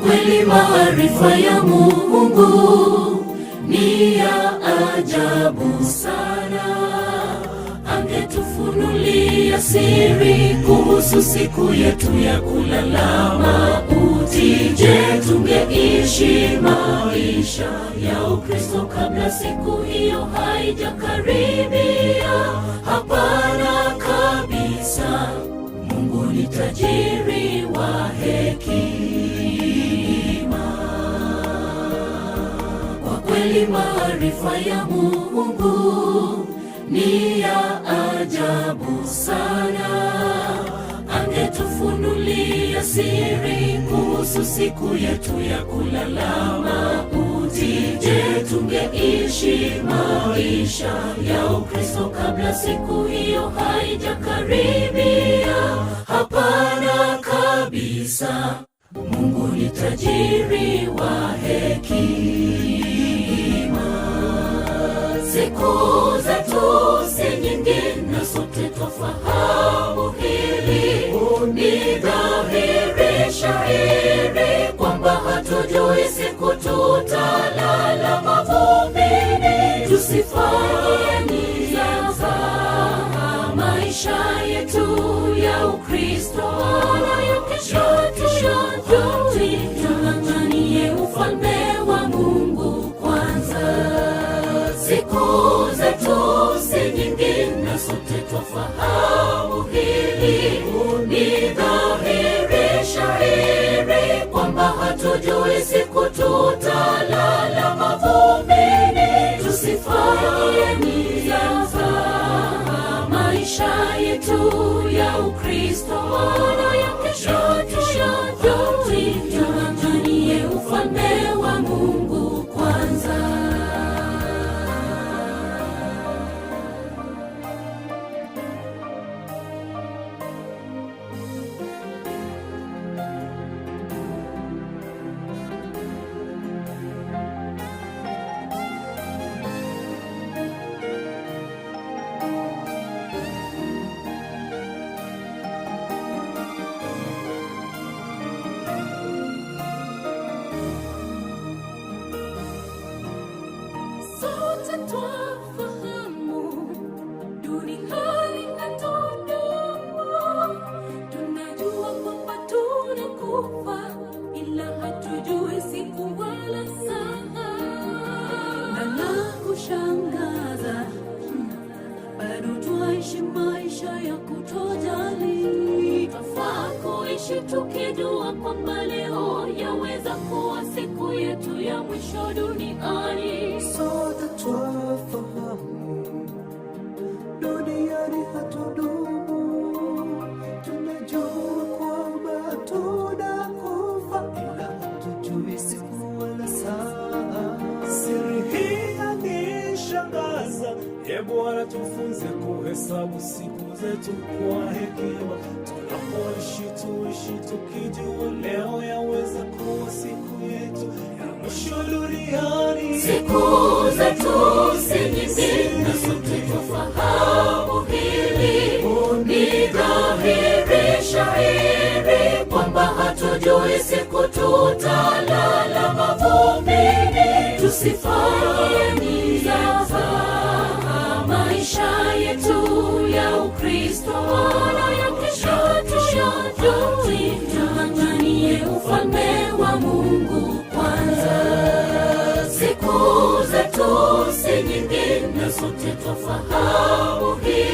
kweli maarifa ya Mungu ni ya ajabu sana. Angetufunulia siri kuhusu siku yetu ya kulala mauti. Je, tungeishi maisha ya Ukristo kabla siku hiyo haijakaribia? Hapana kabisa. Mungu ni tajiri wa hekima. Kwa kweli maarifa ya Mungu ni ya ajabu sana. Angetufunulia siri kuhusu siku yetu ya kulala mauti. Je, tungeishi maisha ya Ukristo kabla siku hiyo haijakaribia? Hapana kabisa. Mungu ni tajiri wa hekima. Siku zetu si nyingi na sote twafahamu hili. Ni dhahiri shahiri kwamba hatujui siku tutalala mavumbini. Tusifanye mzaha maisha yetu ya Ukristo na ya kesho tuyajui. Tung'ang'anie ufalme wa Mungu kwanza. Siku zetu si nyingi na sote twafahamu hili. Ni dhahiri shahiri kwamba hatujui siku tutalala mavumbini. Tusifanye mzaha maisha yetu ya Ukristo na ya kesho tuyajui. Tung'ang'anie ufalme wa Mungu kwanza. Sote twafahamu duniani hatudumu, tunajua kwamba tunakufa, ila hatujui siku wala saa. Na la kushangaza, bado twaishi maisha ya kutojali. Twafaa kuishi tukijua kwamba leo yaweza kuwa siku yetu ya mwisho duniani. Sote twafahamu duniani hatudumu, tunajua kwamba tunakufa, ila hatujui siku wala saa. Siri hii yanishangaza, e Bwana, tufunze kuhesabu siku zetu kwa hekima. Tunapoishi tuishi tukijua leo yaweza kuwa siku yetu ya mwisho duniani. Siku zetu si nyingi na sote twafahamu hili. Ni dhahiri shahiri kwamba hatujui siku tutalala mavumbini. Tusifanye mzaha maisha yetu ya Ukristo na ya kesho tuyajui. Tung'ang'anie ufalme wa Mungu kwanza. Siku zetu si nyingi na sote twafahamu hili.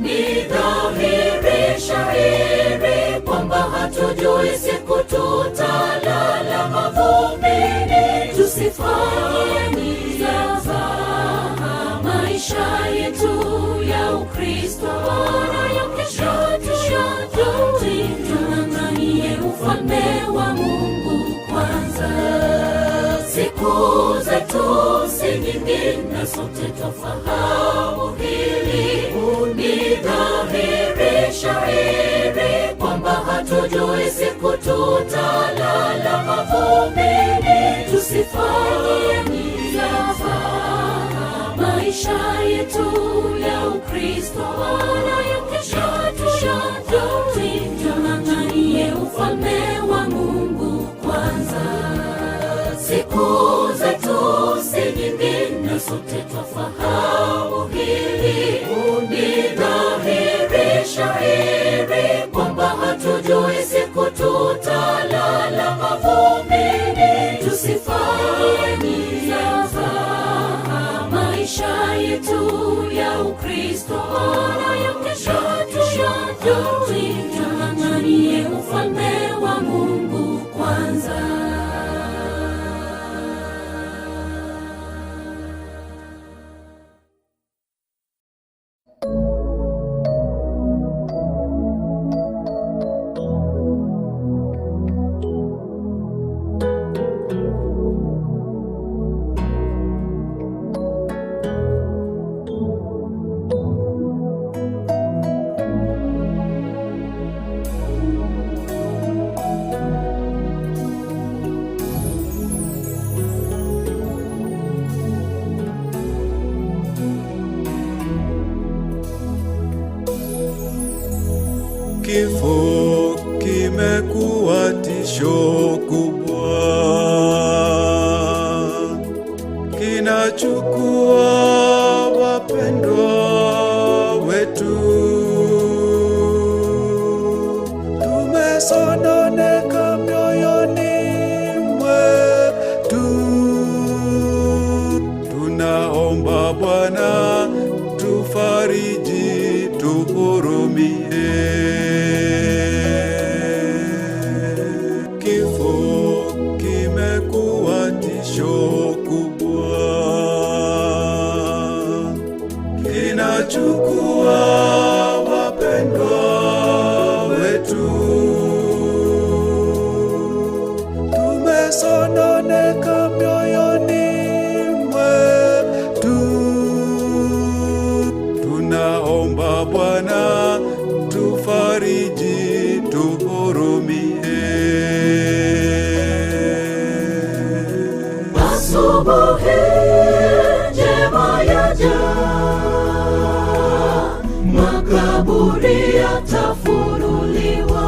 Ni dhahiri shahiri kwamba hatujui siku tutalala mavumbini. Tusifanye mzaha maisha yetu ya Ukristo na ya kesho tuyajui. Tung'ang'anie ufalme wa Mungu kwanza. Siku zetu si nyingi na sote twafahamu hili. Ni dhahiri shahiri kwamba hatujui siku tutalala mavumbini. Tusifanye mzaha maisha yetu ya Ukristo na ya kesho tuyajui. Tung'ang'anie ufalme wa Mungu kwanza. Ni dhahiri shahiri kwamba hatujui siku tutalala mavumbini. Tusifanye mzaha maisha yetu ya Ukristo, wala ya kesho hatuyajui. Tung'ang'anie ufalme wa Mungu kwanza. Kifo kimekuwa tisho kubwa, kinachukua wapendwa wetu. Tumesononeka mioyoni mwetu, tunaomba Bwana tufariji, tuhurumie. Kifo kimekuwa tisho kubwa, kinachukua wapendwa wetu. Tumesononeka mioyoni mwetu, tunaomba Bwana tufariji, tuhurumie. Asubuhi njema yaja, makaburi yatafunuliwa,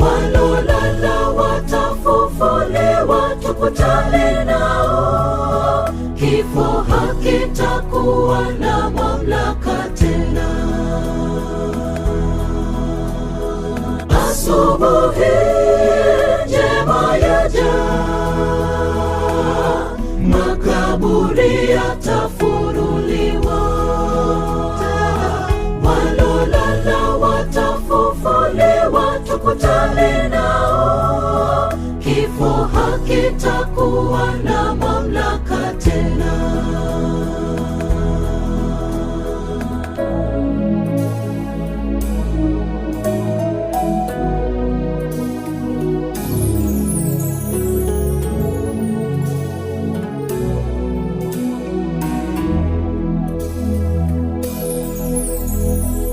walolala watafufuliwa, tukutane nao. Kifo hakitakuwa na mamlaka tena. Asubuhi njema yaja, makaburi yatafunuliwa, walolala watafufuliwa, tukutane nao. Kifo hakitakuwa na mamlaka tena.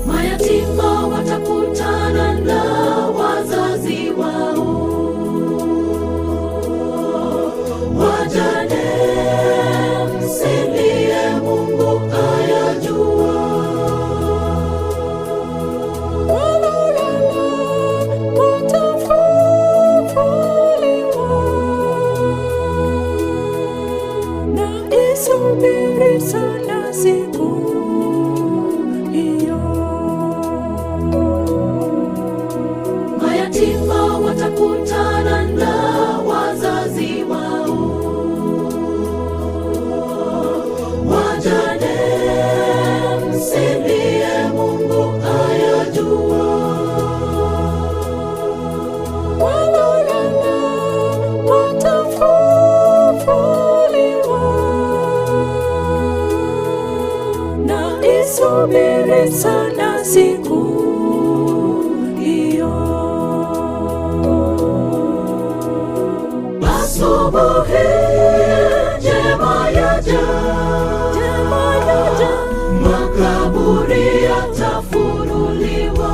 Mayatima watakutana na wazazi wao, wajane msilie, Mungu ayajua. Walolala watafufuliwa, na isubiri sana siku hiyo. Mayatima watakutana na wazazi wao, wajane msilie, Mungu ayajua. Walolala watafufuliwa, na isubiri sana siku hiyo. Asubuhi njema yaja, Njema yaja, makaburi yatafunuliwa,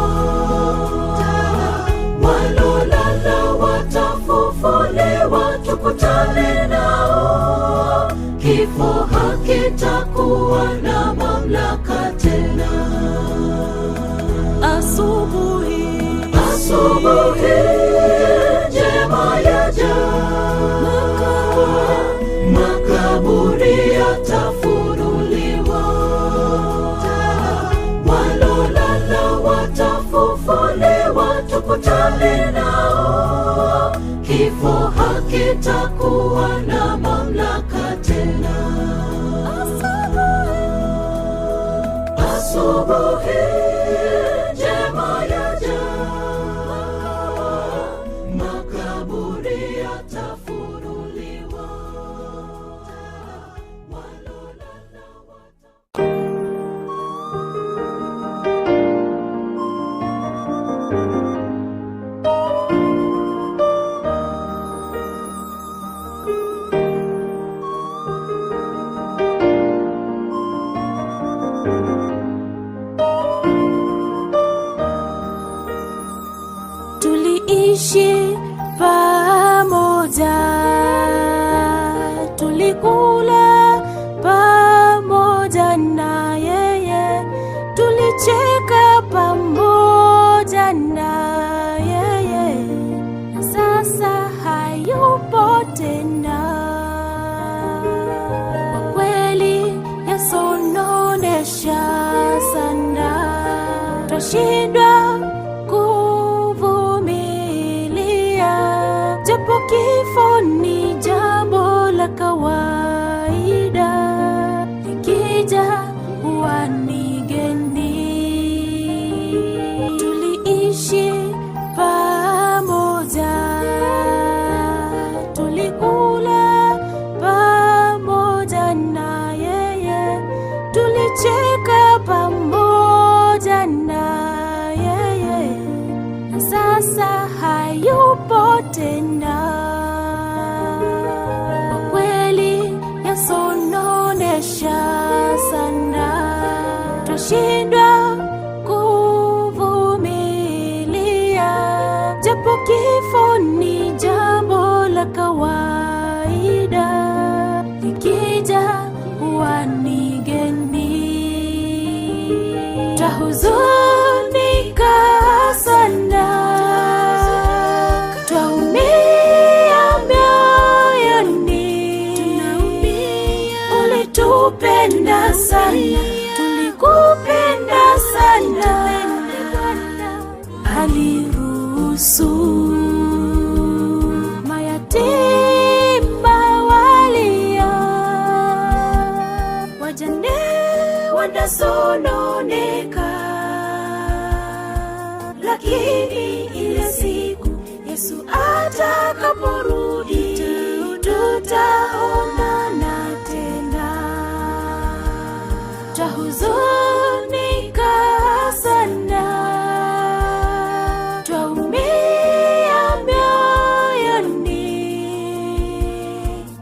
walolala watafufuliwa, tukutane nao. Kifo hakitakuwa na mamlaka tena. asubuhi Asubuhi njema yaja, makaburi makaburi yatafunuliwa. Kifo hakitakuwa na mamlaka tena. Asubuhi njema yaja, makaburi yatafunuliwa, walolala wata Tuliishi pamoja, tulikula pamoja na yeye, tulicheka pamoja na yeye, na sasa hayupo tena. Kwa kweli yasononesha sana, twashindwa kuvumilia, japo kifo ni jambo la kawaida, likija huwa ni geni. Tuliishi pamoja, tulikula pamoja na yeye, tulicheka pamoja na yeye, na sasa hayupo tena. Kwa kweli yasononesha sana, twashindwa kuvumilia, japo kifo ni jambo la kawaida, likija huwa ni geni. Twahuzunika sana, twaumia mioyoni, ulitupenda sana, tulikupenda sana, aliruhusu mayatima walia, wajane wanasononeka, lakini ile siku Yesu atakaporudi tutaonana tena. Twahuzunika sana, twaumia mioyoni,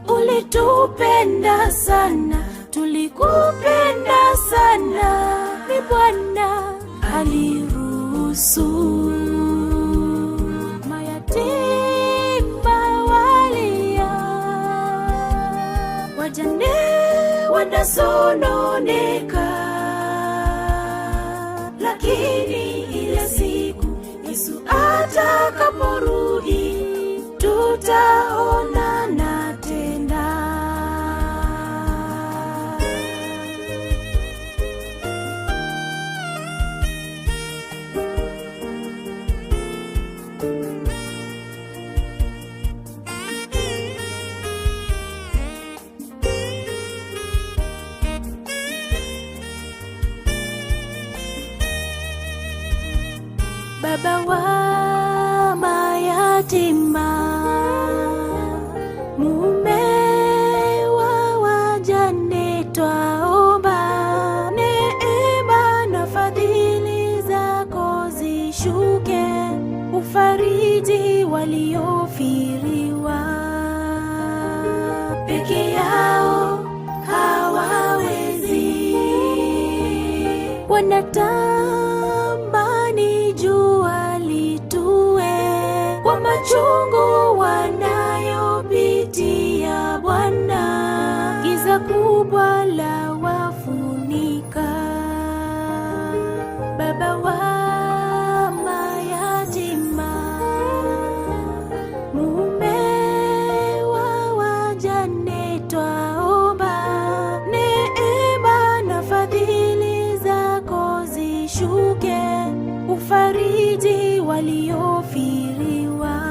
ulitupenda sana, tulikupenda sana, ni Bwana aliruhusu mayatima walia, wajane wanasononeka, lakini ile siku Yesu atakaporudi tutaonana tena. Baba wa mayatima, mume wa wajane, twaomba neema na fadhili zako zishuke, ufariji waliofiriwa peke yao hawawezi wanatamani jua litue kwa machungu wanayopitia Bwana, giza kubwa la wafunika. Baba wa mayatima, mume wa wajane, twaomba neema na fadhili zako zishuke, ufariji waliofiriwa.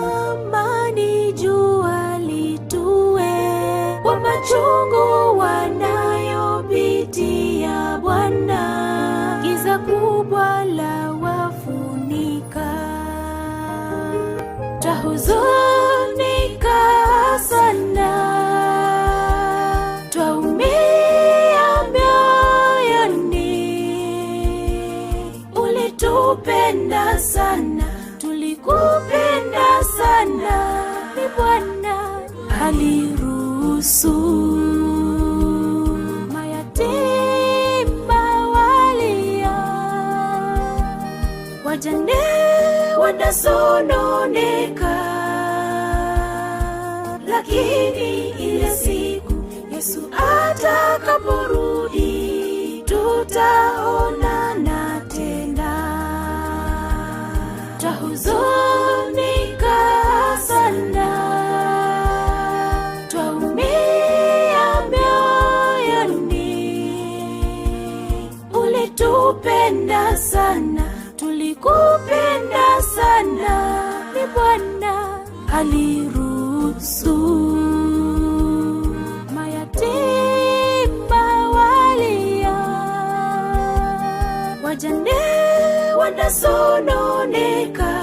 Wanatamani jua litue kwa machungu wanayopitia Bwana, giza kubwa la wafunika, twahuzunika sana, twaumia mioyoni. Ulitupenda sana, tulikupenda sana, ni Bwana aliruhusu mayatima walia, wajane wanasononeka, lakini ile siku Yesu atakaporudi tutaonana tena. Twahuzunika sana, twaumia mioyoni. Ulitupenda sana, tulikupenda sana, ni Bwana aliruhusu mayatima walia, wajane wanasononeka,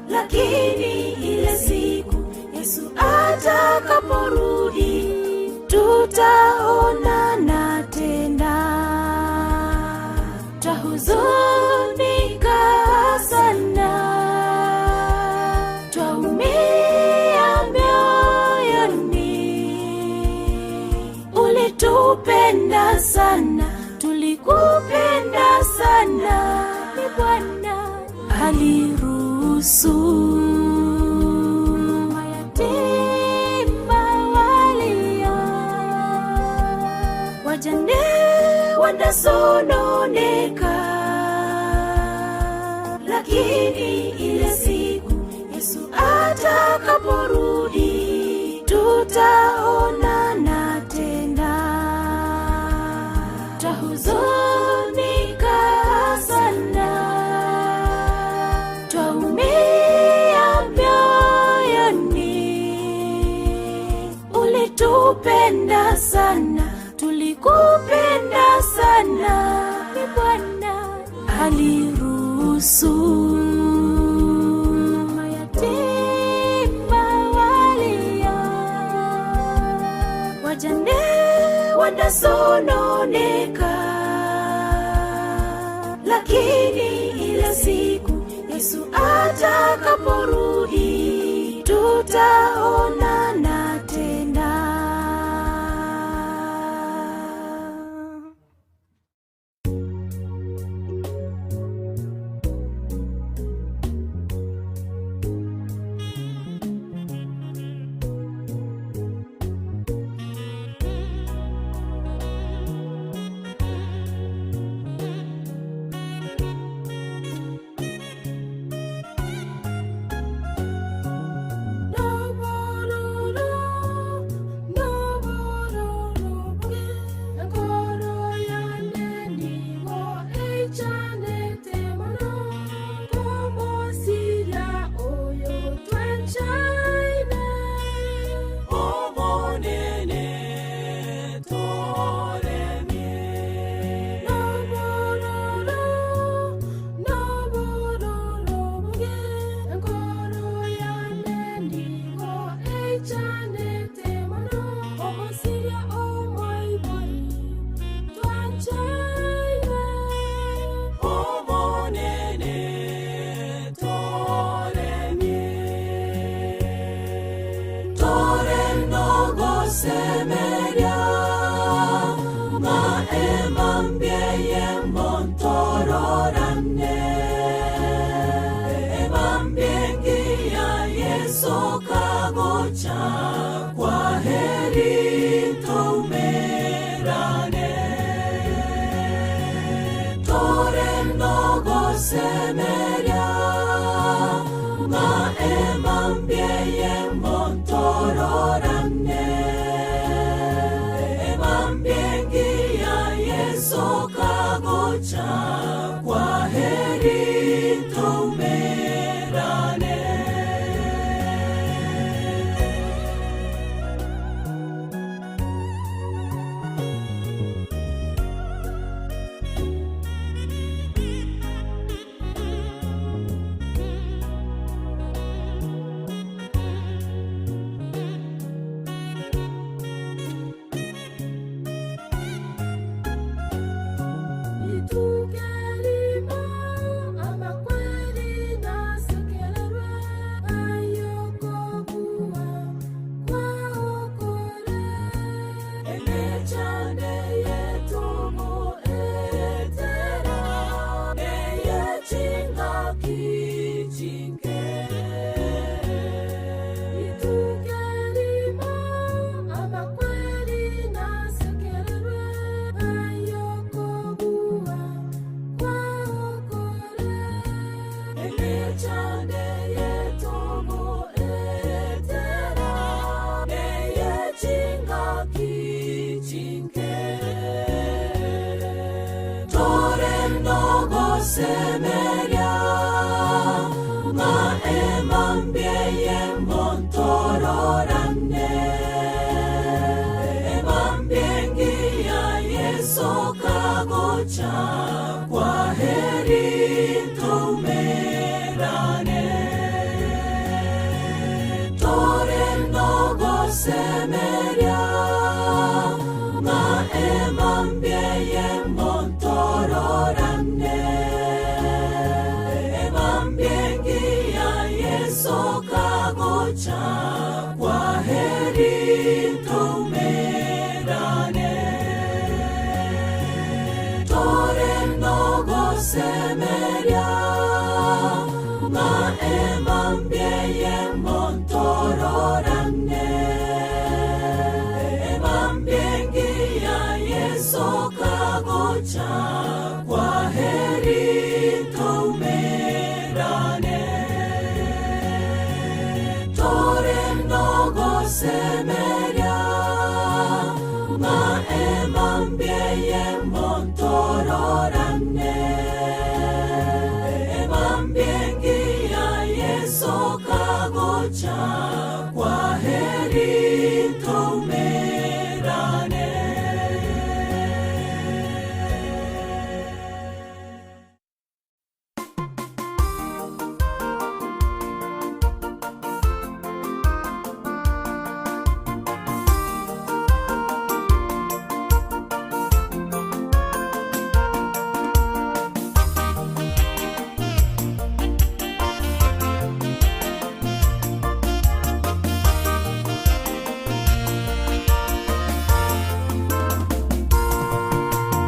lakini ile siku Yesu atakaporudi tutaonana tena. Twahuzunika sana, twaumia mioyoni. Ulitupenda sana, tulikupenda sana, ni Bwana aliruhusu mayatima walia, wajane wanasononeka, lakini ile siku Yesu atakaporudi tutaonana tena. Twahuzunika sana, twaumia mioyoni. Ulitupenda sana, tulikupenda sana, ni Bwana aliruhusu mayatima walia, wajane wanasononeka, lakini ile siku Yesu atakaporudi tutaonana tena. Omonene toremie Omonene toremie Torenogosemeria maemambieye montororane emambiengia Yesu kagocha kwa heri tumerane Torenogosemeria maemambieye montororane emambiengia Yesu kagocha kwa heri tumerane. nogosemeria ng'a emambia eyemo ntororane. Emambia engiya Yeso kagocha, kwa heri toumerane. Tore nogosemeria ng'a emambia eyemo ntororane. Emambia engiya Yeso kagocha, kwa heri toumerane. Tore nogosemeria ng'a emambia eyemo ntororane. Emambia engiya Yeso kagocha, kwa heri toumerane. Tore nogosemeria ng'a emambia eyemo ntororane. Emambia engiya Yeso kagocha, kwa heri toumerane.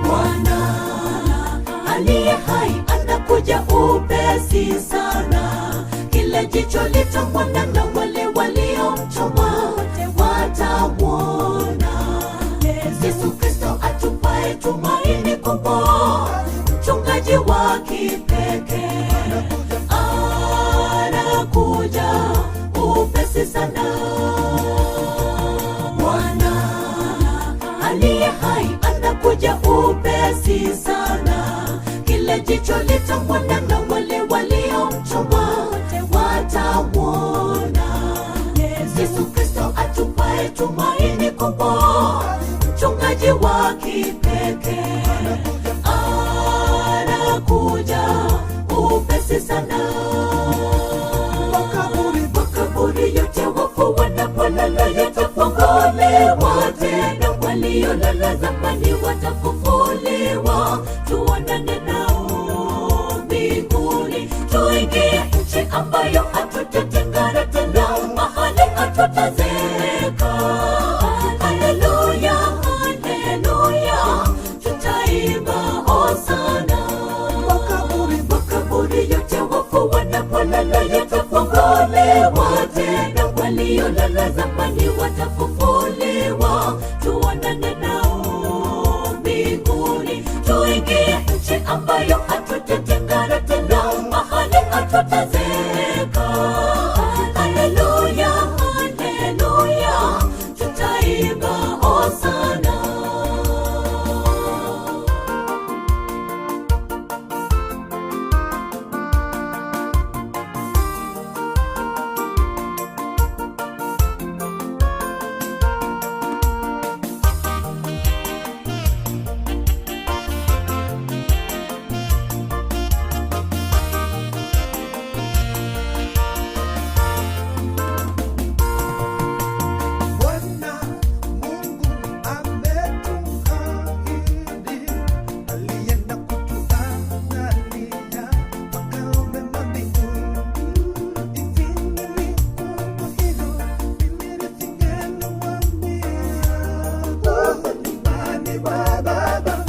Bwana aliye hai anakuja upesi sana, kila jicho litamwona na wale waliomchoma wote watamwona. Yesu Kristo atupae tumaini kubwa, mchungaji wa kipekee anakuja upesi sana. Bwana aliye hai anakuja upesi sana, kila jicho litamwona na wale waliomchoma wote watamwona. Yesu Kristo atupae tumaini kubwa, mchungaji wa kipekee anakuja upesi sana. Makaburi, Makaburi yote wafu wanapolala yatafunguliwa tena, waliolala zamani watafufuliwa. Tuonane nao mbinguni, tuingie nchi ambayo hatutatengana tena, mahali hatutazeeka. Haleluya, haleluya, tutaimba hosana. Makaburi, Makaburi yote wafu wanapolala yatafunguliwa tena, waliolala zamani watafufuliwa. Tuonane nao mbinguni, tuingie nchi ambayo hatutatengana tena, mahali hatutazeeka. Haleluya, haleluya, tutaimba hosana. Bwana Mungu ametuahidi, alienda kutuandalia makao mema mbinguni. Hivi nilikuwa hivyo, mimi nisingeliwaambia. Nyumbani mwa Baba,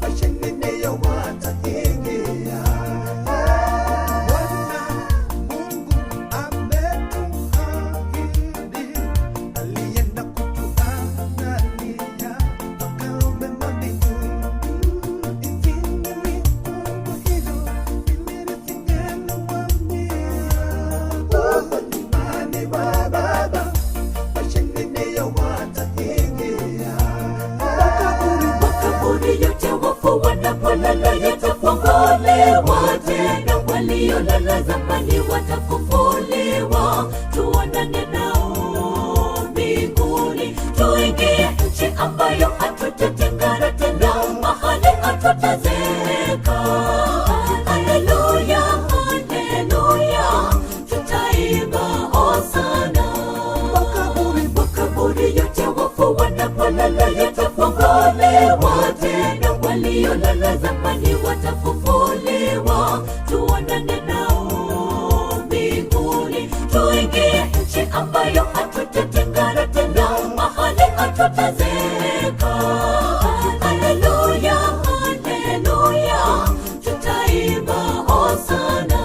washindi ndio wataingia. Bwana Mungu ametuahidi, alienda kutuandalia makao mema mbinguni. Hivi nilikuwa hivyo, mimi nisingeliwaambia. Nyumbani mwa Baba, washindi ndio wataingia. Makaburi, Makaburi yote wafu wanapolala yatafunguliwa. Yatafunguliwa tena, waliolala zamani watafufuliwa. Tuonane nao mbinguni, tuingie nchi ambayo hatutatengana tena, mahali hatutazeeka. Haleluya, haleluya, tutaimba hosana. Makaburi, Makaburi yote wafu wanapolala yatafunguliwa tena, waliolala zamani watafufuliwa. Tuonane nao mbinguni, tuingie nchi ambayo hatutatengana tena, mahali hatutazeeka. Haleluya, haleluya, tutaimba hosana.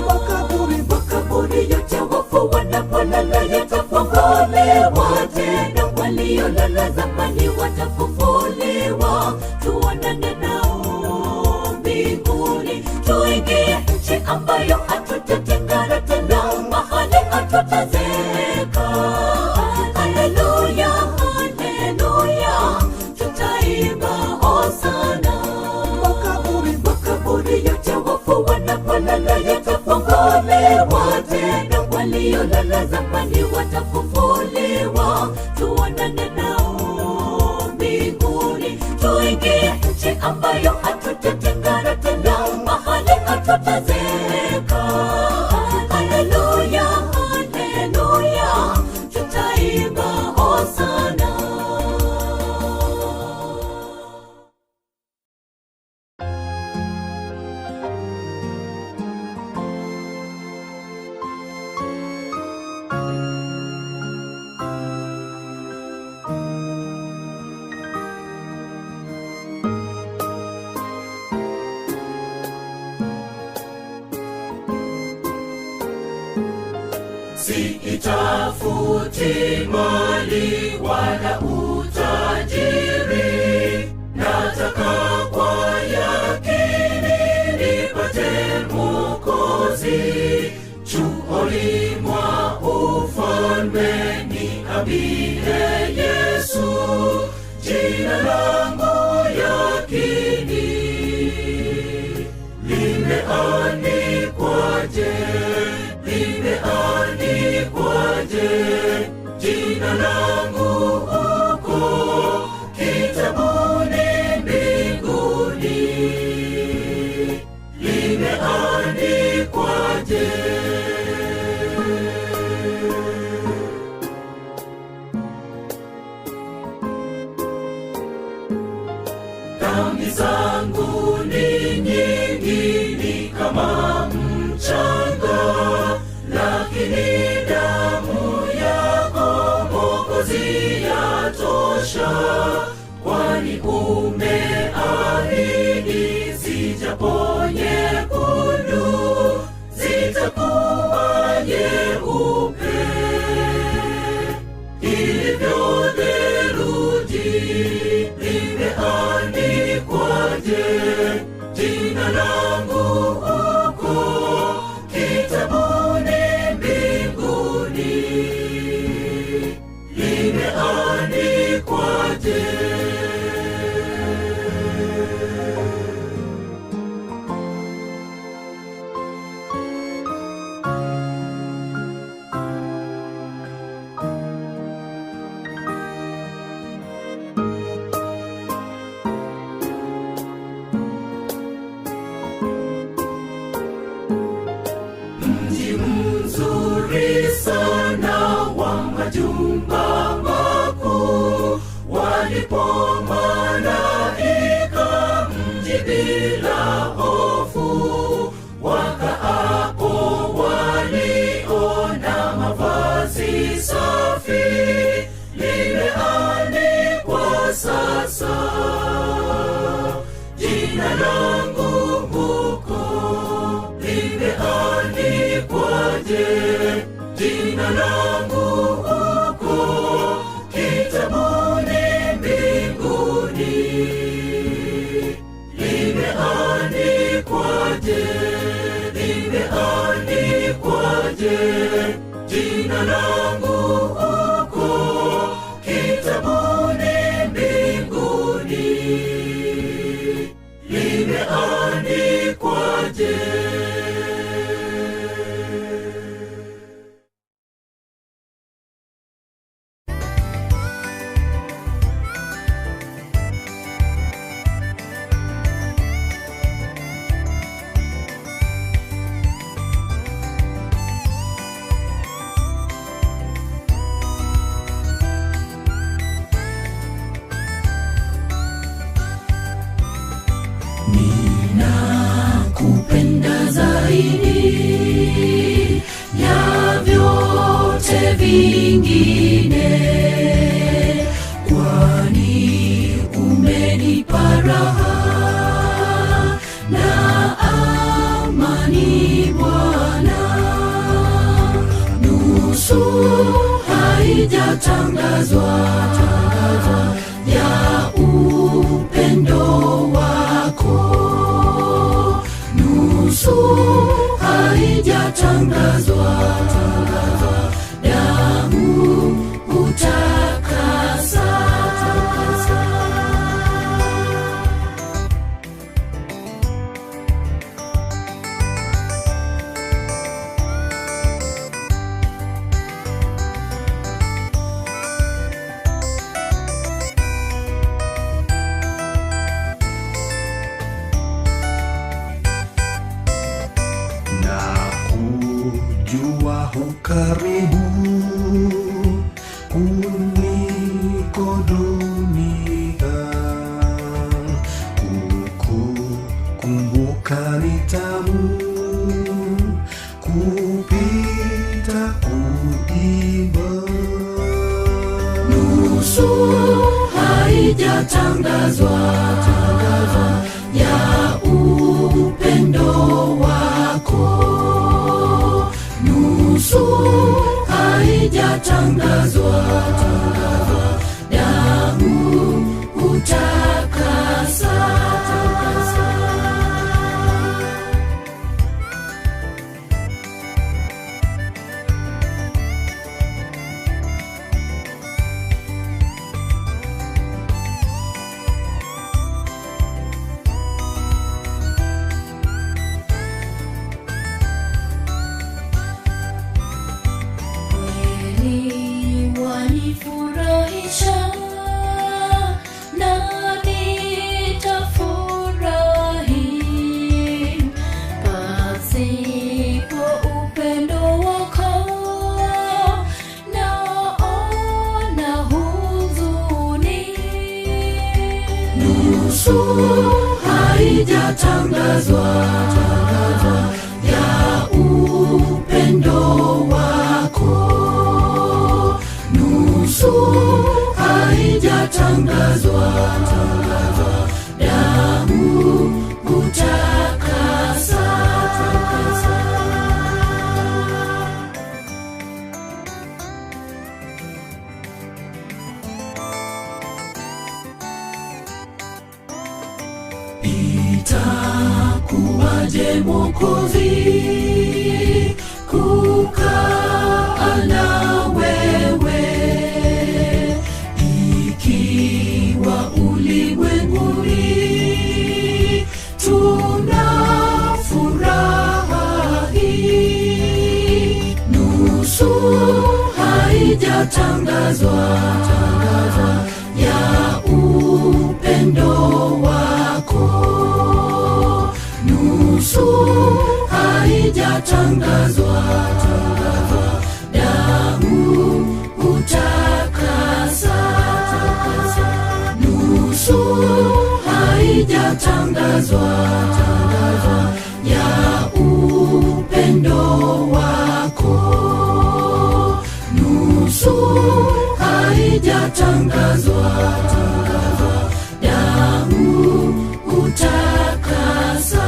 makaburi, Makaburi yote wafu wanapolala yatafunguliwa tena, waliolala zamani watafufuliwa. Tuonane nao mbinguni, tuingie nchi ambayo hatutatengana tena, mahali hatutazeeka. Haleluya, haleluya, tutaimba hosana. makaburi, Makaburi yote wafu wanapolala yatafunguliwa tena, waliolala zamani watafufuliwa. Tuonane nao mbinguni, tuingie nchi ambayo hatutatengana tena, mahali hatutazeeka. Haleluya, haleluya, tutaimba hosana. Siitafuti mali wala utajiri, nataka kwa yakini nipate Mwokozi. Chuoni mwa ufalme niambie Yesu, jina langu yakini limeandikwaje? Limeandikwaje jina langu huko kitabuni mbinguni? Limeandikwaje? Dhambi zangu ni nyingi, ni kama mchanga, lakini damu yako Mwokozi yatosha, kwani umeahidi zijapo nyekundu zitakuwa nyeupe ilivyo theluji. Limeandikwaje jina langu huko kitabuni mbinguni? Limeandikwaje? Mji mzuri sana wa majumba makuu, walipo malaika mji bila hofu, wakaapo waliona mavazi safi, limeandikwa sasa jina langu huko limeandikwaje? Jina langu huko kitabuni mbinguni limeandikwaje? Limeandikwaje jina langu huko kitabuni mbinguni? lingine, kwani umenipa raha na amani Bwana. Nusu haijatangazwa ya upendo wako, nusu haijatangazwa damu hutakasa. Na kujua hukaribu kuliko dunia, kukukumbuka ni tamu kupita kuimba. Nusu haijatangazwa ya upendo wako, nusu haijatangazwa damu hutakasa. Kweli wanifurahisha na nitafurahi pasipo upendo wako naona huzuni. Nusu haijatangazwa ya upendo wako, nusu haijatangazwa damu hutakasa. Itakuwaje Mwokozi kukaa na wewe ikiwa ulimwenguni tuna furaha hii, nusu haijatangazwa ya upendo wako, nusu haijatangazwa damu hutakasa, nusu haijatangazwa ya upendo wako, nusu haijatangazwa damu hutakasa.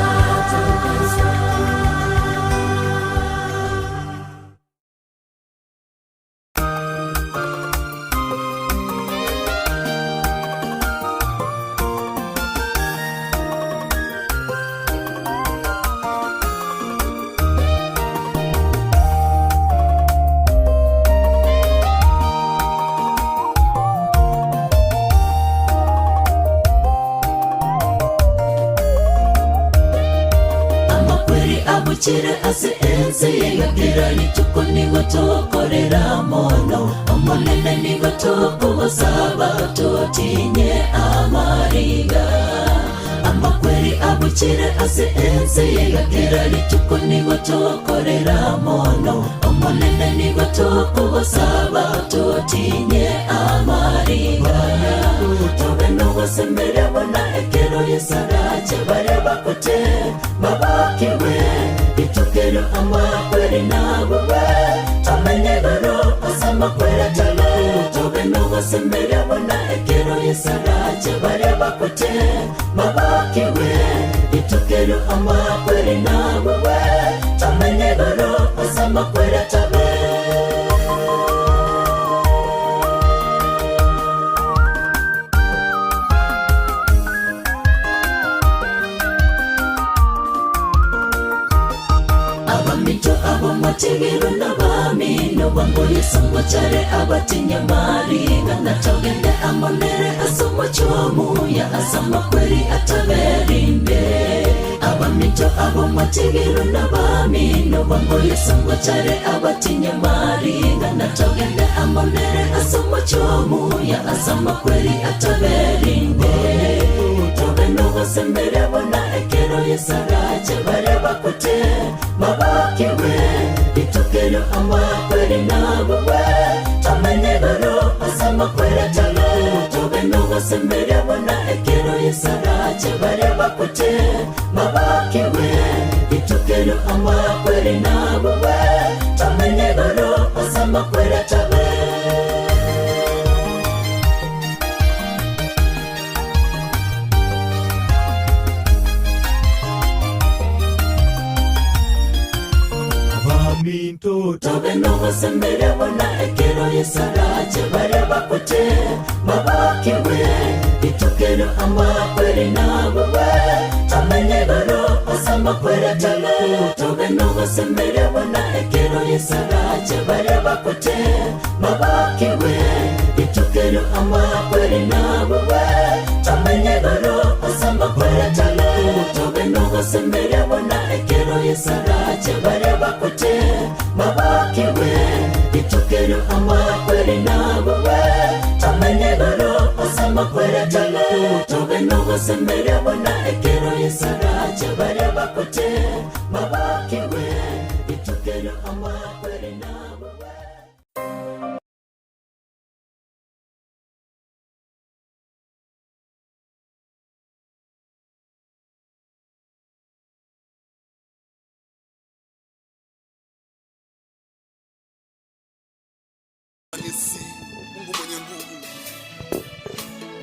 Amakweri abukire ase ensi yeyogera rituko nigo tokorera mono omonene nigo tokogosaba totinye amariga amakweri abukire ase ensi yeyogera rituko nigo tokorera mono omonene nigo tokogosaba totinye amariga tobe nogosemere bona ekero yesarache bare bakote babakiwe itukero amakweri nabuwe tomenye goro ase Ase amakweri atabe, tobe nogosemeria buna ekero Yesu arache baria bakwete babokigwe. Rituko erio amakweri nabugwe, tomenye igoro ase amakweri atabe. Abaminto abo mwategerwe n'abamino bwango Yesu ngochare abatinyamari ng'a togende amo nere ase omochie omuya ase amakweri ataberinde. Abaminto abo mwategerwe n'abamino bwango Yesu ngochare abatinyamari ng'a togende amo nere ase omochie omuya ase amakweri ataberinde. Tobe nogosemeria buna ekero Yesu arache baria bakwete babokigwe. Rituko erio amakweri nabugwe, tomenye igoro ase amakweri atabe. Tobe nogosemeria buna ekero Yesu arache baria bakwete babokigwe. Rituko erio amakweri nabugwe, tomenye igoro ase amakweri atabe. Abaminto Tobe nogosemeria buna ekero Yesu arache baria bakwete babokigwe. Rituko erio amakweri nabugwe, tomenye igoro ase amakweri atabe. Tobe nogosemeria buna ekero Yesu arache baria bakwete babokigwe. Rituko erio amakweri nabugwe, tomenye igoro ase amakweri atabe. Tobe nogosemeria buna ekero Yesu arache baria bakwete babokigwe. Rituko erio amakweri nabugwe, tomenye igoro ase amakweri atabe. Tobe nogosemeria buna ekero Yesu arache baria bakwete babokigwe. Rituko erio amakweri nabugwe. Nisi, Mungu mwenye nguvu,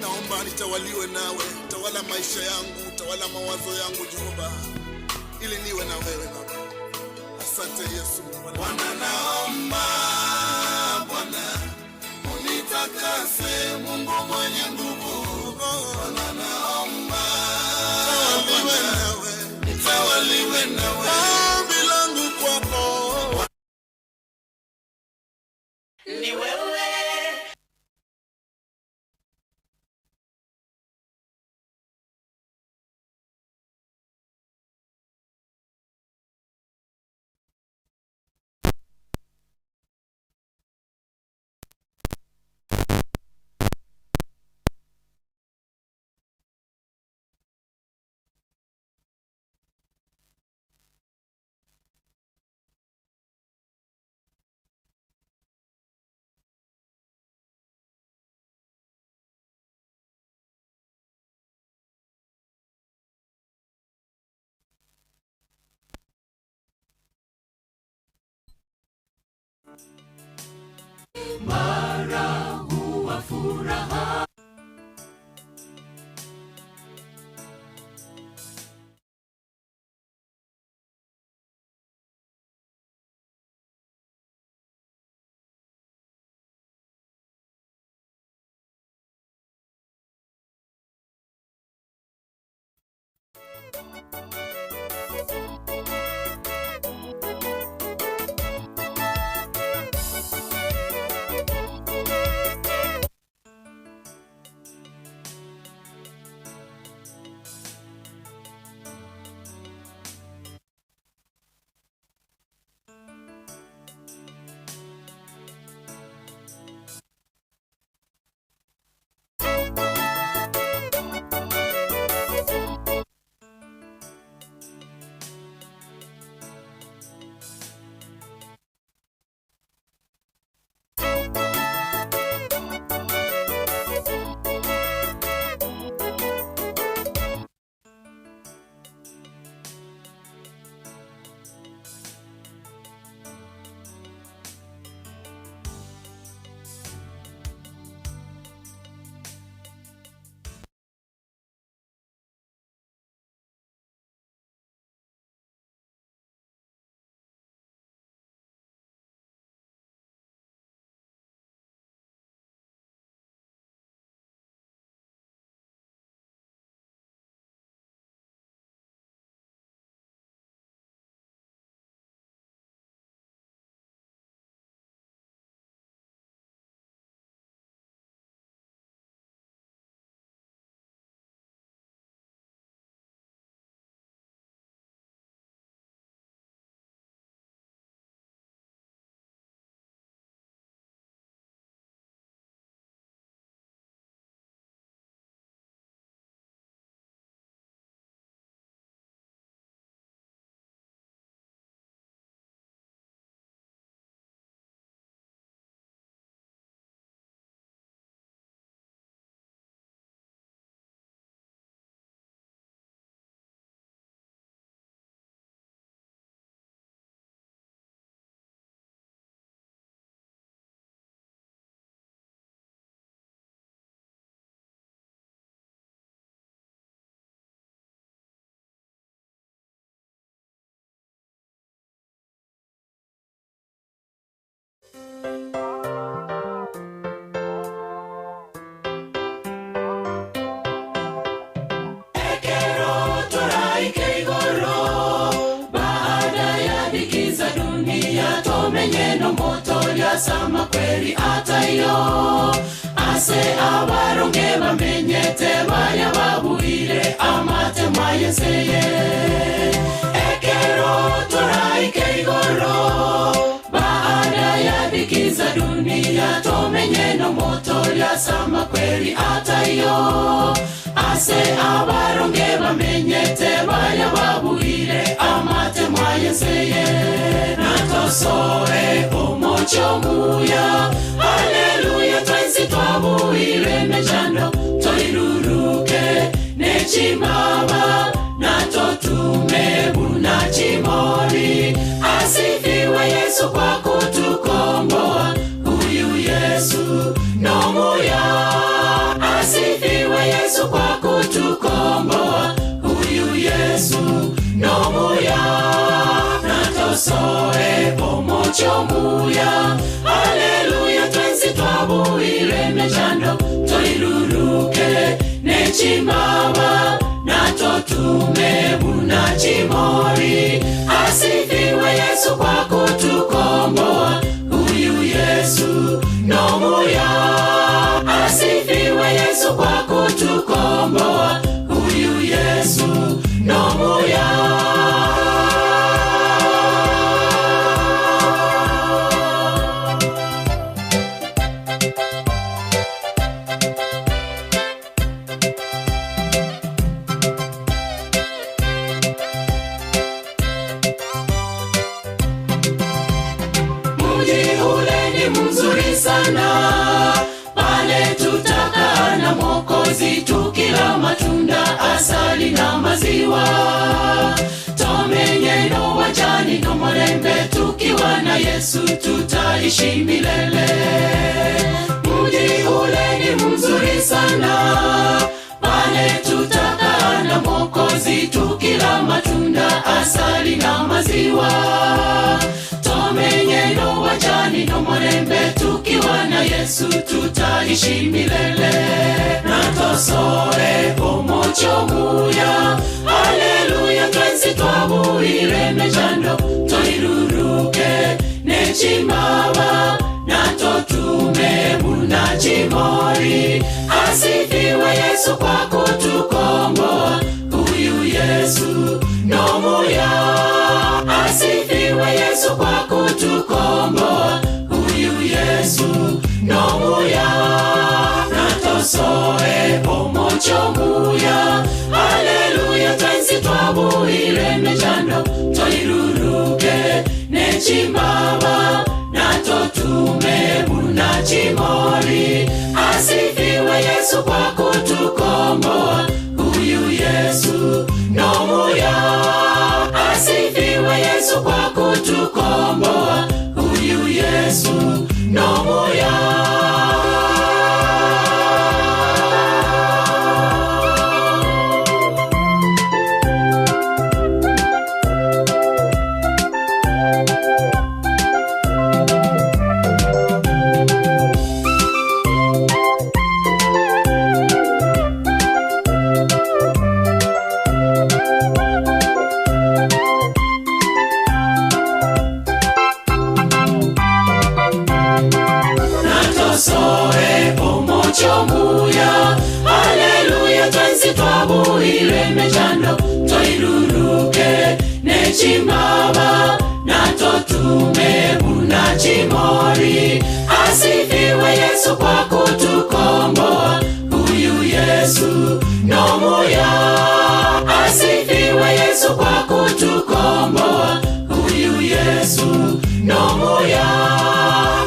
naomba nitawaliwe nawe, tawala maisha yangu, tawala mawazo yangu Jehova, ili niwe na wewe Baba. Asante Yesu. Bwana naomba, Bwana unitakase, Mungu mwenye nguvu. Bwana naomba, tawaliwe nawe, nitawaliwe nawe, ombi langu kwako. Ni wewe. Mara huwa furaha. tomenye nomotoria samakweri ataiyo ase abaronge bamenyete baya babuire amatema yenseye ekero toraike igoro baada ya dhiki za dunia tomenye nomotoria samakweri ataiyo ase abaronge bamenyete baya babuire amatema yenseye natosoe omocho muya haleluya twensi twabuire mechando toiruruke nechimaba natotume bunachimori asifiwe Yesu kwa kutukomboa huyu Yesu nomuya asifiwe Yesu kwa kutukomboa huyu Yesu nomuya natosoe omocho muya haleluya twensi twabuire mechando toiruruke nechimaba natotume bunachimori asifiwe Yesu kwa kutukomboa huyu Yesu nomuya asifiwe Yesu kwa kutukomboa huyu Yesu nomuya. Mji ule ni mzuri sana, pale tutakaa na Mwokozi tukila matunda, asali na maziwa. Tomenye no wajani no marembe, tukiwa na Yesu tutaishi milele. Mji ule ni mzuri sana, pale tutakaa na Mwokozi tukila matunda, asali na maziwa. Tomenye no wajani no marembe, tukiwa na Yesu tutaishi milele. Natosoe omocho muya, haleluya twensi twabuire mechando, toiruruke nechimaba natotume bunachimori asifiwe Yesu kwa kutukomboa huyu Yesu nomuya asifiwe Yesu kwa kutukomboa huyu Yesu nomuya natosoe omocho muya haleluya twensi twabuire mechando toiruruke nechimaba natotume bunachimori asifiwe Yesu kwa kutukomboa huyu Yesu nomuya asifiwe Yesu kwa kutukomboa huyu Yesu nomuya. Natosoe omocho muya haleluya twensi twabuire mechando toiruruke nechimaba natotume bunachimori asifiwe Yesu kwa kutukomboa huyu Yesu nomuya asifiwe Yesu kwa kutukomboa huyu Yesu nomuya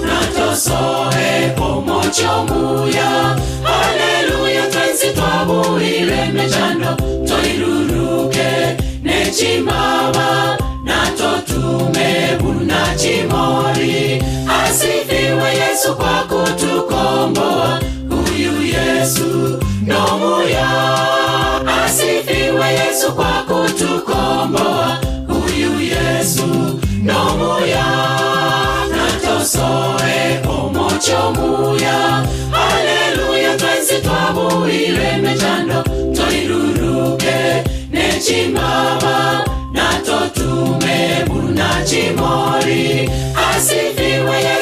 natosoe omocho muya haleluya twensi twabuire mechando toiruruke nechimaba natotume bunachimori asifiwe Yesu kwa kutukomboa huyu Yesu nomuya asifiwe Yesu kwa kutukomboa huyu Yesu nomuya natosoe omocho muya haleluya twensi twabuire mechando toiruruke nechimaba natotume bunachimori asifiwe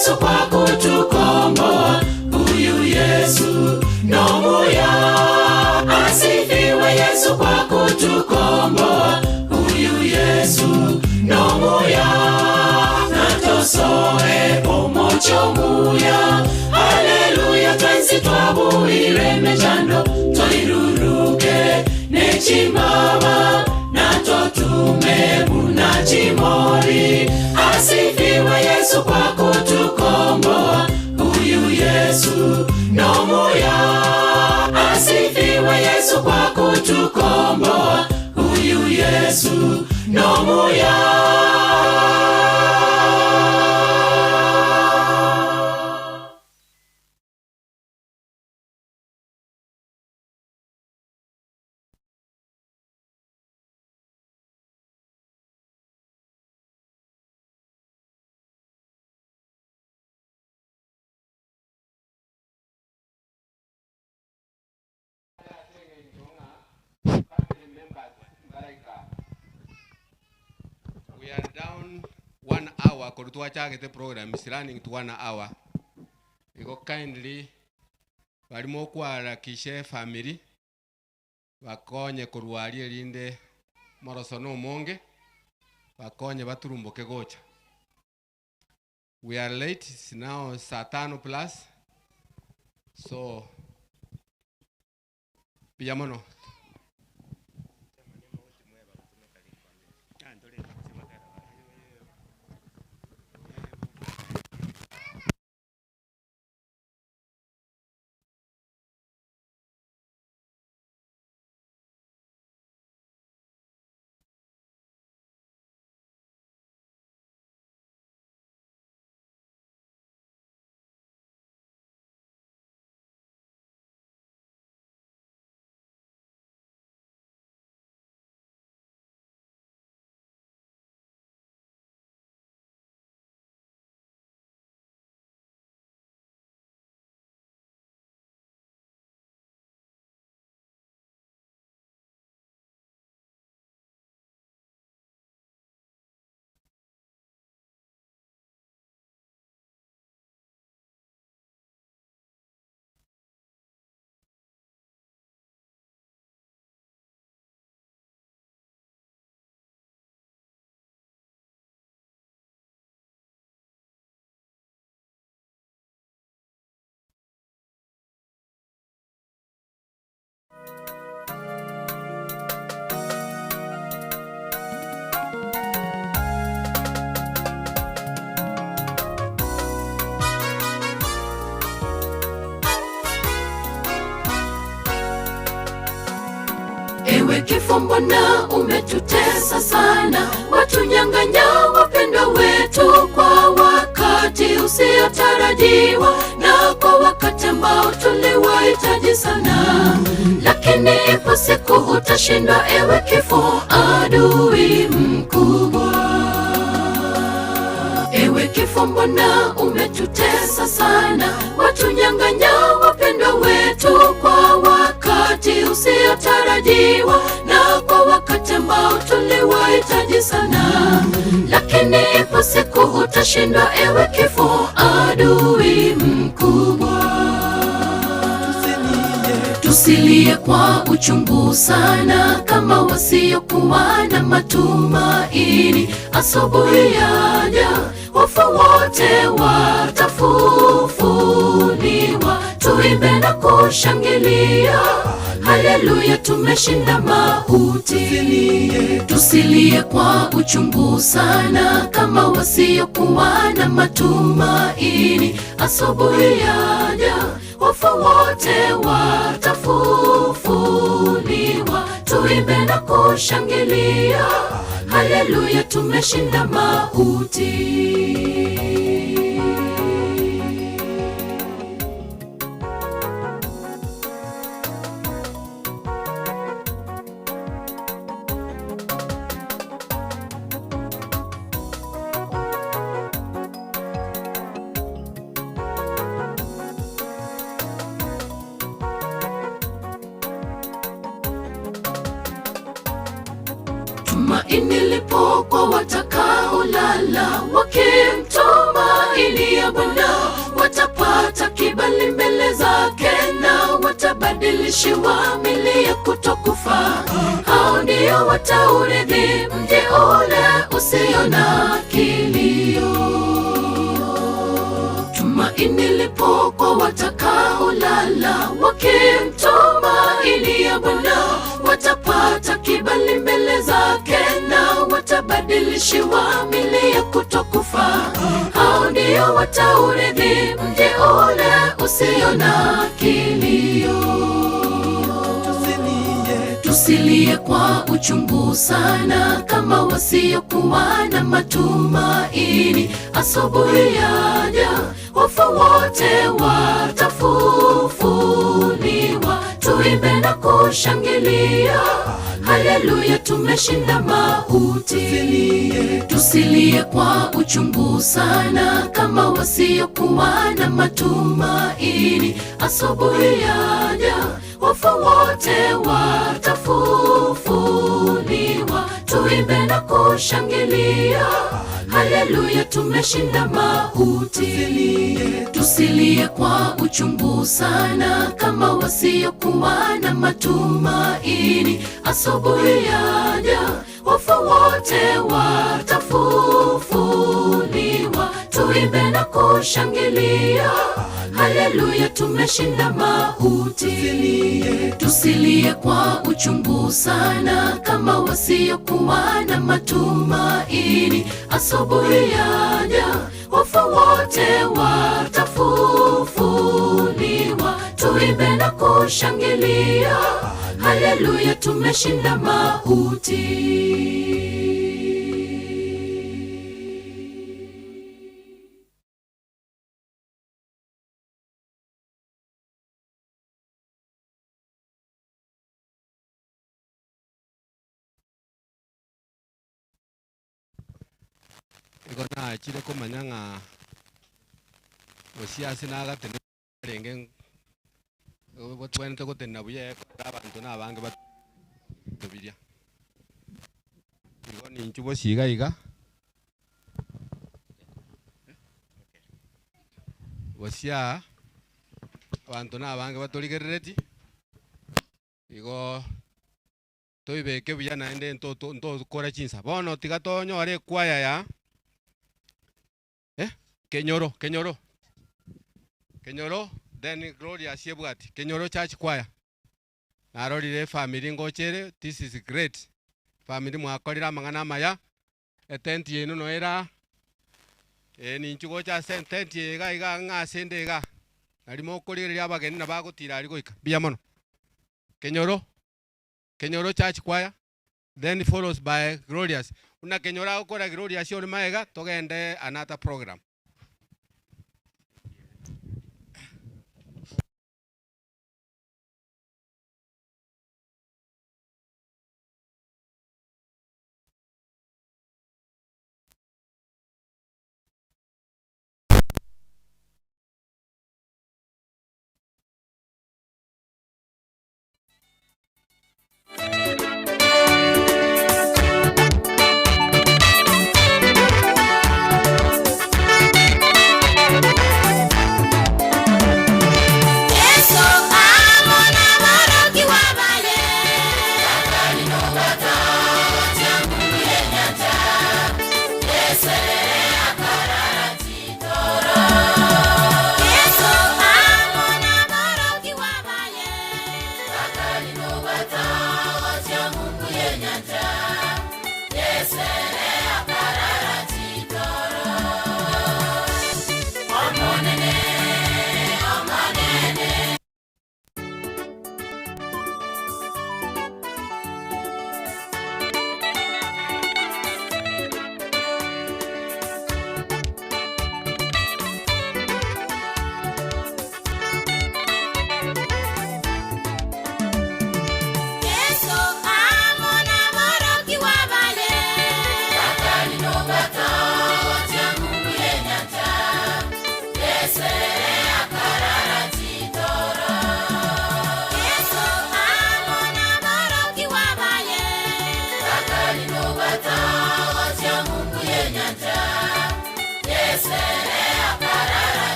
Yesu kwa kutukomboa, huyu Yesu nomuya. Asifiwe Yesu kwa kutukomboa, huyu Yesu nomuya. Natosoe omocho muya, haleluya, twensi twabuire mechando, twairuruke nechimbaba natotume bunachimori. Asifiwe Yesu kwa kutukomboa, huyu Yesu nomuya. Asifiwe Yesu kwa kutukomboa, huyu Yesu nomuya. We are down one hour kori twachagete program is running to one hour. Igo kindly barimo okwarakisha family bakonye korwaria erinde moroso na omonge bakonye baturumboke gocha. We are late, it's now saa tano plus. So pia mono. Ewe kifo, mbona umetutesa sana, watunyang'anya wapendwa wetu kwa wakati usiotarajiwa na kwa wakati ambao tuliwahitaji sana. Lakini ipo siku utashindwa, ewe kifo, adui mkubwa. Ewe kifo, mbona umetutesa sana, watunyang'anya wapendwa wetu kwa wakati usiotarajiwa na kwa wakati ambao tuliwahitaji sana. Lakini ipo siku utashindwa, ewe kifo, adui mkubwa. Tusilie kwa uchungu sana kama wasiokuwa na matumaini. Asubuhi yaja, wafu wote watafufuliwa. Tuimbe na kushangilia, haleluya, tumeshinda mauti. Tusilie kwa uchungu sana kama wasiokuwa na matumaini. Asubuhi yaja, wafu wote watafufuliwa. Tuimbe na kushangilia, haleluya, tumeshinda mauti. Tumaini lipo kwa watakaolala, wakimtumaini ya Bwana. Watapata kibali mbele zake na watabadilishiwa mili ya kutokufa. Hao ndio wataurithi mji ule usio na kilio. Tumaini lipo kwa watakaolala wakimtumainia Bwana, watapata kibali mbele zake na watabadilishiwa mili ya kutokufa. Hao ndio wataurithi mji ule usio na kilio. Tusilie kwa uchungu sana kama wasiokuwa na matumaini. Asubuhi yaja, wafu wote watafufuliwa. Tuimbe na kushangilia, haleluya, tumeshinda mauti. Tusilie kwa uchungu sana kama wasiokuwa na matumaini. Asubuhi yaja, wafu wote watafufuliwa. Tuimbe na kushangilia, haleluya, tumeshinda mauti. Tusilie kwa uchungu sana kama wasiokuwa na matumaini. Asubuhi yaja, wafu wote watafufuliwa. Tuimbe na kushangilia, haleluya, tumeshinda mauti. Tusilie kwa uchungu sana kama wasiokuwa na matumaini. Asubuhi yaja, wafu wote watafufuliwa. Tuimbe na kushangilia, haleluya, tumeshinda mauti. Igo nachire komanya ng'a gose ase nagatene renge tobwenerete gotenena buya ekero abanto na abange batobiria. Igo ninchu bosie iga iga, bosie aa abanto na abange batorigerereti, igo toibeke buya naende nto ntokora chinsa. Bono tiga tonyore ekwaya ya Kenyoro, Kenyoro, Kenyoro, then Gloria Siebwati, Kenyoro Church Choir. Narorire family ngochere, this is great. Family mwakorire amang'ana amaya, etent yenu no era, ninchu gocha ase etent eye iga iga ng'a ase ende iga. Nari mokorigereria abageni na bagotira aria goika. Mbuya mono. Kenyoro, Kenyoro Church Choir, then follows by Glorious. Buna Kenyoro agokora Glorious ore maega, togende another program. Yeso amo n'aborokigwa baye. Yeso amo n'aborokigwa baye. Yeso amo n'aborokigwa baye.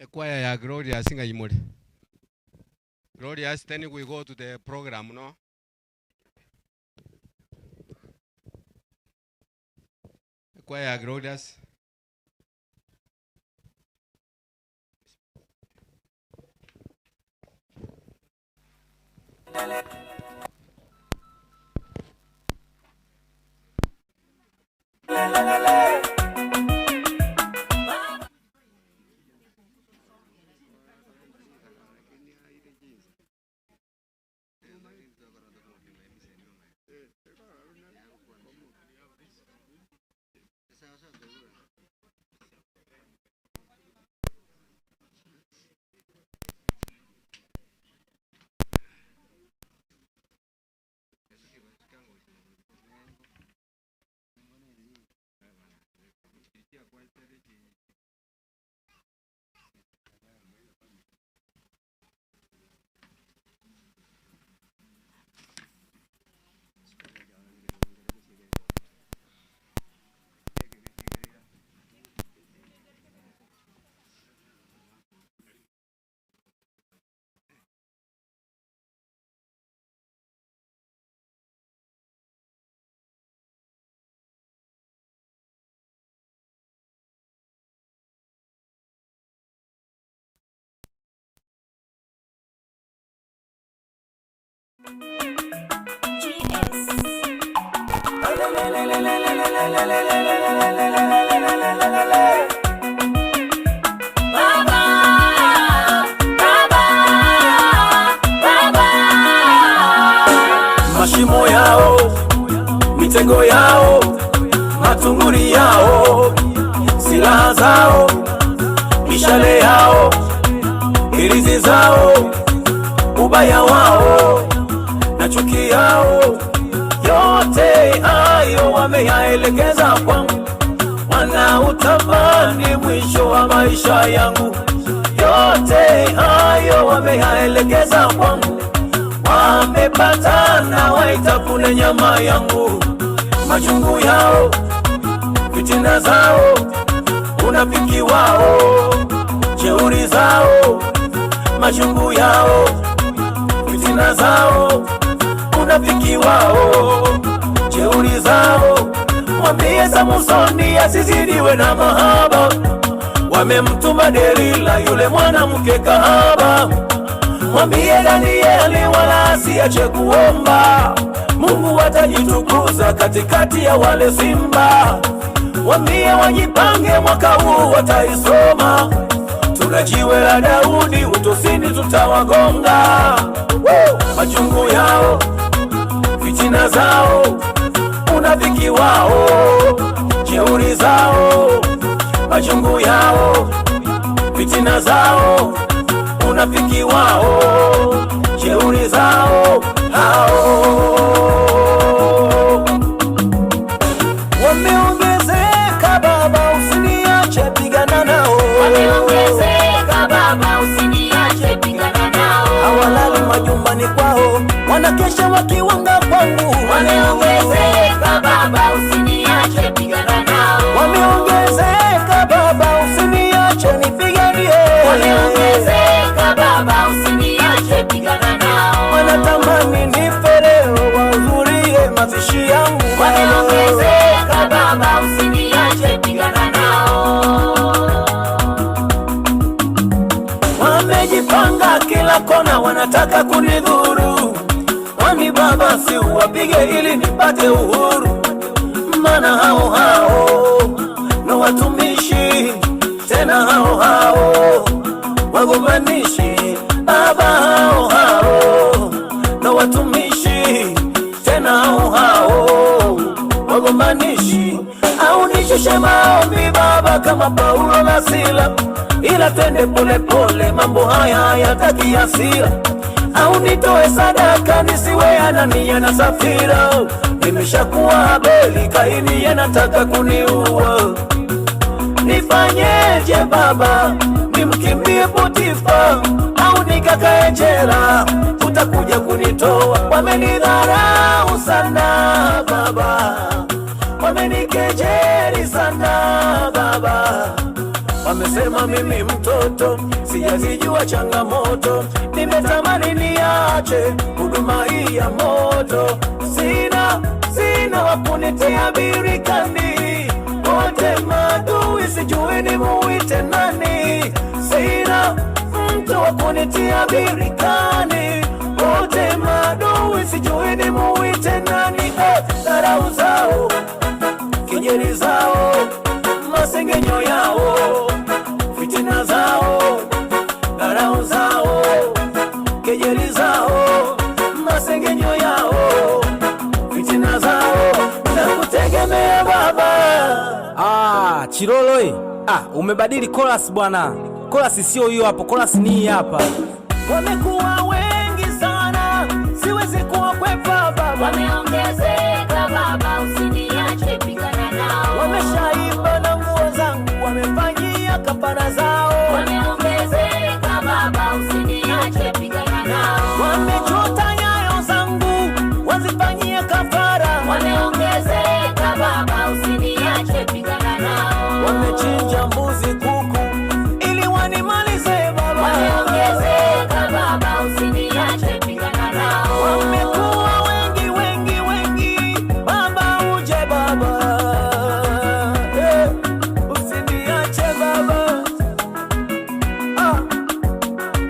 Ekwaya ya Glorious ng'ai more? Glorious then we go to the program no. Ekwaya ya Glorious. Baba, Baba, Baba. Mashimo yao, mitego yao, matunguri yao, silaha zao, mishale yao, hirizi zao, ubaya wao na chuki yao, yote hayo wameyaelekeza kwangu, wanautamani mwisho wa maisha yangu. Yote hayo wameyaelekeza kwangu, wamepatana waitafune nyama yangu. Machungu yao, fitina zao, unafiki wao, jeuri zao, machungu yao, fitina zao, unafiki wao, jeuri zao. Mwambie Samsoni asizidiwe na mahaba, wamemtuma Delila yule mwanamke kahaba. Mwambie Danieli wala asiache kuomba, Mungu atajitukuza katikati ya wale simba. Mwambie wajipange, mwaka huu wataisoma. Tuna jiwe la Daudi, utosini tutawagonga. Woo! Machungu yao, fitina zao, unafiki wao, jeuri zao, machungu yao, fitina zao, unafiki wao, jeuri zao, hao wameongezeka. Baba, usiniache, pigana nao, Wameongezeka Baba, usiniache, pigana nao. hawalali majumbani kwao, wanakesha wakiwanga kwangu. Wameongezeka Baba, usiniache, pigana nao. Wameongezeka Baba, usiniache nipiganie. Wameongezeka Baba, usiniache, pigana nao. Wanatamani nife leo, wahudhurie mazishi yangu. Wameongezeka Baba, usiniache, pigana nao. Wamejipanga kila kona, wanataka kunidhuru. Kwani Baba, si uwapige ili nipate uhuru? Maana hao hao ndo watumishi, tena hao hao wagombanishi. Baba, hao hao ndo watumishi, tena hao hao wagombanishi. Au nishushe maombi Baba kama Paulo na Sila, ila twende polepole, mambo haya hayataki hasira. Au nitoe sadaka nisiwe Anania na Safira, nimeshakuwa Abeli, Kaini yanataka kuniua. Nifanyeje Baba, nimkimbie Potifa au nikakae jela? Utakuja kunitoa. Wamenidharau sana Baba, wamenikejeli sana Baba, Wamesema mimi mtoto sijazijua changamoto, nimetamani niache huduma hii ya moto. Sina sina wa kunitia birikani, wote maadui, sijui nimuite nani. Sina mtu wa kunitia birikani, wote maadui, sijui nimuite nani. Eh, dharau zao kejeli zao, masengenyo yao, fitina zao, dharau zao, kejeli zao, masengenyo yao, fitina zao, nakutegemea Baba. Ah, Chilolo eh. Ah, umebadili chorus bwana. Chorus sio hiyo hapo, chorus ni hii hapa. Wamekuwa wengi sana, siwezi kuwakwepa Baba. Wameongezeka Baba, usiniache, pigana nao. Wameshaiba na nguo zangu, wamefanyia kafara zao. Wameongezeka Baba, usiniache, pigana nao. Wamechota nyayo zangu, wazifanyie kafara. Wameongezeka Baba, usiniache, pigana nao. Wamechinja mbuzi, kuku ili wanimalize Baba. Wameongezeka Baba, usiniache, pigana nao. Wamekuwa wengi wengi wengi, Baba uje Baba, eh, usiniache Baba, ah,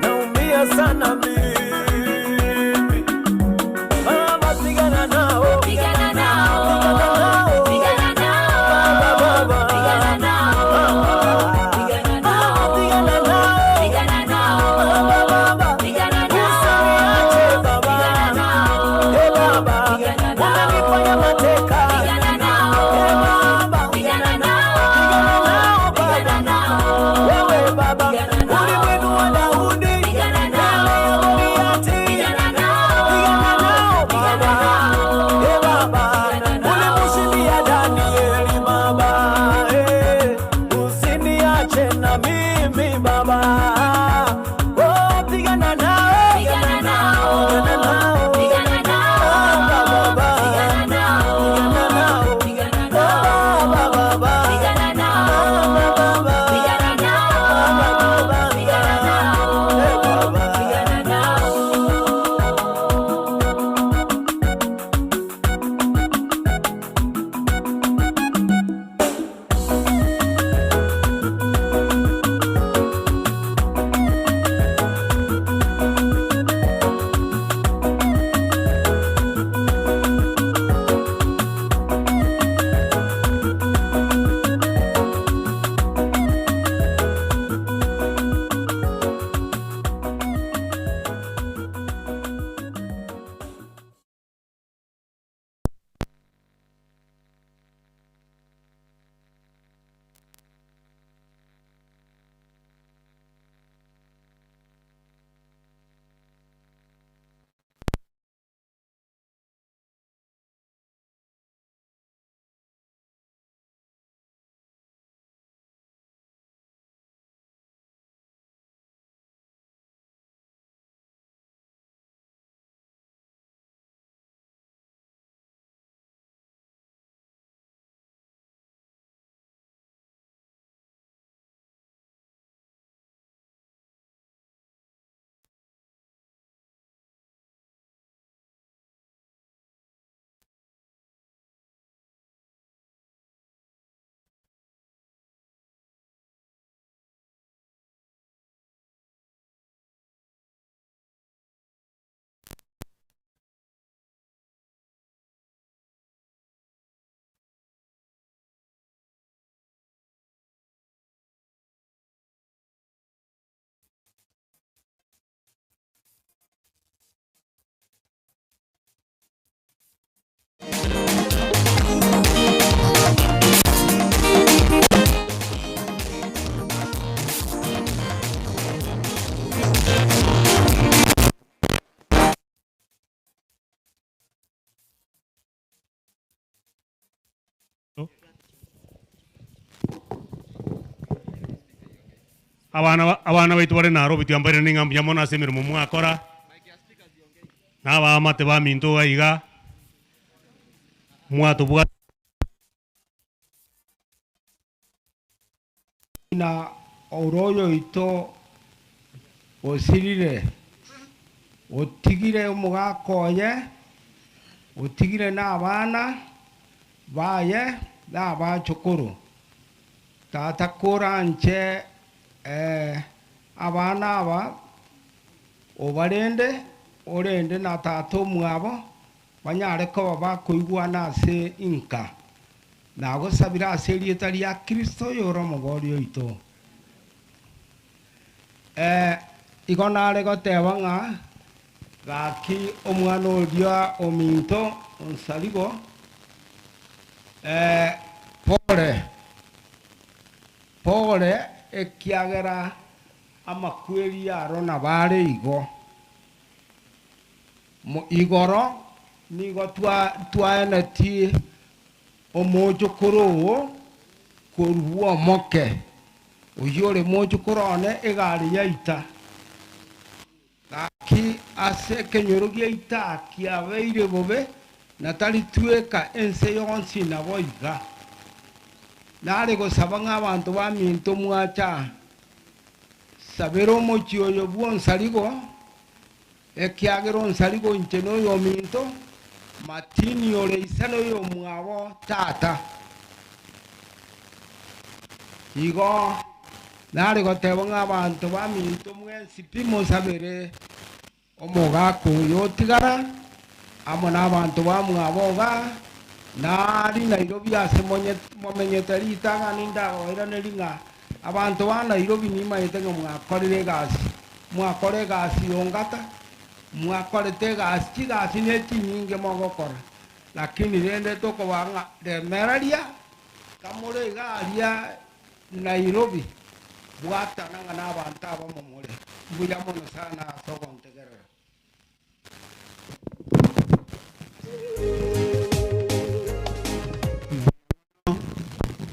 naumia sana mimi Baba, pigana nao, Pigana nao, pigana nao, pigana nao, Baba, Baba, pigana nao, pigana nao, pigana nao, pigana nao, Baba, Baba, pigana nao, usiniache Baba, pigana nao, eh Baba, pigana nao, unanifanya mateka, pigana nao, eh Baba, pigana nao, pigana nao Baba. pigana nao, Wewe baba Pigana nao. ulimwinua Daudi Pigana mbele ya nao. Goliati. pigana nao, Pigana nao pigana baba, nao. Eh baba, Pigana nao. ulimshindia Danieli baba, Eh, usiniache na mimi baba, oh pigana nao, Pigana nao. pigana nao, Pigana nao. Baba, baba. Pigana nao. Pigana nao. Pigana nao. Baba, baba. Pigana nao. Baba, baba. Pigana nao. Baba, Pigana nao. Eh, baba. Pigana nao. Abana abana baitu bare Nairobi twambaire ning'a mbuya mono ase emeremo mwakora, na abaamate baminto iga iga, mwatobwa Na Ore oyoito osirire, otigire omogaka oye, otigire na abana baye na abachokoro. Tata koranche abana aba obarende, orende na tata omwabo, banyare koba bakoigwana ase inka. Nagosabire ase erieta ria Kristo oyore Omobori oito. Igo nare goteba ng'a gaki omwana oria ominto onsarigo, pore, pore, ekiagera amakweri aro nabo are igo. Igoro nigo twaenetie omochokoro oo korwa omoke, oyio ore mochokoro one egari yaita. Gaki ase ekenyoro giaita kiabeire bobe, na tari tweka ense yonsi nabo iga. Nare gosaba ng'a abanto baminto mwacha sabera omochie oyo bw'onsarigo, Ekiagera onsarigo inche noyominto, Martini ore ise noyomwabo tata. Igo nare goteba ng'a abanto baminto mwensi pi mosabere omogaka oyo otigara amo nabanto bamwabo iga, nari Nairobi ase momenyete ritang'ani ndabairanerie ng'a Abanto ba Nairobi nimaete ng'a mwakorire egasi, mwakora egasi yongata, mwakorete egasi, chigasi ne chinyinge mogokora, lakini rende tokobaa ng'a remereria kamore iga aria Nairobi, bwatana ng'a nabanto abamo more. Mbuya mono sana ase ogontegerera.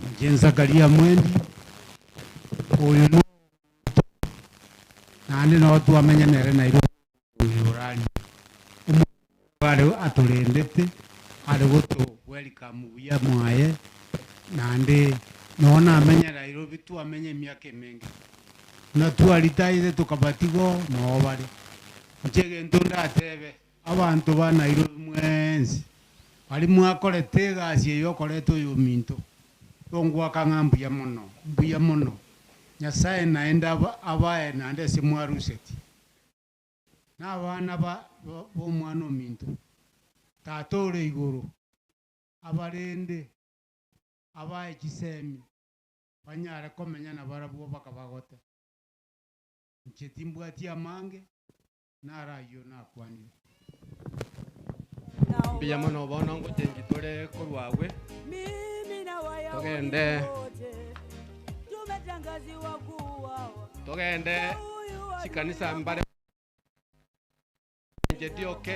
Inche Zakaria Mwendi, oyo nomonto naende nabo twamenya nere Nairobi igoro aria. Omonto are atorendete, are goto welcome buya mwaye, naende nonye namenya Nairobi twamenya emiaka emenge. Buna twaritaete tokabatiga oo, noo bare. Inche egento ndatebe. Abanto ba Nairobi mwensi, baria mwakorete egasi eye okoreta oyominto, tongwaka ng'a mbuya mono, mbuya mono. Nyasae naende abae naende ase mwaruseti. Na abana ba b'omwana ominto, Tata ore igoro, abarende, abae chisemi, banyare komenya nabarabwo bakabagote. Inche timbwati amange, Naro ayio nakwanire. Mbuya mono bono ngochengi tore korwa agwe togende togende chikanisa mbare Magenche DOK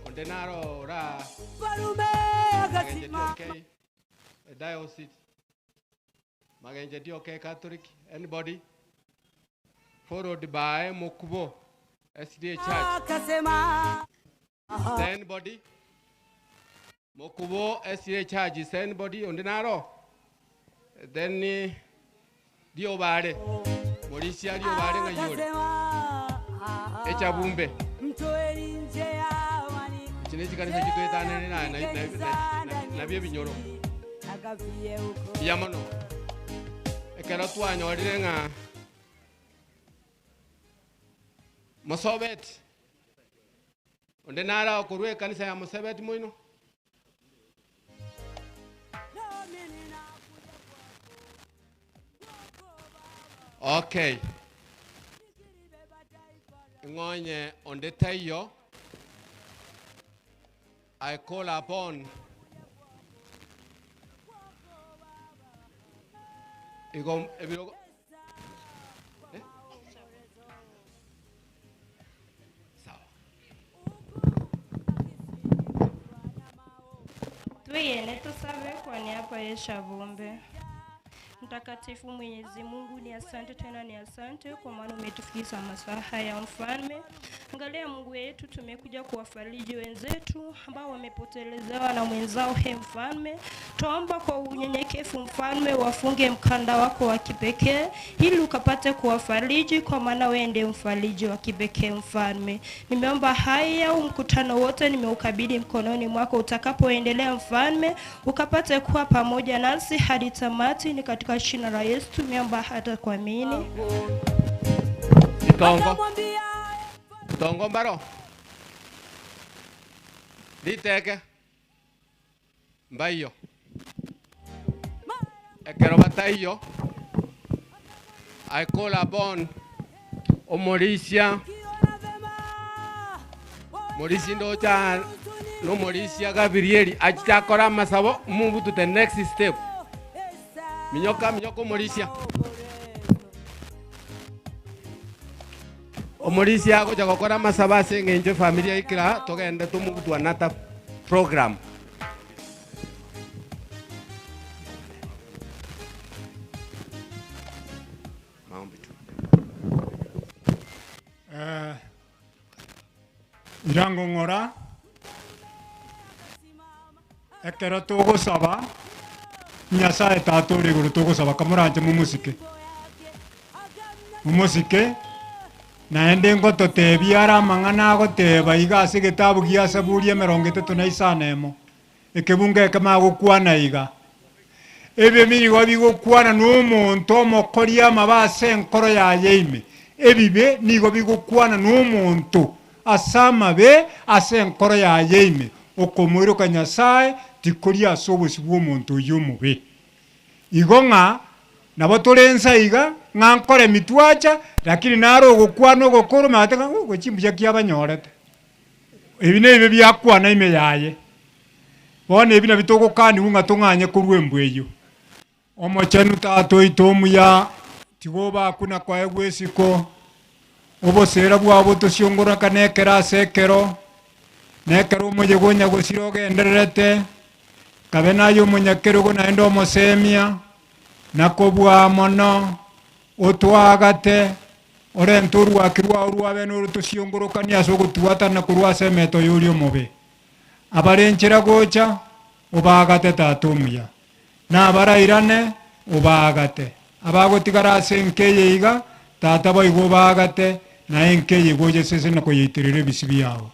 onde naro ora Magenche DOK diocese Magenche DOK Catholic anybody Followed by Mokubo SDA Church. Is there anybody? Mokubo SDA Church, is there anybody? Onde naro? Then Riobare, Morisia Riobare ng'ai ore? Echabumbe. Echi ne chikanisa chitoetanere na na na na nabio ebinyoro. Mbuya mono. Ekero twanyorire ng'a Mosobeti, onde nare okorwa ekanisa ya Mosebeti moino? Okay. Ng'onye onde taiyo. I call upon igo ebirogo eh? Sawa. Tweyene tusabe kwa niaba ya Shabombe. Mtakatifu Mwenyezi Mungu, ni asante tena ni asante kwa maana umetufikisha masaa haya mfalme. Angalia Mungu wetu, tumekuja kuwafariji wenzetu ambao wamepotelezewa na mwenzao. He Mfalme, twaomba kwa unyenyekevu Mfalme, wafunge mkanda wako wa kipekee ili ukapate kuwafariji, kwa maana wewe ndiye mfariji wa kipekee Mfalme. Nimeomba haya, huu mkutano wote nimeukabidhi mkononi mwako, utakapoendelea Mfalme, ukapate kuwa pamoja nasi hadi tamati. Ni katika jina la Yesu tumeomba hata kuamini. Itongo. Itongo mbaro. Riteke. Mbaiyo. Ekero bataiyo. I call upon omorisia morisi ndocha nomorisia Gabrieli achichakora amasabo move to the next step minyoka minyoka omorisia omorisia agocha gokora amasabo ase eng'encho efamiri yaikera togende tomove to another program. Maombi tu. Eh, irangong'ora ekero togosaba Nyasaye tata ore igoro togosaba kamoranche momosike momosike naende ngototebia are amang'ana agoteba iga ase egetabu gia Saburi emerongo etato na isano emo ekebungo ekemo agokwana iga Ebibe nigo bigokwana nomonto omokori amabe ase enkoro yaye ime. Ebibe nigo bigokwana nomonto ase amabe ase enkoro yaye ime. Okomoiroka Nyasae tikori ase obosio bw'omonto oyio omobe. Igo ng'a nabo tore inse iga, ng'a nkore mitwacha, lakini naro ogokwana ogokoro omanyete ng'a oh, chimbuya ki abanyorete. Ebi nebibe biakwana ime yaye. Bono ebi nabio togokanigwa ng'a tong'anye korwa embwa eyio. Omochenu Tata oito omuya, tiga obakwe na koegwa esiko, oboseera bwao botosiongorakane nekero ase ekero, na ekero omoyega o nyagosira ogendererete, kabe naye omonyakerogo naende omosemia, na kobua mono, otoagate, orente orwaki rwao rwabe norotosiongorakanie ase ogotwatana korwa ase emeto y'oria omobe. Abare nchera gocha, obaagate Tata omuya, na abarairane, obaagate. Abagotigara ase enka eye iga, Tata boigo obaagate, na enka eye igo oyesese na koyeiterera ebisio biao.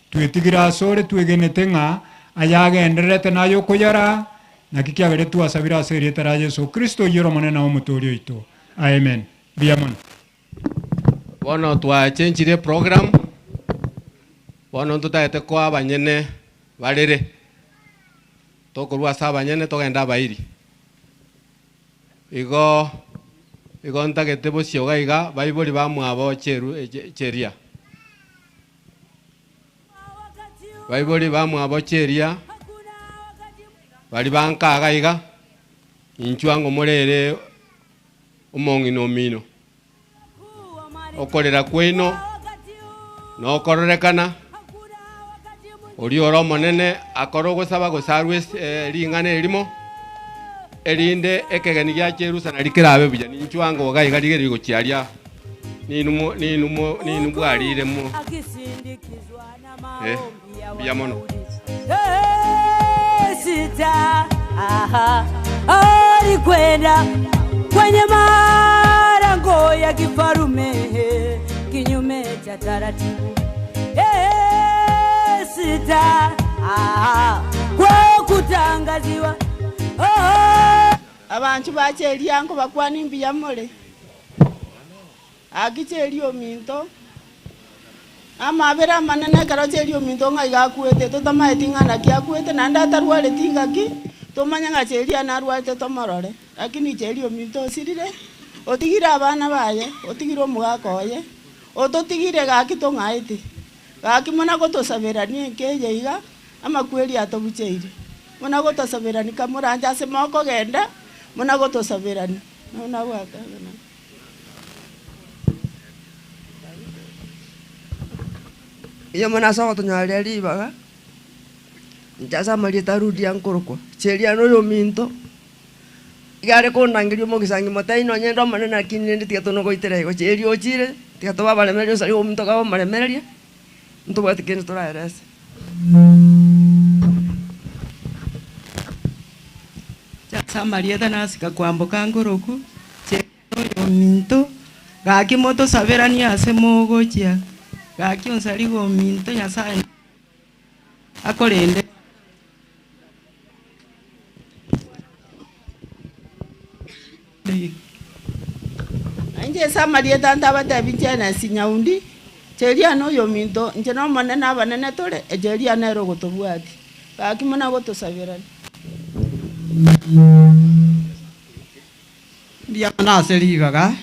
Twetigire asore twegenete ng'a ayagendererete naye okoyaraa, naki kiagera twasabire ase erieta ria Yeso Kristo oyio ore Omonene na Omotoori oito. Amen. Mbuya mono. Bono twachenchirie eprogram, bono ntotagete koa abanyene barere, tokorwa ase abanyene togende abairi. Igo igo ntagete bosio iga iga baibori bamwabo cheru cheria. Baibori bamwabo cheria, baria banka iga iga, inchuo ang'o morere omong'ina omino. Okorera kwaino nokororekana, oria ore omonene akore ogosaba gose arue ring'ana erimo, erinde ekegeni gia cherusa nario kerabe buya. Ninchwe ango iga iga rigereria gochia aria, ninwe ninwe ninwe bwarire mo eh, mbuya mono. Sita aha, alikwenda kwenye malango ya kifarume kinyume cha taratibu. Eh, sita aha, kwa kutangaziwa oh. Abanchwa bache eria nkobakwania mbuya more, Gaki cheria ominto, Amabera amanene ekero cheria ominto ng'a iga akwete, totamaeti ng'a naki akwete, naende atarwareti ngaki, tomanye ng'a cheria narwarete tomorore. Lakini cheria ominto osirire, otigire abana baye, otigire omogaka oye, ototigire gaki tong'aete. Gaki muna gotosaberania enka eye iga, amakweri atobucheire. Muna gotosaberania kamoranche ase mokogenda, muna gotosaberania. Nabo nabwate. Inwe mono ase ogotonyoreria ribaga, inche ase amarieta a Ludia nkorokwa, Cheria noyo ominto, iga are kondangeria omogisangi motebi nonye inde omonene lakini rende tiga tonogoitera igo, Cheria ochire, tiga tobe abaremereria osari ominto kabe omoremereria. Ntobwati kende toraerese. Ase amarieta nasika kwamboka nkoroku, inche noyominto, gaki motosaberanie ase mogochia, gaki onsariga ominto Nyasaye akorende. Na inche ase amarieta ntabatebi inche Enesi Nyaundi, Cheria noyominto, inche n'Omonene abanene tore, echeria nere ogotobwatia. Gaki muna gotosaberania. Mbuya mono ase ribaga,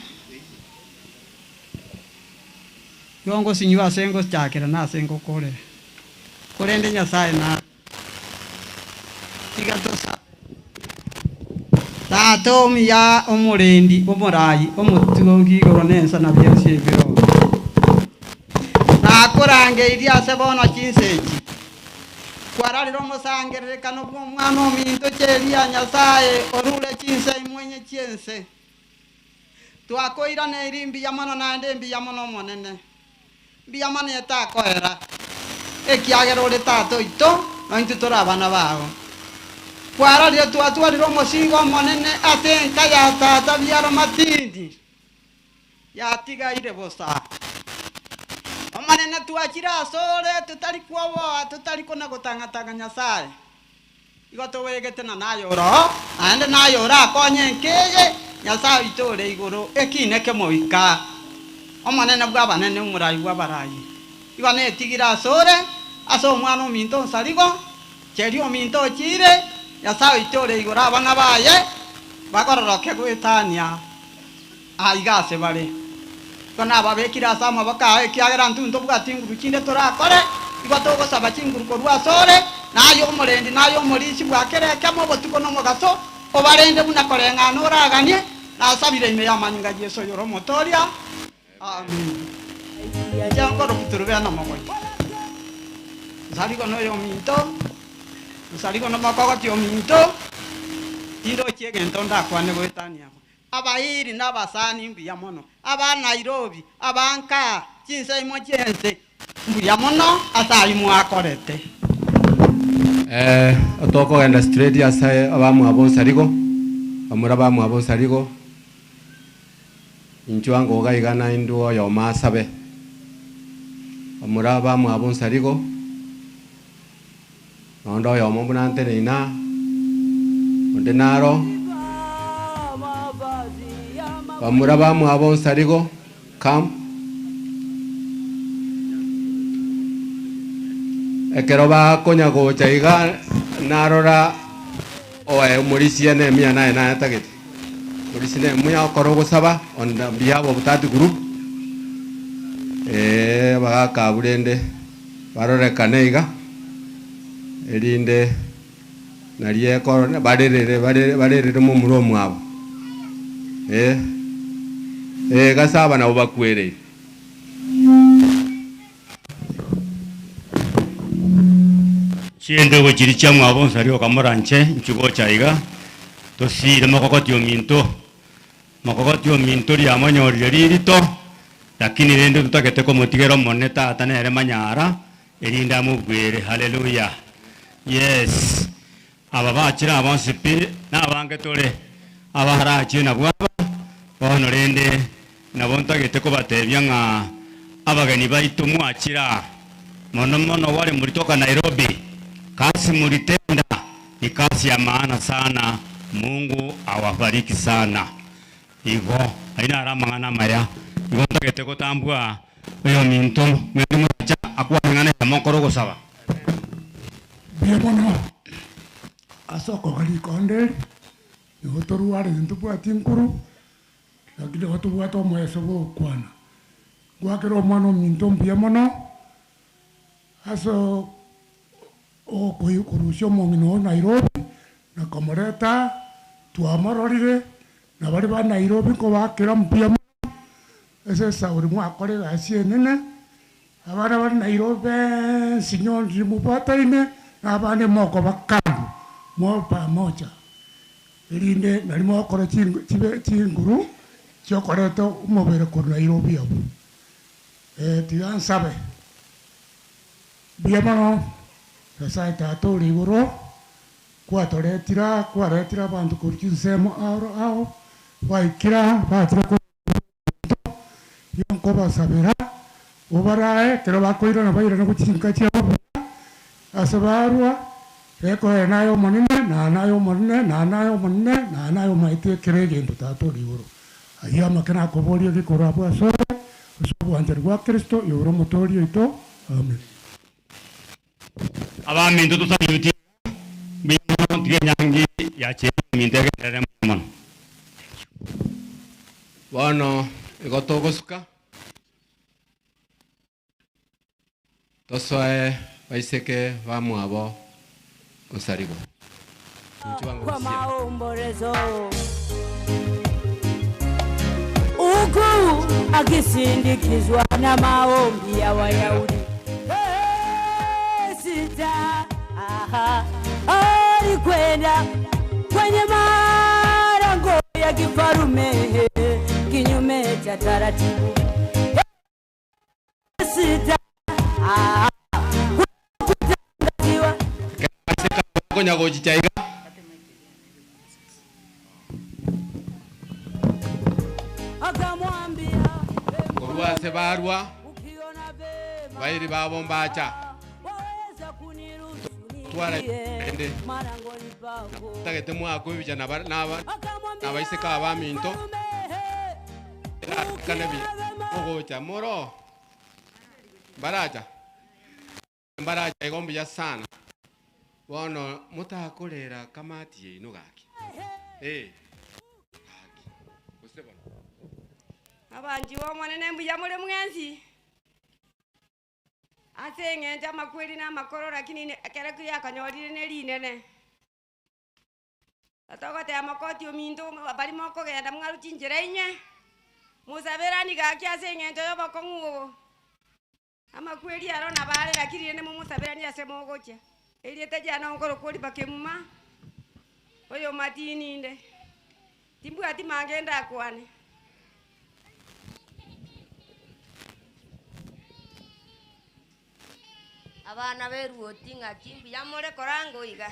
igo ngosinywa ase ngochakera na ase ngokorera, korende Nyasae nare. Tiga tosabe. Tata omuya, omorendi, omorai, omotugi igoro na ense na bionsi ebiroo. Nakorangeirie ase bono chinsa echi, kwararire omosangererekano bw'omwana ominto cheria Nyasae orure chinsa imwenye chi'ense. Twakoiraneirie mbuya mono naende mbuya mono Omonene. Mbuya mono etakoera, ekiagera ore Tata oito, na intwe tore abana bao. Kwarorire twatwarire omosigo omonene ase enka ya tata biaro matindi, yatigaire bosa. Omonene twachire asore totari kwoboa, totari kona-gotang'a-tang'a Nyasae. Igo towegete na naye oro, naende naye orakonye enka eye, Nyasae oito ore igoro, ekiina kemoika, Omonene bw'abanene, Omorai bw'abarai. Igo netigire asore, ase omwana ominto onsarigo, cheria ominto ochiire, Nyasae oito ore igoro abana baye bagororoke goetania aiga ase bare. Igo nababekire ase amaboko ao, ekiagera intwe ntobwati nguru chinde torakore, igo togosaba chinguru korwa asore, na aye omorendi, na aye omorisia bwa kera ekemo obotuko na omogaso, obarende buna koreng'ana oraganie, nasabire ime y'amanyinga a Yeso oyore Omotooria. Amin. Inche nkoroku Turubea na Mogoyi. Nsarigo noyominto, nsarigo nomokogoti ominto, tindochi egento ndakwane goetania abwo. Abairi na abasani mbuya mono, aba Nairobi, aba nkaa, chinsemo chi'ense, mbuya mono ase ayio mwakorete. Eh, tokogenda straight ase abamwabo nsarigo, bamura bamwabo nsarigo, inchuo ango iga iga naende oyomo asabe. Bamura bamwabo nsarigo, Nonya oyomo buna nteneine aa, onde naro, bamura bamwabo nsarigo, come. Ekero bakonya gocha iga, narora oe omorisia Nehemia naye nayatagete. Morisia Nehemia okora ogosaba on the behalf of that group, eh, abagaka abwo rende. Barorekane iga, erinde nario ekoro barerere bare barerere momura omwabo. Eh, eh, gase aba nabo bakwereire. Chindego chiria chia mwabo nsari okamoranche nchigocha iga, tosiire mokogoti ominto. Mokogoti ominto riamonyorire ririto, lakini rende totagete komotigera Omonene Tata nere manyara, erinde amobwere. Haleluya! Yes. Aba bachire aa bonsi pi, nabange tore, abarachie nabwo aba, bono rende nabo ntagete kobatebia ng'a abageni baito mwachire aa, mono mono ware moritoka Nairobi, kasi moritenda Ni kazi ya maana sana Mungu awabariki sana igo ayio naro amang'ana amaya igo ntagete gotambua oyominto ng'ende mosacha akwane ng'ana eyemo nkore ogosaba. Mbuya mono ase okoga rikonde eri, nigo torwarete ntobwati nkuru, lakini nigo tobwate omoeso bwa ogokwana. Ngoakera omwana ominto mbuya mono ase Okorusia omong'ina oo Nairobi na komoreta aa, twamororire, na baria ba Nairobi nkobakera mbuya mono ase esauri mwakora egasi enene, abana bare Nairobi bensi nyonsi mobwataine na abande mokoba kando mo pamoja, erinde nari mogokora chibe chinguru chiokoreta omobere korwa Nairobi abwo. Tiga nsabe. Mbuya mono, Nyasae Tata ore igoro, kwatoretire aa, kwaretire abanto korwa chinsemo aro ao, baikire aa, bachire korwa ebinto, igo nkobasabera, obarae ekero bakoirana bairane gochia chinka chiabo buya, ase barwa, gekoera naye Omonene, na naye Omonene, na naye Omonene, na naye omaete kera egento Tata ore igoro. Ayio amake nakoboria gekorwa abwo asore, ase obwanchani bwa Kristo, igoro Omotooria oito. Amen. Abaminto tosalutie mbuya mono tiga enyangi ya Cheria ominto egenderere mbuya mono. Bono igo togosuka, tosoe baiseke bamwabo Onsarigo. Inchuo bwango Kwa gosia. maombolezo huku akisindikizwa na maombi ya Wayahudi. Hey, sita aha, alikwenda kwenye malango ya kifarume kinyume cha taratibu. Hey, sita aha, kutangaziwa Konya gochicha iga. akamwambia Korwa ase barwa, bairi babo mbacha. Twara ende. Tagete mwakwa ebicha naba naba nabaiseke abaminto. Erakane buya. Ogocha moro. Mbaracha. Mbaracha igo mbuya sana. Bono motakorera kamati yaino gaki. Eh. Gaki. Gose bono. Abanchi b'Omonene mbuya more mwensi, ase eng'encho amakweri na amakoro, lakini ekero kiakonyorire ne rinene. Togoteba mokoti ominto baria mokogenda mwarwe chinchera inye, mosaberani gaki ase eng'encho y'obokong'u obo. Amakweri aro nabo are, lakini rende momosaberanie ase mogochia. Erieta riane nkorokwa Oliver Kemuma, oyomatini inde, timbwati mange ndakwane. Abana b'eruoti ng'aki mbuya more koranga iga?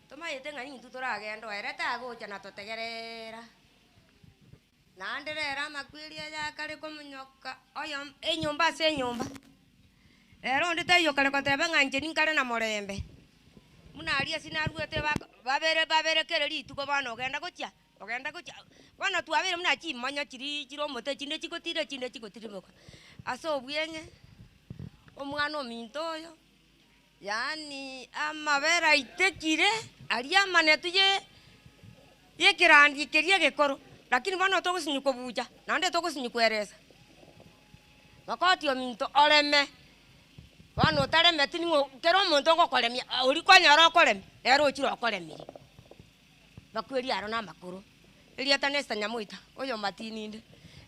Tomayete ng'a intwe toragende oo, ere tagocha na totegerera. Naende rero amakweri aya akare komonyoka oyo enyomba ase enyomba. Rero onde taiyo okare koteba ng'a inche ninkare na morembe, buna aria ase naruete bako babere babere kere rituko bono ogenda gochia ogenda gochia bono twabeire buna chimonyo chiria chire omote chinde chigotira echinde chigotirimboka. Ase obweng'e, omwana ominto oyo, Yaani amabere aitekire aria amanetu ye y'ekerandi keria egekoro, lakini bono togosinywa kobucha, naende togosinywa kweresa. Mokoti ominto oreme, bono otaremeti ning'o kera omonto ogokoremia oria kwanyora okoremia, nere ochire okoremirie. Bakweri aro na amakoro, erieta Nesta Nyamoita, oyo matini inde.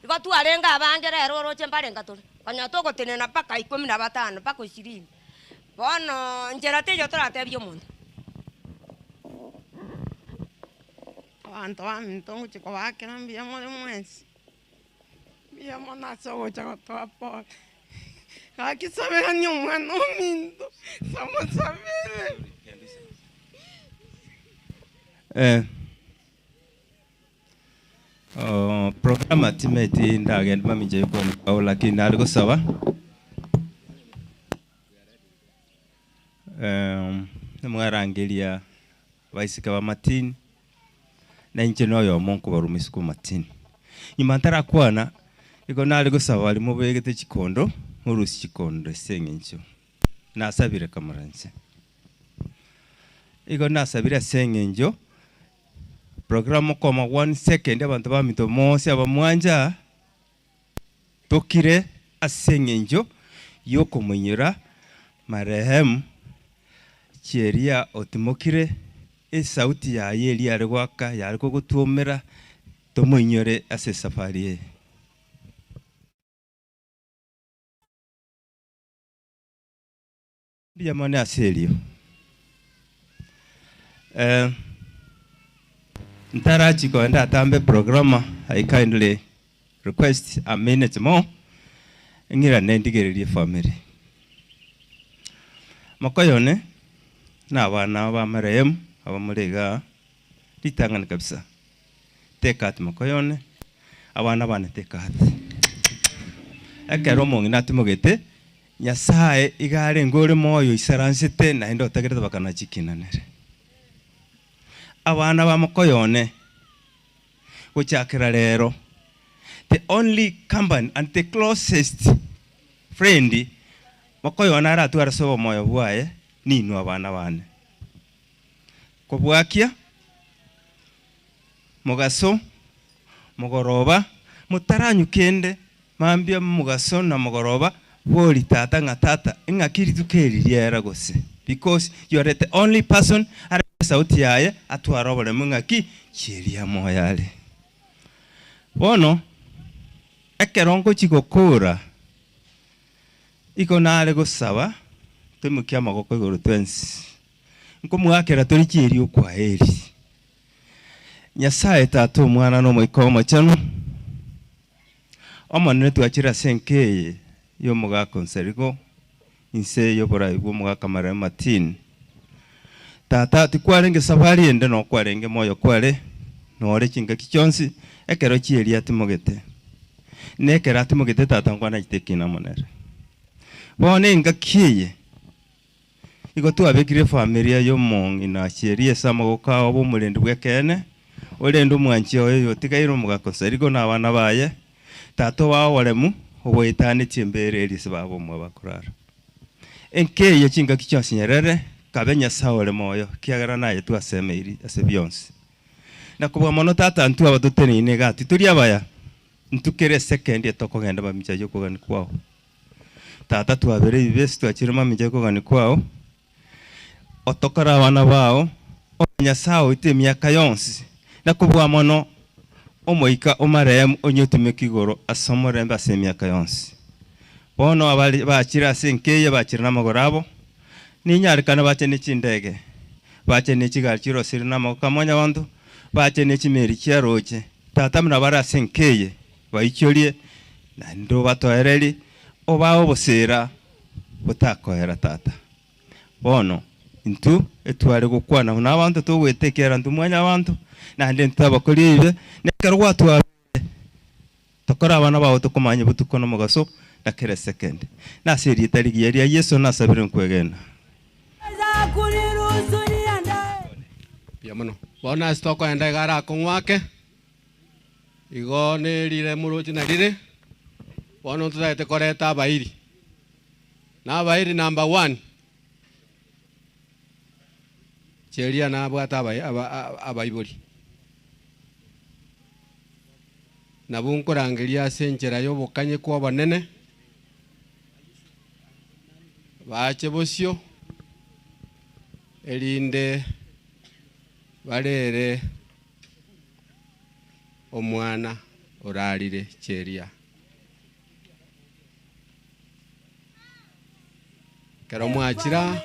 Igo twarenge abange rero oroche mbarenga tore, konya togotenena mpaka ikomi na batano mpaka ishirini. Bono nchera teiyo toratebie omonto. Abanto baminto ngochia kobaakera mbuya more mwensi, mbuya mono ase ogocha gotoa pole, gaki saberania omwana ominto, samosabere. Eh, oh, programa timeti ndagenda mamincha yokwandika lakini nare gosaba eh, mwarangeria abaiseke ba Martin na inche noyomo nkobarwa omoiseke o Martin. Nyuma ntarakwana igo nare gosaba baria mobegete chikondo morusie chikondo ase eng'encho nasabire kamoranche. Igo nasabire ase eng'encho program okoma one second abanto baminto bonsi abamwancha tokire ase eng'encho yokomoinyora marehemu Cheria otimokire esauti yaye eria are goaka yare kogotwomera tomoinyore ase esafari eye. Mbuya mono ase erio. Eh, ntarachi kogenda atambe programa, I kindly request a minute more, ng'irane ndigererie family. Mokoyone, na abana ba marehemu abamore igaa, ritang'ani kabisa, take heart mokoyone, abana bane take heart. Ekero omong'ina atimogete, Nyasaye iga arenge ore moyo oisaransete naende otegerete bakana chikinanere. Abana ba mokoyone, gochakera rero, the only company and the closest friend mokoyone aratware ase obomoyo bwaye ninwe abana bane. Kobwakia, mogaso, mogoroba, motaranywa kende, mambia mogaso na mogoroba, bori tata ng'a tata ing'aki rituko eri riera gose? Because you are the only person are esauti yaye atware oboremu ng'aki chiria moyo are. Bono ekero ngochia gokora igo nare gosaba toimokie amagoko igoro twensi, nkomoakera tore chieri okwaeri. Nyasae Tata, Omwana, na Omoika Omochenu, Omonene twachire ase enka eye y'omogaka Onsarigo, inse y'oborai bw'omogaka Marehemu Martin. Tata, tikwarenge safari ende noo kwarenge moyo kware, nore chingaki chionsi, ekero chi'eria atimogete. Na ekero atimogete tata nkwanachete ekina amo nere. Bono engaki eye, Igo twabekire efamilia y'omong'ina Sheria ase amaboko ao abe omorendi bw'ekeene, orende omwanchi oye oyotigaire omogaka o Serigo na abana baye, tata obae oboremu, oboetanetie embera eria ase baba omwabo akorara. Enka eye chingaki chionsi nyerere, kabe Nyasae ore moyo, ekiagera naye twasemeiri ase bionsi. Na kobua mono tata intwe aba toteneine igaa titori abaya, intwe kera esekendi etokogenda mamincha y'okogania kwao. Tata twabere ebibe ase twachire mamincha y'okogania kwao, otokore abana bao, obe Nyasae oito emiaka yonsi, na kobua mono Omoika o marehemu onye otimeke igoro ase omorembe ase emiaka yonsi. Bono abare bachire ase enka eye bachire namagoro abo, ninyarekane bache ne chindege, bache ne chigari chirosirie namagoko a mwanyabanto, bache ne chimeri chia roche. Tata buna bare ase enka eye, Baichorie, naende obatoererie, obae oboseera botakoera Tata. Bono intwe etware gokwana buna abanto togoeta ekiagera intwe mwanyabanto, naende intwe abakori ebibe, na ekero gwatwabeire, tokore abana bao tokomanye botuko na omogaso, na kera esekendi. Nase erieta rigiya ria Yeso nasabire nkwegena. Mbuya mono. Bono ase tokoenda iga arakong'u ake. Igo nerire moroche na rire, bono ntotagete koreta abairi. Na abairi number one, Cheria nabwate abai aba abaibori. Nabwo nkorangeria ase enchera ya obokanyekwa obonene, bache bosio, erinde barere. Omwana orarire cheria. Ekero mwachira,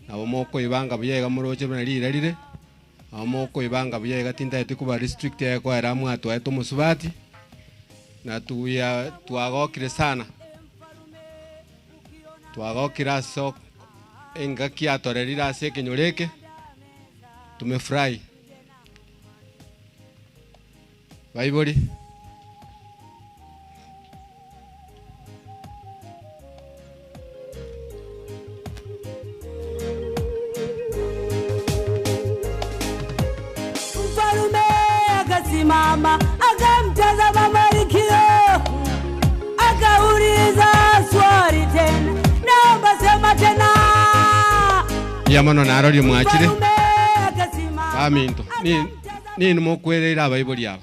nabo mokoibanga buya iga moroche buna rira rire, nabo mokoibanga buya iga tintageti koba restrict ekoera mwatwaete omosubati, na tuya twagokire sana, twagokire ase ok engaki yatorerire ase ekenyoro eke, tumefurahi. Baibori. Mfalume akasimama akamtazama Malikio, akauliza swali tena, naomba sema tena. Mbuya mono narorie mwachire. Baminto, ninwe mokwereire abaibori aba.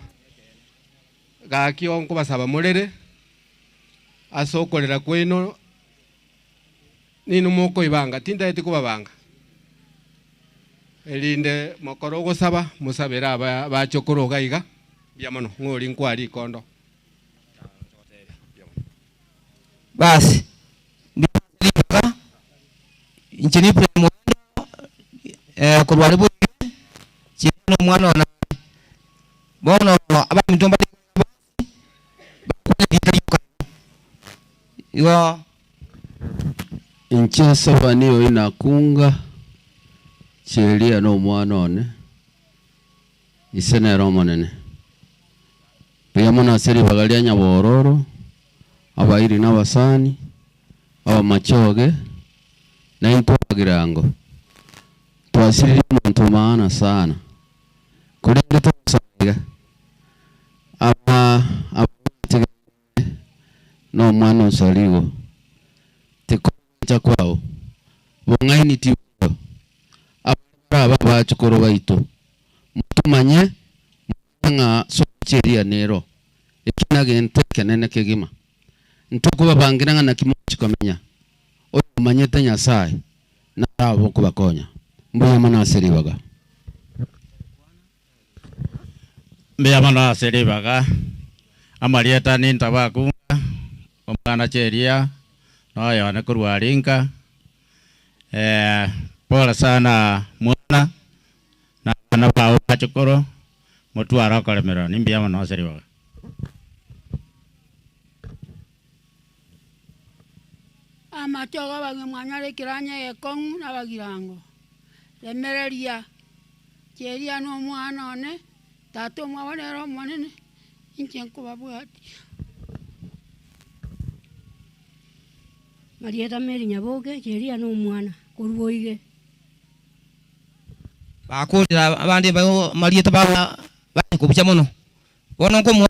Gaki onkobasaba morere ase okorera kwaino, ninwe mokoibanga, tintageti kobabanga, erinde mokore ogosaba, mosabere aba bachokoro iga iga, mbuya mono, ng'o oria nkoa rikondo. Basi, ribaga, inche Ibrahim Mwendo, korwa aria boigo, chiria na omwana one are. Bono abaminto mbare bonsi, bakwane erieta rioka. Igo. Inche Sefania oyio nakunga Sheria nomwana one, ise nere omonene. Mbuya mono ase ribaga ria nyabororo, abairi na abasani, abamachoge, na intwe abagirango. Twasiririe omonto maana sana, korende togosaba iga, aba abategerere nomwana osarigo, tikogocha kwao, bong'aini tiboiyo, abare barabe abachukuru baito, motomanye, momanye ng'a sogocha eria nero, eki nagento ekenene kegima. Ntokobabangira ng'a naki mogochi komenya, oyomanyete Nyasae naro abe okobakonya. Mbuya mono ase ribaga. Mbuya mono ase ribaga, amarieta nintabakunga, omwana Cheria, na oyone korwa Arinka. Pole sana mwana, na abana bao bachukuru, motware okoremerwa. Nimbuya mono ase ribaga. Amatogo abang'ina mwanyora ekeranya egekong'u na abagirango. Remereria, Cheria nomwana one, tata omwabo nere omonene, inche nkobabwatia. Marieta Mary Nyaboke, Cheria nomwana, korwa Oige. Bakorera abande marieta banya kobucha mono. Bono nkomoa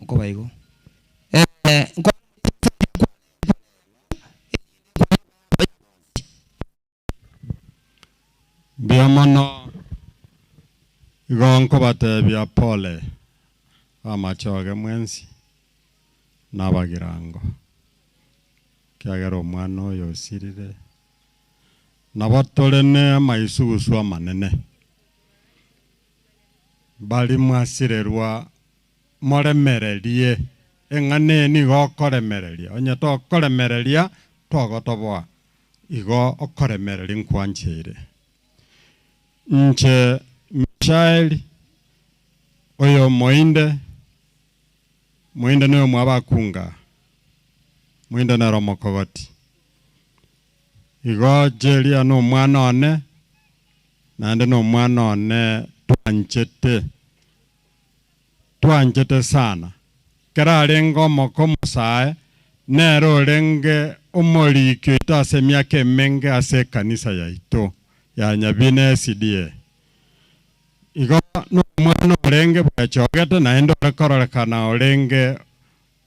Okoba igo. Eh, Mbuya mono igo nkobatebia pole amachoge mwensi na abagirango, ekiagera omwana oyo osirire. Nabo tore ne amaisugusu amanene, baria mwasirerwa moremererie, eng'ana eye nigo okoremereria, onye tokoremereria togotoboa, igo okoremereria nkwancheire. Inche Mishaeli, oyo omoinde, moinde noyo mwabakunga, moinde nere omokogoti. Igo Jeria nomwana one, naende nomwana one twanchete, twanchete sana. Ekero arenge omoke omosae, nere orenge omoriki oito ase emiaka emenge ase ekanisa yaito ya Nyabina SDA. Igo nomwana orenge bwechogete naende ore kororekana orenge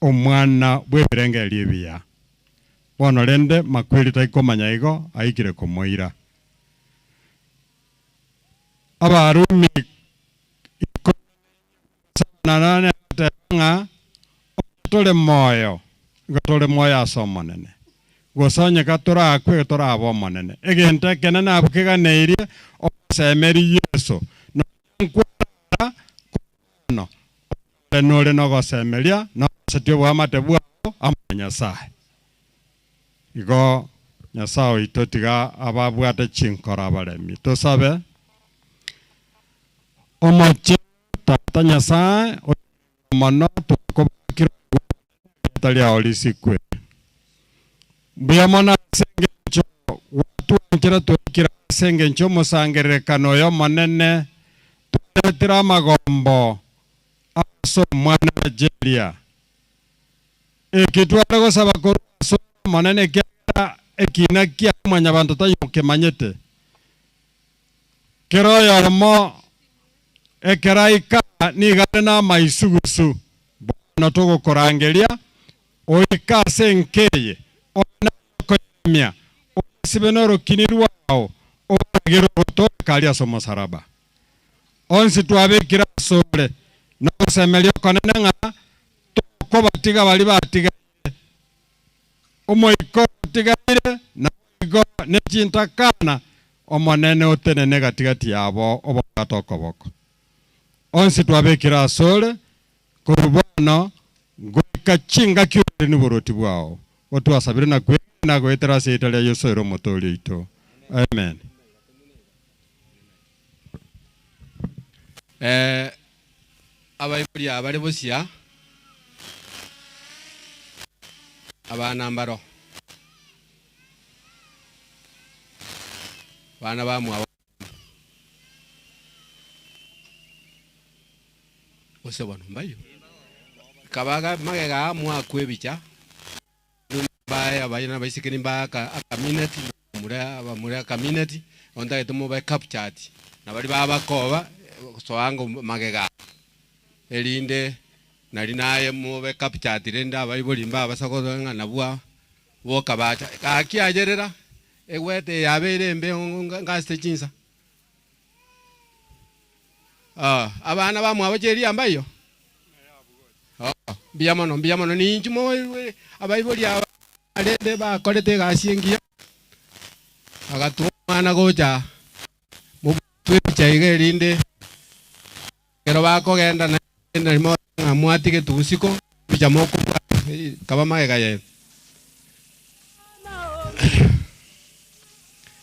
omwana bw'ebirengererio ebiya. Bono rende makweri tai komanya igo aikire komoira. Abarumi 18 agateba ng'a onye tore moyo, igo tore moyo ase Omonene, gose onye gatorakwe, igo torabe Omonene. Egento ekenene abwo keganeirie ogosemeria Yeso, nonya nkwarara korwa bono, onyore nore nogosemeria na ogosetia oboamate bwao amo na Nyasae. Igo Nyasae oito tiga ababwate chinkoro abaremi. Tosabe. Omochie Tata Nyasae oito mono twakobakire erieta riao risikwe. Mbuya mono ase engencho gwatwanchera twaikire ase engencho y'omosangererekano oyo omonene twaretire amagombo ase omwana Nigeria. Eki tware gosaba korwa ase Omonene ekiagera ekina kia mwanyabanto taiyo okemanyete. Kera oyomo ekero aika nigo are namaisugusu, bono togokorangeria oike ase enka eye, obe naye okoyeremia, obasibe norokini rwao, obaragere ogotooreka aria ase omosaraba. Onsi twabekire asore nogosemeria okonene ng'a tokobatiga baria batigaire, omoika otigaire, naboigo ne chintakana, Omonene otenene gati-gati yabo obwate okoboko. Onsi twabekire asore korwa bono goika chingaki ore noborwoti bwao, gotwasabire na kwegena goetera ase erieta ria Yeso ere Omotooria oito. Amen. Eh, abaibori aba bare bosia. Abana mbaro, abana bamwabo gose bono mbayio? Kabaga magega aa mwakwa ebicha, mbae abaye na abaiseke nimbae aka akamineti, abamura abamura akamineti, bono ntagete mobe captured, na baria babakoba soango magega aa, erinde Nari naye mobe captured rende abaibori mbabasa korora ng'a nabwo boka bacha. Gaki ayerera egwete eye yabeire embe ngasete chinsa. Ah, abana bamwabo cheria mbaiyo? Oh, mbuya mono, mbuya mono. Ninchu moirwe abaibori aba rende bakorete egasi engiya, bagatuma omwana gocha mobwatwe ebicha iga erinde Ekero bakogenda naende nari morore ng'a mwatigetwe bosiko, ebicha mokobwata ekaba magega yaino.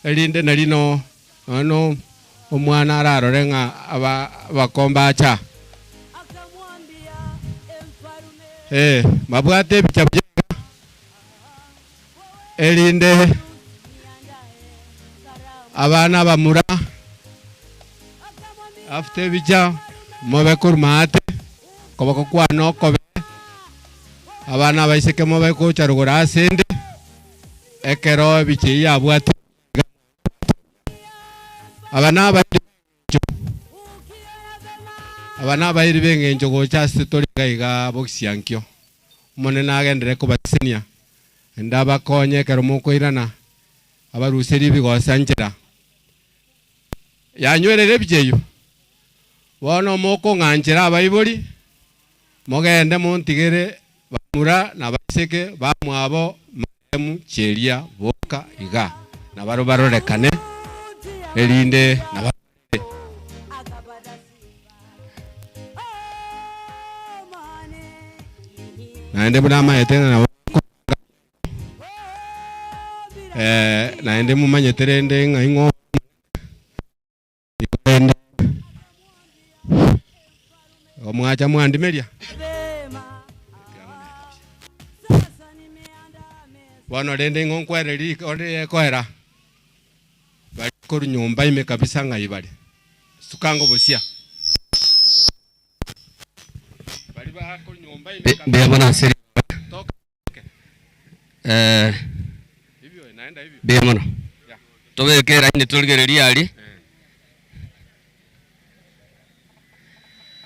Erinde nari no nonya no omwana ararore ng'a aba abakombe acha. Eh, babwate ebicha buya iga, erinde abana abamura after ebicha mobe korwa maate koboko kwane okobe abana abaiseke mobe gocha rogoro ase ende ekero ebicha eyio yabwatire aba nabairi Aba nabairi b'engencho gocha ase tore iga iga bogisiankio. Omonene agenderere kobasesenia, naende abakonye ekero mokoirana, abaruserie ebigosa nchera. Yanywerire ebicha eyio? Bono mokong'anchera abaibori, mogende montigere bamura na abaiseke bamwabo marehemu chiria boka iga, nabarabwo barorekane, erinde nabarabwo. Naende buna amaete ng'a nabo eh, naende momanyete rende ng'a ing'o igo rende omwacha mwandimeria. Bono rende ing'o nkwereri ore ekoera. Bare korwa nyomba ime kabisa ng'ai bare? Suka ango bosia. Baria ba korwa nyomba ime kabisa. Mbuya mono ase ribaga. Toka oke. Eh, Hivyo inaenda hivyo. mbuya mono. Yeah. Tobeke eraini torigererie aria.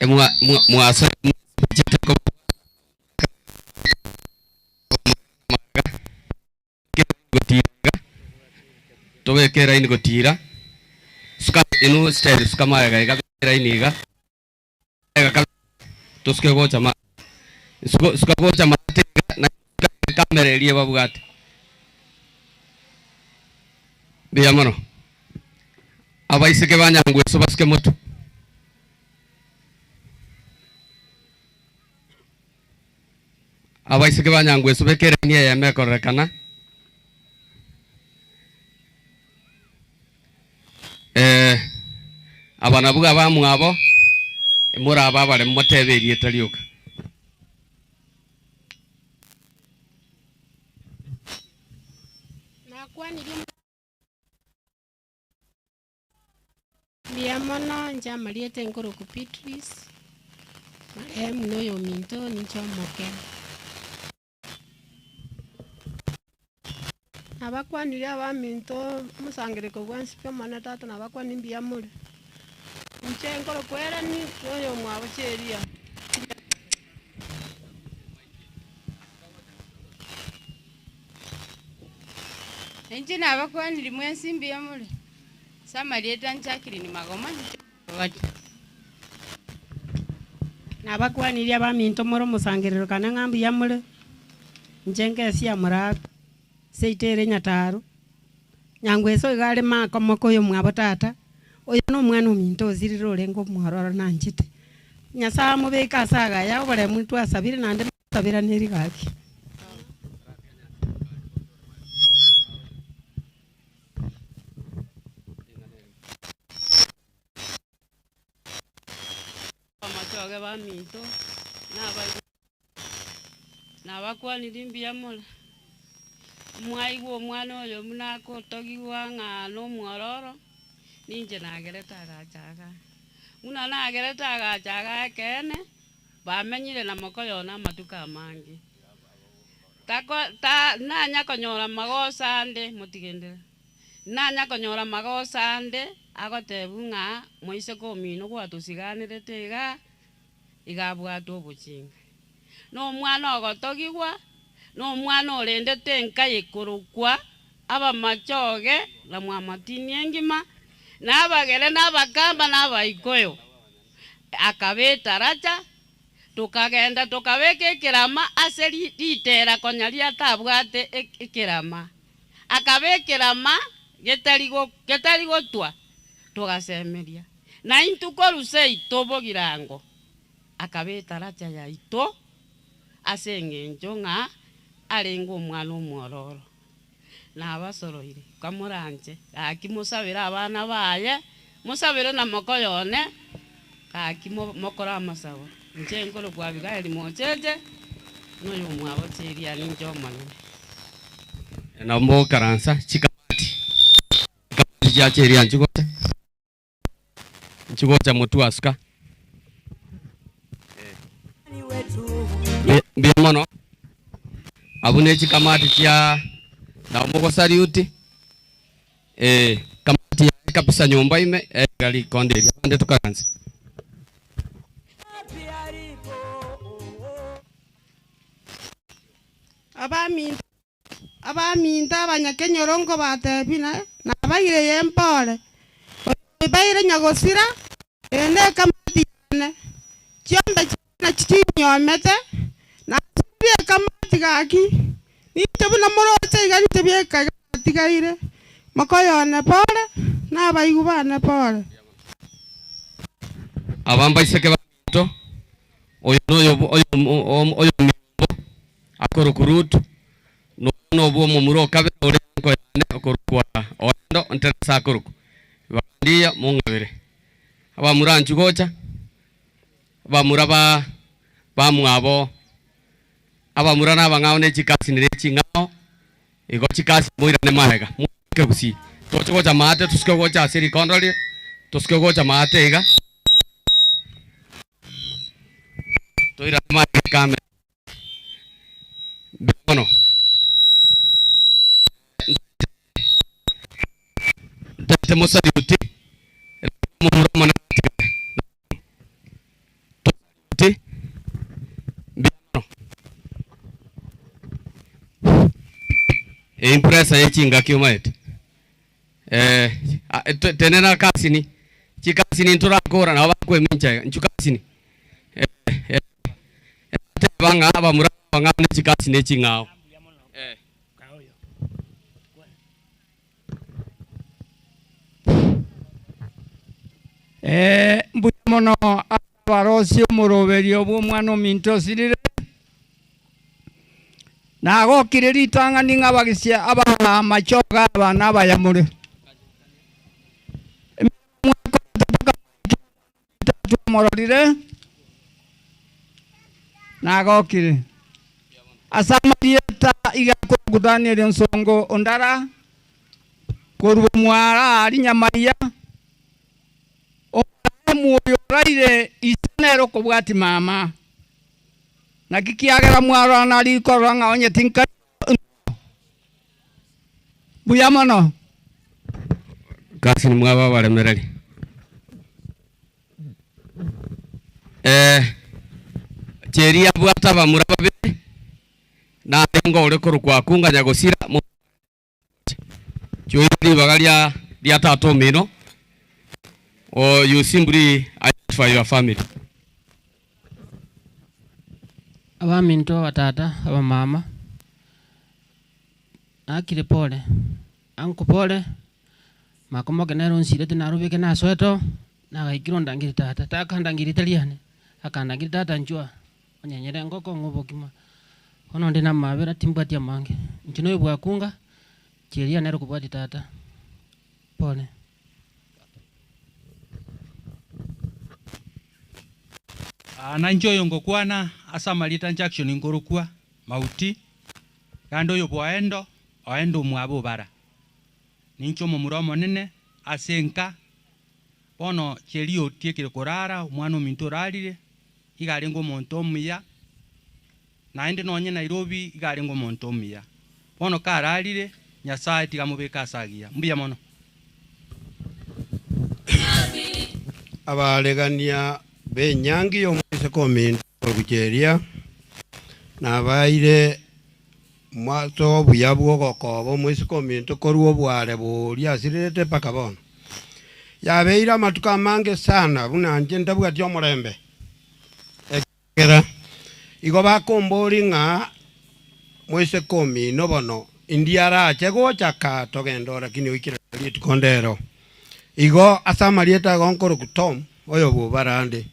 Emwa mwa mwaso Tobeke eraini gotiira, suka inwe step suka magega iga beka eraini iga, magega kabisa tosuke gocha ma suka suka gocha maate iga na ekamera eria ebabwate. Mbuya mono. Abaiseke ba Nyangweso basuke motwe. Abaiseke ba Nyangweso beka eraini eyemo ekororekana. Eh, aba nabwo abamwabo, morabe abaremu motebe erieta rioka. Nakwanirie Mbuya mono inche amarieta enkoroku Beatrice, marehemu na oyominto ninche omoke. Nabakwanirie abaminto omosangerereko bwensi pi Omonene Tata nabakwanirie mbuya more. Inche nkorokwa Ellen na oyomwabo Cheria. Inche nabakwanirie mwensi mbuya more. Ase amarieta Jacqueline Magoma, inche Robert. Nabakwanirie abaminto more omosangererokano ng'a mbuya more, inche ngesia morabe, seito ere nyataro, Nyangweso iga are makomoko oyomwabo tata, oyo nomwana ominto osirire orenge omwororo nanchete. Nyasae amobeke ase agaya oboremu twasabire naende mosaberaneri gaki. Amachoge baminto, nabaibori, nabakwanirie mbuya more. Mwaigwa omwana oyo buna akotogigwa ng'a nomwororo, ninche nagerete agacha igaa. Buna nagerete agacha igaa ekeene, bamenyire na mokoyo one amatuko amange. Tako ta nanya konyora magoso ande, motigendere, nanya konyora magoso ande agotebwa ng'a moiseke omino gwatosiganerete igaa, iga abwate obochinga. Na omwana ogotogigwa, na omwana orendete enka ekorokwa abamachoge na mwamatini engima, na abagere na abakamba na abaikoyo, akaba etaracha, tokagenda tokabeka ekerama ase ritera konya riatabwate ekerama, akaba ekerama getari getari gotwa, togasemeria. Na intwe korwa seito bogirango. Akaba etaracha yaito ase engencho ng'a arenge omwana omwororo. Nabasoroire, kamoranche, gaki mosabere abana baye, mosabere na mokoyo one, gaki mokore amasabo. Inche nkorokwa Abigaeli Mocheche, na oyomwabo Cheria ninche omonene. Nabo mogokaransa chikamati, chikamati chia Cheria nchigocha. Nchigocha motwe asuka. Mbuya mono. Abwo ne chikamati chia nabo mogosariuti eh, kamati yaye kabisa nyomba ime eh, iga rikonde eria abande tokaranse. Abaminto Abaminto abanyakenyoro nkobatebia, na nabaire y'empore, oyoibaire nyagosira, eye nekamati yane, chiombe chiane nachio chinyomete, nasibirie ekamati gaki, ninche buna moroche iga ninche bieka iga natigaire, mokoyone pore, na abaigwa bane pore. Aba mbaiseke baminto, oyo noyo oyominto akorokwa Rutu, na oyo nobwo omomura o kabere ore enko yane okorokwa Oendo, nterese akorokwa. Bagandiya mong'abere. Abamura anchwa gocha, abamura ba bamwabo, abamura nabang'ao ne chikasini ne ching'ao, igo chikasini moirane magega, moike gusii. Toche gocha maate tosuke gocha ase rikondo riria, tosuke gocha maate iga. Toirane magega ekamera. Mbuya mono. Ntaete mosariuti, omomura omonene atigare. Tosariuti, mbuya mono. Eyio pressure ye chingaki omaete. Eh, tenena kasini, chikasini ntorakora nabo bakoemincha iga, inchuo kasini. Eh, eh, bateba ng'a abamura abang'ao ne chikasini eching'ao. Eh. Eh, mbuya mono ase abarosia omoroberio bw'omwana ominto osirire. Nagokire ritang'ani ng'a abagesia abamachoge aba nabayamore. Emeremo mwakorete mpaka mwaikire omwana ominto twamororire, nagokire. Ase amarieta iga akorokwa Daniel Onsongo Ondara, korwa omwara aria Nyamaiya, omwana oyo oraire ise nere okobwatia mama. Naki kiagera mwarora narikorora ng'a onye tinkari mbuya mono. Kasi nimwaba abaremereri. Eh, Cheria abwate abamura babere, narenge ore korokwa Akunga Nyagosira, Chioire ribaga ria ria tata omino, or you simply identify your family. Abaminto, abatata, abamama, nakire pole, uncle pole, makomoke nere onsirete narobeke nasoete oo, nagaikire ondangerie tata, takandangeria tari ane, akandangeria tata nchwa. Onyenyere engoko ng'a obokima. Bono onde namabera timbwati amange. Inche noyo bwakunga, chiria nere okobwatia tata. Pole. Aa nainche oyo ngokwana ase amarieta Jackson nkorokwa Mauti, naende oyo bwaendo. Oende omwabo obara. Ninche omomura omonene ase enka, bono chiria otiekire korara, omwana ominto orarire, iga arenge omonto omuya, naende nonye Nairobi iga arenge omonto omuya. Bono kararire, Nyasaye tiga amobeke ase agiya. Mbuya mono. Abaregania b'enyangi y'omoiseke ominto gochia eria, nabaeire Ase obuya bw'ogokoba omoiseke ominto korwa oboare boria asirerete mpaka bono. Yabeire amatuko amange sana buna inche ntabwati omorembe, ekiagera igo bakomboria ng'a moiseke omino bono indi arache gocha kaa togende oo lakini oikire rituko ndero. Igo ase amarieta ago nkorokwa Tom, oyo bw'obarande,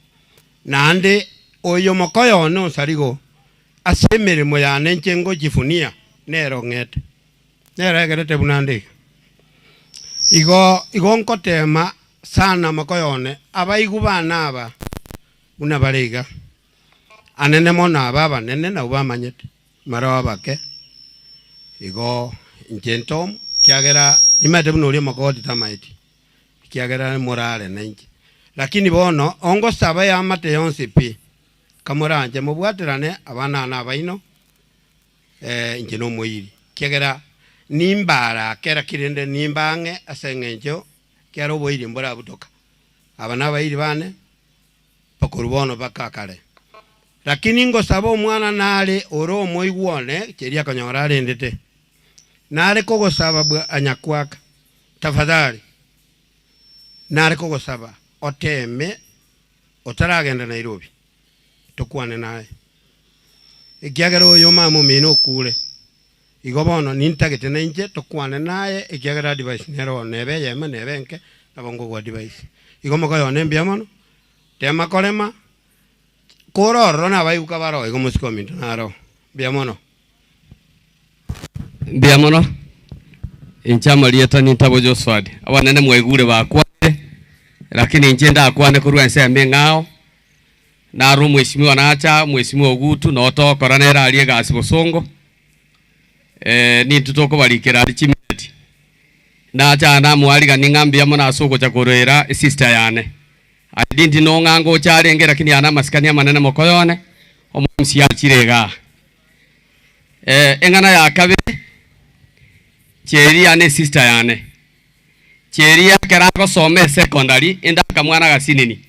naende oyo mokoyo one Onsarigo Ase emeremo yane inche ngochifunia, nere ong'ete, nere egerete buna nde iga. Igo igo nkoteema sana amakoyo one, abaigwa bane aba buna bare iga, anene mono aba abanene nabwo bamanyete, mbareo abake. Igo inche ntomu, ekiagera nimanyete buna oria omokogoti tamaeti, ekiagera morare nainche. Lakini bono ongosaba eamate yonsi pi, Kamoranche mobwaterane abana nabaino, ee, inche nomoiri, ekiagera nimbaare kera kirende nimbe ang'e ase engencho ekiagera oboiri mborabutoka. Aba nabairi bane bakorwa bono mpaka kare. Lakini ngosaba omwana nare ore omoigwa one, keria akonyora arendete, nare kogosaba bwa anyakwaka, tafadhali, nare kogosaba oteeme Otaragenda Nairobi, tokwane naye, ekiagera oyo mama omino okure. Igo bono nintagete nainche tokwane naye, ekiagera advice nere oo, nebe eyemo nebe enke, nabo nkogwa advice. Igo mokoyo one mbuya mono, tema korema, kore ororo nabaiguka bare oo, igo mosike ominto naro oo. Mbuya mono. Mbuya mono, inche amarieta nintabo Joshua, abanene mwaigure bakwanire, lakini inche ndakwane korwa ensemo eng'ao, naro omweshimiwa nacha, omweshimiwa Ogutu, noo togokora nere aria egasi bosongo, nintwe tokobarikera aria chimineti. Nacha namoarigania ng'a mbuya mono ase ogocha korera esister yane. I didn't know ng'a ngocha arenge lakini aya namasikani amanene mokoyone, omo-MC achire igaa. Eng'ana ya kabere, Cheria ne sister yane. Cheria ekero agosoma esecondary, inde akamwana agasinini,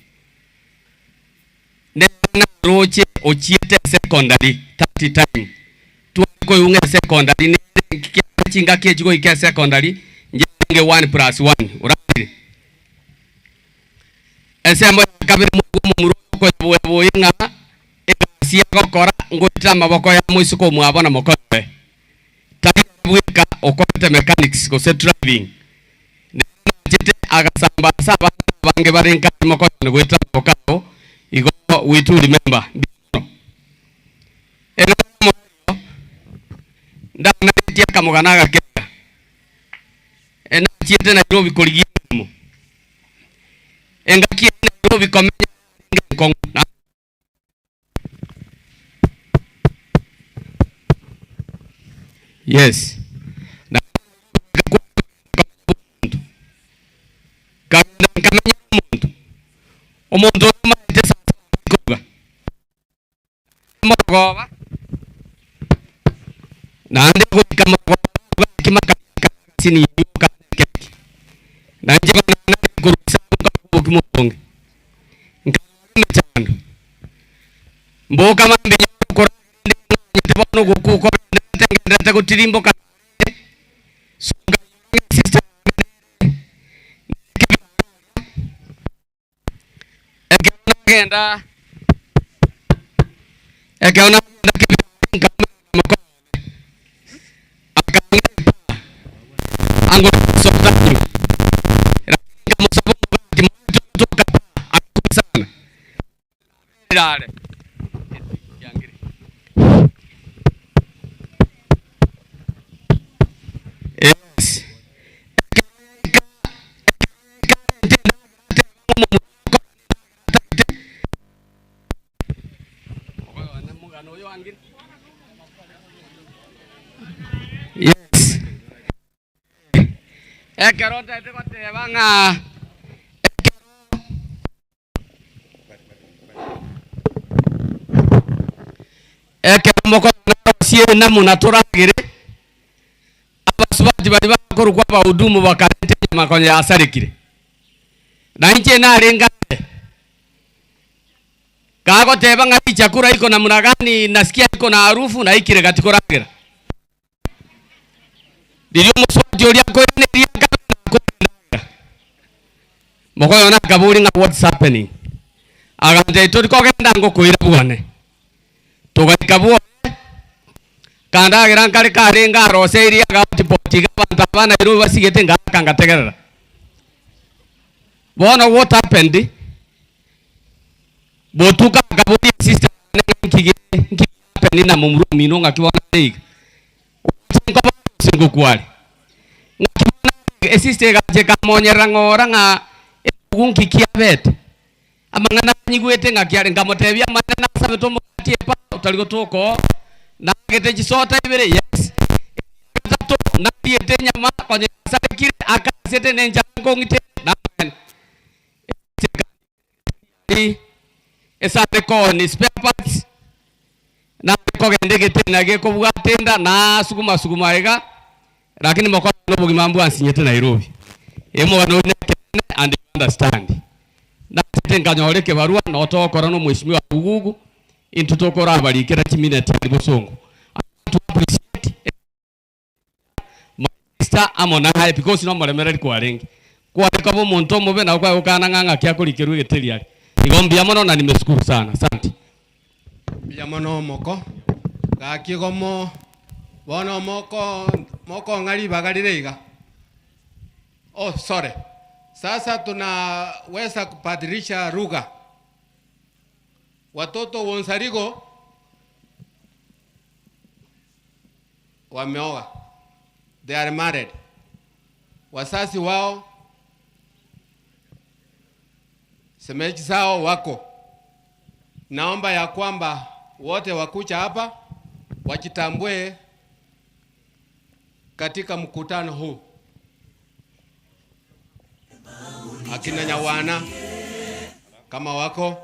nere naroche ochiete esecondary that time, tware koigwa ng'a esecondary nere ekiagera chingaki echi goika esecondary, inche narenge one plus one, orarire. Ensemo ya kabere moigwe omomura oyo okoyeboya-boyia ng'a egasi agokora ngoetera amaboko ya moiseke omwabo na mokoyoe. Tari ere bweka okorete mechanics gose driving. Nere nachete agasamba ase abande abange bare nkare mokoyone goetera amaboko ao, igo we too remember. Mbuya mono. Ere omoerio ndanaretie akamogano agake iga. Nachiete Nairobi korigia emeremo. Engaki eye Nairobi komenya yarenge enkong'u. Yes. Nkagenda nkamenya nomonto, omonto oyo omanyete saa saba rikoruga. Morogoba, naende goika morogoba naruga ekima karia kagasini yoka na ekeki. Na inche bono nare korwa isabu nkaruga obokima obonge. Nkarora emechando, mboka mambia nyore okorara rende ng'anyete bono ogokwa okogendererete ngendererete gotirimboka naende, so nkanyora ng'a esister yane nere nekebiranga aria. Ekero nagenda, ekero nagenda kebiranga nkaumera amako yane, akang'eta angorera esoda anywe, lakini nkamosaba omogati moete otoka pa, agakwa sana. Aberire are. Yes. Ekero yaika, ekero yaika arente endagera atebe ng'a omomura okore endagera atagete. Yes. Ekero ntaete goteba ng'a ekero mokonarosie namuna toragere, abasubati baria bakorokwa abahudumu bakareta enyama konya yasarekire. Na inche narenge are, kagoteba ng'a richakura iko namna gani nasikia iko na harufu naikire gati koragera. Riria omosubati oria akoiraneria akabe nakore endagera. Mokoyona akaboria ng'a what's happening? Agantebia tori kogenda ngokoira bwane. Togaika bwoye, kandagera nkare karenge aroseirie agahotpot iga abanto aba Nairobi basigete ngaaka ngategerera. Bono what happened, botuko akaboria sister one ng'a nki ge nki happen na momura omino ng'aki bono are iga. Oche nkoba ase ngokware. Ng'aki bono are iga, esister egacha ekamonyerera ng'ora ng'a ebugu nki kiabete. Amang'ana anyigwete ng'aki are, nkamotebia amanene nasabete omogati epa otari gotoka oo, nagete chisota ibere, yes, etato nariete enyama konya yasarekire akasete na enchara nkong'ite namaene. Esare koni spare parts, nare kogenda egetena gekobwata enda nasuguma suguma iga, lakini mokore na obogima mbwansinyete Nairobi. Emogano oyio nekeene and you understand. Nachete nkanyora ekebarua noo togokora na omweshimiwa Bugugu, intwe tokorabarikera chimineti aria bosongo. I want to appreciate my sister amo naye because nomoremereri kwarenge. Kware koba omonto omobe nabo kware gokana ng'a ng'aki akorikerwa egeteri aria. Igo mbuya mono na nimeshukuru sana. Asante. Mbuya mono omoko, gaki igo mo bono moko mokong'a ribaga rire iga. Oh sorry, sasa tunaweza kubadilisha lugha. Watoto wonsarigo wameoa, they are married. Wazazi wao semeji zao wako. Naomba ya kwamba wote wakuja hapa wajitambue katika mkutano huu. Akina Nyawana kama wako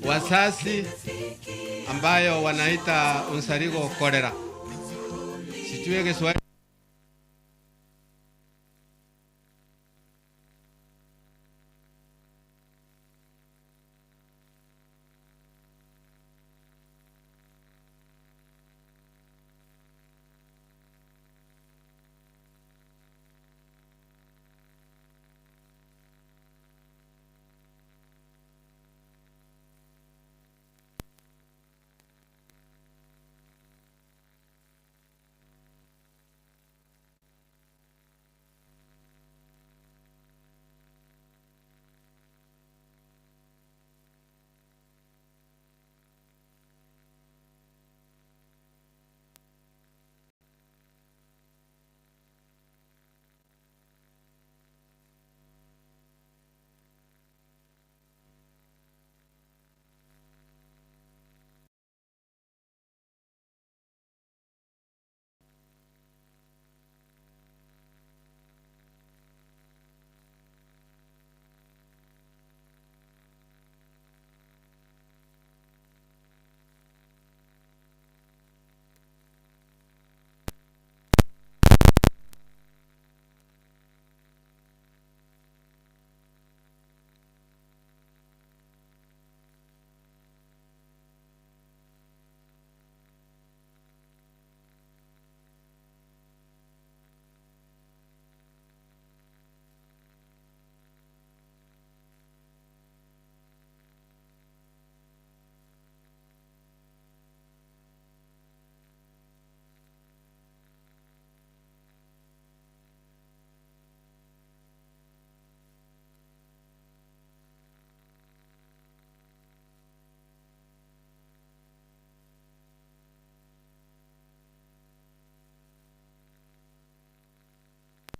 wazazi ambayo wanaita unsarigo kolera, sijui Kiswahili.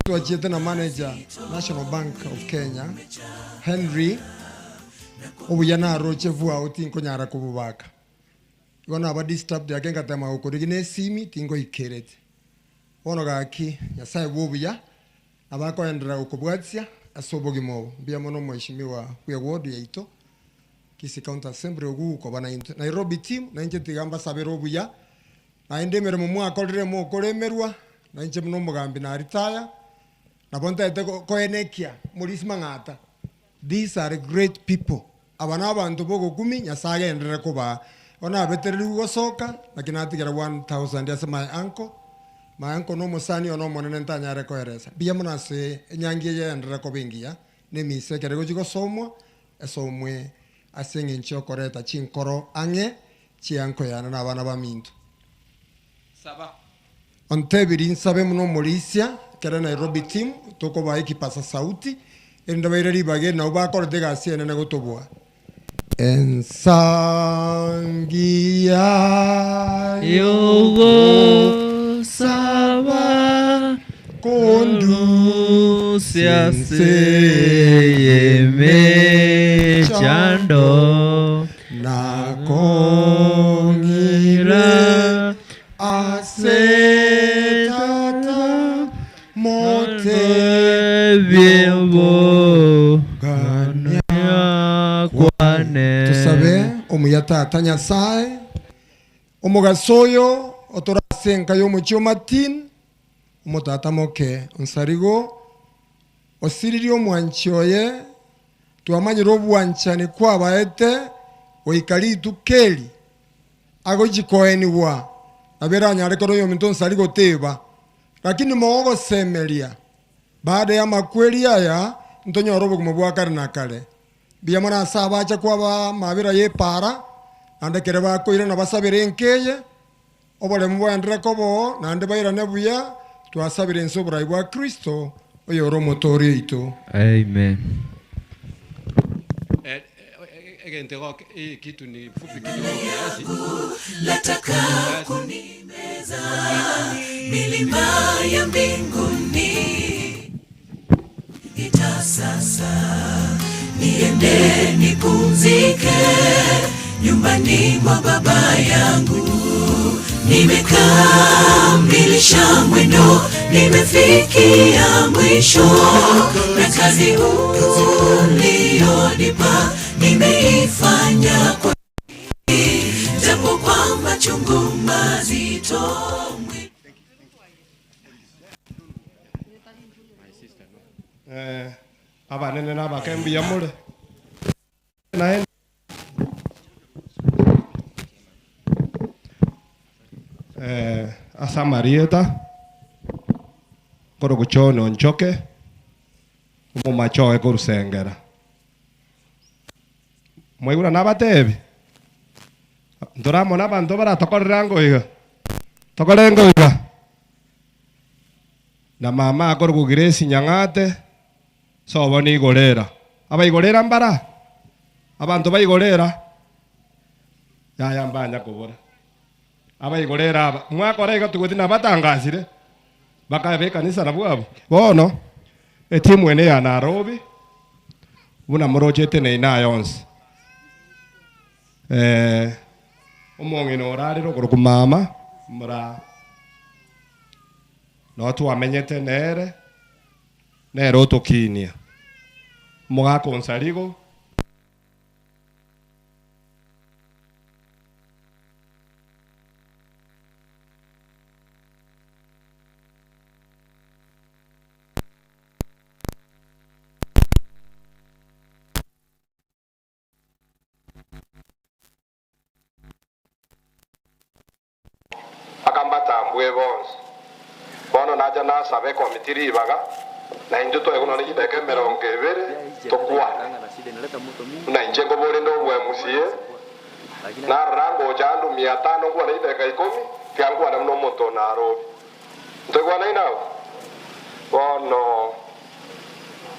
Twachiete na manager National Bank of Kenya Henry obuya naroche bwao tinkonyara kobobaka. Igo naba disturbed ake ngatema gokorigia na esimi tingoikereti. Bono gaki Nyasaye bwa obuya nabo akoenderera gokobwatia ase obogima obo. Mbuya mono omweshimiwa bwe ward yaito Kisii County Assembly ogu koba naintwe. Nairobi team nainche tiga mbasabere obuya Naende emeremo mwakorire mokoremerwa, na inche buna omogambi naritaya, nabo ntaete koenekia morisi mang'ata. These are great people. Aba nabanto b'ogokumia, Nyasae agenderere kobaa. Bono nabetererigwe gosoka, naki natigera 1000 ase my uncle. My uncle nomosani one omonene ntanyare koeresa. Mbuya mono ase enyangi eye egenderere koba engiya, na emisa ekero egochia gosomwa, esomwe ase eng'encho yokoreta chinkoro ang'e Chianko yane na abana baminto. Saba. Ontebirie nsabe buna omorisia, ekero Nairobi team tokobaa ekipasa sauti, erinde baire ribaga eri nabwo bakorete egasi enene gotobua. Ensangiya Yogosaba kondusia ase y'emechando. Nakong'ire ase Tata motebie obogania kwane. Tosabe, Omuya Tata Nyasae, omogaso oyo otore ase enka y'omochie o Martin, omotata moke Onsarigo, osiririe omwanchi oye, Twamanyire obwanchani kwabaete goika rituko eri agochia koenigwa, nabo eranyare korwa oyominto onsari goteba. Lakini mogosemeria, baada y'amakweri aya ntonyore obogima bwa kare na kare. Mbuya mono ase abacha kwaba amabera y'epaara, naende ekero bakoirana basabere enka eye, oboremu bwaenderere koba oo, naende bairane buya, twasabire inse oborai bwa Kristo, oyore Omotoori oito. Amen. Eh, egento igo hii kitu ni fupi kidogo kiasi. Lataka kunimeza milima ya mbinguni ita sasa niende nipumzike nyumbani mwa baba yangu nimekamilisha mwendo nimefikia mwisho na kazi ulionipa nimeifanya kwa japo kwa machungu mazito Eh, abanene na abake mbuya more? Naende eh, ase amarieta nkorogocha one onchoke omomache oye korusengera. Mwaigure nabatebi, ntore amo nabanto baratokorere ango iga, tokore engo iga. Na mama akorokwa Grace Nyang'ate, sobo nigorera. Abaigorera mbara? Abanto baigorera? Yaya mbanya kobora. Abaigorera aba, mwakora iga togoti nabatangasire, bakabe ekanisa nabwo abwo. Bono, etimu ene ya Nairobi, buna morochete neina aya onsi. Eh, omong'ina orarire okorokwa mama, mora. Nao twamenyete nere, nere otokinia. Omogaka o Nsarigo. Mpaka mbatambue bonsi. Bono nacha nasabe ekomiti ribaga, na intwe twaigwa nonya chidakika emerongo ebere tokwane. Buna inche nkoborende obwemusie, narora ngocha ando mia tano nkwane chidakika ikomi, tiga nkwane buna omonto o Nairobi. Ntoigwanaine abwo? Bono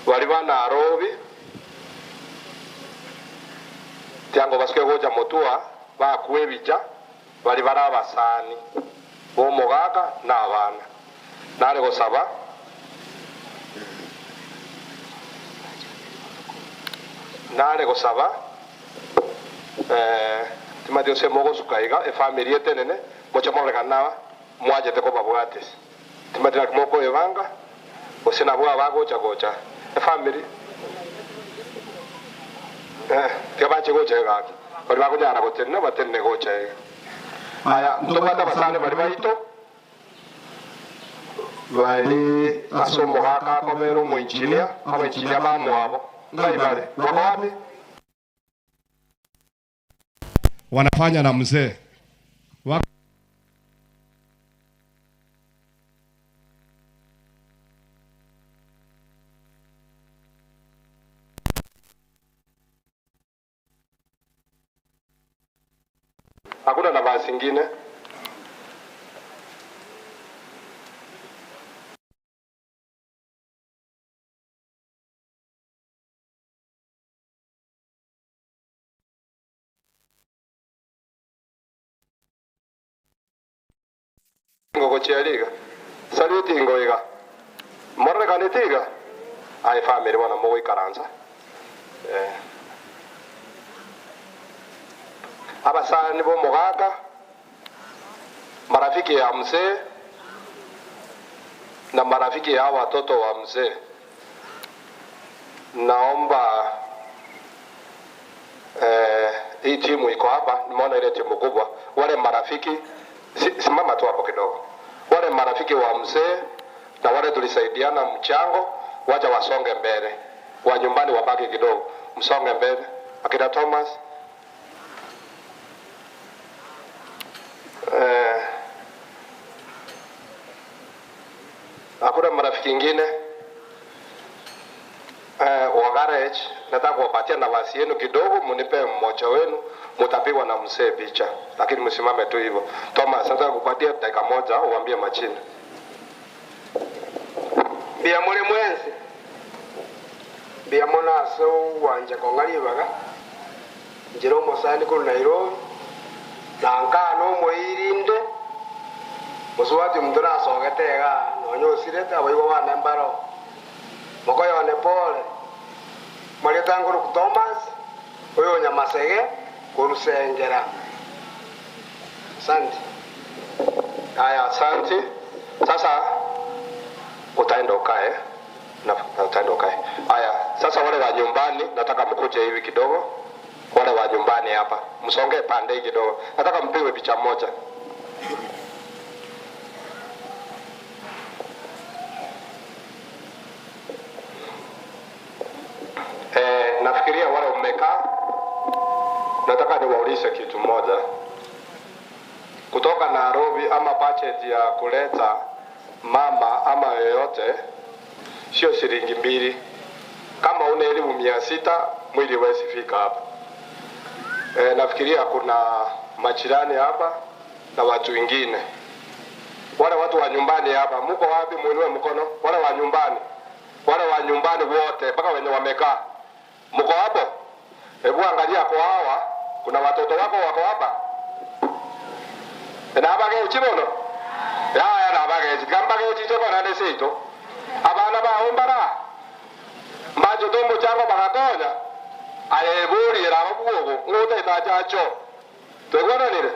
baria ba Nairobi, tiga ngobasuke gocha motua, bakwe ebicha, Baria bare abasani b'omogaka na abana. Nare gosaba Nare gosaba eh, timanyeti gose mogosuka iga efamiri etenene moche mororekane na mwachete kobabwatisia. Timanyeti naki mokoebanga gose nabwo abagocha gocha efamiri eh, tiga bache gocha iga gaki. Baria bakonyara gotenena batenene gocha iga. Aya, ntobwate abasani baria baito bari ase omogaka akobera omoinjinia, abainjinia bamwabo. Ngai bare? Bako wapi? Wanafanya na mzee Wako Hakuna nafasi ingine. Ngogochia riga. Salute ingo iga. Mororekaneti iga? Aye family bono mogoikaransa. Eh. Abasani b'omogaka, marafiki ya mzee na marafiki ya watoto wa mzee, naomba eh, hii timu iko hapa, nimeona ile timu kubwa. Wale marafiki si, simama tu hapo kidogo. Wale marafiki wa mzee na wale tulisaidiana mchango, wacha wasonge mbele, wa nyumbani wabaki kidogo, msonge mbele. Akina Thomas eh, hakuna marafiki ingine eh, wa garage. Nataka kuwapatia nafasi yenu kidogo, munipe mmoja wenu, mutapigwa na mzee picha, lakini msimame tu hivyo. Thomas, nataka kupatia dakika moja uambie machini. Mbuya more mwensi, mbuya mono ase ogwancha kong'a ribaga, nchera omosani korwa Nairobi, na nkaa na omoirinde, mosubati omonto nasogete igaa nonya osirete abaibwa bane mbaro. Mokoyone pole, marieta nkoroku Thomas, oyo o Nyamasege, korusengera. Asante. Haya, asante. Sasa utaenda ukae na na utaenda ukae. Haya, sasa wale wa nyumbani nataka mkuje hivi kidogo, wale wa nyumbani hapa msongee pande hii kidogo, nataka mpigwe picha moja. Eh, nafikiria wale mmekaa, nataka niwaulize kitu moja kutoka Nairobi ama budget ya kuleta mama ama yoyote sio shilingi mbili. Kama una elimu 600 mwili huwezi fika hapa. E, nafikiria kuna majirani hapa na watu wengine. Wale watu wa nyumbani hapa, mko wapi? Muinue mkono. Wale wa nyumbani, wale wa nyumbani wote mpaka wenye wamekaa, mko hapo? Hebu angalia kwa hawa, kuna watoto wako wako hapa nabagechi bono yaya nabagechi tiga mbagechi inche kona nde seito abana bao mbara mbachete omochango bagakonya aye eboriera aba bwogo ng'otaete achacho twaigwananire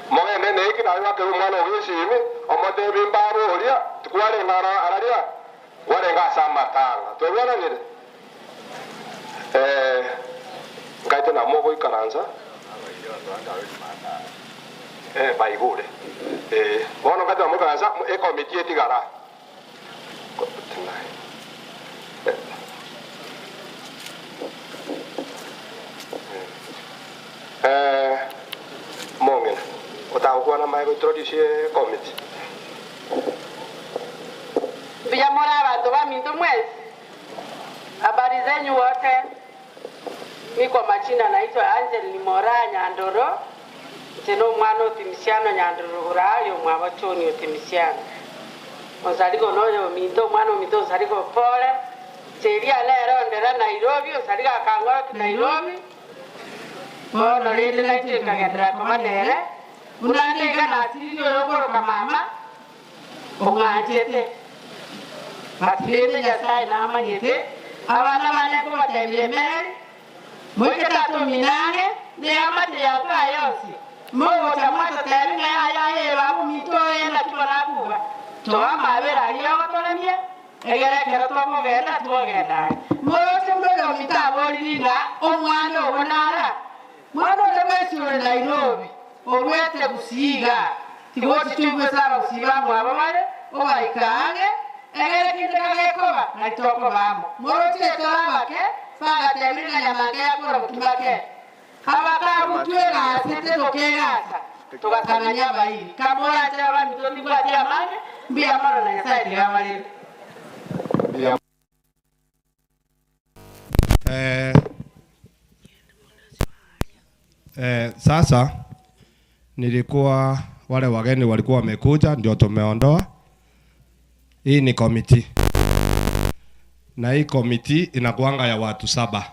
mogende neki naye bakebe omwana ogesimi omotebi mbaboria tikwarenga araria kwarenga ase amatanga twaigwananire eh, nkaite namo ogoikaransa eh, baigure eh, bono nkaite namo ogoikaransa ekomiti etigara Eh, mong'ina otagokwana mae gointroduce committee Mbuya more abanto baminto mwensi, habari zenyu wote. Mi kwa majina naitwa Angel Nimora Nyandoro, nche no omwana otimisiano Nyandoro orayo omwabo John otimisiano osarigo noyo ominto omwana ominto osarigo pole cheria nere ondera Nairobi osarigo akang'oroki Nairobi bono rende nainche nkagendera koba nere buna nde iga nasiriri oyo okoroka mama ong'anchete but rende Nyasaye namanyete abana bane nkobatebia emeri Moike tata omino ang'e neamate ya kaa yonsi, mogocha mwatotebi ng'a yaya aye baba ominto oye naki bono akuba. Toa amabera aria ogotoremia, egere ekero tokogenda twogenda are. Moroche buna oyo ominto aboriri ng'a omwana obo nara? Mwana onde bwensi ore Nairobi, orwete Gusii igaa, tigochi toigwe ase Abagusii bamwabo bare, obaika ang'e, egere kende kagekoba, nari tokoba amo. Moroche tore abake, bagatebire ng'a nyamanke yakora bokima ke. Abakabutwa egasi titokegasa, togasang'ania abairi. Kamoranche abaminto tibwati amange, mbuya mono na Nyasae tiga abarende. Eh, eh, sasa nilikuwa wale wageni walikuwa wamekuja, ndio tumeondoa. Hii ni komiti, na hii komiti inakuanga ya watu saba.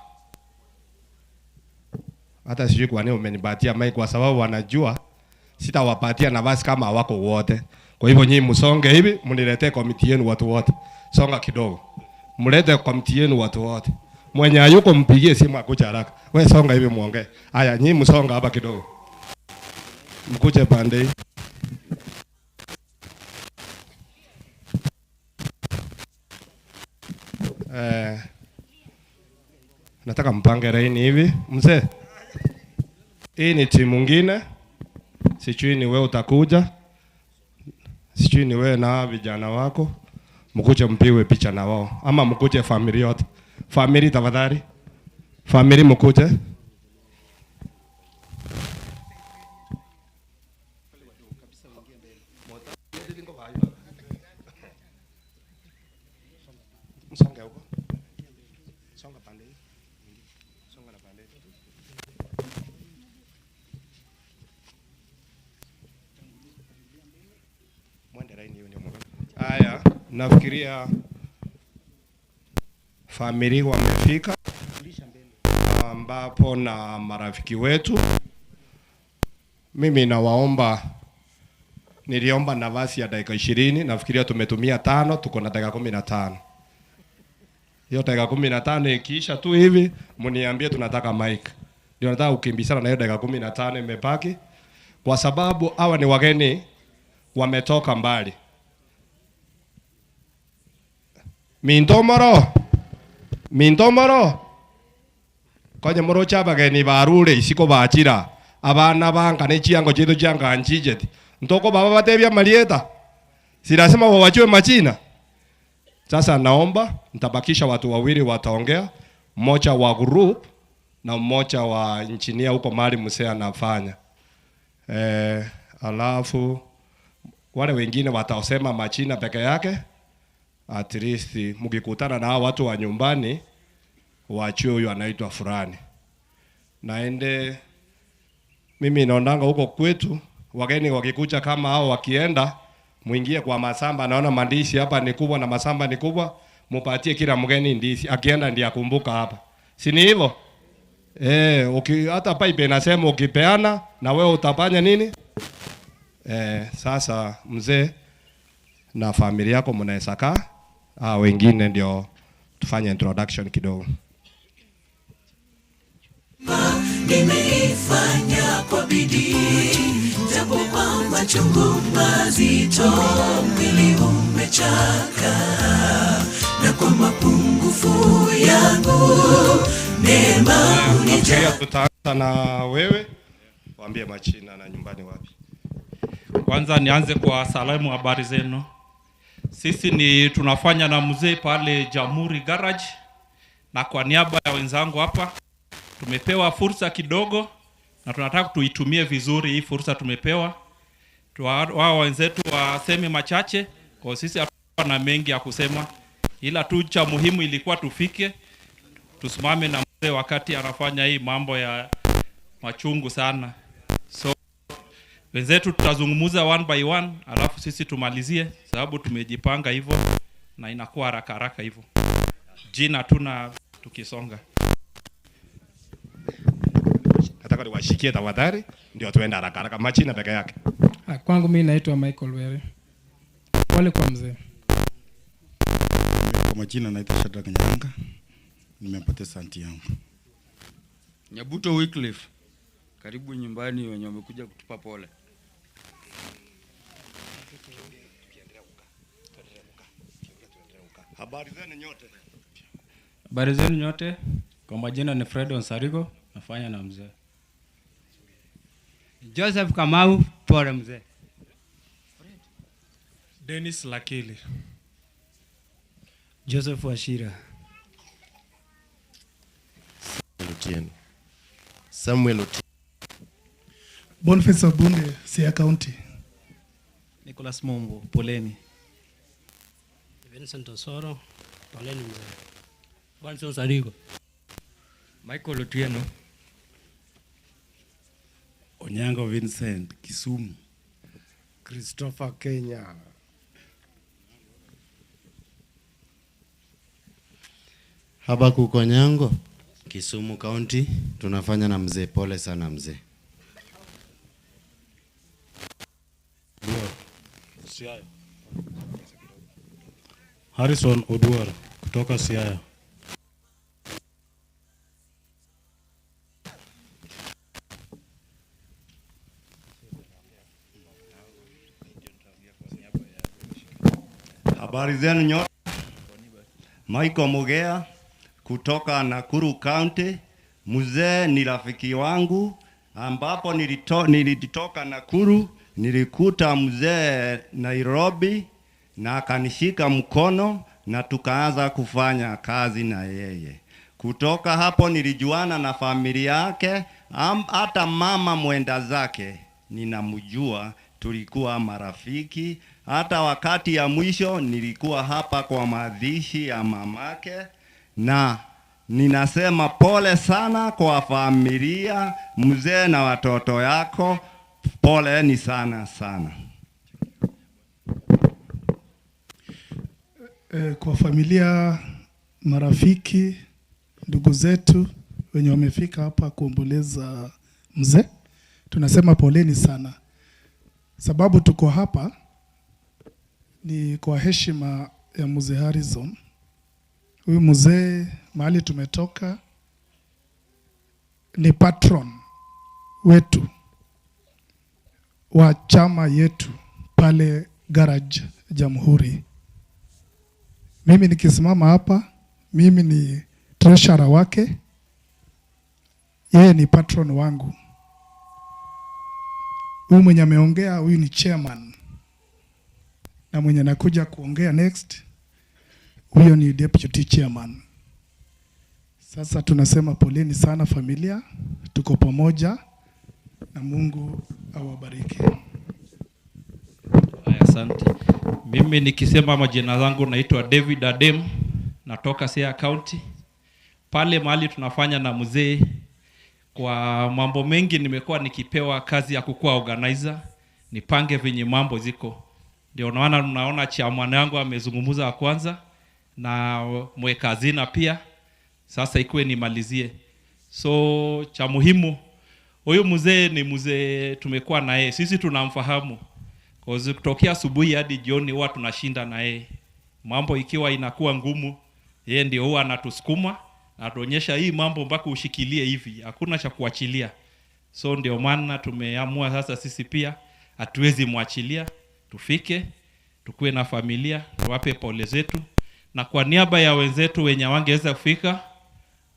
Hata sijui kwa nini umenipatia mic, kwa sababu wanajua sitawapatia nafasi kama hawako wote. Kwa hivyo nyinyi msonge hivi, mniletee komiti yenu watu wote. Songa kidogo, mlete komiti yenu watu wote. Mwenye hayuko mpigie simu akuja haraka. We songa hivi muongee. Haya, nyinyi msonga hapa kidogo, mkuje pande hii. Eh, nataka mpange laini hivi mzee. Hii ni timu ngine, sijui ni wewe utakuja, sijui ni wewe na vijana wako mkuje mpigwe picha na wao, ama mkuje familia yote. Famili tafadhali, famili mkuje. Msonge huko. Songa pande hii. Songa na pande hii. Mwende laini hiyo ndio mwende. Haya, nafikiria famili wamefika ambapo na marafiki wetu. Mimi nawaomba, niliomba nafasi ya dakika 20, nafikiria tumetumia 5, tuko na dakika 15. Hiyo dakika 15 ikiisha tu hivi, mniambie tunataka mic. Ndio nataka kukimbizana na hiyo dakika 15 imebaki, kwa sababu hawa ni wageni wametoka mbali. Mintomoro, mintomoro konye moroche abageni barure isiko bachira abana banka ne chiango chitu chianganchicheti ntoko baba batebia marieta si lazima wawajue majina. Sasa naomba nitabakisha watu wawili wataongea, mmoja wa group na mmoja wa engineer huko mahali mzee anafanya. Alafu wale wengine watasema majina peke yake. At least mkikutana na hao watu wa nyumbani wachue huyu anaitwa fulani. Naende mimi naonanga huko kwetu wageni wakikuja kama hao wakienda, muingie kwa masamba, naona mandizi hapa ni kubwa na masamba ni kubwa, mupatie kila mgeni ndizi, akienda ndiye akumbuka hapa, si ni hivyo? Hata pipe inasema ukipeana na wewe utafanya nini? Sasa mzee na familia yako mnaweza kaa, wengine ndio tufanye introduction kidogo. Nimeifanya kwa bidii, japo kwa machungu mazito, mwili umechaka, na kwa mapungufu yangu neema Nafikiria tutaanza na wewe, waambie majina na nyumbani wapi. Kwanza nianze kwa salamu, habari zenu. Sisi ni tunafanya na mzee pale Jamhuri Garage, na kwa niaba ya wenzangu hapa tumepewa fursa kidogo na tunataka tuitumie vizuri hii fursa tumepewa. Wao wenzetu waseme machache, kwa sisi hatukuwa na mengi ya kusema, ila tu cha muhimu ilikuwa tufike tusimame na mzee wakati anafanya hii mambo ya machungu sana. So wenzetu tutazungumza one by one, alafu sisi tumalizie, sababu tumejipanga hivyo na inakuwa haraka haraka hivyo. Jina tuna tukisonga. Nataka niwashikie tafadhali, ndio tuende haraka haraka. Majina peke yake. Kwangu mimi naitwa Michael Were. Pole kwa mzee. Kwa majina naitwa Shadrack Nyanga, nimepoteza anti yangu. Nyabuto Wycliffe, karibu nyumbani wenye wamekuja kutupa pole. Habari zenu nyote. Habari zenu nyote, kwa majina ni Fred Onsarigo, nafanya na mzee. Joseph Kamau, pole mzee. Dennis Lakili. Joseph Wachira. Otieno. Samuel Otieno. Boniface Abunde, Siaya County. Nicholas Mombo, poleni. Vincent Osoro, poleni mzee. Benson Sarigo. Michael Otieno. Onyango Vincent, Kisumu. Christopher Kenya. Habakuk Onyango, Kisumu County, tunafanya na mzee. Pole sana mzee. Siaya. Harrison Oduor kutoka Siaya. Habari zenu nyote. Michael Mugea kutoka Nakuru County. Mzee ni rafiki wangu, ambapo nilitoka Nakuru nilikuta mzee Nairobi na akanishika mkono na tukaanza kufanya kazi na yeye. Kutoka hapo nilijuana na familia yake, hata mama mwenda zake ninamjua, tulikuwa marafiki. Hata wakati ya mwisho nilikuwa hapa kwa mazishi ya mamake, na ninasema pole sana kwa familia, mzee na watoto yako, poleni sana sana. Kwa familia, marafiki, ndugu zetu wenye wamefika hapa kuomboleza mzee, tunasema poleni sana. Sababu tuko hapa ni kwa heshima ya mzee Harrison. Huyu mzee mahali tumetoka ni patron wetu wa chama yetu pale Garage Jamhuri. Mimi nikisimama hapa, mimi ni treasurer wake, yeye ni patron wangu. Huyu mwenye ameongea, huyu ni chairman, na mwenye anakuja kuongea next, huyo ni deputy chairman. Sasa tunasema poleni sana familia, tuko pamoja na Mungu awabariki. Haya, asante. Mimi nikisema majina zangu naitwa David Adem, natoka Siaya County. Pale mahali tunafanya na mzee kwa mambo mengi, nimekuwa nikipewa kazi ya kukuwa organizer, nipange venye mambo ziko. Ndio naona mnaona chairman yangu amezungumza wa kwanza na mweka hazina pia. Sasa ikuwe nimalizie. So cha muhimu, huyu mzee ni mzee tumekuwa na yeye, sisi tunamfahamu. Cause kutokea asubuhi hadi jioni huwa tunashinda na yeye. Mambo ikiwa inakuwa ngumu, yeye ndio huwa anatusukuma, anatuonyesha hii mambo mpaka ushikilie hivi, hakuna cha kuachilia. So ndio maana tumeamua sasa sisi pia hatuwezi mwachilia, tufike tukuwe na familia, tuwape pole zetu, na kwa niaba ya wenzetu wenye wangeweza kufika,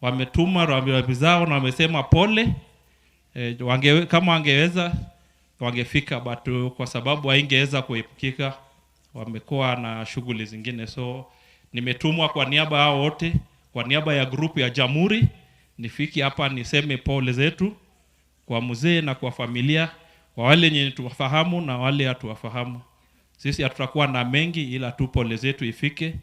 wametuma rambirambi zao na wamesema pole. Kama wangeweza wangefika, but kwa sababu haingeweza kuepukika, wamekuwa na shughuli zingine. So nimetumwa kwa niaba yao wote, kwa niaba ya grupu ya Jamhuri, nifike hapa niseme pole zetu kwa mzee na kwa familia, kwa wale wenye tuwafahamu na wale hatuwafahamu. Sisi hatutakuwa na mengi, ila tu pole zetu ifike.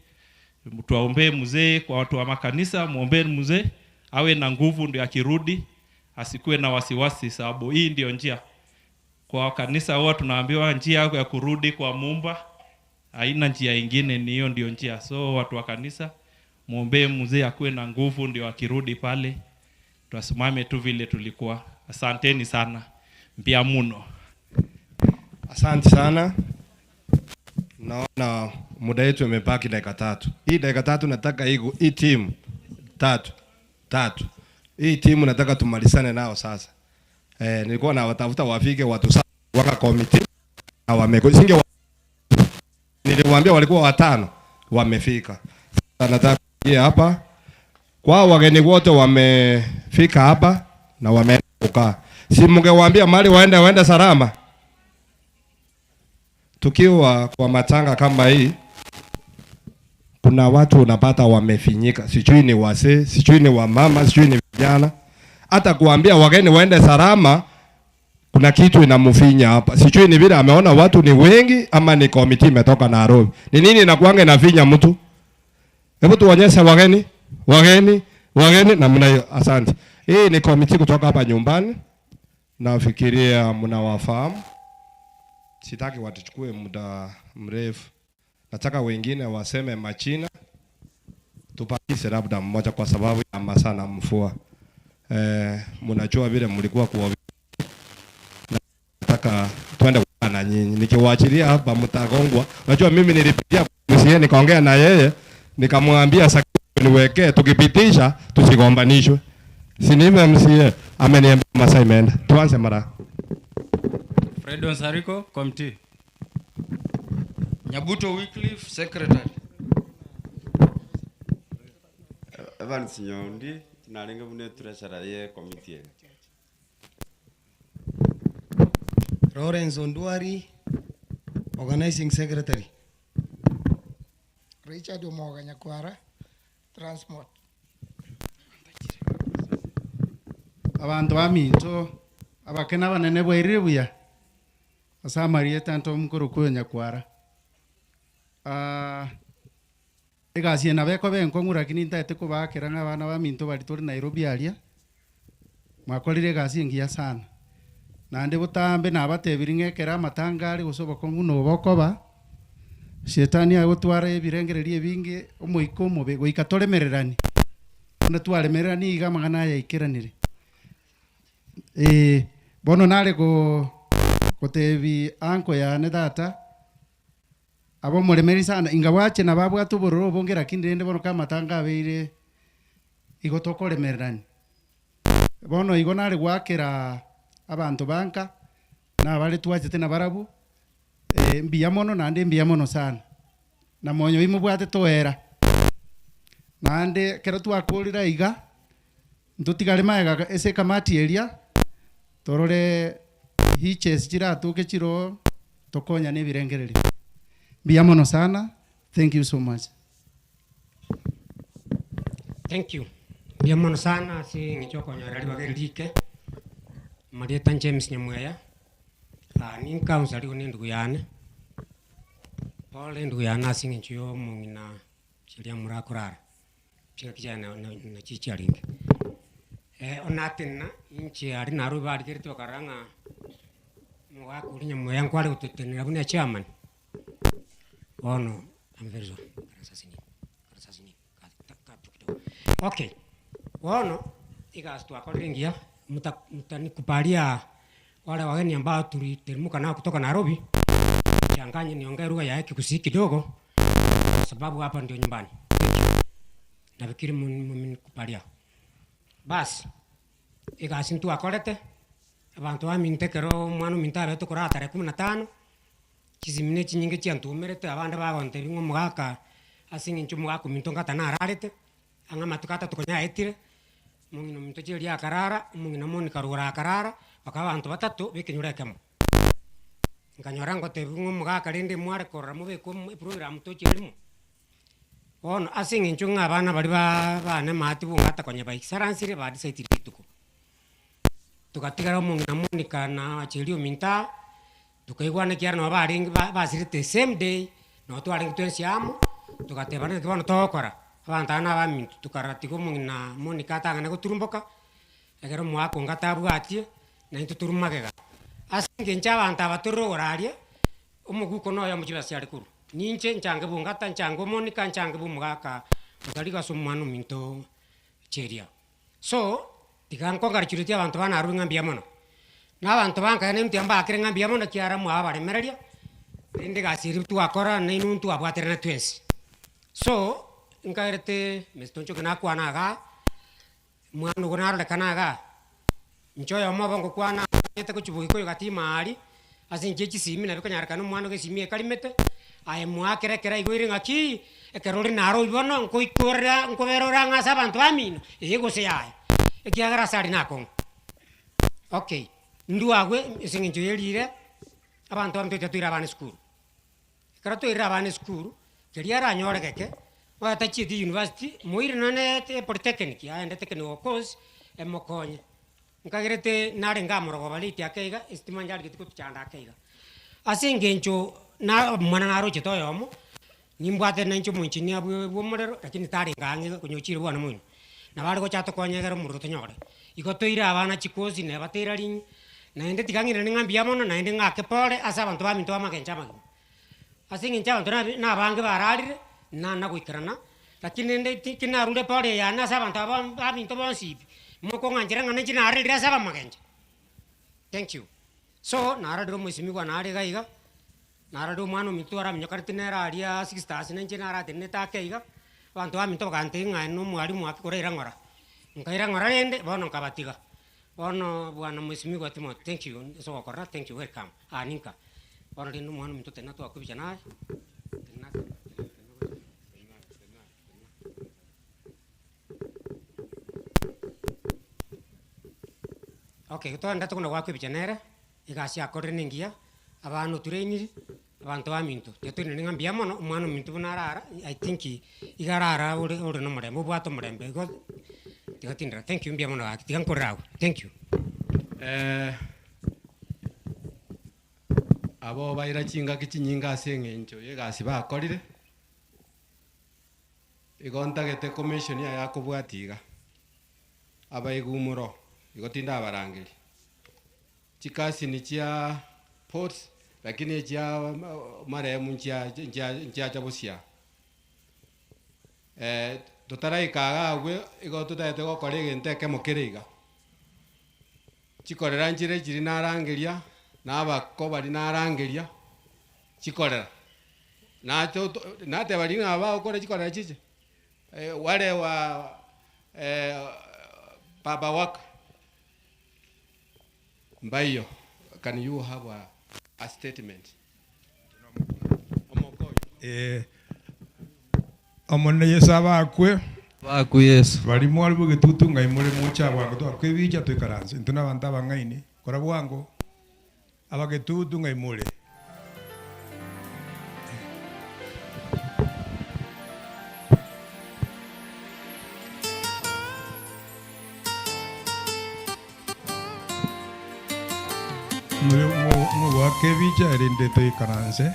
Tuwaombee mzee, kwa watu wa makanisa muombee mzee awe na nguvu, ndio akirudi asikuwe na wasiwasi, sababu hii ndio njia. Kwa kanisa huwa tunaambiwa njia ya kurudi kwa Muumba, haina njia ingine, ni hiyo ndio njia. So watu wa kanisa muombee mzee akuwe na nguvu, ndio akirudi pale tuasimame tu vile tulikuwa. Asanteni sana, mbia muno. Asante sana. Naona muda wetu umebaki dakika tatu. Hii dakika tatu nataka hii team tatu. Tatu. Hii timu nataka tumalizane nao sasa. Eh, nilikuwa nawatafuta wafike watu saba waka committee na wamekuja. Singe niliwaambia walikuwa watano wamefika. Sasa nataka kuingia hapa kwa wageni wote wamefika hapa na wameenda kukaa. Si mngewaambia mali waende waende salama? Tukiwa kwa matanga kama hii, kuna watu unapata wamefinyika, sijui ni wazee, sijui ni wamama, sijui ni vijana. Hata kuambia wageni waende salama, kuna kitu inamfinya hapa. Sijui ni vile ameona watu ni wengi ama ni komiti imetoka Nairobi. Ni nini inakuanga inafinya mtu? Hebu tuonyeshe wageni, wageni, wageni namna hiyo. Asante. Hii ni komiti kutoka hapa nyumbani. Nafikiria mnawafahamu. Sitaki watuchukue muda mrefu. Nataka wengine waseme machina. Tupakise labda mmoja kwa sababu ya masaa na mvua. Mnajua vile mlikuwa kwa nataka twende kukaa na nyinyi. Nikiwaachilia hapa mtagongwa. Unajua mimi nilipitia MCA nikaongea na yeye nikamwambia sasa niwekee tukipitisha tusigombanishwe. Si ni hivyo MCA? Ameniambia masaa imeenda. Tuanze mara. Fred Onsariko, committee. Nyabuto Wycliffe, secretary. Evans Nyondi, narenge bune treasurer ye committee. Lawrence Ondwari, organizing secretary. Richard Omoga Nyakwara, transport. Abantu baminto abakena abanene bwairire buya ase amarieta nto omokoro kwa Nyakwara. Egasi eye nabo ekoba enkong'u lakini ntaete kobakera ng'a abana baminto baria tore Nairobi aria, mwakorire egasi engiya sana. Naende botambe nabatebirie ng'a ekero amatanga are gose obokong'u na obokoba, shetani agotwara ebirengererio ebinge omoika omobe goika toremererani. Buna twaremererani iga amang'ana aya aikeranire. Bono nare go gotebi anko yane tata, abo omoremeri sana, inga bwache nabo abwate obororo obonge lakini rende bono kamatanga abeire igo tokoremererani. Bono igo nare goakera abanto banka, nabare twachete nabarabwo, mbuya mono naende mbuya mono sana. Na monyo imobwate toera. Naende ekero twakorire iga, ntotigare maega ase ekamati eria, torore hitches chiratoke chiro, tokonyane ebirengererio. Mbuya mono sana, thank you so much. Thank you. Mbuya mono sana ase eng'encho okonyora ribaga eri rike. Marieta James Nyamweya, ninkaunsa rigo na endugu yane. Pole endugu yane ase eng'encho ya omong'ina chiria morakorara. Ching'aki chiaye na- na- nachi chiarenge. Onatenena, inche aria narwe barigerete bakarora ng'a omogaka oria Nyamweya nkware gototenera buna echairman. Bono, I'm very sorry. Karasasi nini? Karasasi nini? Ka- ka- ka- kidogo. Okay. Bono, egasi twakorire engiya, muta- mutanikubalia wale wageni ambao tuliteremka nao kutoka Nairobi, changanye niongee lugha ya Kigusii kidogo kwa sababu hapa ndio nyumbani. Thank you. Nafikiri mmenikubalia. Basi, egasi ntwakorete, abanto baminto ekero omwana ominto abete korara tarehe kumi na tano, chisimine chinyinge chiantumerete, abande bagontebia ng'a omogaka ase eng'encho omogaka ominto ngata nararete, ang'e amatuko atato konya aetire, omong'ina ominto chiria akarara, omong'ina Monica rogoro akarara, bakaba abanto batato ba ekenyoro ekemo. Nkanyora ngotebiwa ng'a omogaka rende mware korora mobeke omo eprogram tochire rimo. Bono ase eng'encho ng'a abana baria ba bane maate bong'ata konya baisaransire badisaidire rituko. Togatigara omong'ina Monica na chiria ominto aa, tokaigwana ekiagera nabo barenge ba basirete same day, nabo twarenge twensi amo, togatebana naki bono togokora, abanto aba na abaminto, tokarora tiga omong'ina Monica atang'ane goturumboka, ekero omogaka onga atabwatie, naintwe torwe magega. Ase eng'encho abanto aba torire ogoraria, omoguko na oyomo chibesa chiare korwa. Ninche nchange bong'ata, nchange omonica, nchange bwa omogaka otari ase omwana ominto chiria. So, tiga nkongratulate abanto ba Nairobi ng'a mbuya mono. Na abanto ba nkaye naintwe mbakire ng'a mbuya mono ekiagera mwabaremereria, rende egasi eria twakora nainwe ntwabwaterana twensi. So, nkaerete Mister Onchoke nakwana igaa, Omwana ogo narorekana igaa, inche oyomo obo ngokwana ase gochia bogikoyo gati ime aria, ase inche chisimi nabo ekonyarekana omwana ogo esimi ekarimete, aye mwakera ekero aigoire ng'aki, ekero ore naro bono nkoikorera nkobera ore ang'e ase abanto bamino, ee gose yaya, ekiagera ase aria nakong'u. Okay, ndwo abwe ase eng'encho ya erire, abanto bamito gocha toire abana esukuru. Ekero twairire abana esukuru, keria aranyore geke, oyo atachieti university, moire nonye na polytechnic, aende technical course, emokonye. Nkagerete narenge amorogoba late ake iga, estima ncharigetie gotuchanda ake iga. Ase eng'encho na omwana narochete oyomo, nimbwate nainche omoengineer bwe bwa omorero, lakini tarenge ang'e konya ochire bwana moino. Nabo are gocha atokonye egere omorero tonyore. Igo toire abana chikosi neba tailoring, naende tiga ng'irane ng'a mbuya mono naende ng'ake pore ase abanto baminto b'amagencho amagima. Ase eng'encho abanto nabe nabange bararire, nana goikerana, lakini rende ti ki narure pore eye yane ase abanto aba baminto bonsi pi, mokong'anchera ng'a ninche narerire ase abamagencho. Thank you. So, nararire omoisimigwa nare iga iga, nararire omwana ominto twaraminyokaneti nere aria sisters nainche naratenenete ake iga, abanto baminto bagantebia ng'a aye na omwalimu ake koraira ng'ora. Nkaira ng'ora rende, bono nkabatiga. Bono bwana mheshimiwa Timothy, thank you ase ogokorora, thank you, welcome, aa ninka. Bono rende omwana ominto tenena twakobicha naye, tenena tenena tenena tenena tenena tenena. Okay, togenderete buna gwakobicha nere, egasi akorire nengiya, abana otrainiri, abanto baminto, tiga toirane ng'a mbuya mono, omwana ominto buna arara, I think iga arara ore ore na omorembe, obwate omorembe igo, tiga tindera, thank you mbuya mono gaki, tiga nkorere agwo, thank you. Abo baira chingaki chinyinge ase eng'encho y'egasi bakorire, igo ntagete commission aya akobwatia iga, abaigumuro igo tindabarangeria. Chikasini chia ports lakini echia marehemu nchia nchia nchiacha bosia. Totaraika iga abwe igo totagete gokora egento ekemo kere iga. Chikorera nchire chiria narangeria, na abako baria narangeria, chikorera. Nacho to nateba riria ng'a bagokora chikorera chiche, wale wa baba waka. Mbaiyo, can you have a, a statement? Eh, Omonene Yeso abakwe. Abakwe Yeso. Baria mware bw'egetutu ng'ai more moche bwango twakwe ebicha toikaranse. Intwe nabanto abang'aini, kora bwango. Abagetutu ng'ai more? Mogoaka ebicha erinde toikaranse.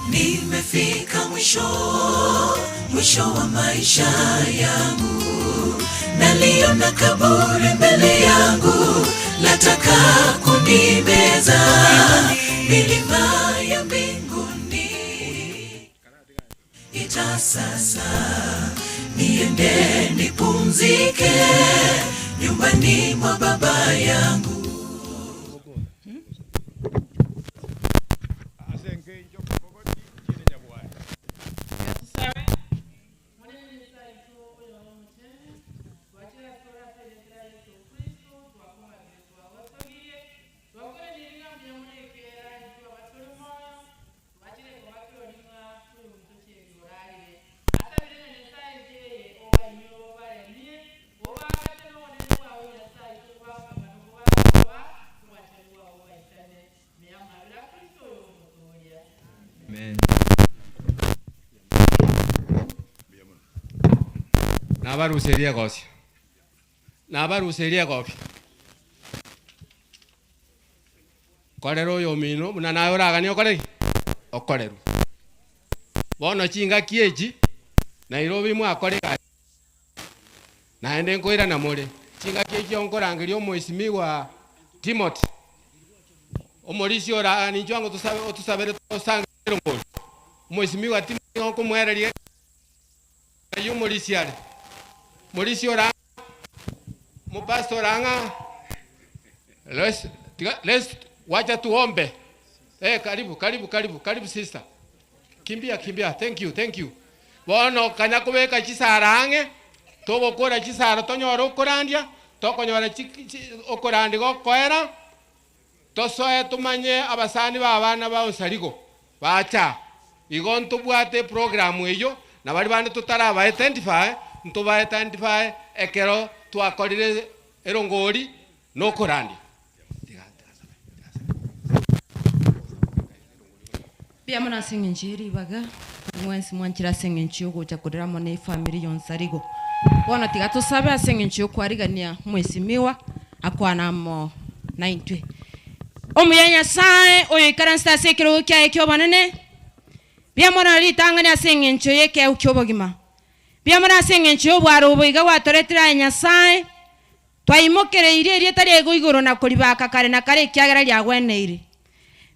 Nimefika mwisho, mwisho wa maisha yangu, naliona kaburi mbele yangu, lataka kunimeza. Milima ya mbinguni ita sasa, niende nipumzike nyumbani mwa baba yangu. Nabaruserie egosi, nabaruserie egobi. Korera oyomino buna naye oraganie okore ki? Okorerwe. Bono chingaki echi, Nairobi mwakora egasi, naende nkoirana more. Chingaki echio nkorangeria omoisimigwa Timothy, omorisia ora ninchwo ango tosabe otusabere tosange erongori. Omoisimigwa Timothy nigo nkomoereria Ng'ai omorisia are? Morisia ore ang'e? Omopastor ore ang'e? Let's, tiga, let's, wacha tuombe. Eh, karibu, karibu, karibu, karibu sister. Kimbia, kimbia. Thank you, thank you. Bono kanya kobeka chisara ang'e, togokora chisara tonyore okorandia, tokonyora okorandia gokoera, tosoe tomanye abasani ba abana ba Onsarigo bacha. Igo ntobwate eprogram eyio, na baria bande totaraba identify, ntoba identify ekero twakorire erongori na okorandia. Mbuya mono ase eng'encho ye ribaga, mwensi mwanchire ase eng'encho y'ogocha korera amo ne efamiri ya Onsarigo. Bono tiga tosabe ase eng'encho y'okwarigania omwesimiwa akwane amo naintwe. Omuya Nyasae oyoikaransete ase ekerogo kiaye ki'obonene, mbuya mono ritang'ani ase eng'encho y'ekeegwa ki'obogima. Mbuya mono ase eng'encho y'obwaro obo iga gwatoretire aye Nyasae, Twaimokereirie erieta riaigo igoro na koribaka kare na kare ekiagera riagweneire.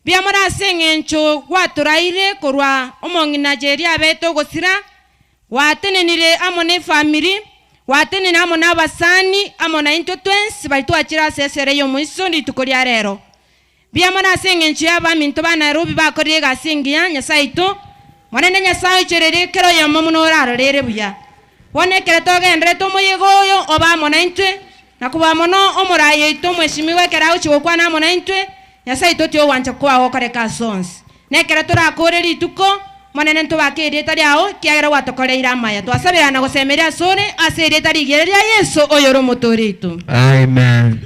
Mbuya mono ase engencho gwatoraire korwa omong'ina Jerry abete ogosira, gwatenenire amo nefamiri, gwatenenire amo nabasani, amo naintwe twensi baria twachire ase esere y'omoiso rituko ria rero. Mbuya mono ase engencho y'abaminto ba Nairobi bakorire egasi engiya, Nyasae oito, Monene Nyasae oichorerie kera oyomo buna orarorere buya. Bono ekero togendererete omoyega oyo obe amo naintwe, na kobua mono omorai oito omwesimigwa ekero agochia gokwana amo naintwe, Nyasae oito tiogwancha kwao gokoreka ase onsi. Na ekero torakore rituko, Monene ntobake erieta riao, ekiagera gwatokoreire amaya. Twasabera na gosemeria asore ase erieta rigiya ria Yeso oyore Omotoori oito. Amen.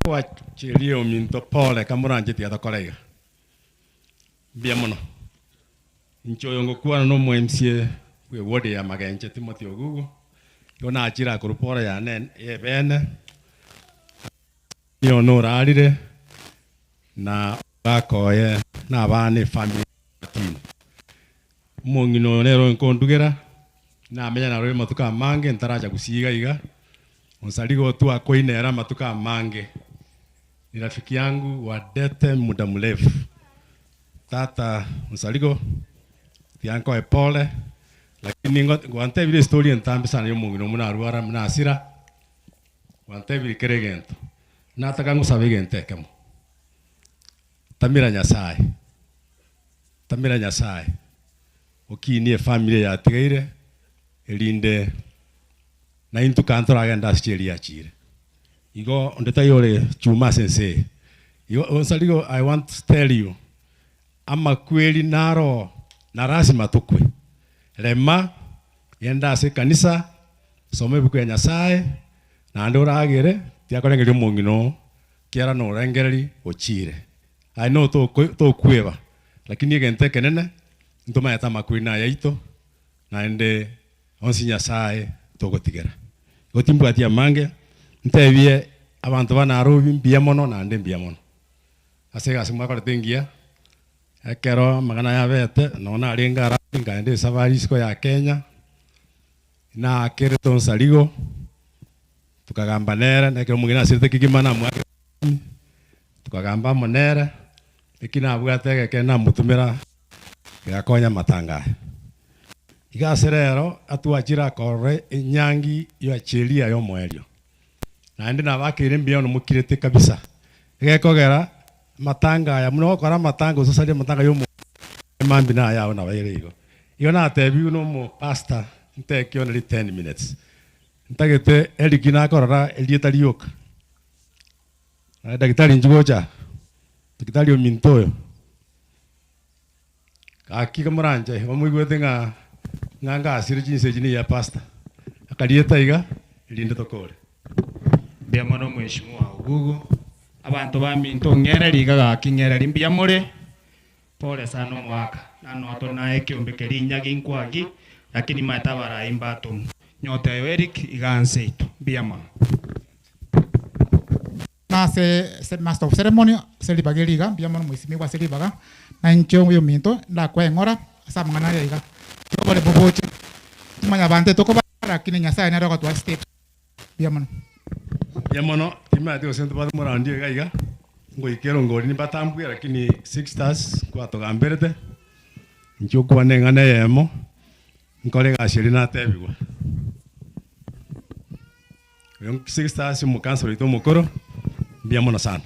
Gwachirie ominto pole kamoranche tiga tokore iga. Mbuya mono. Inche oyo ngokwana na omo MCA bwe ward ya Magenche Timothy Ogugu, igo nachire akorwa pole yane y'ebene, nigo norarire na omogaka oye na abana efamiri 13. Omong'ina oyo nere onkondugera, namenya naroro amatuko amange ntaracha gusii iga iga, onsari gotwa koinera amatuko amange. Ni rafiki yangu wa dete muda mrefu. Tata Onsarigo, tiga nkoe pole, lakini ngo gwantebirie estory entambe sana ya omong'ina omo narwara buna asira, gwantebirie kera egento. Nataka ngosabe egento ekemo, tamera Nyasaye. Tamera Nyasae, okinie efamiri eye yatigaire, erinde naintwe kare ntoragende ase chieri yachiire. Igo onde taiyo ore chuma ase ense eye. Igo Onsarigo I want to tell you, amakweri naro na lazima tokwe. Rema, genda ase ekanisa, soma ebuku ya Nyasae, naende oragere, tiakorengereria omong'ina oo, kiara norengereri ochiire. Aye no tokweba, lakini egento ekenene ntomaete amakweri nayaito, naende onsi Nyasae togotigera. Igo timbwati amange, ntebie abanto ba Nairobi mbuya mono naende mbuya mono ase egasi mwakorete engiya, ekero amang'ana aya abete nonye narenge around nkaenda esafari isiko ya Kenya, naakerete onsarigo, tokagamba nere, na ekero omong'ina asirete kegima namoakera. Tukagamba amo nere, eki nabwate egekene namotomera gegakonya amatanga aya. Iga ase rero atwachire akorora enyangi ya sheria y'omoerio. Naende nabakeire mbuya mono mokirete kabisa. Egekogera amatanga aya buna ogokora amatanga gose osarie amatanga y'omonto emambia naye ao nabaire igo. Igo natebiwe na omopastor ntake only 10 minutes. Ntagete Eric nakorora erieta rioka. Naye daktari inchuo gocha, daktari ominto oyo, gaki moranche igo moigwete ng'a ng'a ngasire chinsa echi niya pastor, akarieta iga erinde tokore. Mbuya mono mheshimiwa Ogugu, abanto baminto ng'ereri iga gaki ng'ereri mbuya more, pole sana omogaka, nano tore naye ekiombe keria inyagi nkwagi, lakini maete abarai mbatomu. Nyota oyo Eric iga nse ito. Mbuya mono. Nase master of ceremony ase ribaga eri iga, mbuya mono mwesimigwa ase ribaga, na inche oyominto ndakoe eng'ora ase amang'ana aya iga. Tiga oboremo boche, timanya abanto tokobara lakini Nyasaye nere ogotoa steps. Mbuya mono. Mbuya mono, timanyeti gose ntobwate omorandi iga iga, ngoika erongori nimbatambue lakini six stars kwatogamberete, inche okwane eng'ana eyemo. Nkore egasi eria natebigwa. Oyo Sixtus omokansoro oito omokoro, mbuya mono sana.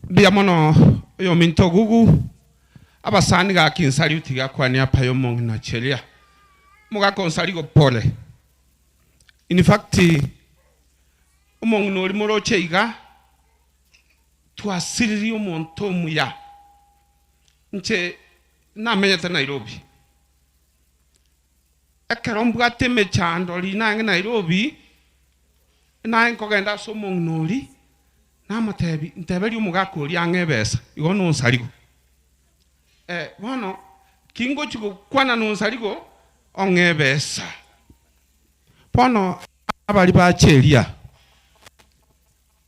Mbuya mono oyominto Ogugu, abasani gaki nsaluti gakwania apa yomong'ina Cheria. Omogaka onsarigo pole. In fact omong'ina oria moroche iga twasiririe omonto omuya. Inche namenyete Nairobi. Ekero mbwate emechando riina ang'e Nairobi, naye nkogenda ase omong'ina oria, namotebia, nteberie omogaka oria ang'e ebesa, igo nonsarigo. Eh, bono kingochia gokwana nonsarigo, ong'e ebesa. Bono abaria bacha eria,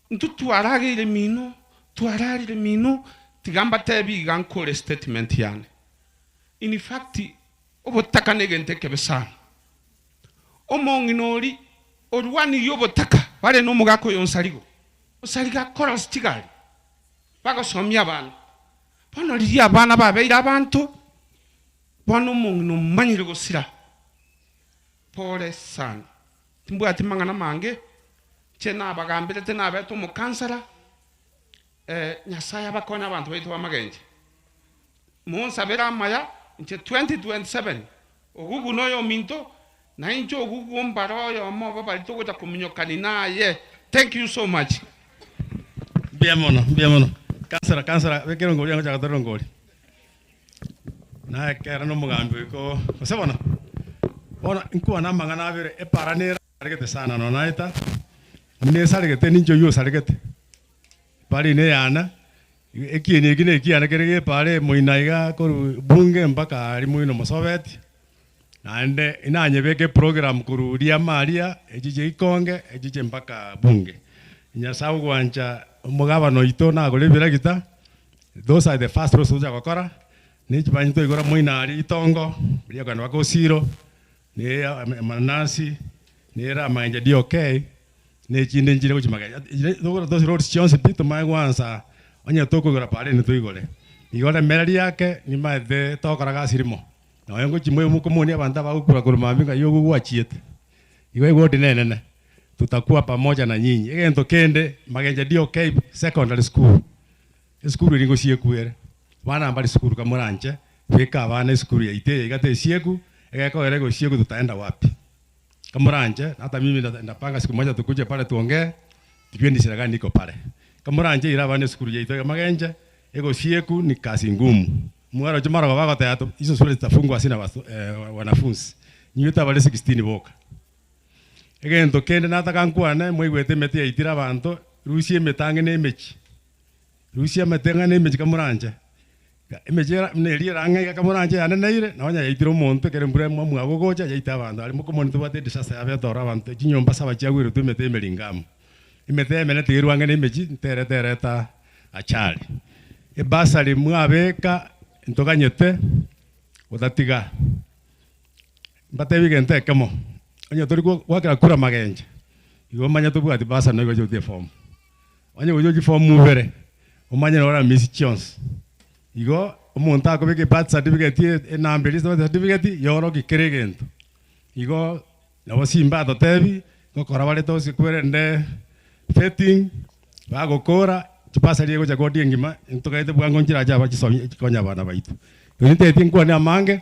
intwe twarageire mino, twararire mino, tiga mbatebie iga nkore statement yane. In fact, Obotaka negento ekebe sana. Omong'ina oria orwanirie obotaka bare nomogaka oyo Onsarigo. Onsarigo akora ase chigari bagosomia abana. Bono riria abana babeire abanto, bono omong'ina omanyire gosira. Pole sana. Timbwati mang'ana mange, inche nabagamberete nabete omokansara, Nyasaye abakonye abanto baito b'amagencho. Monsabere amaya, inche 2027, Ogugu noyominto, na inche Ogugu mbare oyomo obo baria togocha kominyokani naye. Thank you so much. Mbuya mono, mbuya mono. Councillor, councillor, beka erongori yango chaka tore erongori. Naye ekero na omogambi oiko gose bono, bono nkwane amang'ana abere, epara nere asaregete sana nonya naeta, nesaregete ninche oyio osaregete. Pari neyana, ekieni eki nekiana kere gepara emoina iga korwa bunge mpaka aria moino mosobeti, naende inanyebeke eprogram korwa riama aria echiche ikonge echiche mpaka bunge. Nyasae ogwancha omogabana oito nagore ebiragita, those are the first roads togocha gokora, ne chibanyi twaigora moino aria itongo, riria okogenda mpaka osiro, ne amananasi, nere amaenje DOK. Na echinde nchire gochia magega. Togokora those roads chionsi pi tomanye goansa onye tokoigora pareni toigore. Igo remera riake nimaete togokora gasi rimo. Nonya ngochia moyo mokomonia abanto abagokura korwa mambia ng'a igo gwachiete. Igo eward nenene, tutakuwa pamoja na nyinyi. Egento kende Magenche DOK Secondary School, esukuru eria ngosieku ere. Abana mbare sukuru kamoranche, beka abana esukuru yaito eye iga tesieku, egekogera egosieku tutaenda wapi? Kamoranche, hata mimi ndapanga siku moja tukuje pale tuongee, tujue ni shida gani iko pale. Kamoranche ira abana esukuru yaito iga Magenche, egosieku ni kazi ngumu. Mwaroche marogo bagoteba tu hizo shule zitafungwa hazina wanafunzi. Inywete abare 16 boka. Egento kende nataka nkwane, mwaigwete emete yaitire abanto, rusia emete ang'e na emechie. Rusia emete ang'e na emechie kamoranche. Emechie era buna eria ere ang'e iga kamoranche yaneneire, na onye yaitire omonto ekero embura emwamu agogocha, yaita abanto. Aria mokomoni tobwate edisasta ya Betoro abanto chinyomba saba chiagweretwe emete y'emeringamu. Emete emene tiga erwe ang'e na emechie, ntere tereta achari. Ebasari mwabeka ntoganyete gotatiga. Mbatebi egento ekemo, onye tori goakera kura magenche, igo omanye tobwati basari naigo oche gotia efomu. Onye gochia chifomu ibere, omanye noro oramisi chionsi. Igo omonto akobeka ebirth certificate enamba eria birth certificate yorokia kera egento. Igo nabo simba atotebi, ngokora bare tosi kwerende vetting, bagokora, chibasari egocha kodi engima, ntogaete bwango nchirache aba chisomi chikonya abana baito. Erio ntebetie nkwane amange,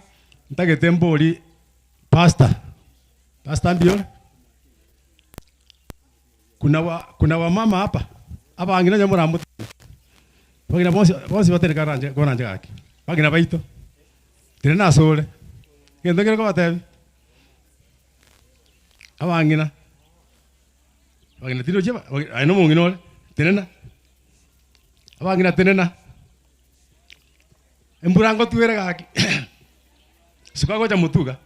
ntagete mbori pastor, pastor mbuya ore? Kuna wa kuna wamama hapa abang'ina onye moramotebe abang'ina bonsi bonsi batari karanje koranche gaki abang'ina baito tenena asore egento nkere kobatebia abang'ina abang'ina tindochi aba aye na omong'ina ore tenena abang'ina tenena embura ngotwere gaki suka gocha motwe iga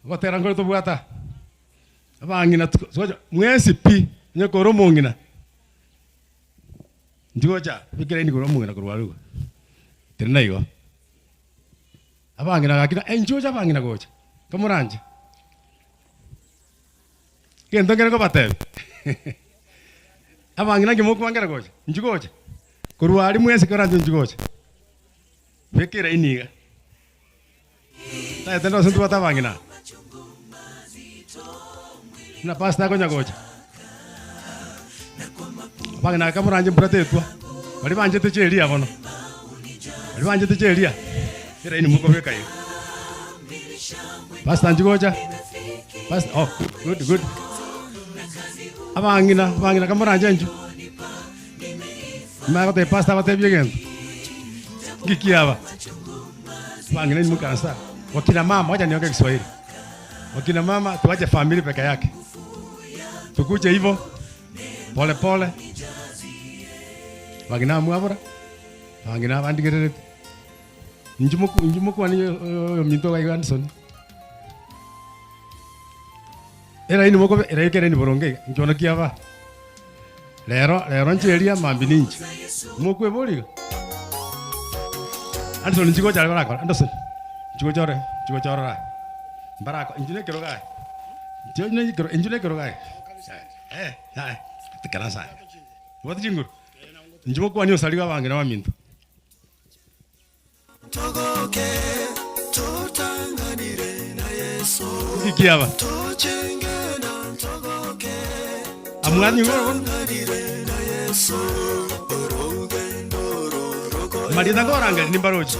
ogotera nkore tobwate aa. Abang'ina gocha mwensi pi, onye kore omong'ina, inchuo gocha beka eraini korwa omong'ina korwa aroro iga, tenena igo. Abang'ina gaki na inchuo gocha abang'ina gocha, kamoranche. Egento nkere nkobatebia, abang'ina nki mokwangera gocha, inchuo gocha, korwa aria mwensi koranche inchuo gocha, beka eraini iga. Tagete ndose ntobwate abang'ina aa. Buna pastor akonya gocha. Abang'ina aka moranche mbura tetwa. Baria banchete cheria bono, baria banchete cheria, eraini mokobeka iga. Pastor inchi gocha, pastor oh good good. Abang'ina abang'ina kamoranche inchu, nimanye gotebia pastor abatebie egento, nki kiaba? Abang'ina inwe mokaranse aa, wakina mama, wacha niongee kiswahili, wakina mama tuache family peke yake, tukuje hivo pole pole, abang'ina abamwabora, abang'ina abandigerereti. Inchuo moku inchuo mokwane oyominto iga iga Anderson. Eraini mokobe eraika eraini boronge iga, inki bono kiaba? Rero rero nche eria mambia ninche. Mokweboria iga? Anderson inchi gocha are barakora, Anderson, inchi gocha ore, inchi gocha orore aya. Mbarako inchu na ekerogo aye, inche na ekero inchu na ekerogo aye, eh yaya, ikaransa aye. Obwate chinguru? Inchuo mokwanie osarigo abang'ina baminto. Togoke totang'anire na Yeso. Nki kiaba? Tochenge na togoke Amwani igoro bono. totang'anire na Yeso. Orogendo roroko Marieta nkorangeria nimbaroche.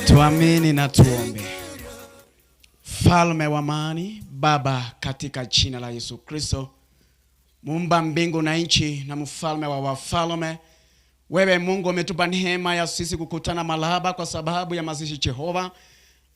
Tuamini na tuombe. Mfalme wa amani, Baba, katika jina la Yesu Kristo, Muumba mbingu na nchi na mfalme wa wafalme, wewe Mungu umetupa neema ya sisi kukutana malaba kwa sababu ya mazishi. Jehova,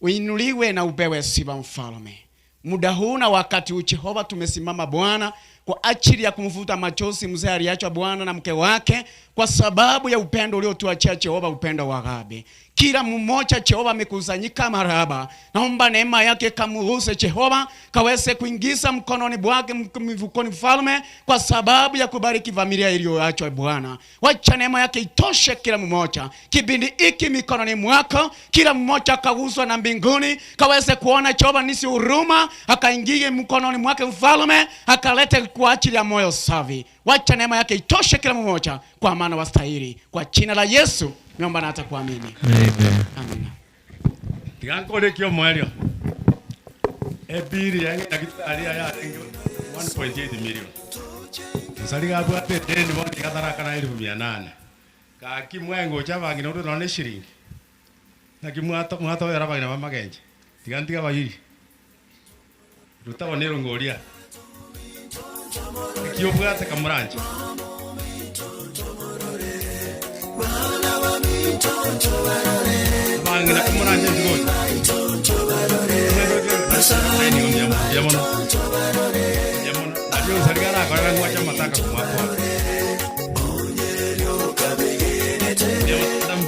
uinuliwe na upewe sifa mfalme. Muda huu na wakati huu Jehova, tumesimama Bwana kwa ajili ya kumfuta machozi mzee aliachwa Bwana na mke wake, kwa sababu ya upendo uliotuachia Jehova, upendo wa agape. Kila mmoja Jehova amekusanyika maraba, naomba neema yake kamuguse Jehova, kaweze kuingiza mkononi bwake mifukoni mfalme, kwa sababu ya kubariki familia iliyoachwa Bwana. Wacha neema yake itoshe kila mmoja kipindi hiki mikononi mwako, kila mmoja akaguswa na mbinguni, kaweze kuona Jehova nisi huruma, akaingie mkononi mwake mfalme, akalete kwa ajili ya moyo safi. Wacha neema yake itoshe kila mmoja, kwa maana wastahili. Kwa jina la Yesu niomba na hata kuamini. Amen. Amina. Tiga nkore ekia omoerio. Ebiri ya ng'ina aria yarenge 1.8 million. Nsari gabwate edeni bono iga atarakana elifu mia nane. Gaki mwengocha abang'ina onde nonya na eshiringi. Naki mwato mwatobera abang'ina ba magenche. Tiga ntige abairi. Ruta bono erongo oria. Eki obwate kamoranche. Abang'ina kamoranche inche gocha. Mbuya mono. Mbuya mono. Nario onsari garakorera ngwache amataka komwakora. Mbuya mono madam.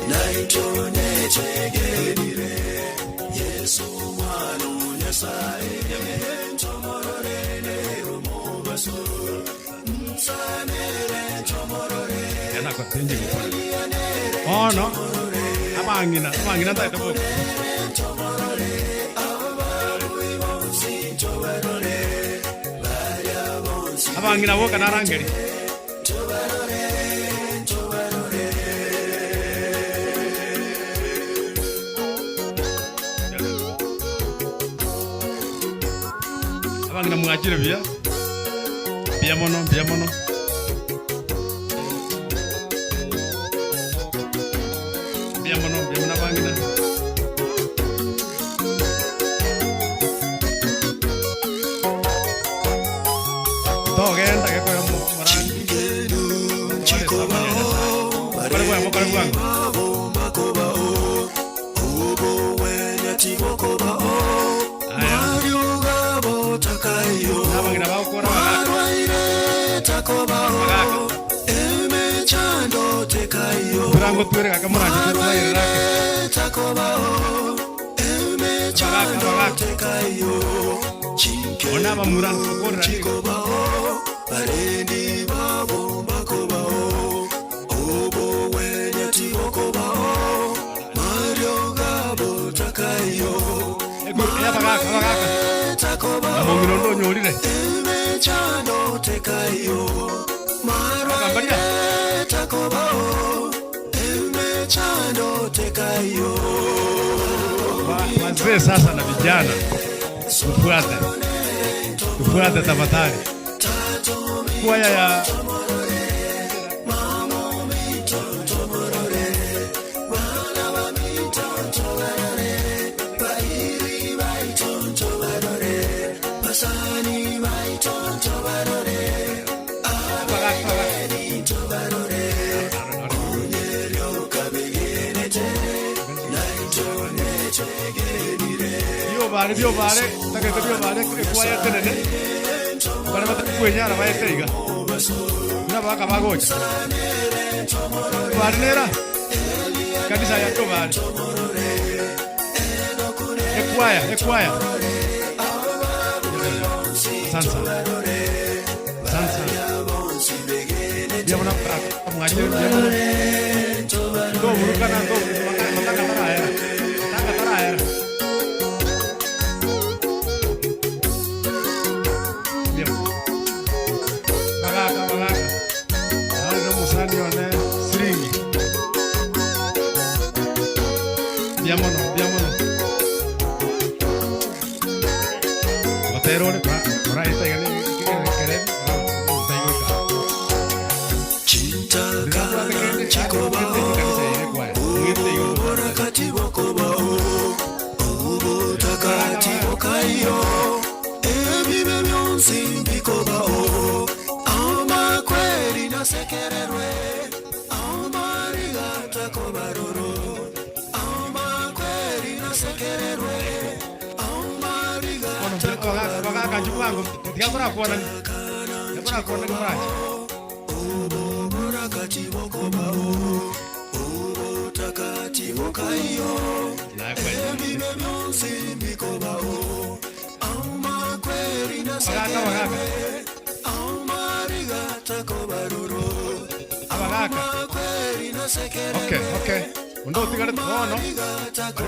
Bono abang'ina, abang'ina ntagete boka. Abang'ina boka narangeria. Abang'ina mwachire buya, mbuya mono, mbuya mono. Mbuya mono, mbuya mono abang'ina. Togenda gekoyo morandi. Mokore bwango, mokore bwango. Abang'ina bagokora abagaka. Abagaka. Turangotwere gaka moranche totwairere ake. Abagaka, abagaka. Bono abamura ntokorera nigo. Abagaka, abagaka. Omong'ina onde onyorire. Akambaria. Wazee sasa na vijana tufuate, tufuate tafadhali. Kwaya ya Biobare biobare tagete biobare ekwaya etenene bare batari kwenyara baete iga buna abagaka bagocha biobare nera ekanisa ya biobare ekwaya ekwaya asante sana asante sana mbuya mono abagaka mwachire mbuya mono ntoburukana ntoburukana matanga tarahera matanga tarahera Mbuya mono. Bagaka bagaka nare na omosani one siringi mbuya mono mbuya mono gotera ore oraete iga ne ekere Ebibe byonsi bikobao amakweri nasekererwe amarigatakobaroro amakweri nasekererwe bagaka nchibwango tiga torakwanani tiga torakwanani morache oburakati bokobao obutakati bokaiyo ebibe byonsi bikobao amakweri nasekererwe amarigatakobaroro Abagaka. amakweri nasekererwe Okay, okay. Ondo otigarete bono bari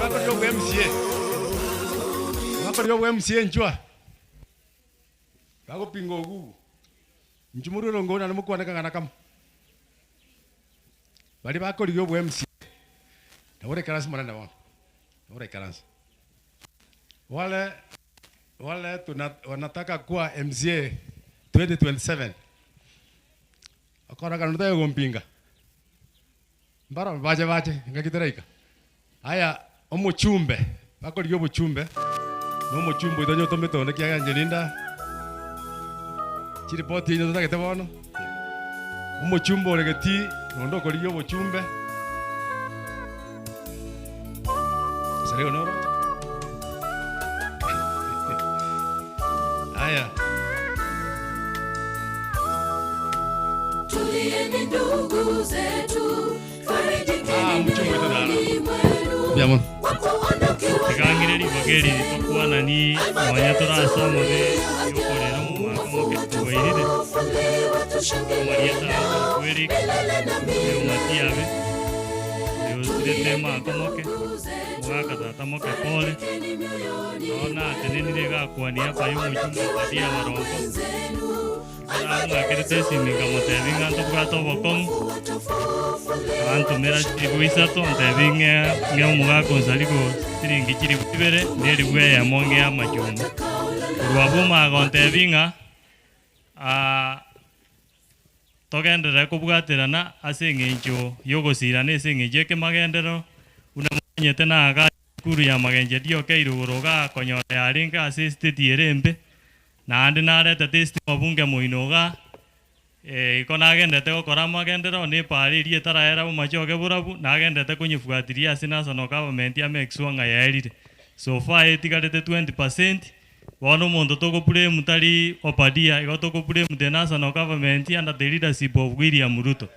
bakorire obwa MCA bakorire obwa MCA nchwa bagopinga ogugu inchu morwere ngona nimokwaneka ng'ana kamo bari bakorire obwa MCA nabore ikaransi monene bono nabore ikaransi wale wale tuna, wanataka kuwa MCA 2027 akora kandu tayo gompinga mbara bache bache ngakiteraika aya omochumbe bakorigia obochumbe na omochumbe oito nyotomete onde kiaga njeninda chiripoti inyo totagete bono omochumbe ore geti nonde okorigia obochumbe Serego noro aya Tulieni ndugu zetu, farijikeni mioyoni mwenu Mbuya mono. kwa kuondokewa Tikangire ribageri tokwanani nonya torasomore yokorera omwaka omoke tubairire omarieta kweri omatiabe yosirete maka moke omwaka tata moke pole nona atenenire gakwania payo omochumba baria abarongo namwakerete esimi nkamotebi ng'a ntobwate obokong'u abantomera chiribu isato ntebi ng'e ng'e omogaka onsarigo chiringi chiribu ibere na eribu eyemo ng'e amachumba korwa abwo omaga ontebi ng'a ah, togenderere kobwaterana ase eng'encho ya ogosirana ase eng'encho ya ekemagendero buna momanyete naga esukuru ya magenche rioka irugoro iga konyora yarenge ase estate ere embe naende naretete estima bunge moino iga igo nagendete gokora amagenderero na epara eria etarayera bomachoge borabu nagendete konyefuatiria ase national government amake sure ng'a yaerire. So far etigarete 20%, bono omonto togoblame tari Obadia, igo togoblame the national government under the leadership of William Ruto.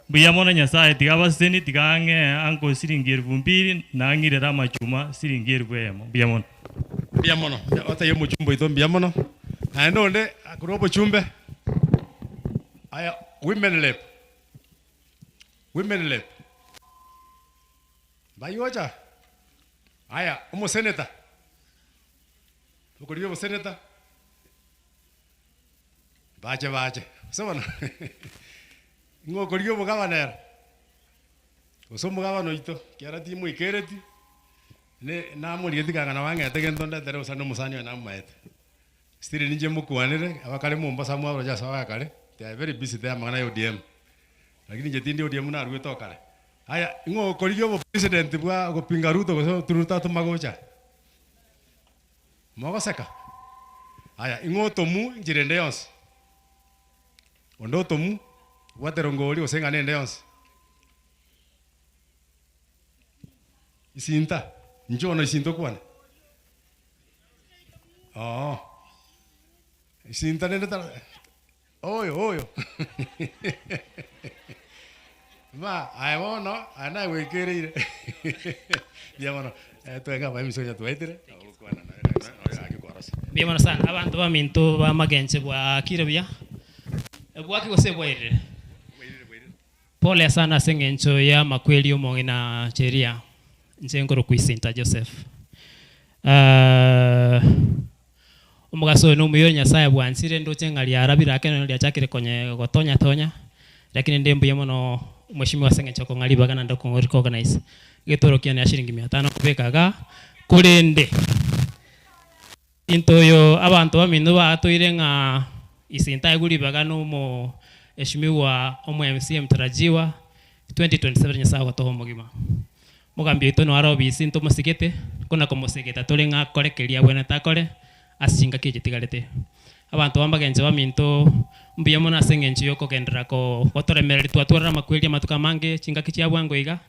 Mbuya mono Nyasaye tiga abaseni tiga ang'e ango siringi elfu mbili nang'irere amachuma siringi elfu eyemo. Mbuya mono. Mbuya mono. Otebie omochumbe oito mbuya mono. Naende onde akorwa obochumbe. Aya, women rep. Women rep. Mbayocha. Aya, omoseneta. Okorigia oboseneta. Bache bache. Gose bono. Ng'o okorigia obogabana ere? Gose omogabana oito, kiara timoikereti, ne namorigeti kang'ana bang'ete gento ndetere gose ande omosani oye namomaete. Still ninche mokwanere, abakare Mombasa mwaroche ase abakare, they are very busy there amang'ana ya ODM. Lakini inche tindi ODM naruete o kare. Aya, ing'o okorigia obopresident bwa gopinga Ruto gose Ruto atoma gocha? Mogoseka? Aya, ing'o otomu enchera ende yonsi? Onde otomu, obwate rongori gose eng'ana ende yonsi? Isinta, inche bono isinta okwane? Oo, isinta rende tara oyo oyo ma aye bono aye naye gwekereire mbuya mono twenge abaemisi onye twaetire ogokwana naye gaki kwarose. Mbuya mono sana abanto baminto ba magenche bwakire buya, bwaki gose bwairire? Pole sana ase eng'encho y'amakweri omong'ina Cheria, inche nkorokwa Isinta Joseph. Omogaso oyo nomuya oyo Nyasaye bwanchire ndoche ng'a riarabire ake nonya riachakire konye gotonya tonya, lakini nde mbuya mono mweshimiwa ase eng'encho okong'a ribaga naende okong'a recognize egetoro kiane ya shilingi mia tano nkobeka igaa, korende Into oyo abanto bamino batoire ng'a ise ntaegwe ribaga nomoeshimiwa omo MCA mtarajiwa 2027 Nyasae agotoa omogima. Mogambi oito noare obisi ntomosigete kona komosegeta tore ng'a akore keria abwenerete akore ase chingaki echi tigarete. Abanto ba magencho baminto mbuya mono ase eng'encho yokogenderera gotoremereria twatwarire amakweri amatuko amange chingaki chia bwango iga,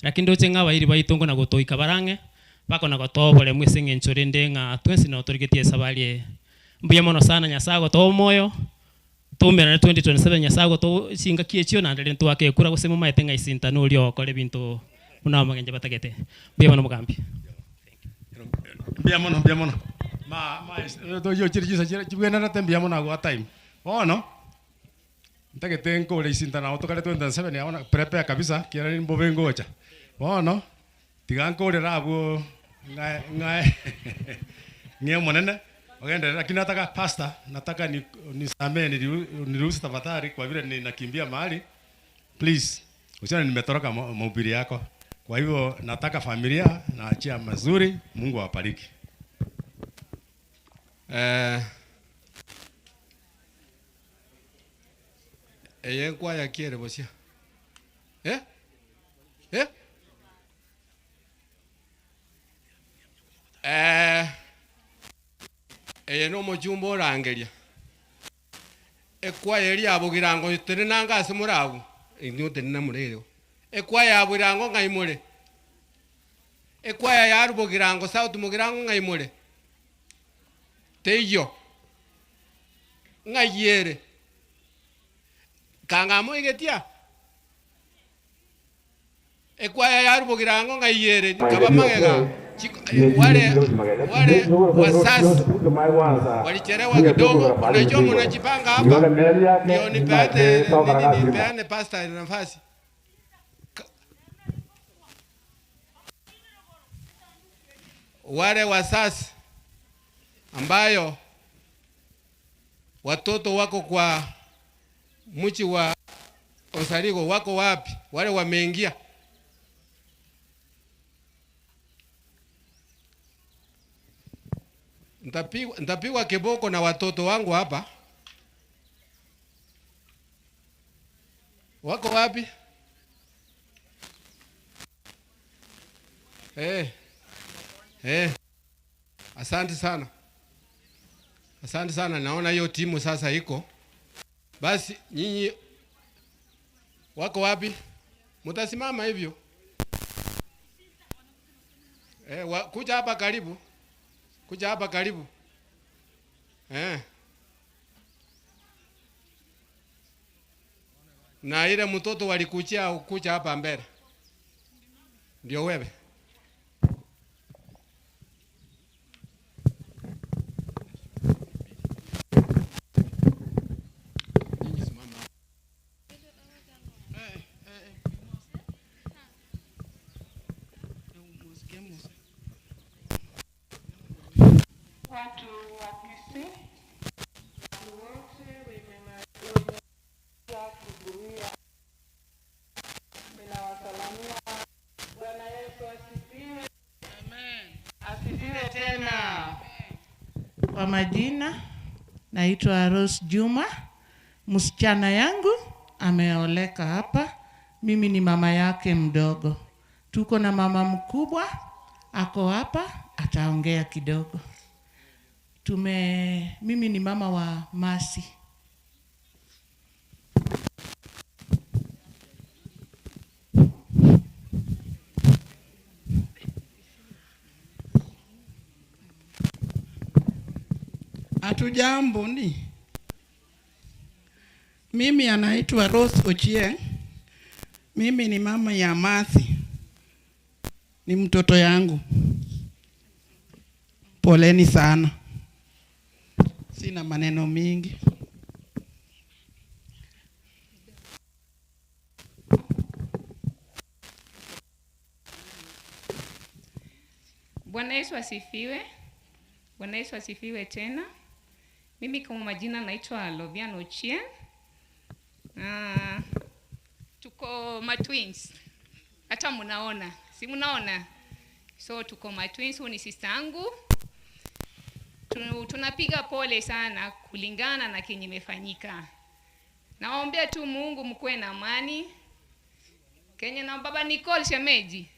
lakini ndoche ng'a abairi baito nkona gotoika bare ang'e Bakona gotoa oboremu ase engencho rende ng'a twensi noo torigetie esabari eye. Mbuya mono sana Nyasae agotoa omoyo, toumerane 2027 Nyasae agotoa chingaki echio naende rende toake ekura gose momaete ng'a isinta noria ogokora ebinto buna abagenche batagete. Mbuya mono omogambi. Mbuya mono, mbuya mono. Ma ma toyio chire chinsa chire chibwenerete mbuya mono agwo time. Bono, ntagete nkore isinta nabo tokare 2027 abwo na prepare kabisa ekiagera mbobe ngocha. Bono. Tiga nkorere abwo ng'ae ng'ae ng'e Omonene ogenderere, lakini nataka pastor, nataka ni unisamee niruhusu tafadhali kwa vile ninakimbia mahali, please usione nimetoroka mahubiri yako. Kwa hivyo nataka familia naachia mazuri, Mungu awabariki. Eh, eye nkwaya ki ere bosia? Eh? Eh? Eh, eye nomochumba orangeria. Ekwaya eria ya Bogirango tenena ase more abwo, inwe tenena more igo. Ekwaya ya Bogirango ng'ai more? Ekwaya ya Bogirango South Mogirango ng'ai more? Teiyo. Ng'ai ere? Kang'a moigetie aa? Ekwaya ya Rubogirango ng'ai ere? Nkaba magega wale wale wasasi walichelewa kidogo. Unajua mnajipanga hapa ndio nipeane nini, nipeane pastor nafasi. Wale wasasi ambayo watoto wako kwa mji wa Osarigo wako wapi? Wale wameingia. Ntapigwa kiboko na watoto wangu hapa. Wako wapi? Eh. Eh. Asante sana. Asante sana, naona hiyo timu sasa iko. Basi nyinyi wako wapi? Mtasimama hivyo. Eh, kuja hapa karibu. Kuja hapa karibu. Eh. Na ile mtoto walikuchia kuja hapa mbele. Ndio wewe. Watu wa Kisii, watu wote wenye ya kuzuia, ninawasalamia. Bwana Yesu asifiwe. Amen. Asifiwe tena. Kwa majina Naitwa Rose Juma. Msichana yangu ameoleka hapa, mimi ni mama yake mdogo. Tuko na mama mkubwa ako hapa, ataongea kidogo. Tume, mimi ni mama wa Masi. Hatujambo ni mimi anaitwa Rose Ochieng. Mimi ni mama ya Mathi, ni mtoto yangu. Poleni sana, sina maneno mingi. Bwana Yesu asifiwe. Bwana Yesu asifiwe tena. Mimi kwa majina naitwa Lovian Ochieng. Ah, tuko matwins. Hata mnaona, si mnaona? So tuko matwins, huyu ni sister yangu. Tunapiga pole sana kulingana na kenye imefanyika. Nawaombea tu Mungu mkuwe na amani. Kenya na baba Nicole shemeji,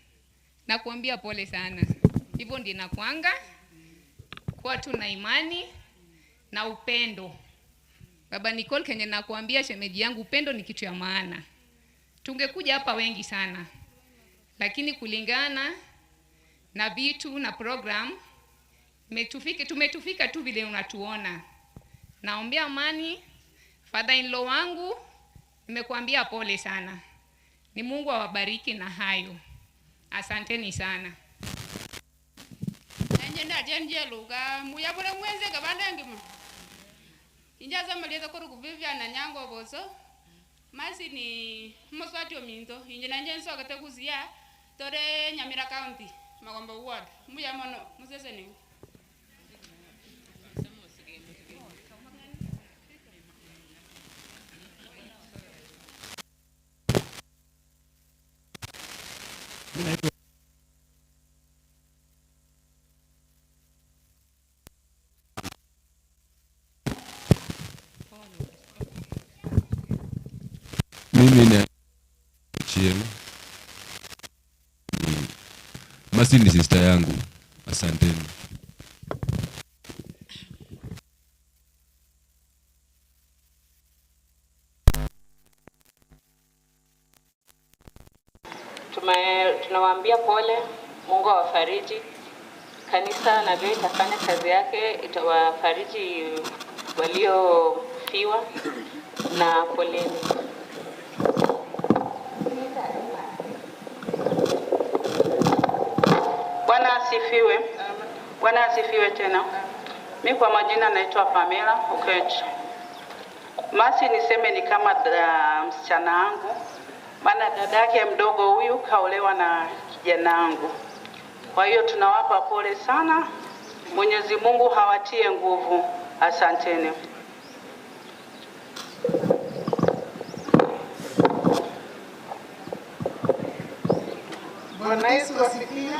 nakuambia pole sana. Hivyo ndio nakuanga kuwa tu na imani na upendo. Baba Nicole, kenye nakuambia shemeji yangu, upendo ni kitu ya maana. Tungekuja hapa wengi sana, lakini kulingana na vitu na program tumetufika tu vile unatuona. Naombea amani. Father in law wangu nimekuambia pole sana. Ni Mungu awabariki na hayo. Asanteni sana. Enje ndaje luga muyabure mwenze gabandengi mu. Injaza maliza kuru kuvivya na nyango boso. Masi ni moswati ominto inje nanje nsoka teguzia tore Nyamira County Magombo ward. Muya mono musese ni. Mimi naitwa Mimi ni Ochieng. Masi ni sister yangu. Asanteni. Tunawaambia pole, Mungu awafariji. Kanisa najua itafanya kazi yake, itawafariji waliofiwa na poleni. Bwana asifiwe. Bwana asifiwe tena. Mi kwa majina naitwa Pamela Okech. Masi niseme ni kama da, msichana wangu, maana dada yake mdogo huyu kaolewa na kijana wangu. Kwa hiyo tunawapa pole sana. Mwenyezi Mungu hawatie nguvu. Asanteni. Bwana Yesu asifiwe.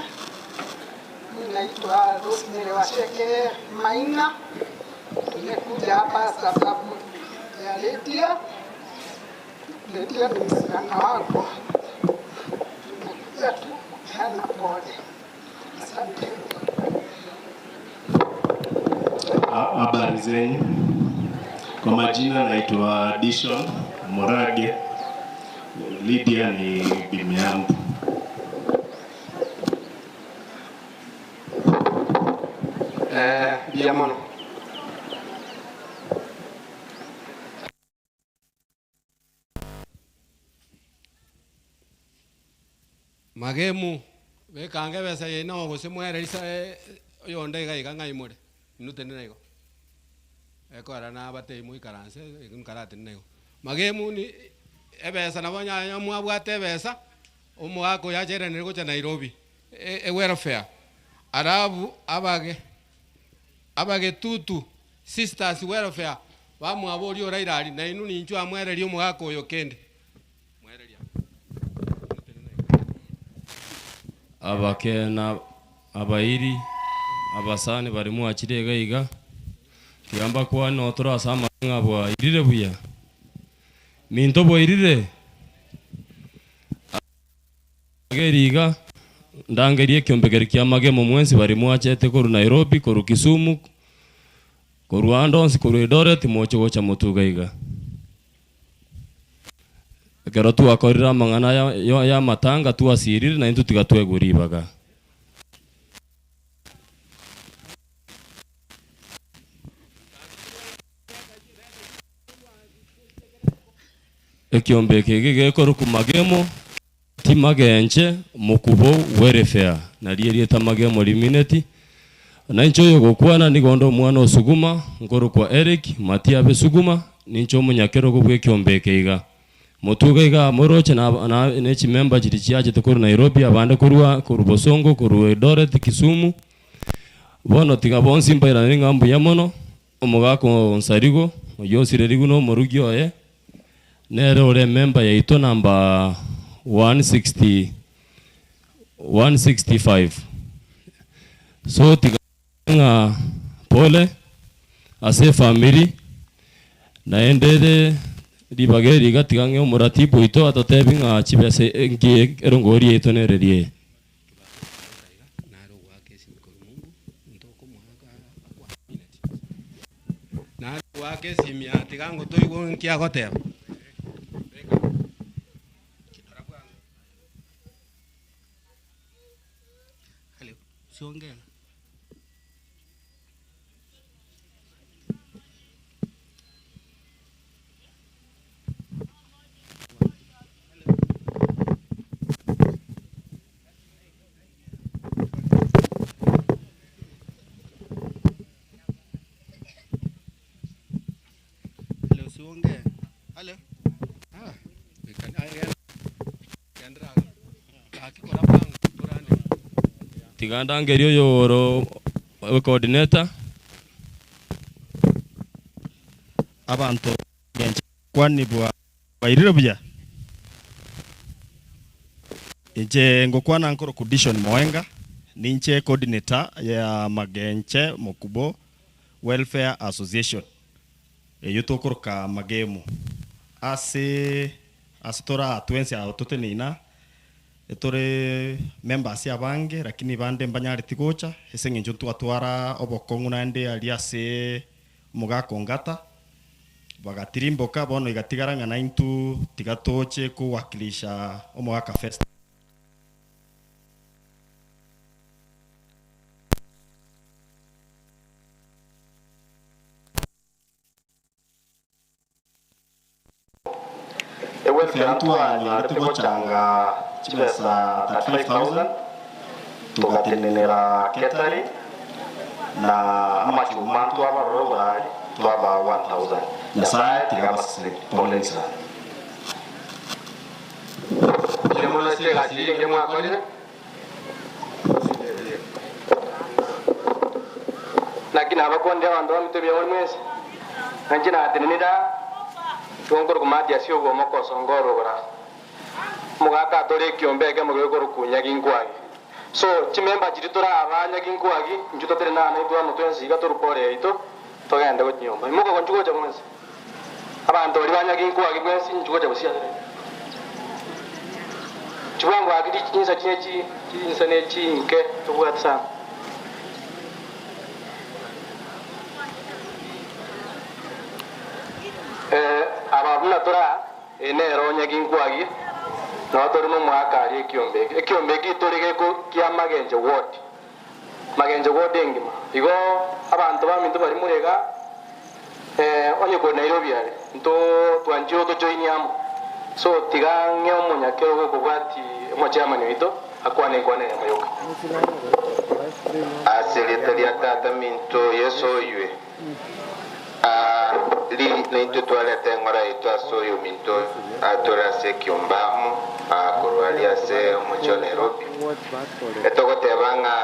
Mimi naitwa Rosemary Washeke Maina. Tumekuja hapa sababu ya Lydia. Lydia ni msichana wangu. Tumekuja tu kupeana pole. Asante. Habari zenyu. Kwa majina naitwa Dishon Morage. Lydia ni bibi yangu. Biamono. Magemu bekange besa yeno gose mwererisa oyonde iga iga ng'ai more inwe tenena igo ekora nabatei moikaranse nkaratene igo magemu ni ebesa nabo nyanya mwabwate ebesa omogaka oyo acheranire gocha Nairobi e welfare alafu abage abagetutu sisters welfare bamwaboria orairari na inwe ninchwe amwereria omogaka oyo kende. Abake na abairi abasani bari mwachire iga iga Tiga mbakwane notore ase amang'a bwairire buya. Minto bwairire? Age iga, ndangerie ekiombe keria kia magemo mwensi baria mwachete korwa Nairobi, korwa Kisumu, korwa ande onsi, korwa Eldoret, moche gocha motuga iga. Ekero twakorire amang'ana aya ya ya amatanga twasirire, naintwe tiga twegwe ribaga. Ekiombe eke iga gekorokwa Magemo, ti magenche mokubo welfare, nario erieta Magemo rimineti. Na inche oyogokwana nigo onde omwana o Suguma, nkorokwa Eric Matiabe Suguma, ninche omonyakerogo bw'ekiombe eke iga. Motuga iga moroche na na ne chimember chiria chiachete korwa Nairobi, abande korwa korwa Bosongo, korwa Eldoret, Kisumu. Bono tiga bonsi mbairanere ng'a mbuya mono, omogaka o Nsarigo, oyio osirerigwe na omorugi oye, nere ore emember yaito number 160 165. So tiga ng'a pole ase efamiri, naende ere ribaga eri iga tiga ng'e omoratibu oito atotebi ng'a chibesa nki erongori yaito nere riaye. Nare goaka esimi aa tiga ngotoigwe nki agoteba. Tiga ndangerie oyoro coordinator. Abanto ngenche kwanibwa bairire buya. Inche ngokwana nkorokwa Dishon Moenga, ninche coordinator ya Magenche Mokubo Welfare Association, eyio tokoroka Magemu. Ase ase tore aa twensi aa toteneina, etore members abange lakini bande mbanyareti gocha ase eng'encho ntwatwara obokong'u naende aria ase omogaka Ongata, bagatirimboka bono igatigara ng'a naintwe tiga toche kowakilisha omogaka Festo. Ewelfare ntwanyarete gochanga chibesa 35,000 togatenenera catering na amachuma ntwabarora oborari twabaa 1000. Nyasaye tiga abasesenie. Poleni sana. Mbuya mono ase egasi eye engiya mwakorire. Naki nabakwanire abanto baminto ebiya more mwensi, na inche natenenire aa, igo nkorokwa Matiasi obw'omoka osonga orogora. Omogaka atore ekiombe ekemo gekorokwa Nyaginkwagi. So, chimember chiria tore aba Nyaginkwagi, intwe totenene aa naintwe amo twensi iga torwe pore yaito, togende gochia nyomba. Imoka inchuo gocha mwensi. Abanto baria ba Nyaginkwagi mwensi, inchuo gocha bosio ase. Chibwango aki chinsa chine chinsa ne chinke tobwate sana. Eh, aba buna tore aa, eye nero Nyaginkwagi, nao tore nomoaka aria ekiombe eke. Ekiombe eke tore geko kia Magenche ward. Magenche ward engima. Igo abanto baminto baria more igaa, eh, onye kore Nairobi are, nto twanchire otojoinie amo. So tiga ng'e omonyakerogo okobwati omochairman oito akwane enkwana eyemo yoka. Ase erieta ria Tata minto Yeso oywe, aa ri naintwe twareta eng'ora yaito ase oyominto atore ase ekiombe amo, aa korwa aria ase omochie o Nairobi. Etogoteba ng'a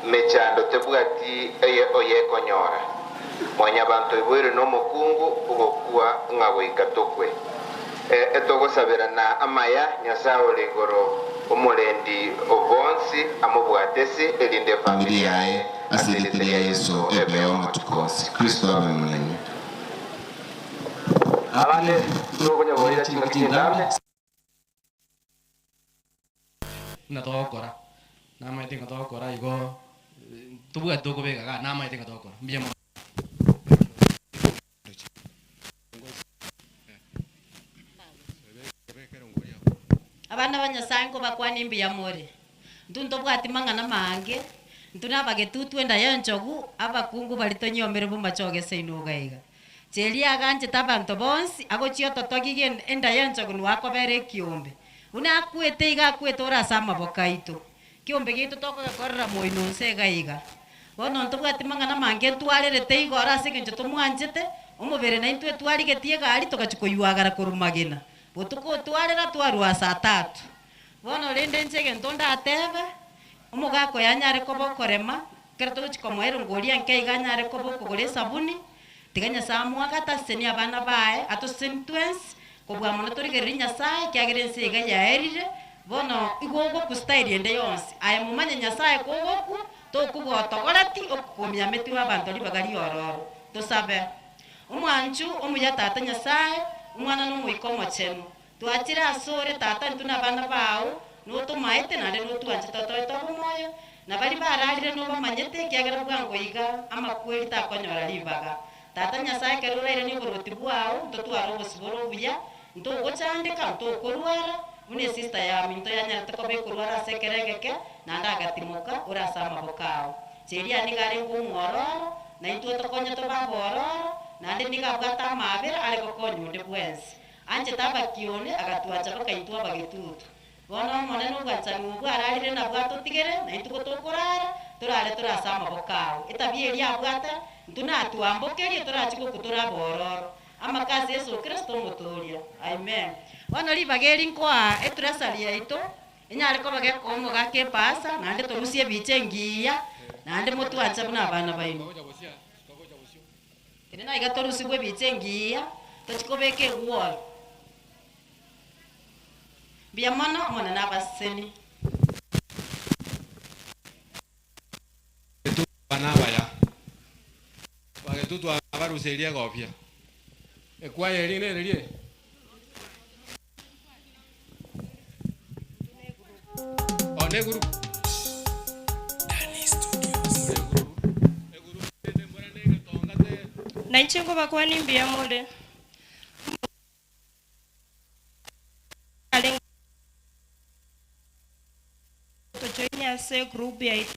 mechando tebwati eye oyekonyora. Mwanyabanto oiboirwe nomokungu ogokwa ng'a goika tokwe. Etogosaberana amaya, Nyasae ore igoro, omorendi o bonsi, amobwate ase, erinde efamiri yaye Ase erieta ria Yeso ebeo amatuko onsi. Kristo abe omonene. Abande ntokonyaboria chingaki chintambe. Buna togokora, namaete ng'a togokora igo ntobwati tokobeka igaa, namaete ng'a togokora. Mbuya mono. Abana ba Nyasae nkobakwanie mbuya more. Intwe ntobwati mang'ana maange, intwe nabagetutu enda y'enchogu, abakungu baria tonyiomere bomachoge seino iga iga. Cheria aganchete abanto bonsi, agochia ototogia iga enda y'enchogu nigo akobera ekiombe. Buna akwete iga akwete ore ase amaboko aito. Kiombe giaito tokogekorera moino inse iga iga. Bono ntobwati mang'ana mange ntwarerete igoro ase engencho tomwanchete, omobere naintwe twarigetie egari togachia koywagara korwa magena. Botuko otwarera twarua saa tatu. Bono rende inche egento ndatebe, omogaka oyo anyare koba okorema, ekero togochia komoa erongo oria nke iga anyare koba okogora esabuni, tiga Nyasaye amoagate asesenie abana baye, atosesenie twensi, kobua mono torigererie Nyasaye, ekiagera ense iga yaerire, bono igo ogokwa style ende yonsi. Aye momanye Nyasaye kogokwa, tokobua otogoreti, okomiametigwe abanto ribaga riororo. Tosabe. Omwanchu omuya Tata Nyasaye, Omwana na Omoika Omochenu, twachire asore Tata intwe na abana bao, notomaete naende notwanchete otoete obomoyo, na baria bararire nobamanyete, ekiagera bwango iga amakweri takonyora ribaga. Tata Nyasaye ekero orairanie oborwoti bwao, ntotware obosibore obuya, ntogochandeka, ntokorwara, buna esister ya minto yanyarete koba ekorwara ase ekero egeke, naende agatimoka ore ase amaboko ao. Cheria nigo arenge omwororo, na intwe otokonye tobe abororo, naende nigo abwate amaabera are gokonya onde bwensi. Anchete abakione, agatwancha bakaintwa abagetutu. Bono Omonene obwanchani obwo ararire nabwo atotigere, na intwe gotokorara, torare tore ase amaboko ao. Etabia eria abwate, intwe natwambokerie torachie gokwa tore abororo. Amaka ase Yeso Kristo Omotoria. Amen. Bono ribaga eri nkoa etresari yaito, enyare koba gekoa omogaka epasa, naende torusie ebicha engiya, naende motwanche buna abana baino. Tenena iga torusigwe ebicha engiya, tochie kobeka egworo. Mbuya mono, Omonene abasesenie. Abana abaya bagetutu abaruserie egofia ekwaya eri nererie. Oh, ne group. Na inche nkobakwania mbuya more. Arenge gotojoinia ase egroup yaito.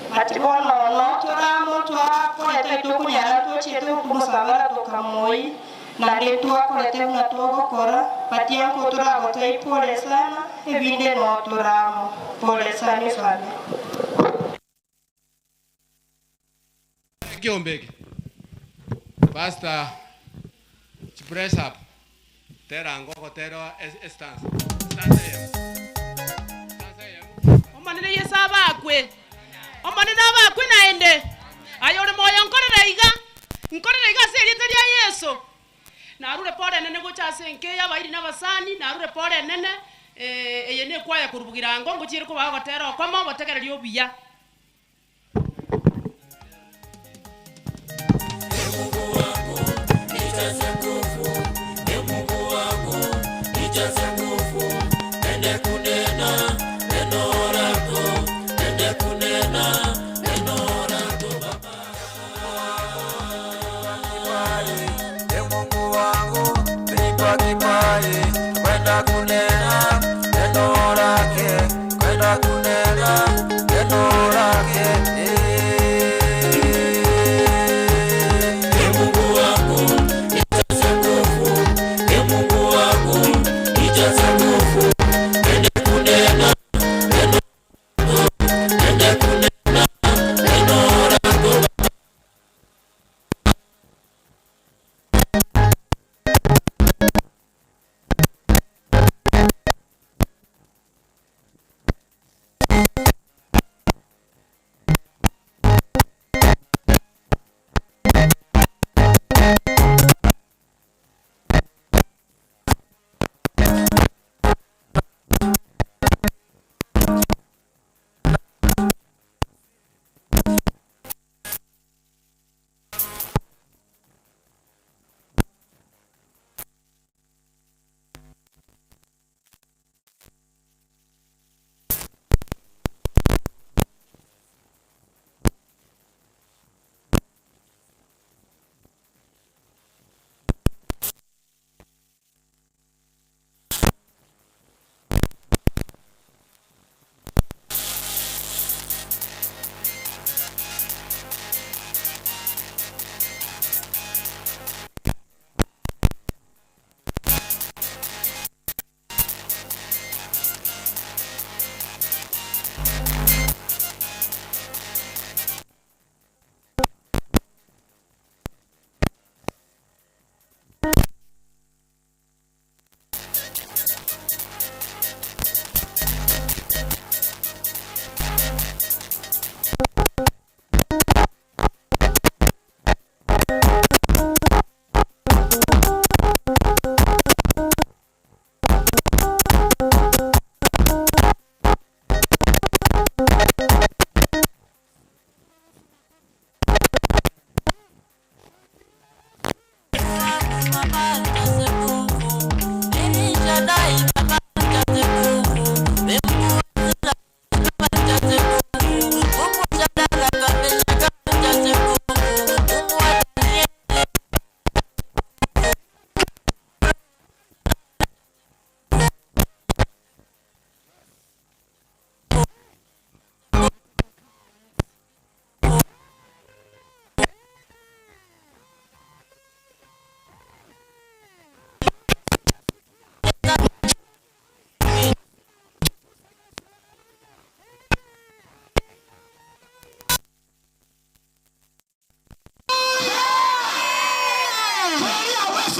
But bono notoramo twakorete tokonyara tochiete okomosabara tokamoi naende twakorete buna togokora but anko toragotebie pole sana ebinde notoramo pole sana efamily. Ekiombe eke pastor chipress up tera ango ogotera estanza stanza eyemo stanza eyemo. Omonene Yeso abakwe, Omonene abakwe naende. Aye ore moyo nkorera iga, nkorera iga ase erieta ria Yeso. Narure pore enene gocha ase enka eye abairi na abasani, narure pore enene, eye nekwaya korwa bogirango, ngochiere kobaa ogotera okomo, obotegereri obuya.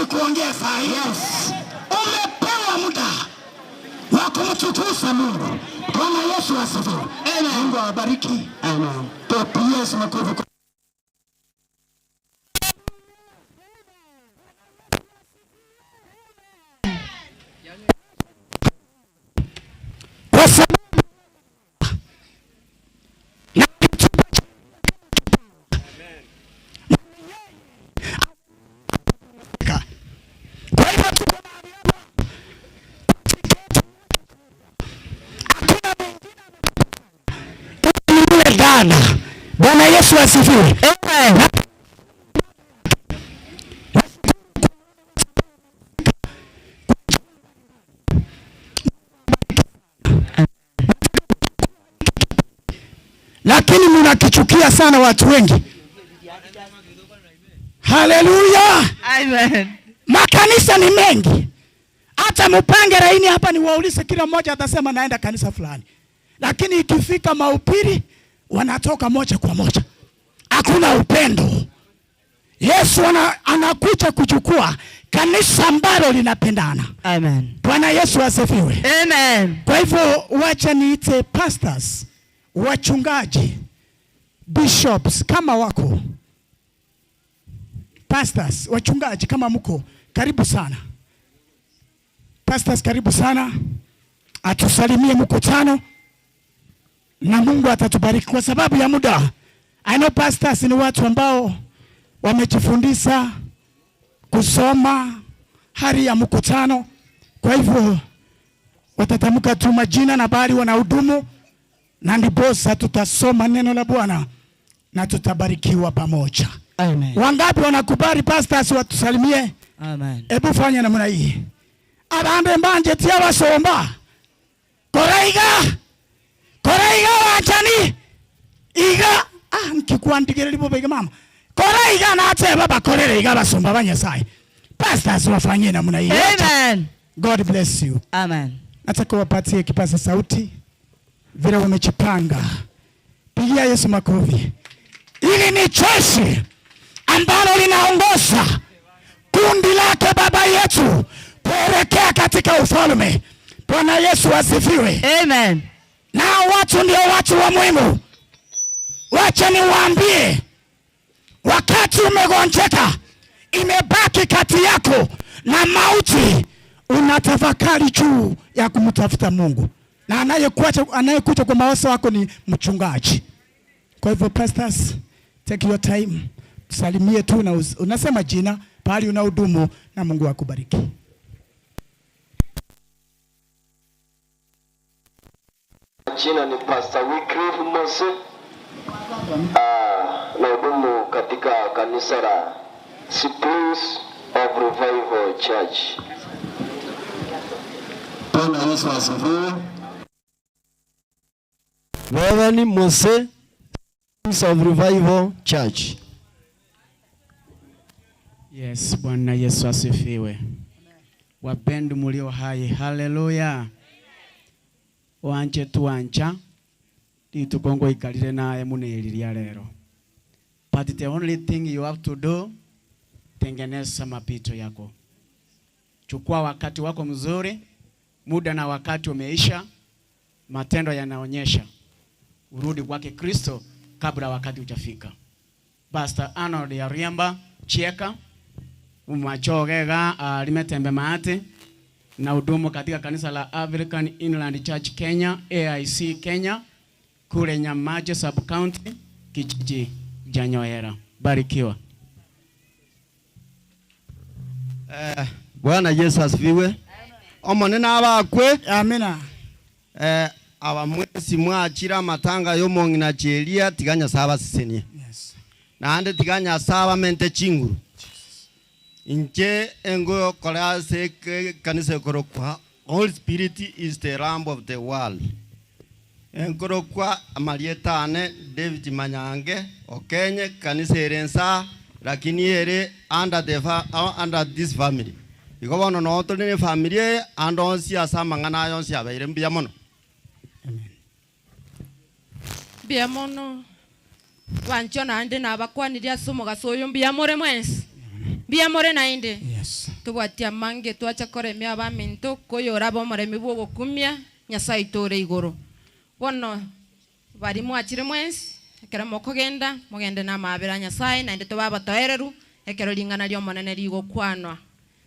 kuongea saa hii. Yes. Umepewa muda wa kumtukuza Mungu. Bwana Yesu asifiwe. Amen. Mungu awabariki. Amen. Tupigie Yesu makofi. Kwa sababu Kwa hivyo tuko mahali hapa, hakuna mwingine ni yule dada. Bwana Yesu asifiwe. Amen. Lakini mnakichukia sana watu wengi. Haleluya. Amen. Makanisa ni mengi, hata mupange laini hapa niwaulize, kila mmoja atasema naenda kanisa fulani, lakini ikifika mahubiri wanatoka moja kwa moja. Hakuna upendo. Yesu anakuja kuchukua kanisa ambalo linapendana. Amen. Bwana Yesu asifiwe. Amen. Kwa hivyo wacha niite pastors, wachungaji, bishops kama wako. Pastors, wachungaji kama mko, karibu sana. Pastors karibu sana. Atusalimie mkutano na Mungu atatubariki kwa sababu ya muda. I know pastors ni watu ambao wamejifundisha kusoma hali ya mkutano. Kwa hivyo watatamka tu majina na bali wanahudumu, na ndiposa tutasoma neno la Bwana na tutabarikiwa pamoja. Amen. Wangapi wanakubali pastors watusalimie? Amen. Hebu fanya namna hii. Abande mbanje tia basomba. Koraiga. Koraiga wanjani. Iga. Ah, nkikuandigire libo bege mama. Koraiga na ate baba korere iga basomba ba Nyasaye. Pastors wafanyie namna hii. Amen. God bless you. Amen. Nataka wapatie kipaza sauti vile wamejipanga. Pigia Yesu makofi. Hili ni jeshi ambalo linaongoza kundi lake baba yetu kuelekea katika ufalme. Bwana Yesu asifiwe. Amen. Na watu ndio watu wa muhimu. Wacha niwaambie, wakati umegonjeka, imebaki kati yako na mauti, unatafakari juu ya kumtafuta Mungu. Na anayekuja kwa mawazo yako ni mchungaji. Kwa hivyo pastors, take your time. Salimie tu na unasema jina, pahali unahudumu, na Mungu akubariki. Jina ni Pastor Wycliffe Mose. Nahudumu katika kanisa la Springs of Revival Church. Bwana Yesu asifiwe. Wewe ni Mose, Springs of Revival Church. Yes, Bwana Yesu asifiwe. Wapendu mulio hai, haleluya. Wanje tuancha litukongo ikalire naye muneliria lero. But the only thing you have to do, tengeneza mapito yako. Chukua wakati wako mzuri, muda na wakati umeisha, matendo yanaonyesha. Urudi kwake Kristo kabla wakati hujafika. Pastor Arnold Yariamba Chieka umachogega limetembe maate na hudumu katika kanisa la African Inland Church Kenya AIC Kenya kule Nyamache sub county kijiji cha Nyoera. Barikiwa. Bwana Yesu asifiwe. Omonene abakwe. Amina. Abamwesi mwachira amatanga y'omong'ina cheria tiganya saba sisenie. Yes. Naende tiganya saba mente chinguru. Inche engo kora se kanisa ekorokwa Holy Spirit is the lamp of the world. Enkorokwa amarietane David Manyange Okenye kanisa erensa lakini ere under the under this family. Igo bono no tuli ni family ando onsi asa mang'ana ayo onsi abeire mbuya mono. Mbuya mono. Wancho naende nabakwanirie ase omogaso oyo mbuya more mwensi. Mbuya more naende. Yes. Tobwati amange twacha koremia abaminto, koyora abe omoremi bw'ogokumia, Nyasae oito ore igoro. Bono baria mwachire mwensi, ekero mokogenda, mogende namabera a Nyasae, naende tobe abatoereru, ekero ring'ana ri'Omonene rigokwanwa.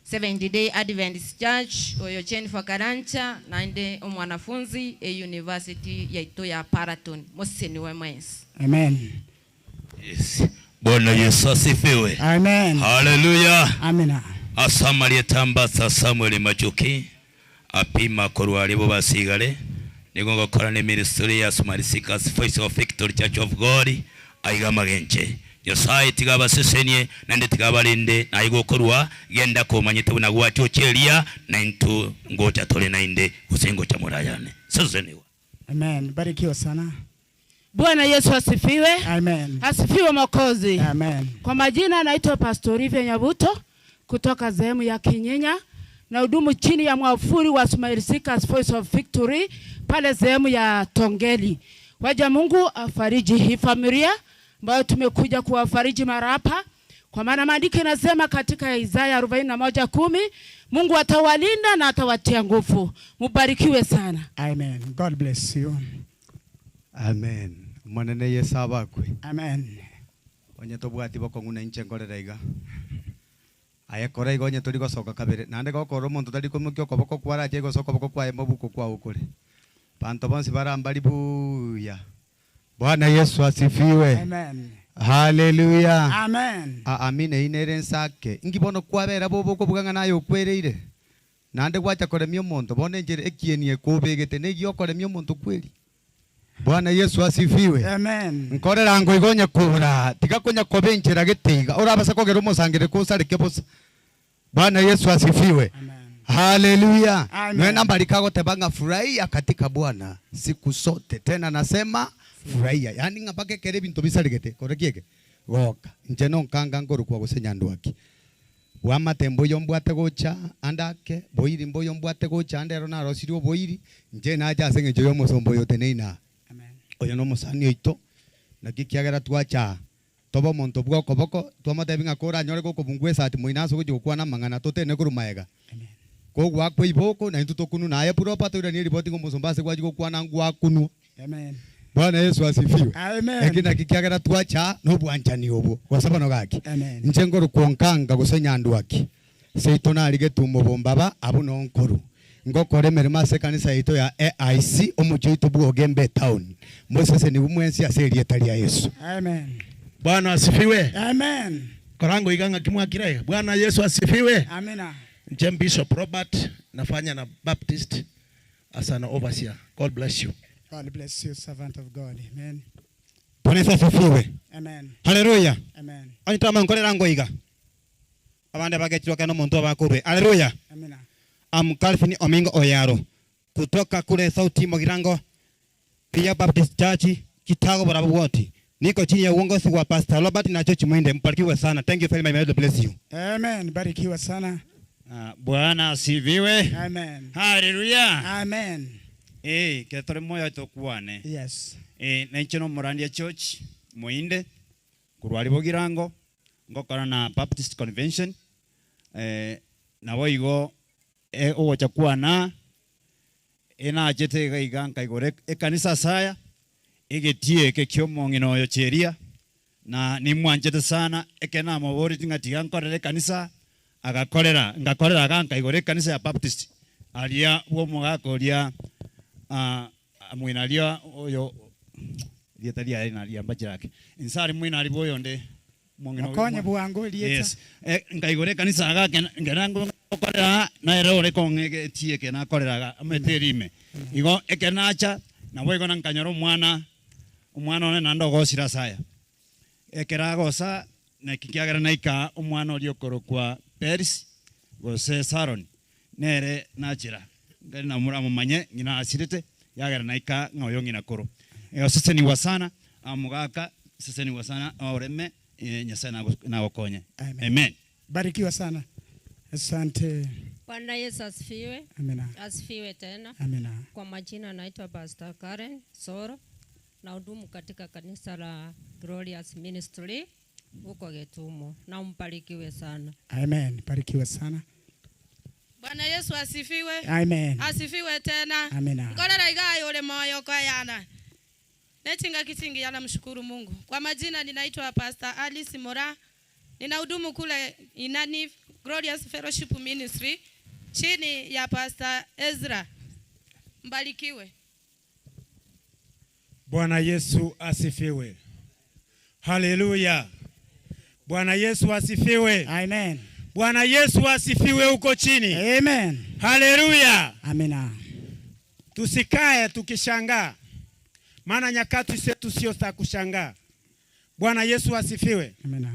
Seventh Day Adventist Church, oyo Jennifer Karanja, naende omwanafunzi e university yaito ya Paraton. Moseniwe mwensi. Amen. Yes. Bwana Yesu asifiwe. Amen. Haleluya. Amina. Ase amarieta Ambassador Samuel Machuki apima korwa aria bobasigare nigo ngokora ne ministry ya Smile Seekers Voice of Victory Church of God aiga amagenche. Nyasaye tiga abasesenie naende tiga abarende naye gokorwa genda komanyete buna gwachocha eria naintwe ngocha tore naende gose ngocha morayane. Seseniwa. Amen. Barikiwa sana. Bwana Yesu asifiwe. Amen. Asifiwe Mwokozi. Amen. Kwa majina naitwa Pastor Olivia Nyabuto kutoka sehemu ya Kinyinya na hudumu chini ya mwavuli wa Smile Seekers Voice of Victory pale sehemu ya Tongeli. Waja Mungu afariji hii familia ambayo tumekuja kuwafariji mara hapa, kwa maana maandiko inasema katika Isaya 41:10 Mungu atawalinda na atawatia nguvu. Mubarikiwe sana. Amen. God bless you. Amen. Omonene Yesu abakwe. Amen. Onye tobwati bokong'u na inche nkorera iga. Aye kora iga onye tori gosoka kabere. Naende gokora omonto tari koimokia okoboko kwarache gose okoboko kwaye mobuko kwao kore. Banto bonsi barambari buya. Bwana Yesu asifiwe. Amen. Haleluya. Amen. Amina inere nsake. Inki bono kwabera bobe okobuga ng'a naye okwereire. Naende gwacha koremia omonto bono enchera ekieni ekobegete negi okoremia omonto kweri. Bwana Yesu asifiwe. Amen. Nkorera ngo igo onye kora tiga konya koba enchera gete iga orabase kogera omosangerereko osareke bosa. Bwana Yesu asifiwe. Haleluya. Amen. Noe nambari kagoteba ng'a furahia katika Bwana siku sote. Tena nasema furahia. Yaani ng'a mpaka ekero ebinto bisaregete kore ki eke? Goka. Inche nonkanga nkorokwa gose nyandwaki. Bwamate mboyo mbwate gocha ande ake, boiri mboyo mbwate gocha ande ero narosirie oboiri, inche nache ase eng'encho y'omosomba oyo oteneine aa. Oyo nomosani oito, naki ekiagera twacha aa, tobe omonto bw'okoboko, twamotebia ng'a koranyore gokobungwa esati moino ase ogochia gokwana amang'ana, totene korwa magega. Kogwakwa iboko, naintwe tokunwe naye proper, toiranie eripoti ng'a omosomba ase gwachia gokwana ngwakunwa. Amen. Bwana Yesu asifiwe. Amen. Eki naki kiagera twacha aa nobwanchani obwo. Gose bono gaki. Amen. Inche nkorokwa Onkanga gose Nyandwaki. Seito narigetwe omobombaba abwo noo nkoru. Ngokora emeremo ase ekanisa yaito ya AIC omochie oito bwa Ogembe etown. Mosesenigwe mwensi ase erieta ria Yesu. Amen. Bwana asifiwe. Amen. Kora ngoiga ng'aki mwakire iga. Bwana Yesu asifiwe. Amina. Inche Bishop Robert nafanya na Baptist as an overseer. God bless you. God bless you, servant of God. Amen. Bwana Yesu asifiwe. Amen. Haleluya. Amen. Onye twamanya nkorera ngoiga. Abande bagechirwe ekero nomonto obakorwe. Haleluya. Amina. I'm Calvin Omingo Oyaro kutoka kule Sauti Mogirango Pia Baptist Church Kitago Barabwoti. Niko chini ya uongozi wa Pastor Robert na Church Mwinde. Mbarikiwe sana. Thank you very much. May God bless you. Amen. Barikiwa sana. Bwana asifiwe. Amen. Haleluya. Amen. Eh, kero tore moyo tokwane. Yes. Eh, nainche nomorandia church Moinde korwa aria Bogirango ngokora na Baptist Convention eh, nabo igo eh, ogocha kwana enachete iga iga nkaigora ekanisa ase aya egetie eke kia omong'ina oyo Cheria na nimwanchete sana ekero namoboretie ng'a tiga nkorere ekanisa agakorera ngakorera iga nkaigora ekanisa ya Baptist aria bwa omogaka oria mwene aria oyo erieta riaye nariambachire ake inse aria mwene aria bwa oyonde omong'ina oyo Mokonye bwango erieta. Yes nkaigora ekanisa iga ekero ngokorera nere ore kong'a egetie eke nakorera iga omanyete erime. Igo ekero nacha naboigo nkanyora omwana omwana one naende ogosire ase aya. Ekero agosa naki kiagera naika omwana oria okorokwa Peris gose Saroni nere nachera nkare namoramomanye ng'ina asirete yagera naika ng'a oyo ng'ina koro. Osesenigwa sana omogaka, sesenigwa sana oreme Nyasaye nagokonye. Amen. Amen. Barikiwa sana. Asante. Bwana Yesu asifiwe. Amina. Asifiwe tena. Amina. Kwa majina naitwa Pastor Karen Soro na hudumu katika kanisa la Glorious Ministry huko Getumo. Na mbarikiwe sana. Amen. Barikiwe sana. Bwana Yesu asifiwe. Amen. Asifiwe tena. Amina. Nkorera iga yule moyo kwa yana. Nechingaki chingi namshukuru Mungu. Kwa majina ninaitwa Pastor Alice Mora. Ninahudumu kule Inani Glorious Fellowship Ministry chini ya Pastor Ezra. Mbarikiwe. Bwana Yesu asifiwe. Haleluya. Bwana Yesu asifiwe. Amen. Bwana Yesu asifiwe huko chini. Amen. Haleluya. Amina. Tusikae tukishangaa, maana nyakati zetu sio za kushangaa. Bwana Yesu asifiwe. Amina.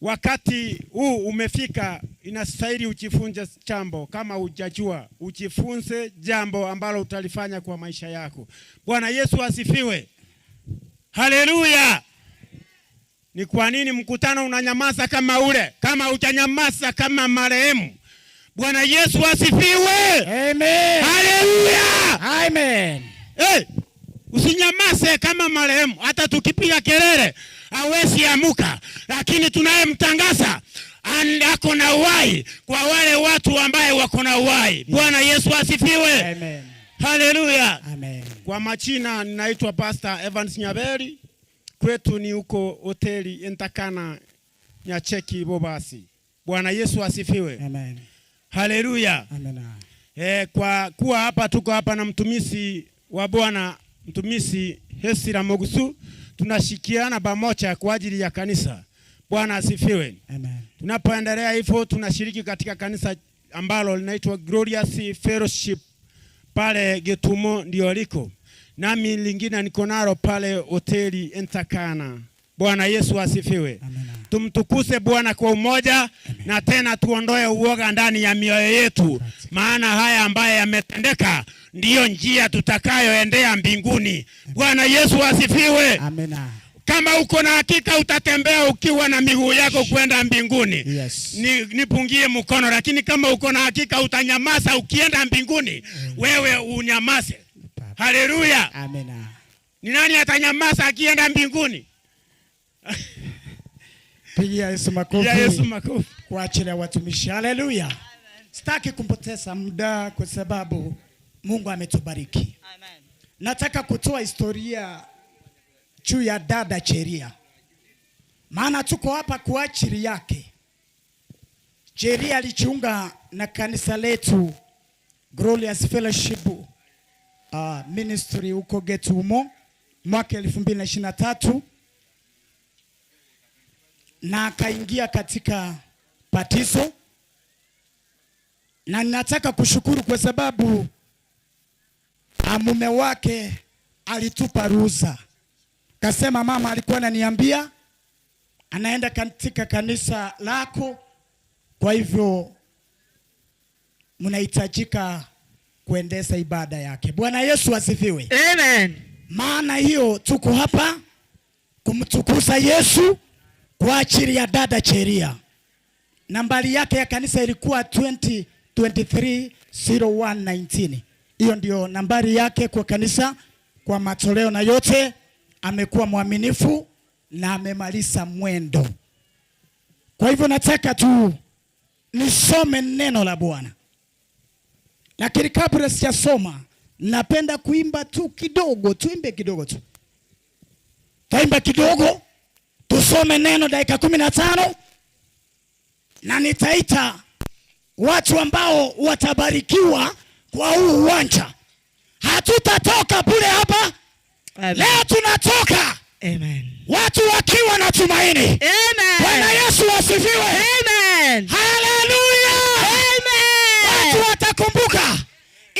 Wakati huu umefika, inastahili ujifunze jambo. Kama hujajua, ujifunze jambo ambalo utalifanya kwa maisha yako. Bwana Yesu asifiwe. Haleluya. Ni kwa nini mkutano unanyamaza kama ule, kama hujanyamaza kama marehemu? Bwana Yesu asifiwe. Amen. Haleluya. Amen. Hey, usinyamaze kama marehemu. Hata tukipiga kelele hawezi amuka, lakini tunayemtangaza ako na uhai kwa wale watu ambaye wako na uhai. Bwana Yesu asifiwe. Amen. Haleluya. Amen. Kwa majina ninaitwa Pastor Evans Nyaberi, kwetu ni huko hoteli Entakana Nyacheki Bobasi. Bwana Yesu asifiwe. Amen. Haleluya. Amen. Kwa kuwa hapa tuko hapa na mtumishi wa Bwana mtumishi Hesira Mogusu, tunashikiana pamoja kwa ajili ya kanisa. Bwana asifiwe. Amen. Tunapoendelea hivyo, tunashiriki katika kanisa ambalo linaitwa Glorious Fellowship pale Getumo ndio liko, nami lingine niko nalo pale hoteli Entakana. Bwana Yesu asifiwe. Tumtukuse Bwana kwa umoja. Amen. Na tena tuondoe uoga ndani ya mioyo yetu, maana haya ambayo yametendeka ndiyo njia tutakayoendea mbinguni. Bwana Yesu asifiwe. Amina. Kama uko na hakika utatembea ukiwa na miguu yako kwenda mbinguni. Yes. Nipungie mkono, lakini kama uko na hakika utanyamaza ukienda mbinguni, wewe unyamaze. Haleluya. Amina. Ni nani atanyamaza akienda mbinguni? Pigia Yesu makofi. Pigia Yesu makofi. Kwa ajili ya watumishi. Haleluya. Sitaki kumpoteza muda kwa sababu Mungu ametubariki. Amen. Nataka kutoa historia juu ya dada Cheria, maana tuko hapa kwa ajili yake. Cheria alijiunga na kanisa letu Glorious Fellowship Ministry huko Getumo mwaka 2023 na akaingia katika batizo, na nataka kushukuru kwa sababu mume wake alitupa ruhusa. Kasema mama alikuwa ananiambia anaenda katika kanisa lako, kwa hivyo mnahitajika kuendesha ibada yake. Bwana Yesu asifiwe. Amen. Maana hiyo tuko hapa kumtukuza Yesu kwa ajili ya dada Cheria. Nambari yake ya kanisa ilikuwa 20230119. Hiyo ndio nambari yake kwa kanisa, kwa matoleo na yote. Amekuwa mwaminifu na amemaliza mwendo. Kwa hivyo nataka tu nisome neno la Bwana, lakini kabla sijasoma, napenda kuimba tu kidogo, tuimbe kidogo tu, taimba kidogo, tusome neno dakika 15, na nitaita watu ambao watabarikiwa kwa huu uwanja. Hatutatoka bure hapa. Amen. Leo tunatoka. Amen. Watu wakiwa na tumaini. Amen. Bwana Yesu asifiwe. Amen. Haleluya. Amen. Watu watakumbuka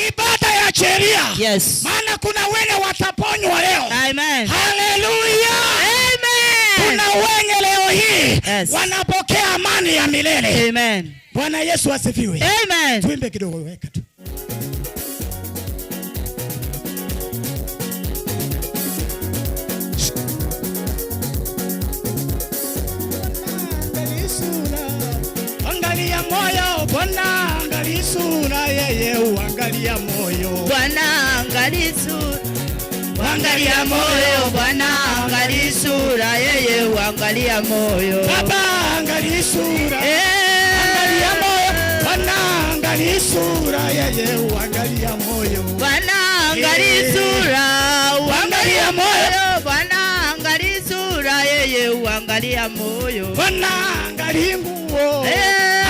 ibada ya Cheria. Yes. Maana kuna wenye wataponywa leo. Amen. Haleluya. Amen. Kuna wenye leo hii Yes. wanapokea amani ya milele. Amen. Bwana Yesu asifiwe. Amen. Tuimbe kidogo, weka tu. Angalia moyo Bwana, angalia sura, yeye uangalia moyo. Bwana angalia sura, angalia moyo Bwana, angalia sura, yeye uangalia moyo. Baba angalia sura, angalia moyo Bwana, angalia angali sura, yeye huangalia moyo. Bwana angali sura, uangalia moyo. Bwana angali sura, yeye uangalia moyo. Bwana angali nguo,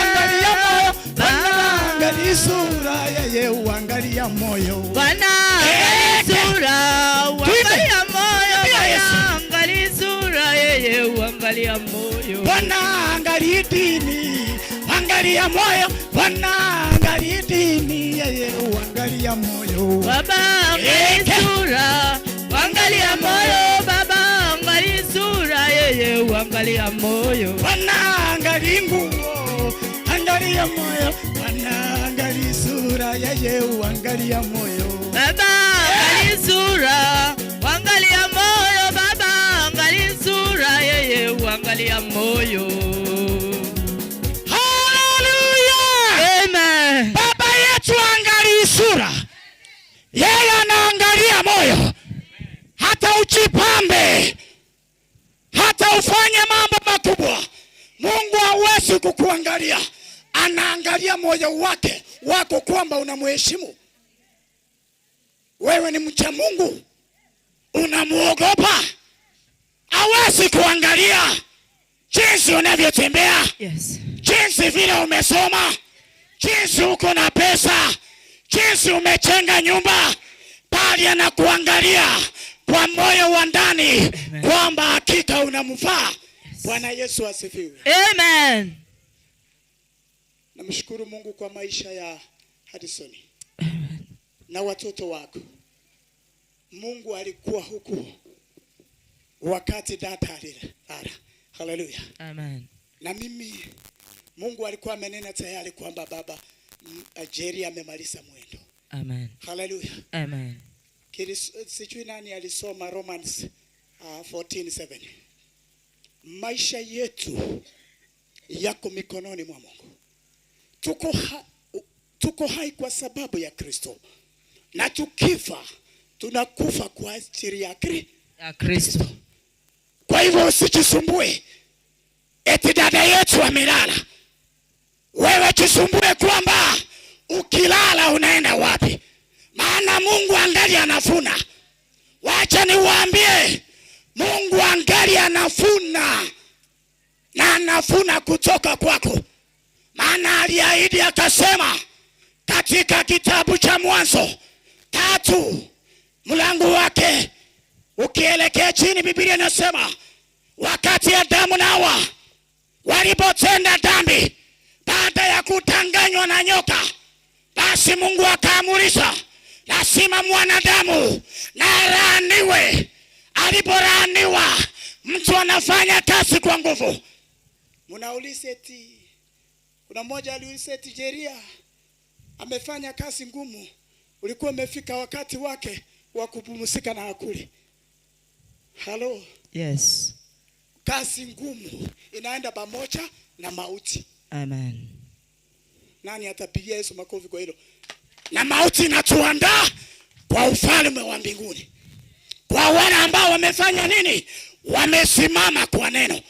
angalia moyo. Bwana angali sura, yeye huangalia moyo. Bwana angali sura, uangalia moyo. Bwana angali sura, yeye uangalia moyo. Bwana angali dini, angalia moyo. Bwana angali dini, yeye huangalia moyo. Baba angali sura, uangalia moyo. Baba angali sura, yeye uangalia moyo. Bwana angali nguo, angalia moyo. Bwana angali sura, yeye huangalia moyo. Baba angali sura, uangalia moyo. Baba angali sura, yeye uangalia moyo. Haleluya! Amen. Baba yetu angalii sura, yeye anaangalia moyo. Hata ujipambe, hata ufanye mambo makubwa, Mungu hawezi kukuangalia. Anaangalia moyo wake wako kwamba unamheshimu. Wewe ni mcha Mungu, unamuogopa. Hawezi kuangalia jinsi unavyotembea, Yes. jinsi vile umesoma, jinsi uko na pesa, jinsi umejenga nyumba, bali anakuangalia kwa moyo wa ndani kwamba hakika unamfaa. Bwana Yesu asifiwe. Amen. Namshukuru Mungu kwa maisha ya Harrison na watoto wako. Mungu alikuwa huku wakati dada alilala. Haleluya. Amen. Na mimi Mungu alikuwa amenena tayari kwamba baba Jerry amemaliza mwendo. Amen. Haleluya. Amen. Sijui nani alisoma Romans 14:7. Maisha yetu yako mikononi mwa Mungu. Tuko hai kwa sababu ya Kristo, na tukifa tunakufa kwa ajili ya Ya Kristo. Kwa hivyo usijisumbue eti dada yetu amelala. Wewe jisumbue kwamba ukilala unaenda wapi, maana Mungu angali anafuna. Wacha niwaambie, Mungu angali anafuna na anafuna kutoka kwako, maana aliahidi akasema katika kitabu cha Mwanzo 3 mlango wake ukielekea chini, Biblia inasema wakati Adamu na Hawa walipotenda dhambi baada ya kudanganywa na nyoka, basi Mungu akaamurisha lazima mwanadamu na alaaniwe. Alipolaaniwa, mtu anafanya kazi kwa nguvu. Mnauliza eti kuna mmoja aliuliza eti Jeria amefanya kazi ngumu, ulikuwa umefika wakati wake wa kupumzika na akuli. Halo. Yes. Kazi ngumu inaenda pamoja na mauti. Amen. Nani atapigia Yesu makofi kwa hilo? Na mauti inatuandaa kwa ufalme wa mbinguni. Kwa wale ambao wamefanya nini? Wamesimama kwa neno,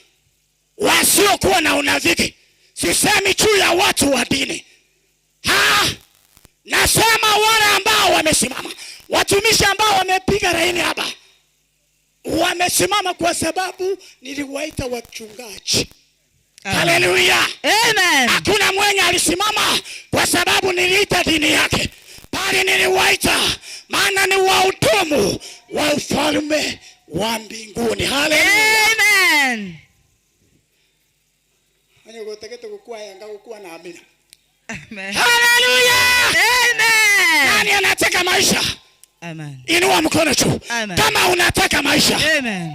wasiokuwa na unafiki. Sisemi juu ya watu wa dini. Ha! Nasema wale ambao wamesimama, watumishi ambao wamepiga laini hapa, wamesimama kwa sababu niliwaita wachungaji. Haleluya. Amen. Hakuna mwenye alisimama kwa sababu niliita dini yake, bali niliwaita maana ni wahudumu wa ufalme wa mbinguni. Haleluya. Amen. Anyo gotegete gukua yanga gukua na amina. Amen. Haleluya. Amen. Nani anataka maisha? Amen. Inua mkono juu. Amen. Kama unataka maisha. Amen.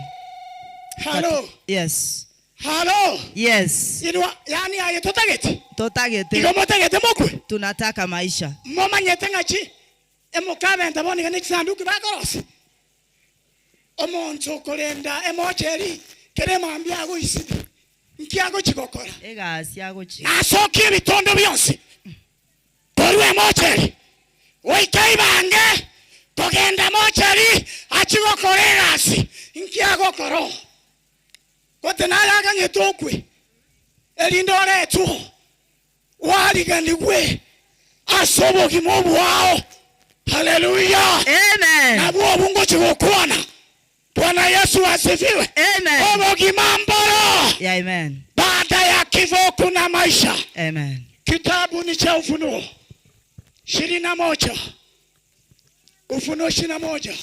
Halo. Yes. Halo. Yes. Inua, yani aye totagete. Totagete. Igo motagete mokwe. Tunataka maisha. Momanyete ng'achi. Emokabe ndabona ni kisanduku bakorosi. Omonto okorenda emocheri kere mambia agoisibi. Nkiago chigokora. Egasi agochi. Nasokie ebitondo bionsi. Korwa emocheri. Goika ibange kogenda mocheri achigokora egasi. Nkiagokoro. Kote nayaga ng'etokwe. Erinde oretwo. Wariganigwe. Ase obogima obwao. Haleluya. Amen. Nabwo obu ngochi gokwana. Bwana Yesu asifiwe. Amen. Obogima mboro. Yeah, amen. Baada ya kifo kuna maisha. Amen. Kitabu ni cha Ufunuo 21. Ufunuo 21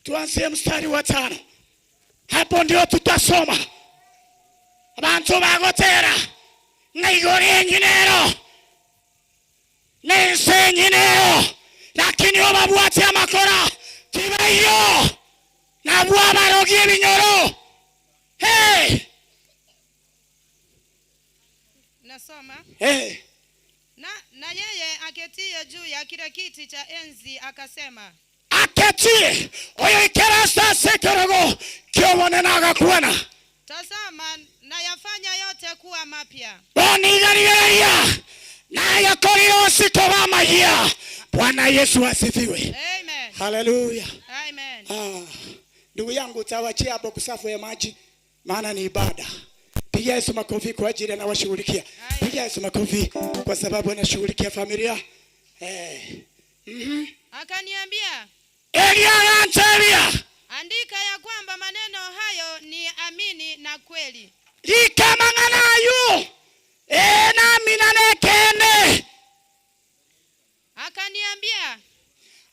tuanzie mstari wa 5. Hapo ndio tutasoma abantu bagotera ng'a igoro enyina ero na ense enyina ero, lakini obabwate amakora tibaiyo, nabwo abarogi ebinyoro. Hey! Nasoma. Hey! Na yeye aketie juu ya kile kiti cha enzi akasema, Aketie oyoikaranse ase ekerogo ki'obonene agakwana. Tazama, nayafanya yote kuwa mapya. Bono iga rigereria, nayakorire onsi koba amayia. Bwana Yesu asifiwe. Amen. Haleluya. Amen. Ndugu yangu utawachia hapo kusafu ya maji, maana ni ibada. Piga Yesu makofi kwa ajili anawashughulikia. Piga Yesu makofi kwa sababu anashughulikia familia. Akaniambia, Elia anantebia, andika ya kwamba maneno hayo ni amini na kweli. Rika mang'ana ayo. Na mina nekene. Akaniambia,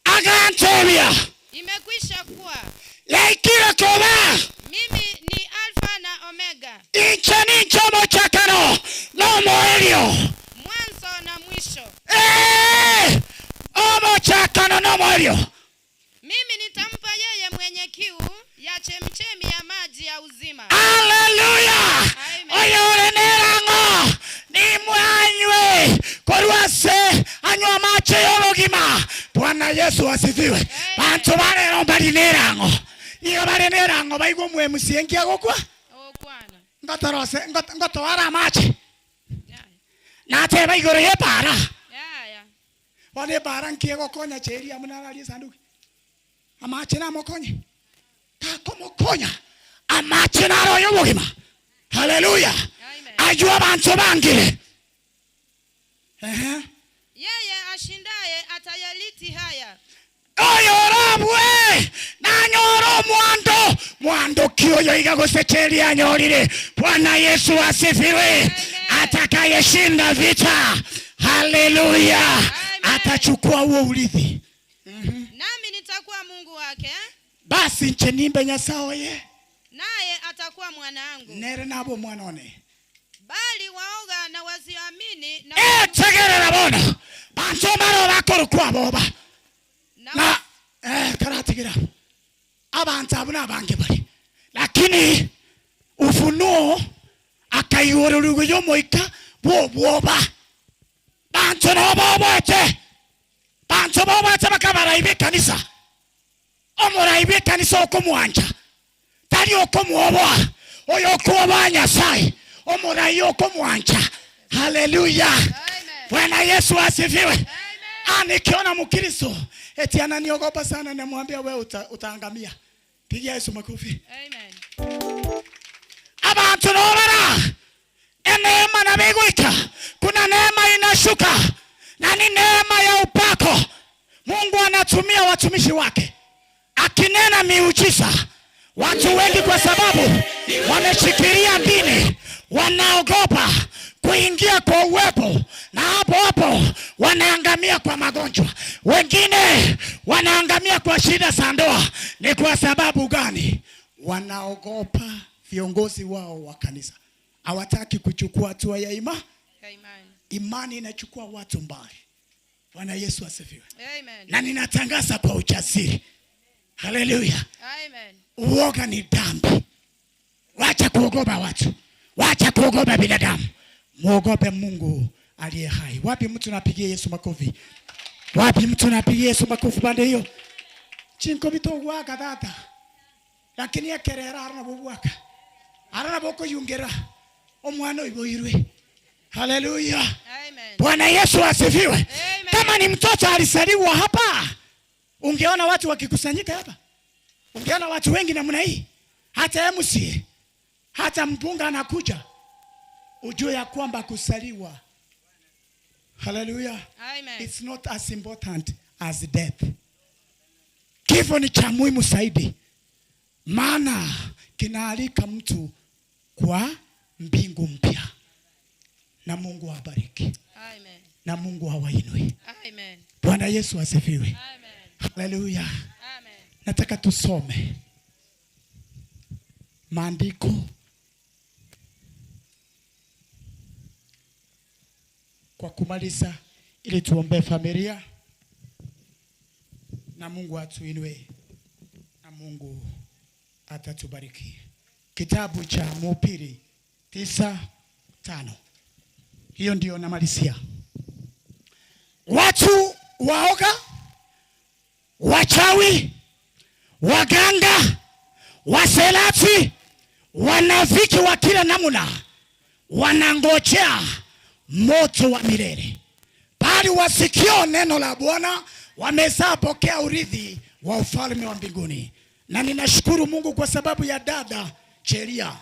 Akantebia, imekwisha kuwa. Yaikire koba. Mimi ni Alfa na Omega. Inche ni chomo chakano no moelio. Mwanzo na mwisho. Omo chakano no moelio. Mimi nitampa yeye mwenye kiu ya chemchemi ya maji ya uzima. Haleluya. Oyo nerango ni mwanywe korwase anywa mache y'obogima. Bwana Yesu asifiwe. Bantu barero bari nerango. Iyo bari nerango baigwa mwe musiengia gokwa. Ngotorose ngotwara amache. Nateba igoro ye bara. Wane bara nkie gokonya cheri amuna rari sanduku. Amache namokonye. Takomokonya. Amache naro y'obogima. Haleluya. Ajua bantu bangire. Yeye ashindaye atayaliti haya. Oyorabwe nanyoro mwando mwando kioyo iga gosecheria anyorire. Bwana Yesu asifiwe. Atakayeshinda vita, haleluya, atachukua huo urithi. Nami nitakuwa Mungu wake. Basi nche nimbe Nyasaye, naye atakuwa mwanangu. Nere nabo mwanone. Bali waoga na wasioamini na tegerera bono. Bantu baro bakorokwa boba. Na karatigira. Abantu abo nabange bari. Lakini ufunuo akaiyororwa yomoika bo bwoba. Bantu no bobote. Bantu bobote bakabara kanisa. Omoraibe kanisa okomwanja. Tari okomwoboa. Oyo okwoba Nyasaye. Omorai okomwanja. Haleluya. Bwana Yesu asifiwe. Nikiona Mkristo eti ananiogopa sana, namwambia wewe utaangamia. Pigia Yesu makofi. Amen. Abantu nobara neema na bigwika. Kuna neema inashuka na ni neema ya upako. Mungu anatumia watumishi wake akinena miujiza. Watu wengi kwa sababu wameshikilia dini wanaogopa kuingia kwa uwepo, na hapo hapo wanaangamia kwa magonjwa. Wengine wanaangamia kwa shida za ndoa. Ni kwa sababu gani? Wanaogopa viongozi wao wa kanisa. Hawataki kuchukua hatua ya imani. Imani inachukua watu mbali. Bwana Yesu asifiwe. Amen. Na ninatangaza kwa ujasiri. Haleluya. Amen. Uoga ni dhambi. Wacha kuogopa watu. Wacha kuogopa binadamu. Muogope Mungu aliye hai. Wapi mtu napigia Yesu makofi? Wapi mtu napigia Yesu makofi pande hiyo? Chinko bitogwaka tata. Lakini ekerera arana bobwaka. Arana bokuyungera. Omwana oiboirwe. Haleluya. Amen. Bwana Yesu asifiwe. Amen. Kama ni mtoto alizaliwa hapa, ungeona watu wakikusanyika hapa. Ungeona watu wengi namna hii. Hata MC, hata mbunga anakuja. Ujue ya kwamba kusaliwa. Hallelujah. Amen. It's not as important as death. Kifo ni cha muhimu zaidi, maana kinaalika mtu kwa mbingu mpya. Na Mungu awabariki. Amen. Na Mungu awainue. Amen. Bwana Yesu asifiwe. Haleluya. Nataka tusome maandiko kwa kumaliza, ili tuombee familia na Mungu atuinue na Mungu atatubariki. Kitabu cha Mhubiri 9:5. Hiyo ndio namalizia. Watu waoga, wachawi, waganga, waselati, wanafiki wa kila namna wanangojea moto wa milele, bali wasikio neno la Bwana wameshapokea urithi wa ufalme wa mbinguni. Na ninashukuru Mungu kwa sababu ya dada Cheria,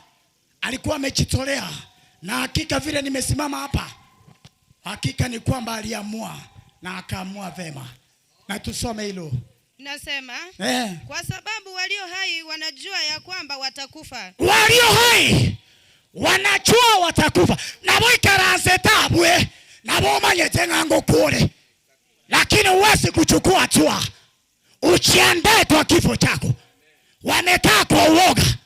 alikuwa amejitolea, na hakika vile nimesimama hapa, hakika ni kwamba aliamua na akaamua vema. Na tusome hilo. Nasema Eh. kwa sababu walio hai wanajua ya kwamba watakufa. Walio hai wanajua watakufa, nabo ikaranse tabwe nabo omanyete ng'a ngokure, lakini huwezi kuchukua hatua. Ujiandae kwa kifo chako. Wamekaa kwa uoga,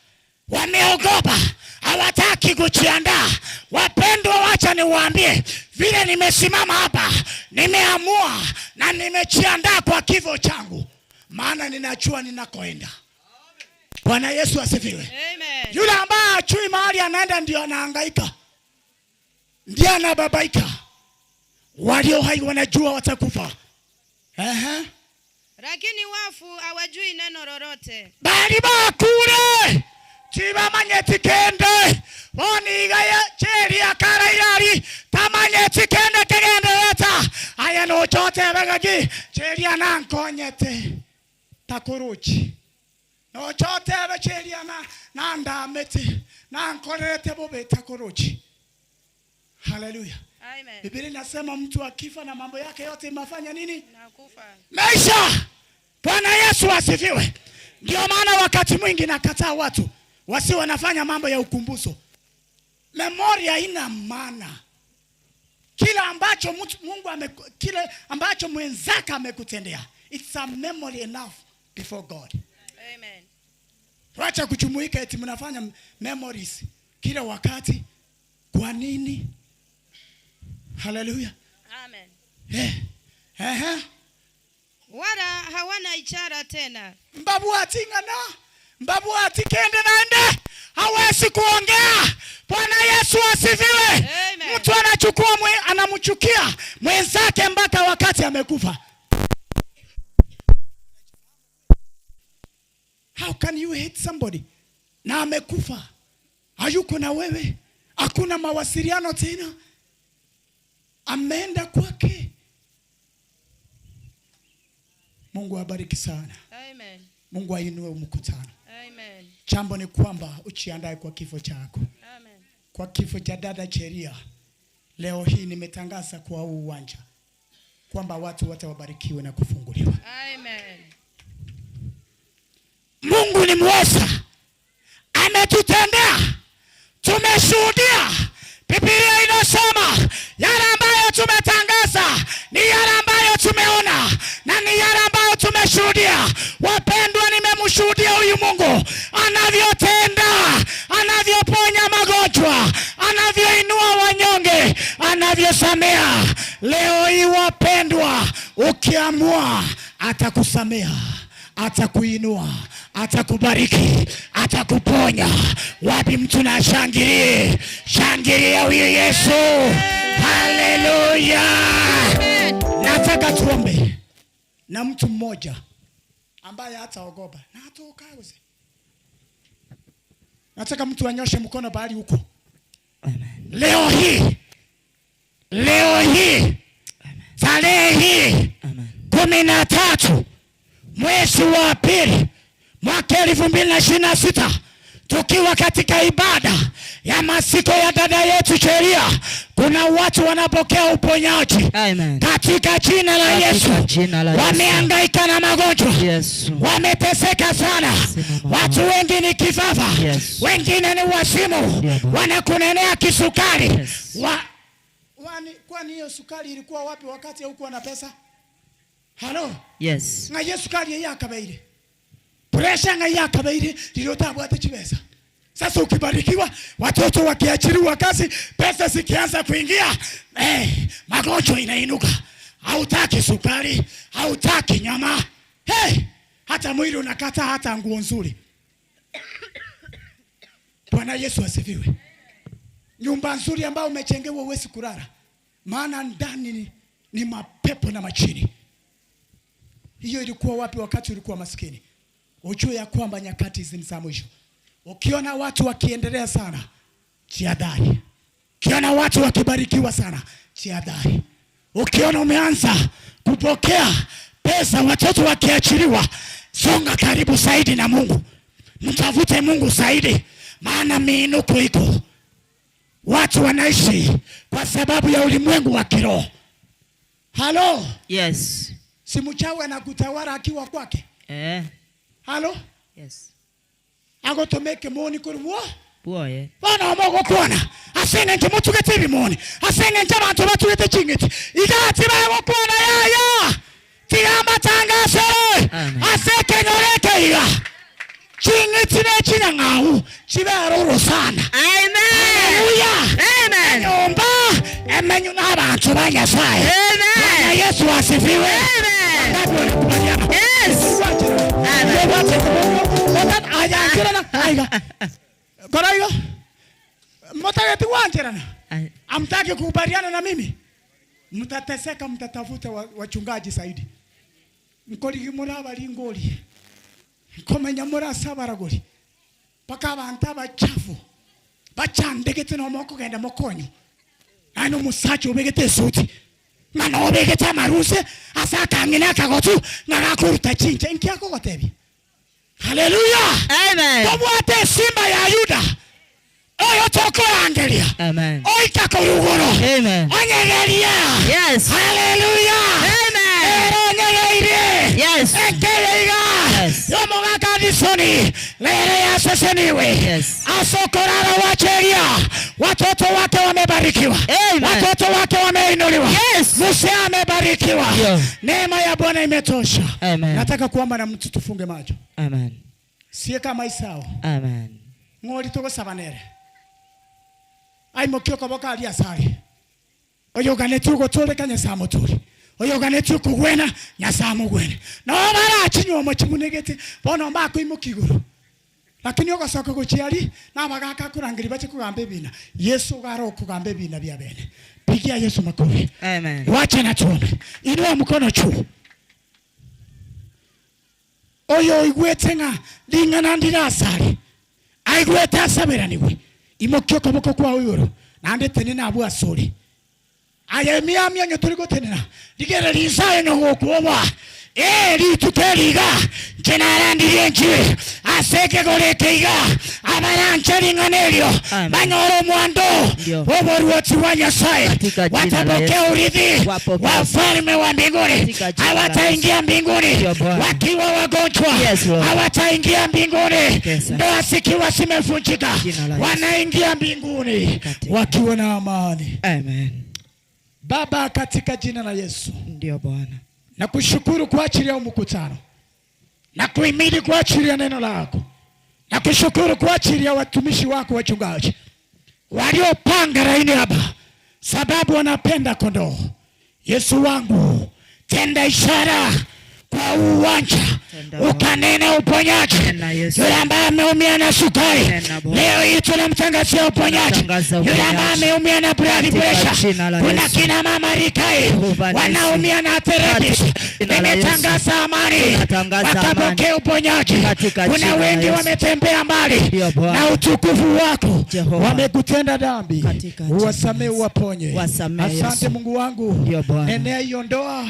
wameogopa, hawataki kujiandaa. Wapendwa, wacha niwaambie, vile nimesimama hapa, nimeamua na nimejiandaa kwa kifo changu, maana ninajua ninakoenda. Bwana Yesu asifiwe. Amen. Yule ambaye hajui mahali anaenda ndio anahangaika, ndiye anababaika. Walio hai wanajua watakufa. Ehe. Lakini wafu hawajui neno lolote. Bali bakure tibamanyeti kende bonigaye cheria karairari tamanyeti kende kegendereta aya nochotebegaki cheria nankonyete takuruchi nochotebe cheria nandamete nankorerete bobe takuruchi. Haleluya. Amen. Biblia inasema mtu akifa na mambo yake yote imafanya nini? Nakufa. Maisha. Bwana Yesu asifiwe. Ndio maana wakati mwingi nakataa watu wasi wanafanya mambo ya ukumbusho. Memory haina maana. Kila ambacho mtu, Mungu ame, kile ambacho mwenzako amekutendea, it's a memory enough before God. Amen. Wacha kujumuika eti mnafanya memories kila wakati. Kwa nini? Haleluya. Amen. Ehe. Wala hawana ishara tena. Mbabu atingana, mbabu atikende naende, hawezi kuongea. Bwana Yesu asifiwe. Mtu anachukua mwe, anamchukia mwenzake mpaka wakati amekufa. How can you hate somebody na amekufa, hayuko na wewe, hakuna mawasiliano tena, ameenda kwake. Mungu awabariki sana. Amen. Mungu ainue mkutano. Amen. Jambo ni kwamba ujiandae kwa kifo chako. Amen. Kwa kifo cha dada Cheria. Leo hii nimetangaza kwa huu uwanja kwamba watu wote wabarikiwe na kufunguliwa. Amen. Mungu ni mweza, ametutendea, tumeshuhudia. Biblia inasema yale ambayo tumetangaza ni yale ambayo tumeona na ni yale ambayo tumeshuhudia. Wapendwa, nimemshuhudia huyu Mungu anavyotenda, anavyoponya magonjwa, anavyoinua wanyonge, anavyosamea. Leo hii wapendwa, ukiamua atakusamea, atakuinua, atakubariki, atakuponya. Wapi mtu na shangilie, shangilia huyu Yesu. Haleluya. Nataka tuombe na mtu mmoja ambaye hataogopa na hataokaze. Nataka mtu anyoshe mkono bahali huko. Leo hii, leo hii, tarehe hii 13 mwezi wa pili mwaka 2026, Tukiwa katika ibada ya masiko ya dada yetu Sheria, kuna watu wanapokea uponyaji Amen. katika jina la Katika Yesu. jina la Yesu. Wamehangaika na magonjwa, Yesu. wameteseka sana. Watu wengi ni kifafa, wengine ni wazimu, wanakunenea kisukari wa, Wani, kwani hiyo sukari ilikuwa wapi wakati haukuwa na pesa? Halo? Yes. Ng'a hiyo sukari yakabaire. Pressure ng'a yakabaire liliyotabwate chibesa. Sasa ukibarikiwa, watoto wakiachiriwa kazi, pesa zikianza kuingia, eh, magonjwa inainuka. Hautaki sukari, hautaki nyama. Hey, hata mwili unakata hata nguo nzuri. Bwana Yesu asifiwe. Nyumba nzuri ambayo umechengewa huwezi kulala, maana ndani ni, ni mapepo na machini. Hiyo ilikuwa wapi wakati ulikuwa maskini? Ujue ya kwamba nyakati hizi ni za mwisho. Ukiona watu wakiendelea sana, jihadhari. Ukiona watu wakibarikiwa sana, jihadhari. Ukiona umeanza kupokea pesa, watoto wakiachiliwa, songa karibu zaidi na Mungu, mtafute Mungu zaidi, maana miinuko iko. Watu wanaishi kwa sababu ya ulimwengu wa kiroho. Halo, Yes. si mchawi anakutawala akiwa kwake. Eh. Halo, Yes. agotomeke moni kurumwa Bwoye. Bana omogokwana aseng'enche motugete ebimoni aseng'enche abanto batugete ching'iti igati bagokwana yaya tiga matangasere ase ekenyoro eke iga ching'iti na echinyang'au chiberoro sana. Haleluya. Enyomba emenyu na abanto ba Nyasaye. Bwana Yesu asifiwe. Wangapi wanakubaliana? Ayanjirana aiga koraiga mutageti wanjirana amtaki kukubaliana na mimi, mtateseka, mtatafuta wachungaji zaidi nkorigi muri ngori nkomenya muri asabaragori paka abantu abachafu bachandegete no mokogenda mokonyu nani omusacha obegete esuti ng'ana obegete amaruse ase akang'ina akagotu ng'agakoruta chinche nkiakogotebia. Haleluya. Amen. Tobwate esimba ya Yuda oyo tokorangeria Amen. oika korugoro Amen. onyegeria. Yes. Haleluya. Amen. Ero onyegeire. Yes. Ekere iga. Yes. Yomogaka Disoni lere yaseseniwe. Yes. Asokorara wacheria watoto wake wamebarikiwa. Amen. Watoto wake wameinuliwa. Yes. Musa amebarikiwa. Ndio. Neema ya Bwana imetosha. Amen. Nataka kuomba na mtu tufunge macho. Amen. Sie kama Isao. Amen. Ng'ori togosabanere aimokia okoboko aria asare oyoganetie ogotoreka Nyasaye amotore oyoganetie okogwena Nyasaye amogwene nabo barachinywa omochimunegete bono mbakoimokia igoro lakini ogosoka gochia aria nabagaka akorangeria bache kogamba ebina Yesu ogare okogamba ebina bia bene. Pigia Yesu makofi. Amen. Wacha na tuombe. Inua mkono juu. Oyo oigwete ng'a ring'ana ndire asare aigwete asaberaniwe imokia okoboko kwao igoro naende tenena abwo asore aya emiamia onye tori gotenena rigere rinsaye nogokwoboa ee rituko eriga nche narandirie enchire ase ekegoro eke iga abaranche ring'ana erio banyore omwando Ndio. oboruoti bwa Nyasaye Katika jina la watapokea Yesu. urithi Wapokee. wa ufalme wa mbinguni. Katika jina la Hawataingia mbinguni Ndio Bwana. wakiwa wagonjwa, Yes, Lord. hawataingia mbinguni Yes, sir. ndoa zikiwa zimevunjika, Jina la Yesu. wanaingia mbinguni wakiwa na amani. Amen. Baba, katika jina la Yesu Ndio Bwana. nakushukuru kwa ajili ya mkutano na kuhimidi kwa ajili ya neno lako, na kushukuru kwa ajili ya watumishi wako wachungaji waliopanga laini hapa, sababu wanapenda kondoo. Yesu wangu, tenda ishara kwa uwanja ukanene uponyaji. Yule ambaye ameumia na sukari leo hii tunamtangazia uponyaji. Yule ambaye ameumia na blood pressure, kuna kina mama Rikai wanaumia na arthritis, nimetangaza amani, watapokea uponyaji. Kuna wengi wametembea mbali na utukufu wako, wamekutenda dhambi, uwasamee, uwaponye. Asante Mungu wangu, nenea hiyo ndoa,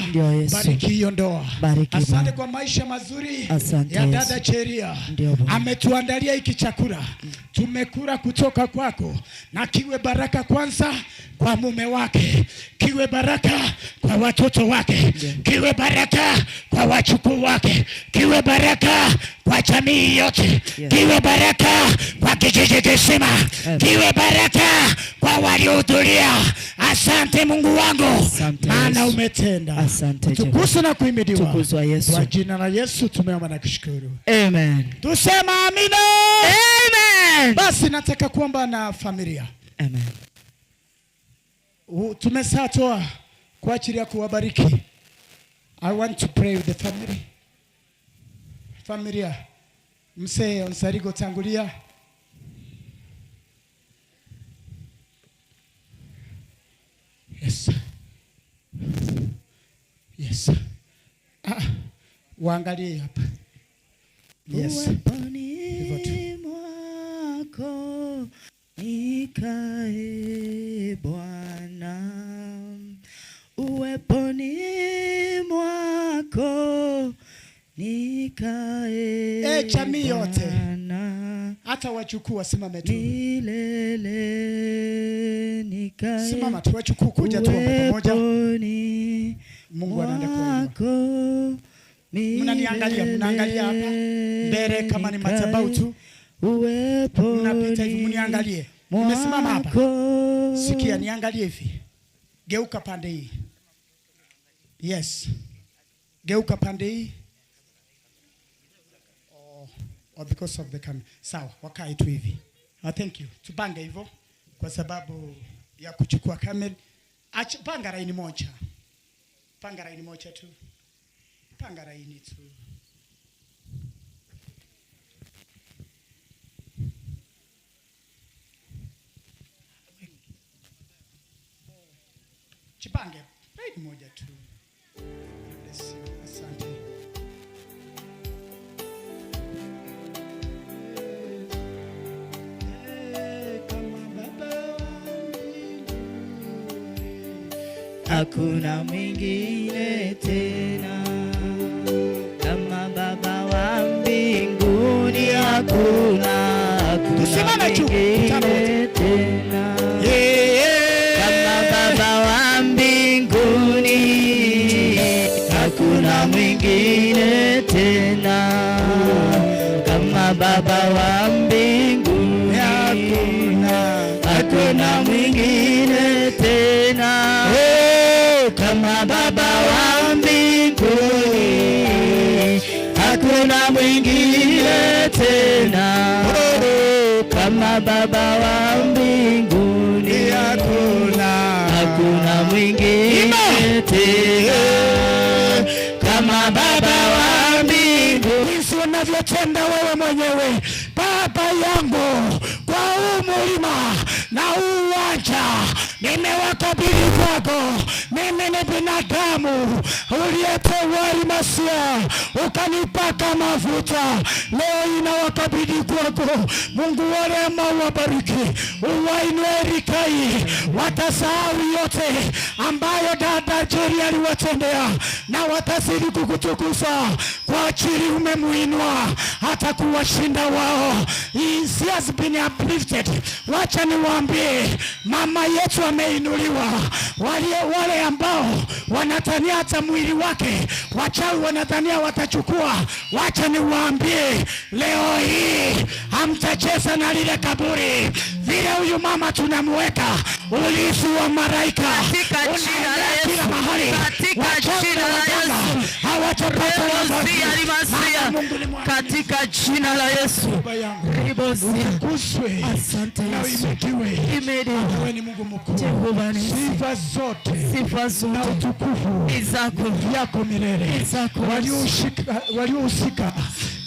bariki hiyo ndoa. you, Asante Bwana. kwa maisha mazuri Asante ya Yesu. dada Cheria. Ndio Bwana. Ametuandalia hiki chakula, tumekula kutoka kwako, na kiwe baraka kwanza kwa mume wake, kiwe baraka kwa watoto wake, kiwe baraka kwa wachukuu wake, kiwe baraka kwa jamii yote, kiwe baraka kwa kijiji kisima, kiwe baraka kwa waliohudhuria. Asante Mungu wangu, maana Yesu. umetenda. Asante Jehova. Tukuzwe na kuhimidiwa. Tukuzwa Yesu. Kwa jina la Yesu tumeomba na kushukuru. Amen. Tusema amina. Amen. Basi nataka kuomba na familia. Amen. Tumeshatoa kwa ajili ya kuwabariki. I want to pray with the family. Familia, mzee Onsarigo tangulia. Yes. Yes. Ah, waangalie hapa. Yes. Hivyo tu. Mwako nikae Bwana, uweponi mwako nikae Eh, jamii yote. Bwana, Hata wachukuu wasimame tu. milele nikae Simama tu wachukuu, kuja tuombe pamoja. uweponi Mungu anaenda kuwainua. mwako Mnaniangalia, mnaangalia hapa mbele kama ni madhabahu tu. Mnapita hivi, mniangalie. Nimesimama hapa. Sikia, niangalie hivi. Geuka pande hii. Yes. Geuka pande hii. Oh, oh, because of the camera. Sawa, wakae tu hivi. Ah, thank you. Tupange hivyo kwa sababu ya kuchukua kamera. Acha panga laini moja. Panga laini moja tu. Panga laini tu. Jipange laini moja tu. Bless you. Asante. Hakuna mwingine tena kama Baba wa mbinguni, hakuna hakuna Tusimame juu, mwingine tena kama Baba wa mbinguni, hakuna mwingine tena kama Baba wa mbinguni, hakuna mwingine tena kama Baba wa mbinguni, hakuna mwingine tena kama Baba wa mbinguni, hakuna mwingine tena kama Baba wa mbinguni. Jinsi unavyotenda wewe mwenyewe Baba yangu, kwa huu mulima na huu uwanja nimewakabidhi kwako. Mimi ni binadamu uliyetoa almasia ukanipaka mafuta, leo inawakabidhi kwako. Mungu wa rehema, uwabariki, uwainue Rikai, watasahau yote ambayo dada Jerry aliwatendea na watazidi kukutukuza kwa ajili umemuinua hata kuwashinda wao. He has been uplifted. Wacha niwaambie, mama yetu ameinuliwa. Wale ambao wanatania hata mwili wake, wachawi wanatania watachukua. Wacha niwaambie leo hii hamtacheza na lile kaburi. Vile huyu mama tunamweka ulinzi wa malaika Katika jina la unaenea kila Yesu. mahali. Katika Wachawi jina na la waganga Yesu. hawatapata nafasi. Rebosia limasia. Maana Mungu ni mwaminifu. Katika jina la Yesu. Baba yangu, Rebosia. utukuzwe Asante na Yesu. uimidiwe. Imediwe. Wewe ni Mungu mkuu. Jehova nisi. Sifa zote Sifa na zote utukufu ni zako. vyako milele. Ni zako Yesu. Waliohusika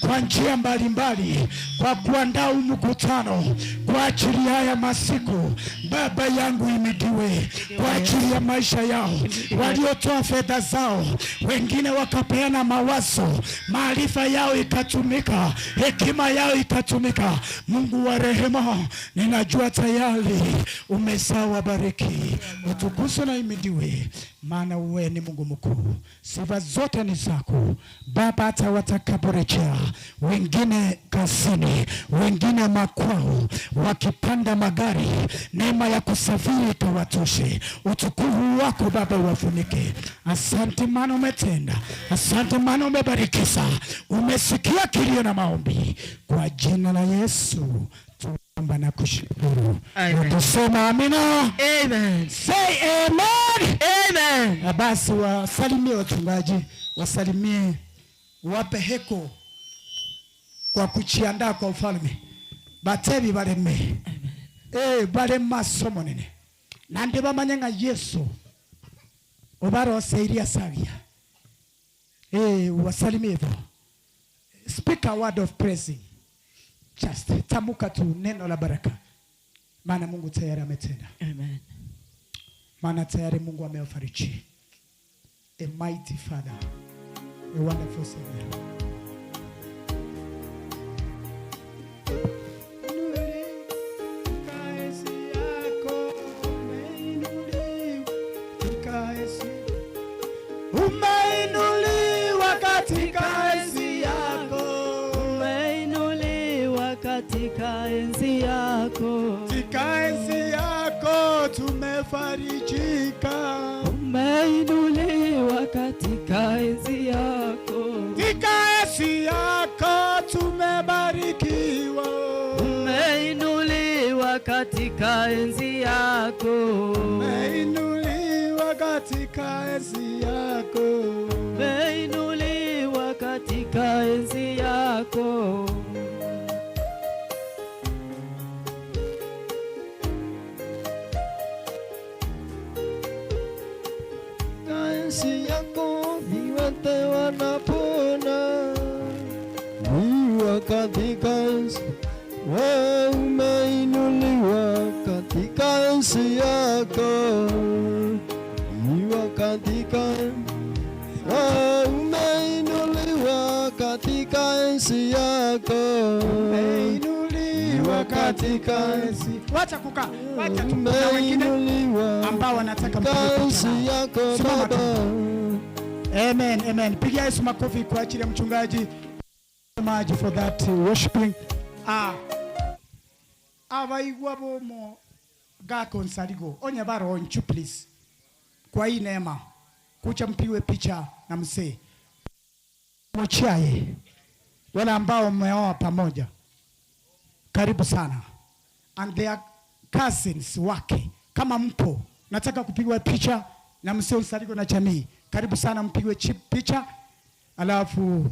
kwa njia mbalimbali kwa kuandaa huu mkutano kwa ajili ya haya masiku. Baba yangu imidiwe kwa ajili ya maisha yao, waliotoa fedha zao, wengine wakapeana mawazo, maarifa yao ikatumika, hekima yao ikatumika. Mungu wa rehema, ninajua tayari umesawabariki. Utukuzwe na imidiwe, maana wewe ni Mungu mkuu, sifa zote ni zako Baba. Hata watakaporejea, wengine kazini, wengine makwao, wakipanda magari, neema ya kusafiri ikawatoshe. Utukufu wako Baba wafunike. Asante maana umetenda, asante maana umebarikisa, umesikia kilio na maombi. Kwa jina la Yesu tuomba na kushukuru na kusema amina. Amen. Say amen. Amen. Na basi wasalimie wachungaji, wasalimie, wape heko kwa kuchiandaa kwa ufalme batebi bareme eh barema somo nene nande bamanye nga Yesu obaroseiria sagia eh wasalimie hivyo. Speak a word of praising, just tamuka tu neno la baraka, maana Mungu tayari ametenda. Amen. Maana tayari Mungu amewafariji. A mighty Father, a wonderful Savior. Umeinuliwa katika enzi yako, umeinuliwa katika enzi yako, Katika enzi yako tumefarijika, umeinuliwa katika enzi yako, katika enzi yako tumebarikiwa, umeinuliwa katika enzi yako, umeinuliwa katika enzi yako, umeinuliwa katika enzi yako. Enzi yako viwete wanapona, niwa katika enzi, wewe umeinuliwa katika enzi yako, niwa katika wewe umeinuliwa katika enzi yako, umeinuliwa katika enzi. Wacha kukaa, wacha tu. Kuna wengine ambao wanataka mpige picha nao. Simama tu. Amen, amen. Pigia Yesu makofi kwa ajili ya mchungaji much for that worshiping. Ah. Abaigwa bomo gakonsarigo onye baronchu please. Kwa hii neema kucha mpiwe picha na msee mochiaye wale ambao mmeoa pamoja, karibu sana, and their cousins wake, kama mpo nataka kupigwa picha na msee Nsarigo na jamii, karibu sana mpigwe picha, alafu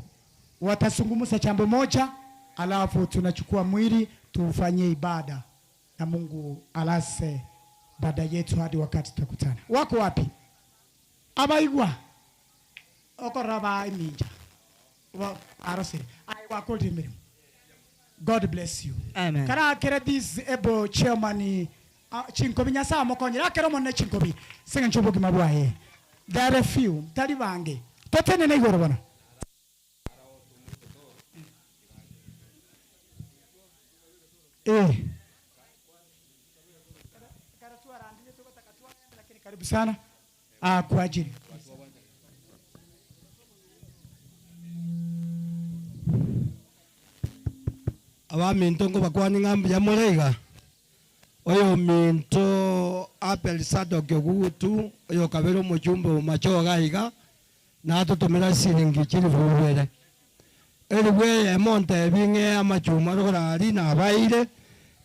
watazungumza jambo moja, alafu tunachukua mwili tuufanyie ibada na Mungu alase dada yetu hadi wakati tutakutana. Wako wapi? Abaigwa okoraba iminja wa arosere aiwa kodi mirimo. God bless you. Amen. Kara kere this ebo chairman chinkobi nyasa mokonyera akero monne chinkobi singa nchobo kimabwaye. There are few tari bange. Totene na igoro bona. Eh. Karibu sana kwa ajili abaminto nkobakwani ng'ambu ya mureiga oyo minto Abel Sadok ogutu oyo kabere omochumbe omachoga iga natutumira siringi chilifu ibere eribu eyemo ntebi ng'e amachuma rorari nabaire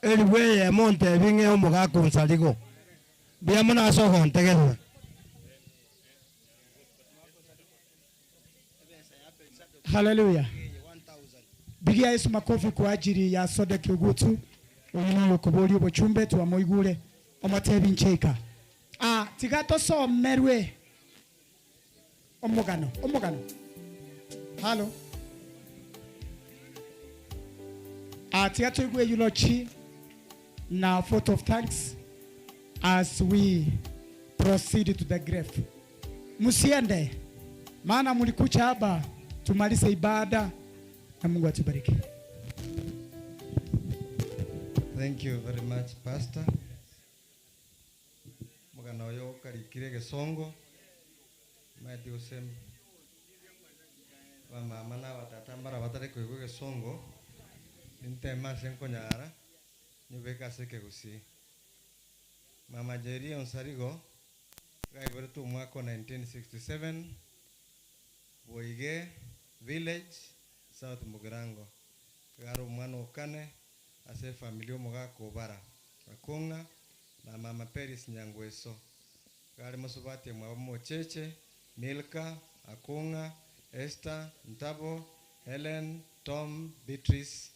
eribu eyemo ntebi ng'e omogaka onsarigo mbuya mono ase ogontegerera. Haleluya. Pigia Yesu makofi kwa ajili ya Sodek Ugutu oyino yokobori obochumbe twamoigure omotebi ncheika. Ah, tiga tosomerwe omogano, omogano. Halo. Ah, tiga toigwe eulogy na vote of thanks as we proceed to the grave. Msiende maana mlikuja hapa tumalize ibada na Mungu atubariki. Thank you very much, Pastor. Omogano oyo okarikire egesongo, omanyete gose abamama na abatata mbara batari koigwa egesongo, ninteme ase nkonyara, nyobeke ase ekegusii. Mama Jeria Onsarigo, iga aiboretwe omwaka o 1967, Boige village, South Mugirango. Iga are omwana o kane ase efamiri y'omogaka Obara Akong'a na mama Peris Nyangweso. Iga are mosubati omwabo Mocheche, Milka, Akong'a, Esther, Ntabo, Hellen, Tom, Beatrice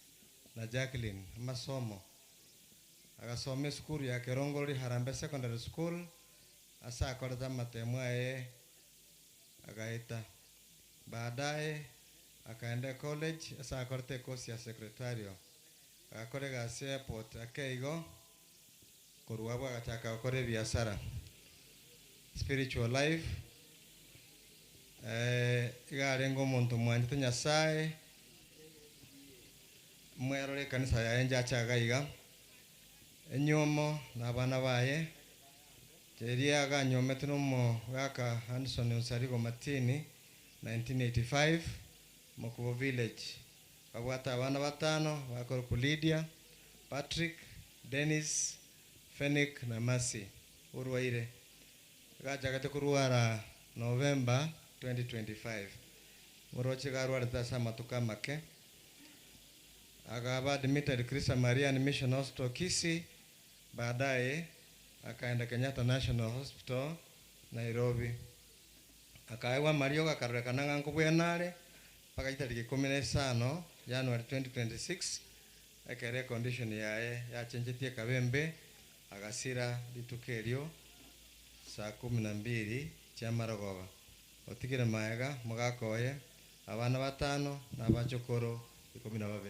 na Jacqueline. Amasomo. Agasoma esukuru ya Kerongorori Harambee Secondary School ase akorete amatemo aye agaeta. Baadaye akaenda ecollege ase akorete ecourse ya secretarial. Agakora egasi airport ake igo, korwa abwo agachaka gokora ebiasara. Spiritual life, iga arenge omonto omwanchete Nyasaye, mwerore ekanisa yaye nchache iga iga, enywomo na abana baye, Eria aganyuometwe nomogaka Hanson Onsarigo Martini, 1985, Mokubo Village. Babwate abana batano bakorokwa Lydia, Patrick, Dennis, Fenick na Mercy. Orwaire. Gachagete korwara November 2025. Moroche iga arwarete ase amatuko amake. Akaba admitted Christa Marian Mission Hospital Kisii Baadaye akaenda Kenyatta National Hospital, Nairobi. Akaegwa amariogo akarorekana ng'a nkobwena are mpaka chitariki ikomi na isano January 2026, ekero econdition yaye yachenchetie ekaba embe, agasira rituko erio saa kumi na mbili chiamarogoba. Otigire maega mogaka oye, abana batano na abachokoro 12. Oyio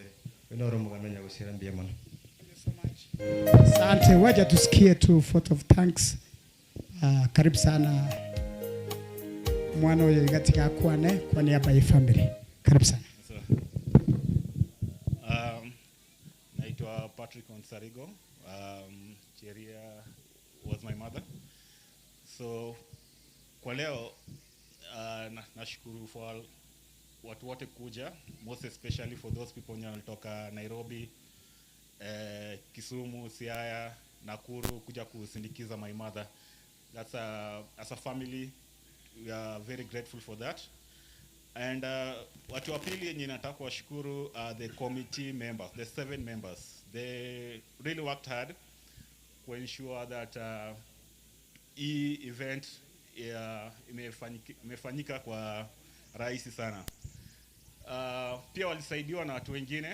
noro omogano onya gosira mbuya mono. Asante, wacha tusikie tu vote of thanks. Uh, karibu sana mwana oyo iga tiga akwane kwa niaba ya family. Karibu sana. Naitwa Patrick Onsarigo. Cheria was my mother. So kwa leo nashukuru for watu wote kuja, most especially for those people wenye walitoka Nairobi, Kisumu, Siaya, Nakuru kuja kusindikiza my mother. As a family we are very grateful for that. And watu wa pili yenye nataka kuwashukuru the committee members, the 7 members. They really worked hard to ensure that hii event imefanyika kwa rahisi sana. Pia walisaidiwa na watu wengine.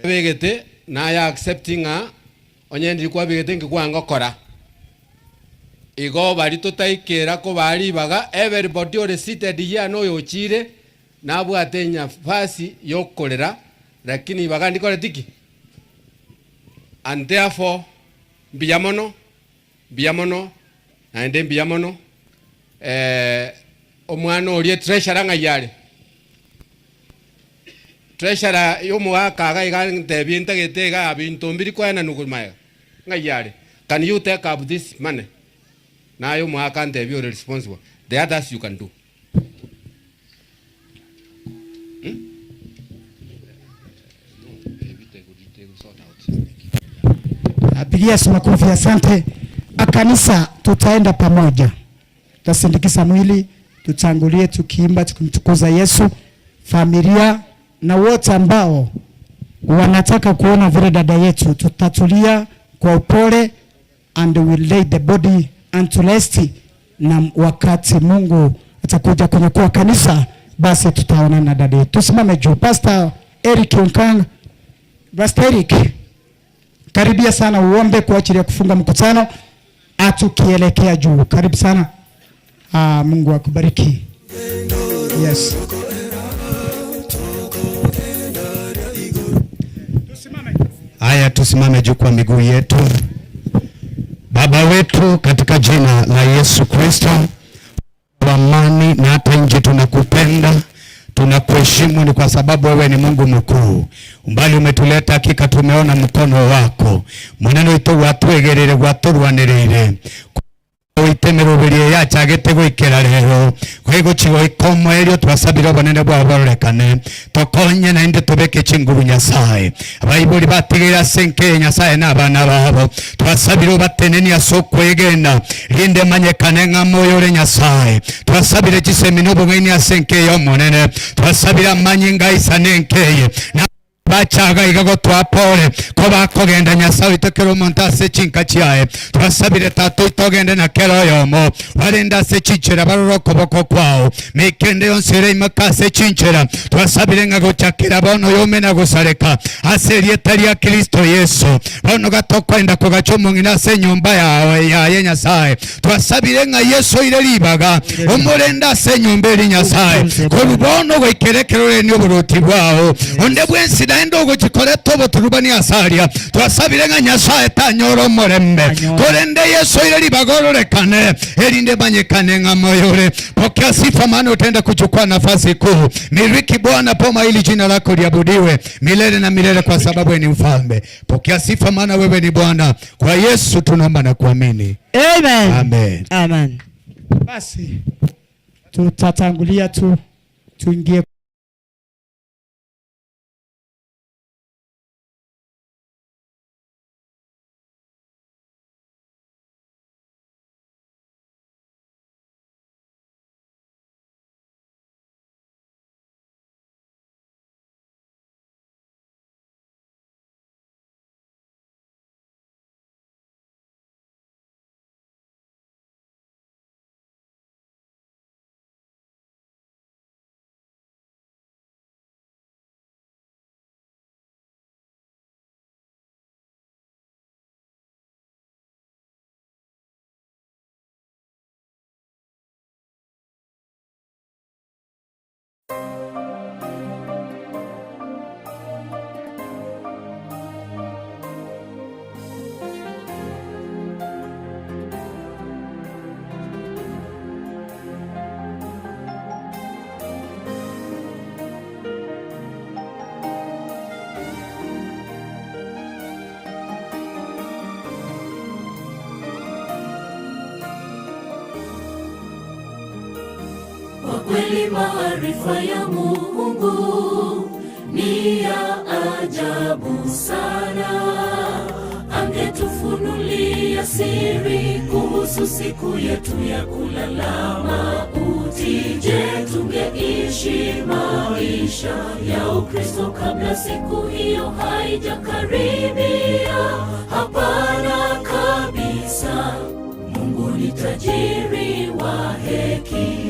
Begete naye accepting ng'a onye ndiri kwabegete nki kwangokora. Igo bari totaikera kobaa ribaga, everybody ore seated here noyochire nabwate enyafasi yokorera, lakini ibaga ndikoreti ki? And therefore mbuya mono, mbuya mono, naende mbuya mono, omwana oria treasurer ng'ai are? Treasurer y'omogaka iga iga ntebie ntagete iga binto mbiri koenanwa korwa magega, ng'ai are? Can you take up this money? Naye omogaka ntebie ore responsible, the others you can do. Pigia Yesu makofi, asante. Kanisa, tutaenda pamoja, tutasindikiza mwili, tutangulie tukiimba tukimtukuza Yesu. Familia na wote ambao wanataka kuona vile dada yetu, tutatulia kwa upole and we lay the body unto rest, na wakati Mungu atakuja kunyakua kanisa, basi tutaonana na dada yetu. Tusimame juu. Pastor Eric Onkang, Pastor Eric, karibia sana uombe kwa ajili ya kufunga mkutano atukielekea juu. Karibu sana. Mungu akubariki. Yes. Tusimame. Haya, tusimame juu kwa miguu yetu. Baba wetu, katika jina la Yesu Kristo wa amani na hata nje, tunakupenda tunakuheshimu, ni kwa sababu wewe ni Mungu mkuu. Umbali umetuleta, hakika tumeona mkono wako munene witu gwatwegerere gwaturwanirire oitemeroberie yachagete gwikira rero kwiguchigo ikomo erio twasabire obonene bwabo bororekane tokonye naende tobeke chinguru nyasaye abaibori batigere ase nkeye nyasaye na abana babo twasabire obateneni ase okwegena rinde manyekane ng'a moyo ore nyasaye twasabire chisemi na obong'aini ase nkeye omonene twasabire amanyinga aisane nkeye na bachaga iga gotwa pole ko bakogenda nyasaye oito kera omonto ase chinka chiaye twasabire tata oito ogende na kera oyomo barende ase chinchera barore okoboko kwao mekende yonsi ere imoka ase chinchera twasabire ng'a gochakera bono oyome na gosareka ase erieta ria Kristo Yesu bono gatokoenda kogacha omong'ina ase enyomba yawe yaye nyasaye twasabire ng'a Yesu oire ribaga omorende ase enyomba eri nyasaye korwa bono goikera ekero orenie oboroti bwao onde bwensi naende ogochikoreta oboturubani ase aria twasabire ng'a nyasaye tanyora omorembe korende Yesu oire ribaga ororekane erinde manyekane ng'a moyo ore pokea sifa maana utaenda kuchukua nafasi kuu miliki Bwana poma ili jina lako liabudiwe milele na milele kwa sababu wewe ni mfalme pokea sifa maana wewe ni Bwana kwa Yesu tunaomba na kuamini Amen. Amen. Amen. Basi tutatangulia tu tuingie Kwa kweli maarifa ya Mungu ni ya ajabu sana. Angetufunulia siri kuhusu siku yetu ya kulala mauti. Je, tungeishi maisha ya Ukristo kabla siku hiyo haijakaribia? Hapana kabisa. Mungu ni tajiri wa hekima.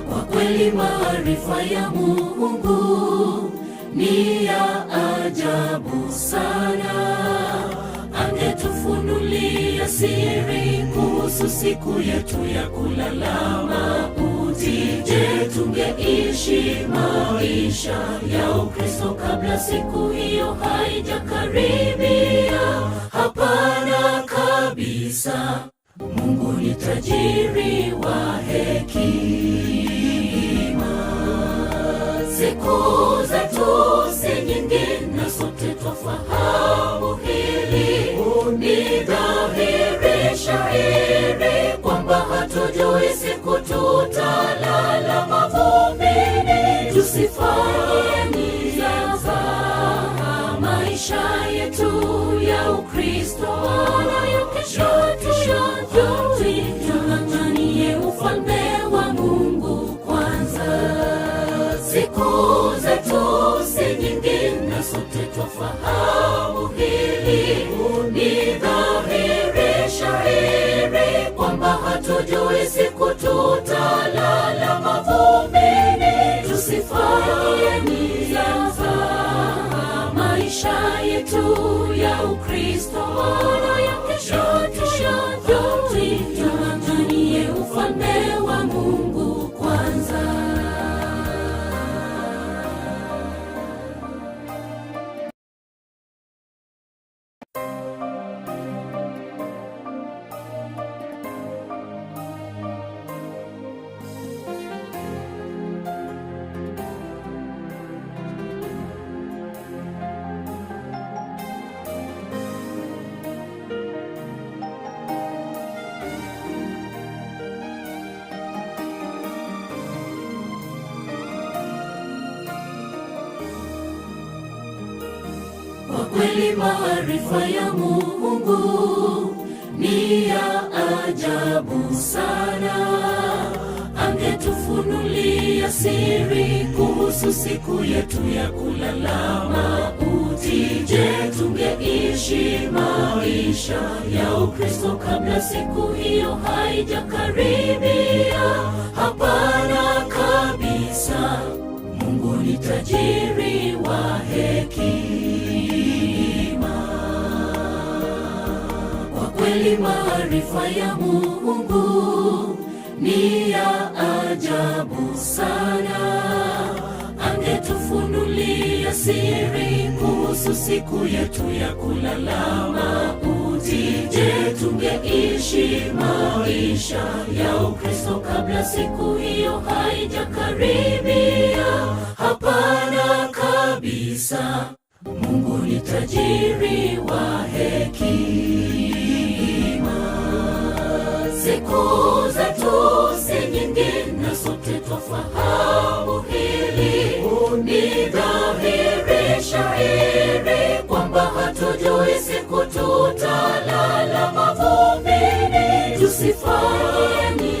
Kwa kweli maarifa ya Mungu ni ya ajabu sana. Angetufunulia siri kuhusu siku yetu ya kulala mauti. Je, tungeishi maisha ya Ukristo kabla siku hiyo haijakaribia? Hapana kabisa. Mungu ni tajiri wa hekima. Siku zetu si nyingi na sote twafahamu hili. Ni dhahiri shahiri kwamba hatujui siku tutalala mavumbini. Tusifanye mzaha maisha yetu ya Ukristo, wala ya kesho tuyajui. Tung'ang'anie ufalme wa Mungu kwanza. Siku zetu si nyingi na sote twafahamu hili. Ni dhahiri shahiri kwamba hatujui siku tutalala mavumbini. Tusifanye mzaha maisha yetu ya Ukristo, wala ya kesho tuyajui. Tung'ang'anie ufalme wa Mungu kwanza. Kwa kweli maarifa ya Mungu ni ya ajabu sana. Angetufunulia siri kuhusu siku yetu ya kulala mauti. Je, tungeishi maisha ya Ukristo kabla siku hiyo haijakaribia? Hapana kabisa. Mungu ni tajiri wa hekima. Kwa kweli maarifa ya Mungu ni ya ajabu sana. Angetufunulia siri kuhusu siku yetu ya kulala mauti. Je, tungeishi maisha ya Ukristo kabla siku hiyo haijakaribia? Hapana kabisa. Mungu ni tajiri wa hekima. Siku zetu si nyingi na sote twafahamu hili. Ni dhahiri shahiri kwamba hatujui siku tutalala mavumbini. Tusifanye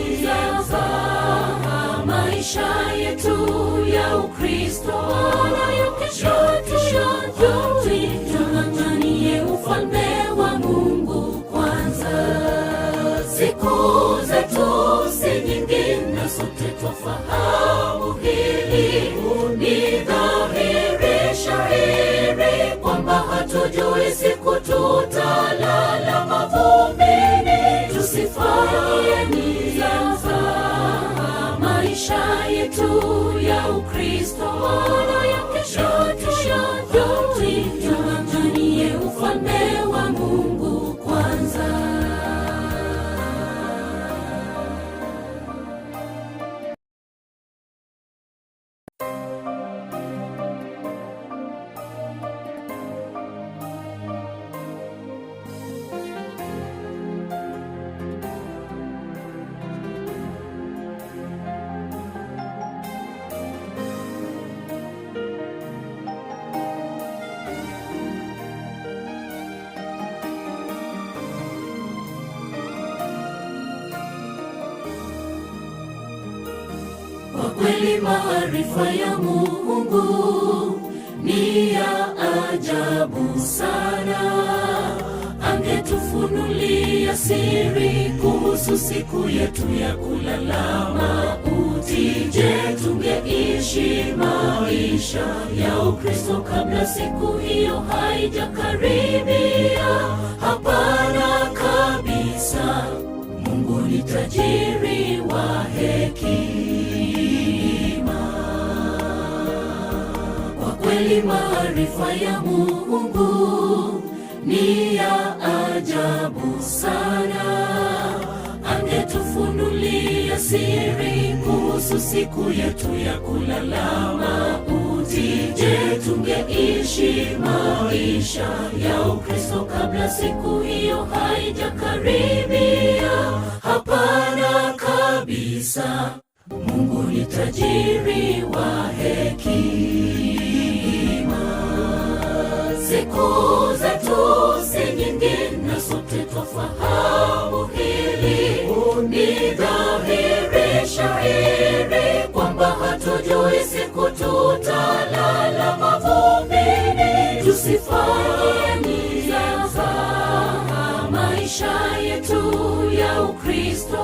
mzaha maisha yetu ya Ukristo na ya kesho tuyajui. Tung'ang'anie ufalme wa Mungu kwanza. Siku zetu si nyingi na sote twafahamu hili. Ni dhahiri shahiri kwamba hatujui siku tutalala mavumbini. Tusifanye mzaha maisha yetu ya Ukristo na ya kesho tuyajui. Tung'ang'anie ufalme wa Mungu kwanza. Kwa kweli maarifa ya Mungu ni ya ajabu sana. Angetufunulia siri kuhusu siku yetu ya kulala mauti. Je, tungeishi maisha ya Ukristo kabla siku hiyo haijakaribia? Hapana kabisa. Mungu ni tajiri wa hekima. Kwa kweli maarifa ya Mungu ni ya ajabu sana. Angetufunulia siri kuhusu siku yetu ya kulala mauti. Je, tungeishi maisha ya Ukristo kabla siku hiyo haijakaribia? Hapana kabisa. Mungu ni tajiri wa hekima. Siku zetu si nyingi na sote twafahamu hili. Ni dhahiri shahiri kwamba hatujui siku tutalala mavumbini. Tusifanye mzaha maisha yetu ya Ukristo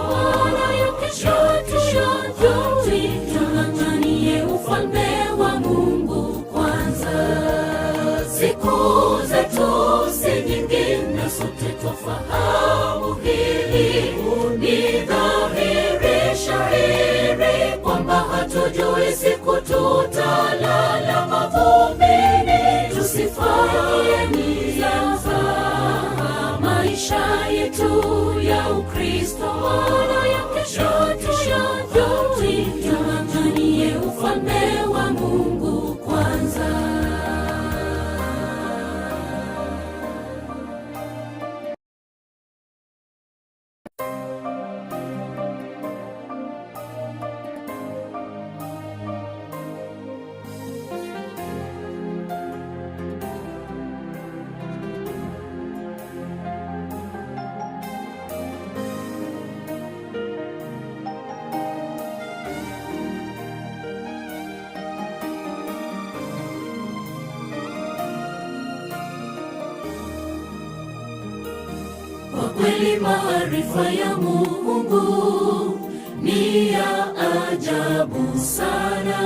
na ya kesho tuyajui. Tung'ang'anie ufalme wa Mungu kwanza. Siku zetu si nyingi na sote twafahamu hili. Ni dhahiri shahiri kwamba hatujui siku tutalala mavumbini. Tusifanye mzaha maisha yetu ya Ukristo na ya kesho tuyajui. Tung'ang'anie ufalme wa Mungu kwanza. Kwa kweli maarifa ya Mungu ni ya ajabu sana.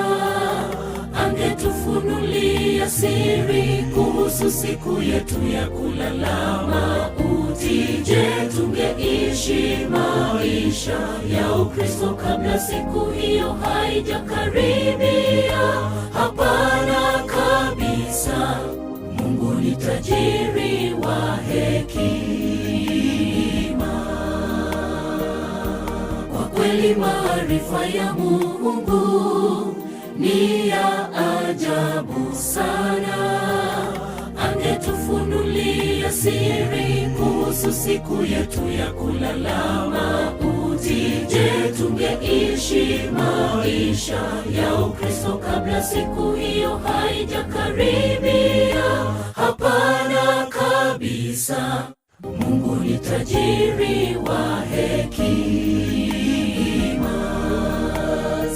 Angetufunulia siri kuhusu siku yetu ya kulala mauti. Je, tungeishi maisha ya Ukristo kabla siku hiyo haijakaribia? Hapana kabisa. Mungu ni tajiri wa hekima. Kwa kweli maarifa ya Mungu ni ya ajabu sana. Angetufunulia siri kuhusu siku yetu ya kulala mauti. Je, tungeishi maisha ya Ukristo kabla siku hiyo haijakaribia? Hapana kabisa. Mungu ni tajiri wa hekima.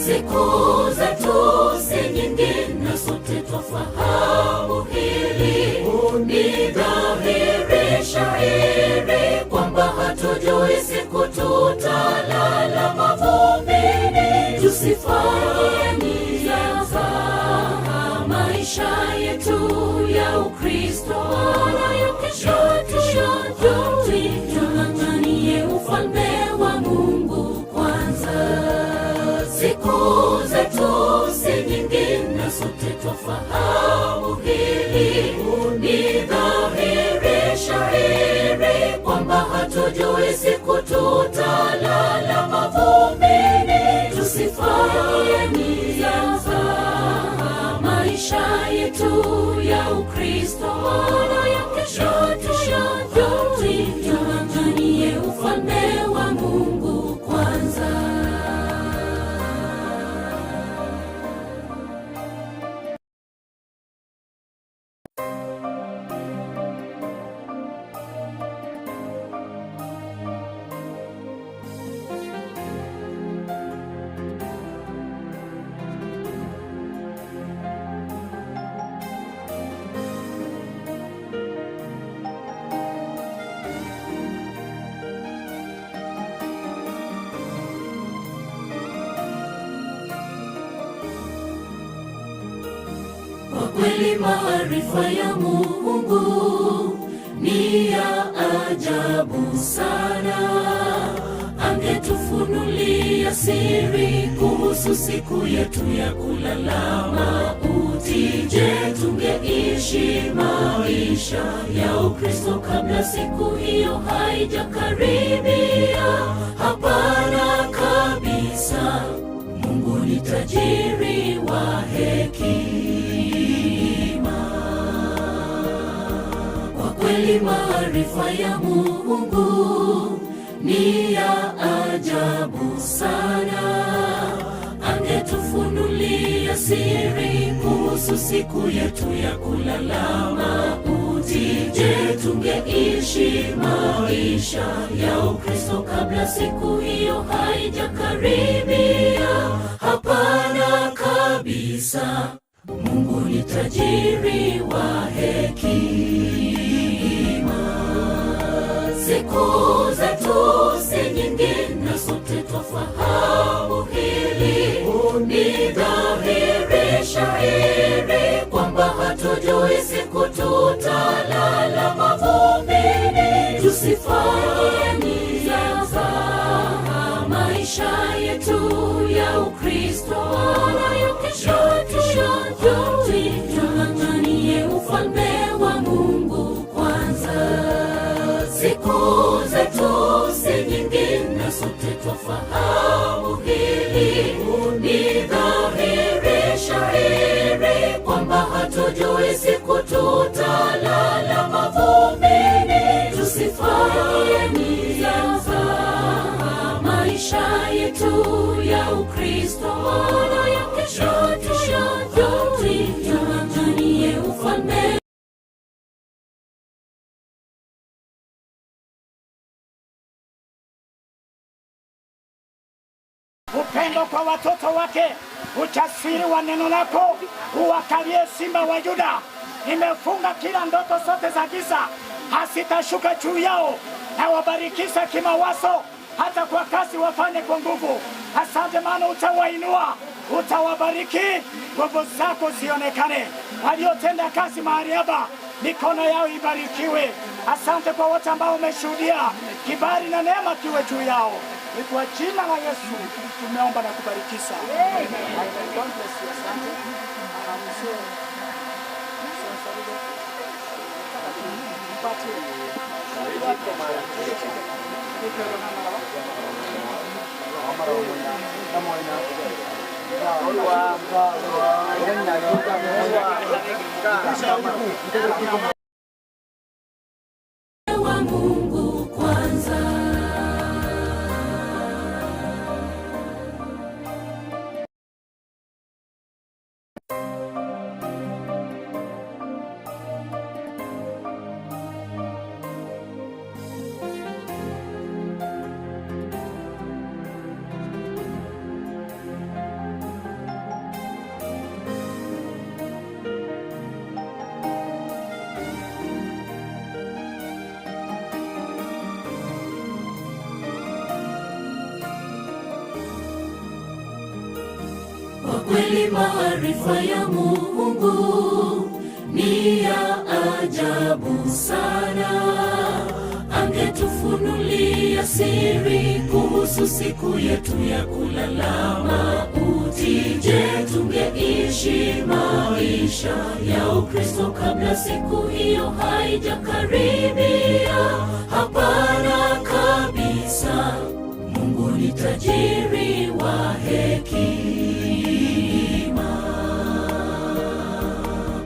Siku zetu si nyingi na sote twafahamu hili. Ni dhahiri shahiri kwamba hatujui siku tutalala mavumbini. Tusifanye mzaha maisha yetu ya Ukristo, wala ya kesho tuyajui. Tung'ang'anie ufalme wa Mungu kwanza. Siku zetu si nyingi na sote twafahamu hili. Ni dhahiri shahiri kwamba hatujui siku tutalala mavumbini. Tusifanye mzaha maisha yetu ya Ukristo, wala ya kesho tuyajui. Tung'ang'anie ufalme wa Mungu kwanza. Kwa kweli maarifa ya Mungu ni ya ajabu sana. Angetufunulia siri kuhusu siku yetu ya kulala mauti. Je, tungeishi maisha ya Ukristo kabla siku hiyo haijakaribia? Hapana kabisa. Mungu ni tajiri wa hekima. Kwa kweli maarifa ya Mungu ni ya ajabu sana. Angetufunulia siri kuhusu siku yetu ya kulala mauti. Je, tungeishi maisha ya Ukristo kabla siku hiyo haijakaribia? Hapana kabisa. Mungu ni tajiri wa hekima. Siku zetu si nyingi na sote twafahamu hili. Ni dhahiri shahiri kwamba hatujui siku tutalala mavumbini. Tusifanye mzaha maisha yetu ya Ukristo, wala ya kesho tuyajui. Tung'ang'anie ufalme wa Mungu kwanza. Siku zetu si nyingi na sote twafahamu hili. Ni dhahiri shahiri kwamba hatujui siku tutalala mavumbini. Tusifanye mzaha maisha yetu ya Ukristo, wala ya kesho tuyajui. Tung'ang'anie ufalme Upendo kwa watoto wake, ujasiri wa neno lako, uwakalie simba wa Yuda. Nimefunga kila ndoto zote za giza. hazitashuka juu yao, na wabarikisha kimawazo, hata kwa kazi wafanye kwa nguvu. Asante maana utawainua, utawabariki, nguvu zako zionekane. Waliotenda kazi mahali hapa, mikono yao ibarikiwe. Asante kwa wote ambao umeshuhudia, kibali na neema kiwe juu yao. Ni kwa jina la Yesu tumeomba na kubarikisha. Amen. God bless you. Asante. Ah, mzee, mzee Saludo. Mpatie. Wa Mungu kwanza. Kwa kweli maarifa ya Mungu ni ya ajabu sana. Angetufunulia siri kuhusu siku yetu ya kulala mauti. Je, tungeishi maisha ya Ukristo kabla siku hiyo haijakaribia? Hapana kabisa. Mungu ni tajiri wa hekima.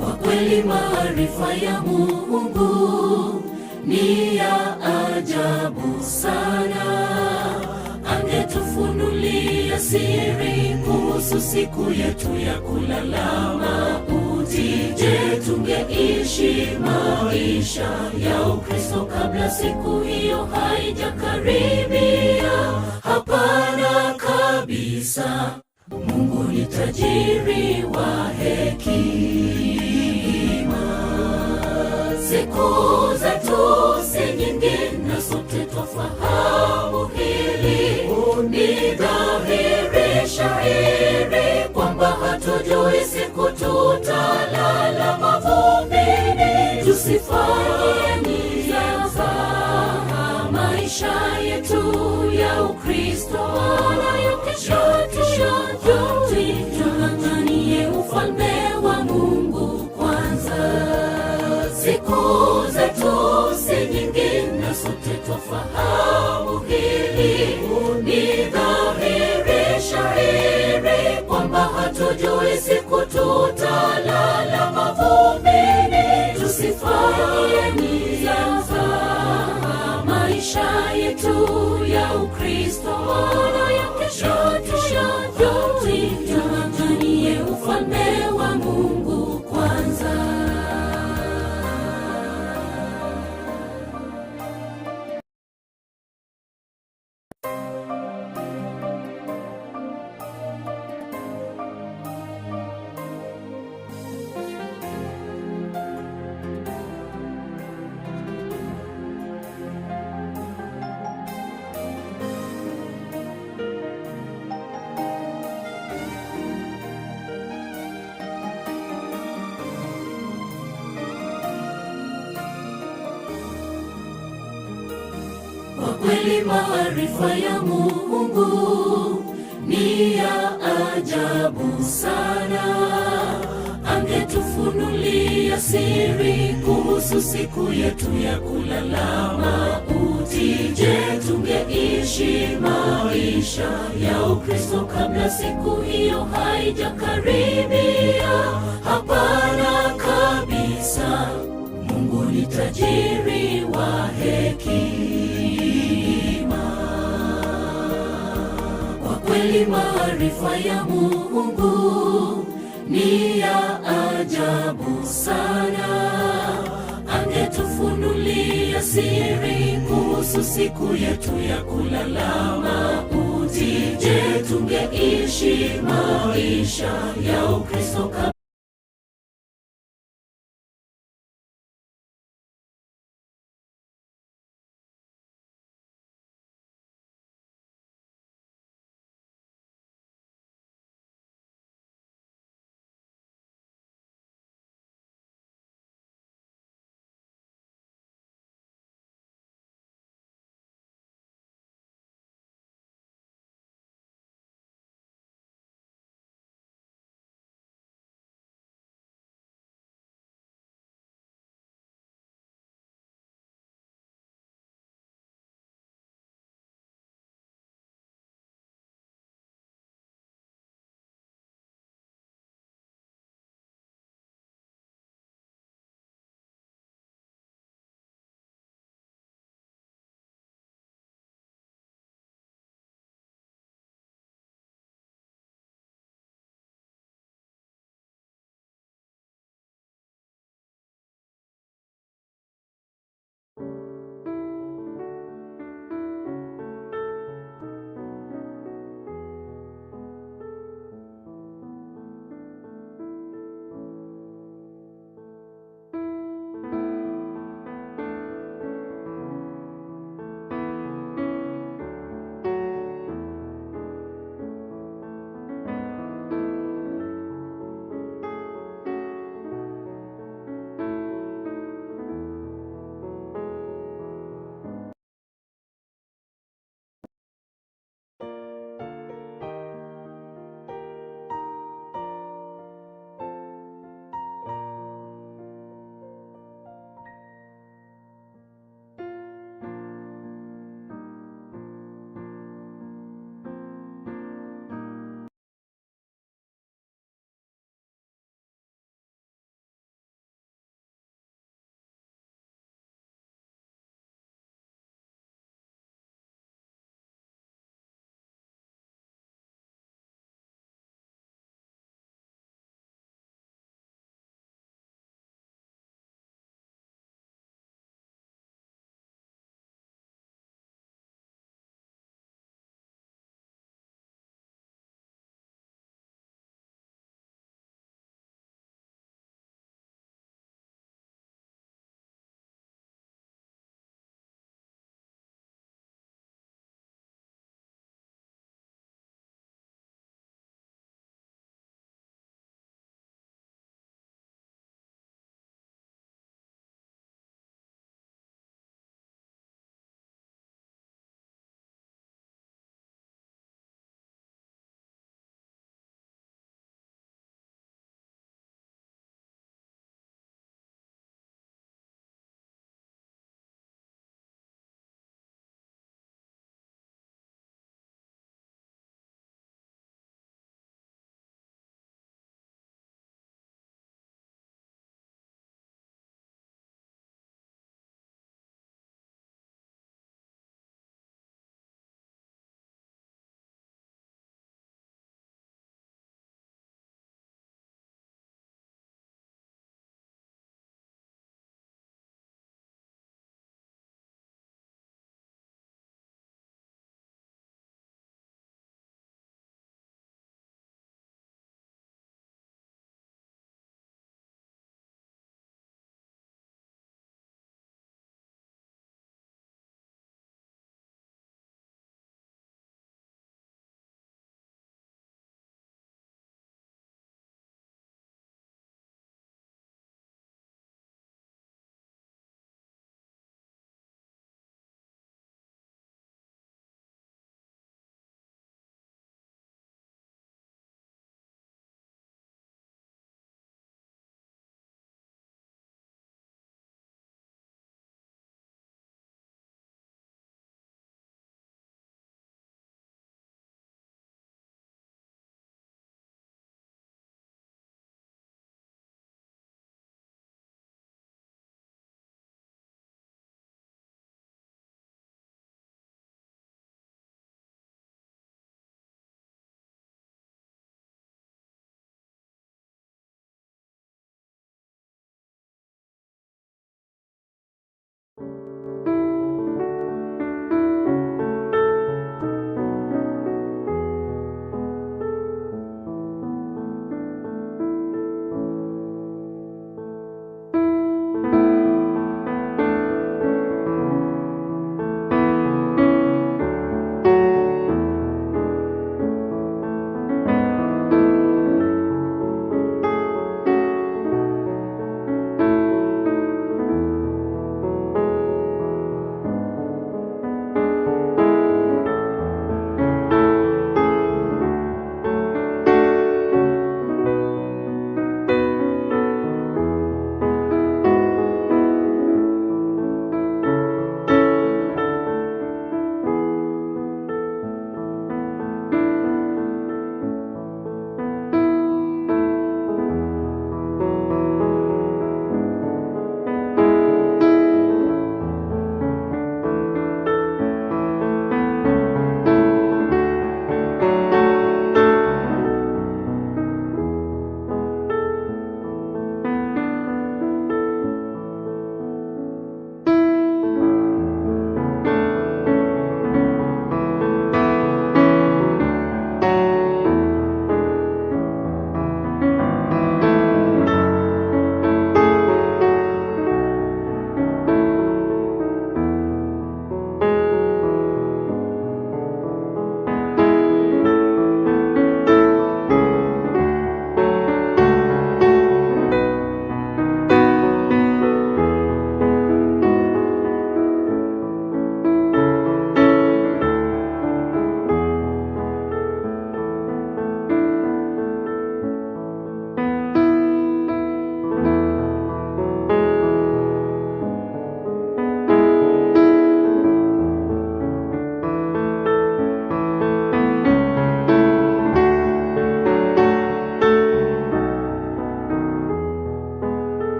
Kwa kweli maarifa ya Mungu ni ya ajabu sana. Angetufunulia siri kuhusu siku yetu ya kulala mauti. Je, tungeishi maisha ya Ukristo kabla siku hiyo haijakaribia? Hapana kabisa. Mungu ni tajiri wa hekima. Siku zetu si nyingi na sote twafahamu hili. Ni dhahiri shahiri kwamba hatujui siku tutalala mavumbini. Tusifanye mzaha maisha yetu ya Ukristo na ya kesho tuyajui. Tung'ang'anie ufalme wa Mungu kwanza. Siku zetu si nyingi na sote twafahamu hili. Ni dhahiri shahiri kwamba hatujui siku tutalala mavumbini. Tusifanye mzaha maisha yetu ya Ukristo na ya kesho tuyajui. Tung'ang'anie ufalme wa Mungu kwanza. Kwa kweli maarifa ya Mungu ni ya ajabu sana. Angetufunulia siri kuhusu siku yetu ya kulala mauti. Je, tungeishi maisha ya Ukristo kabla siku hiyo haijakaribia? Hapana kabisa. Mungu ni tajiri wa hekima. Kwa kweli maarifa ya Mungu ni ya ajabu sana. Angetufunulia siri kuhusu siku yetu ya kulala mauti. Je, tungeishi maisha ya Ukristo kabla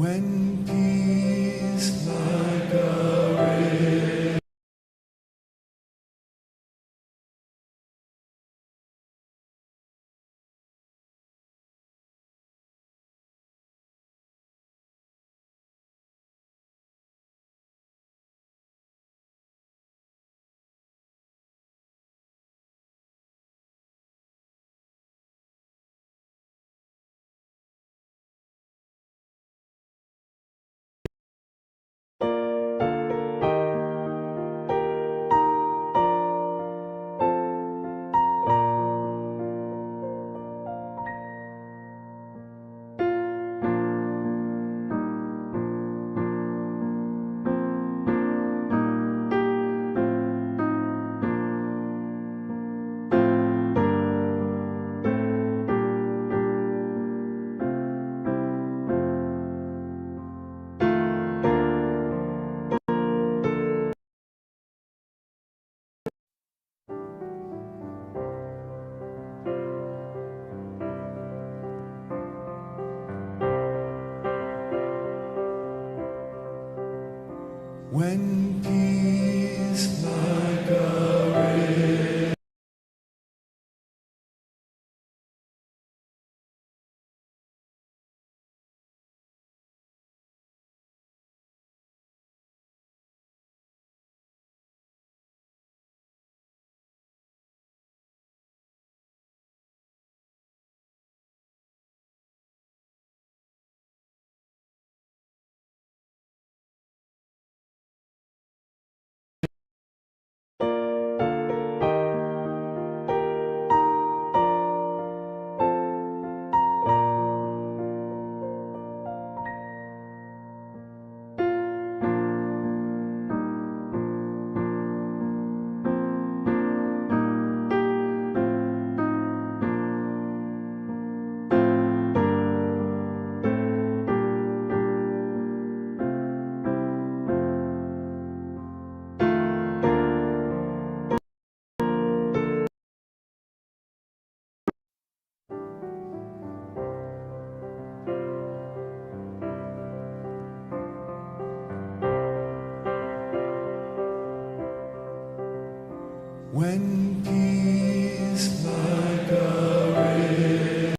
When peace like a river When peace like a river When peace like a river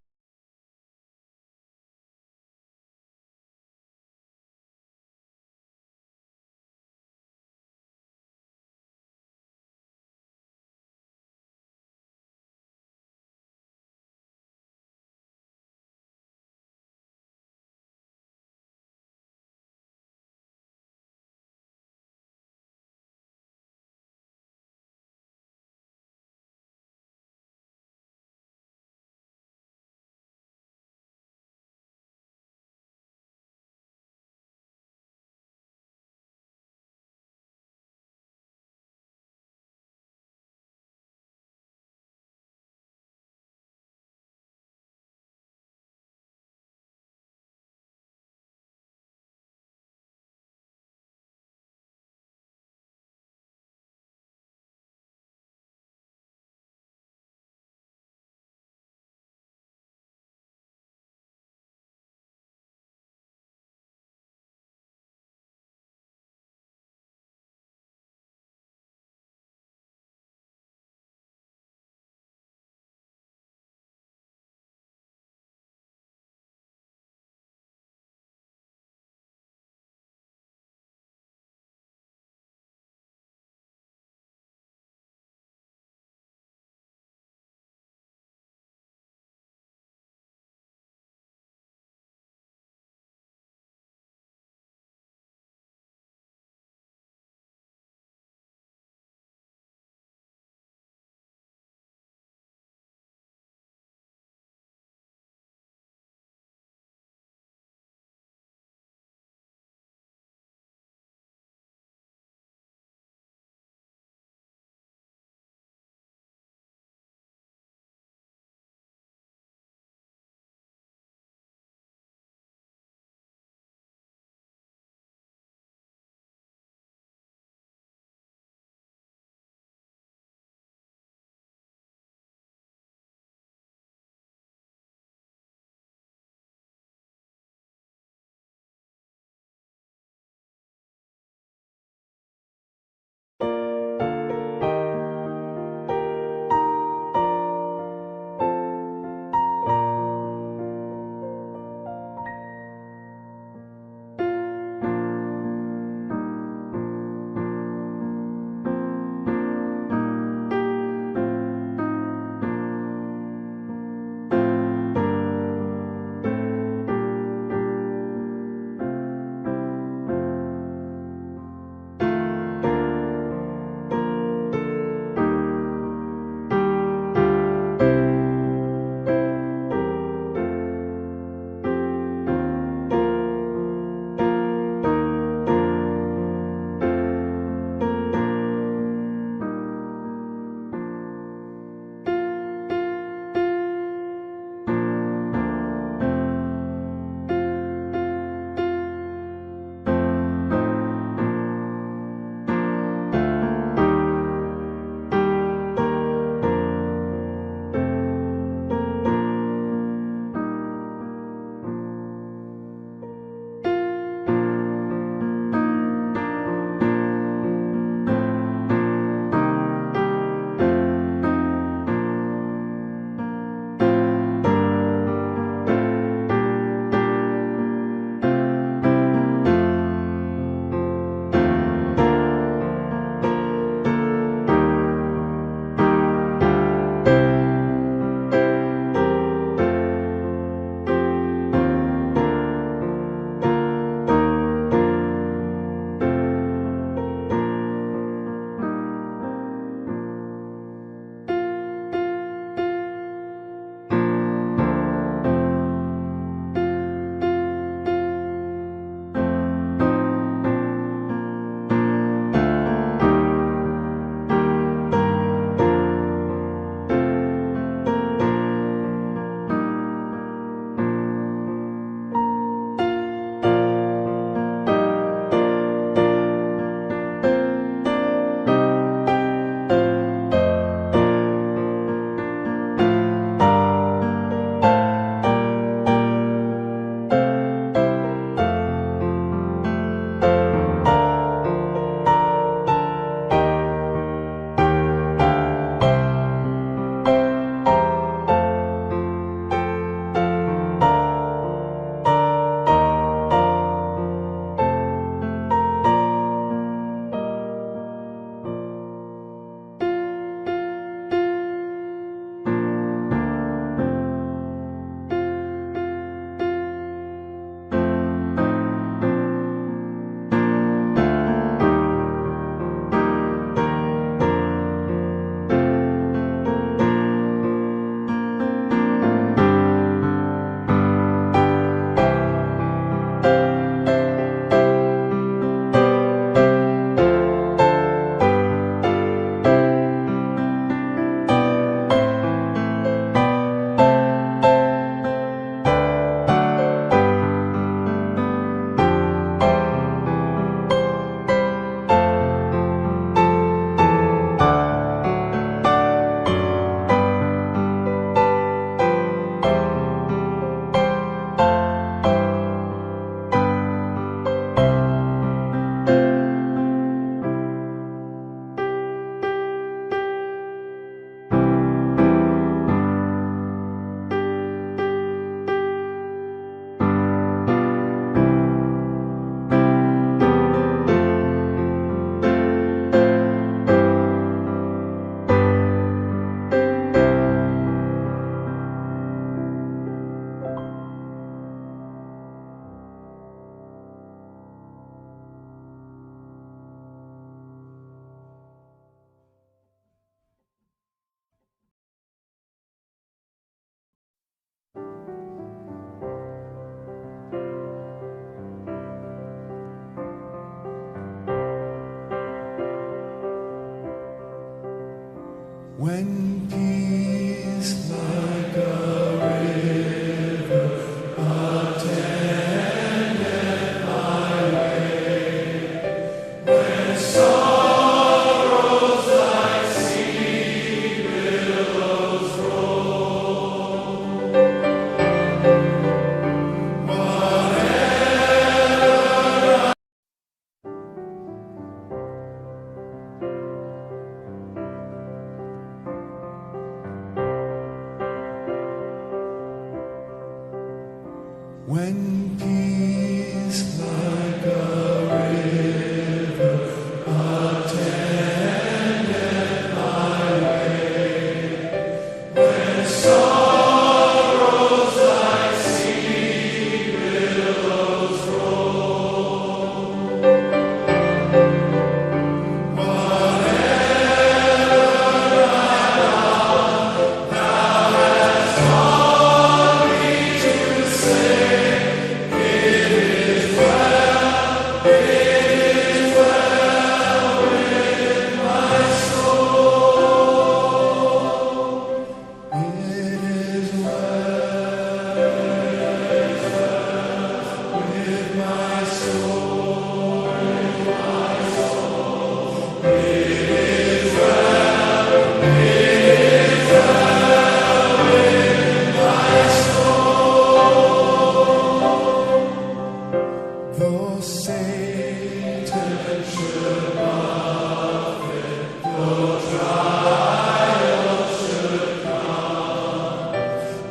Satan should buffet, no trial should come,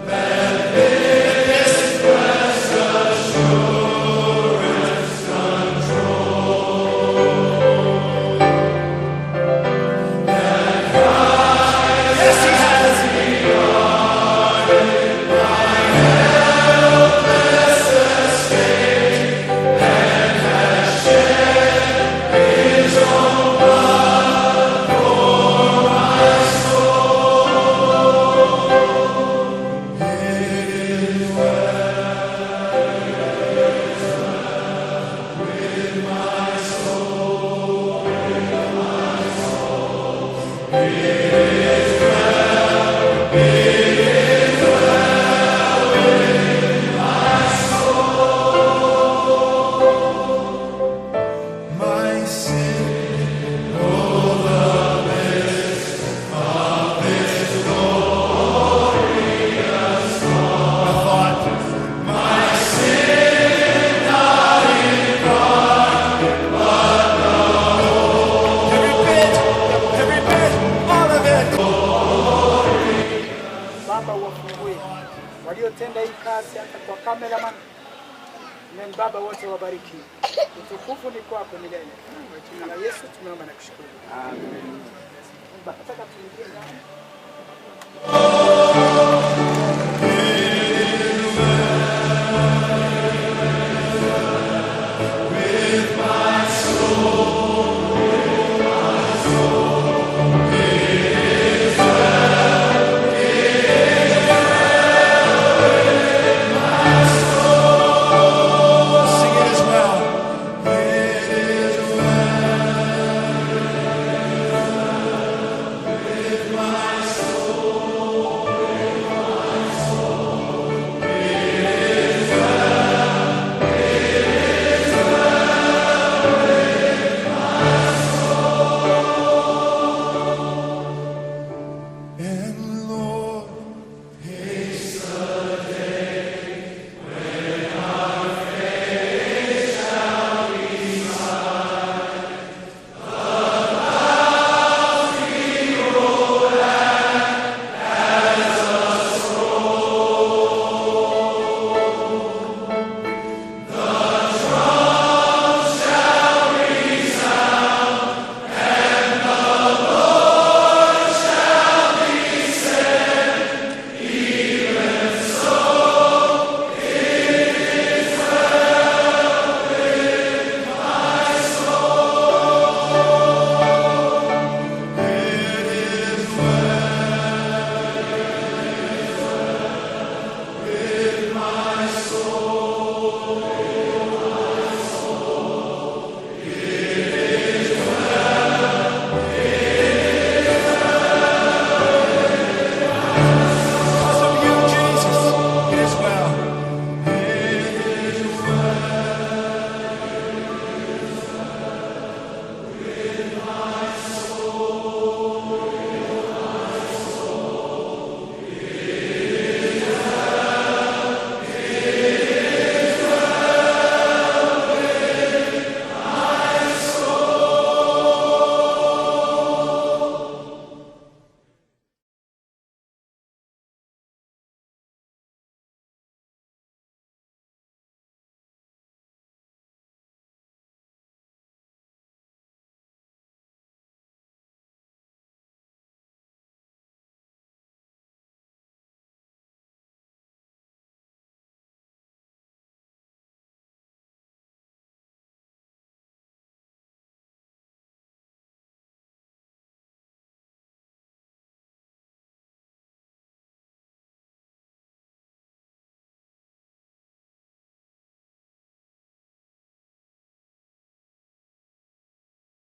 let this blessed assurance control, that Christ has regarded my helpless estate and has shed His own blood for my soul. It is well, with my soul, with my soul. It is well, it is well with my soul. My sin, oh, the bliss of this glorious thought. My sin not in part, but the whole. Every bit, every bit, all of it. Baba, wafungue waliotenda hii kazi, hata kwa cameraman. Amen. Baba, wote wabariki. Utukufu ni kwako milele. Kwa jina la Yesu tumeomba na kushukuru. Amen. Nataka tuingie ndani.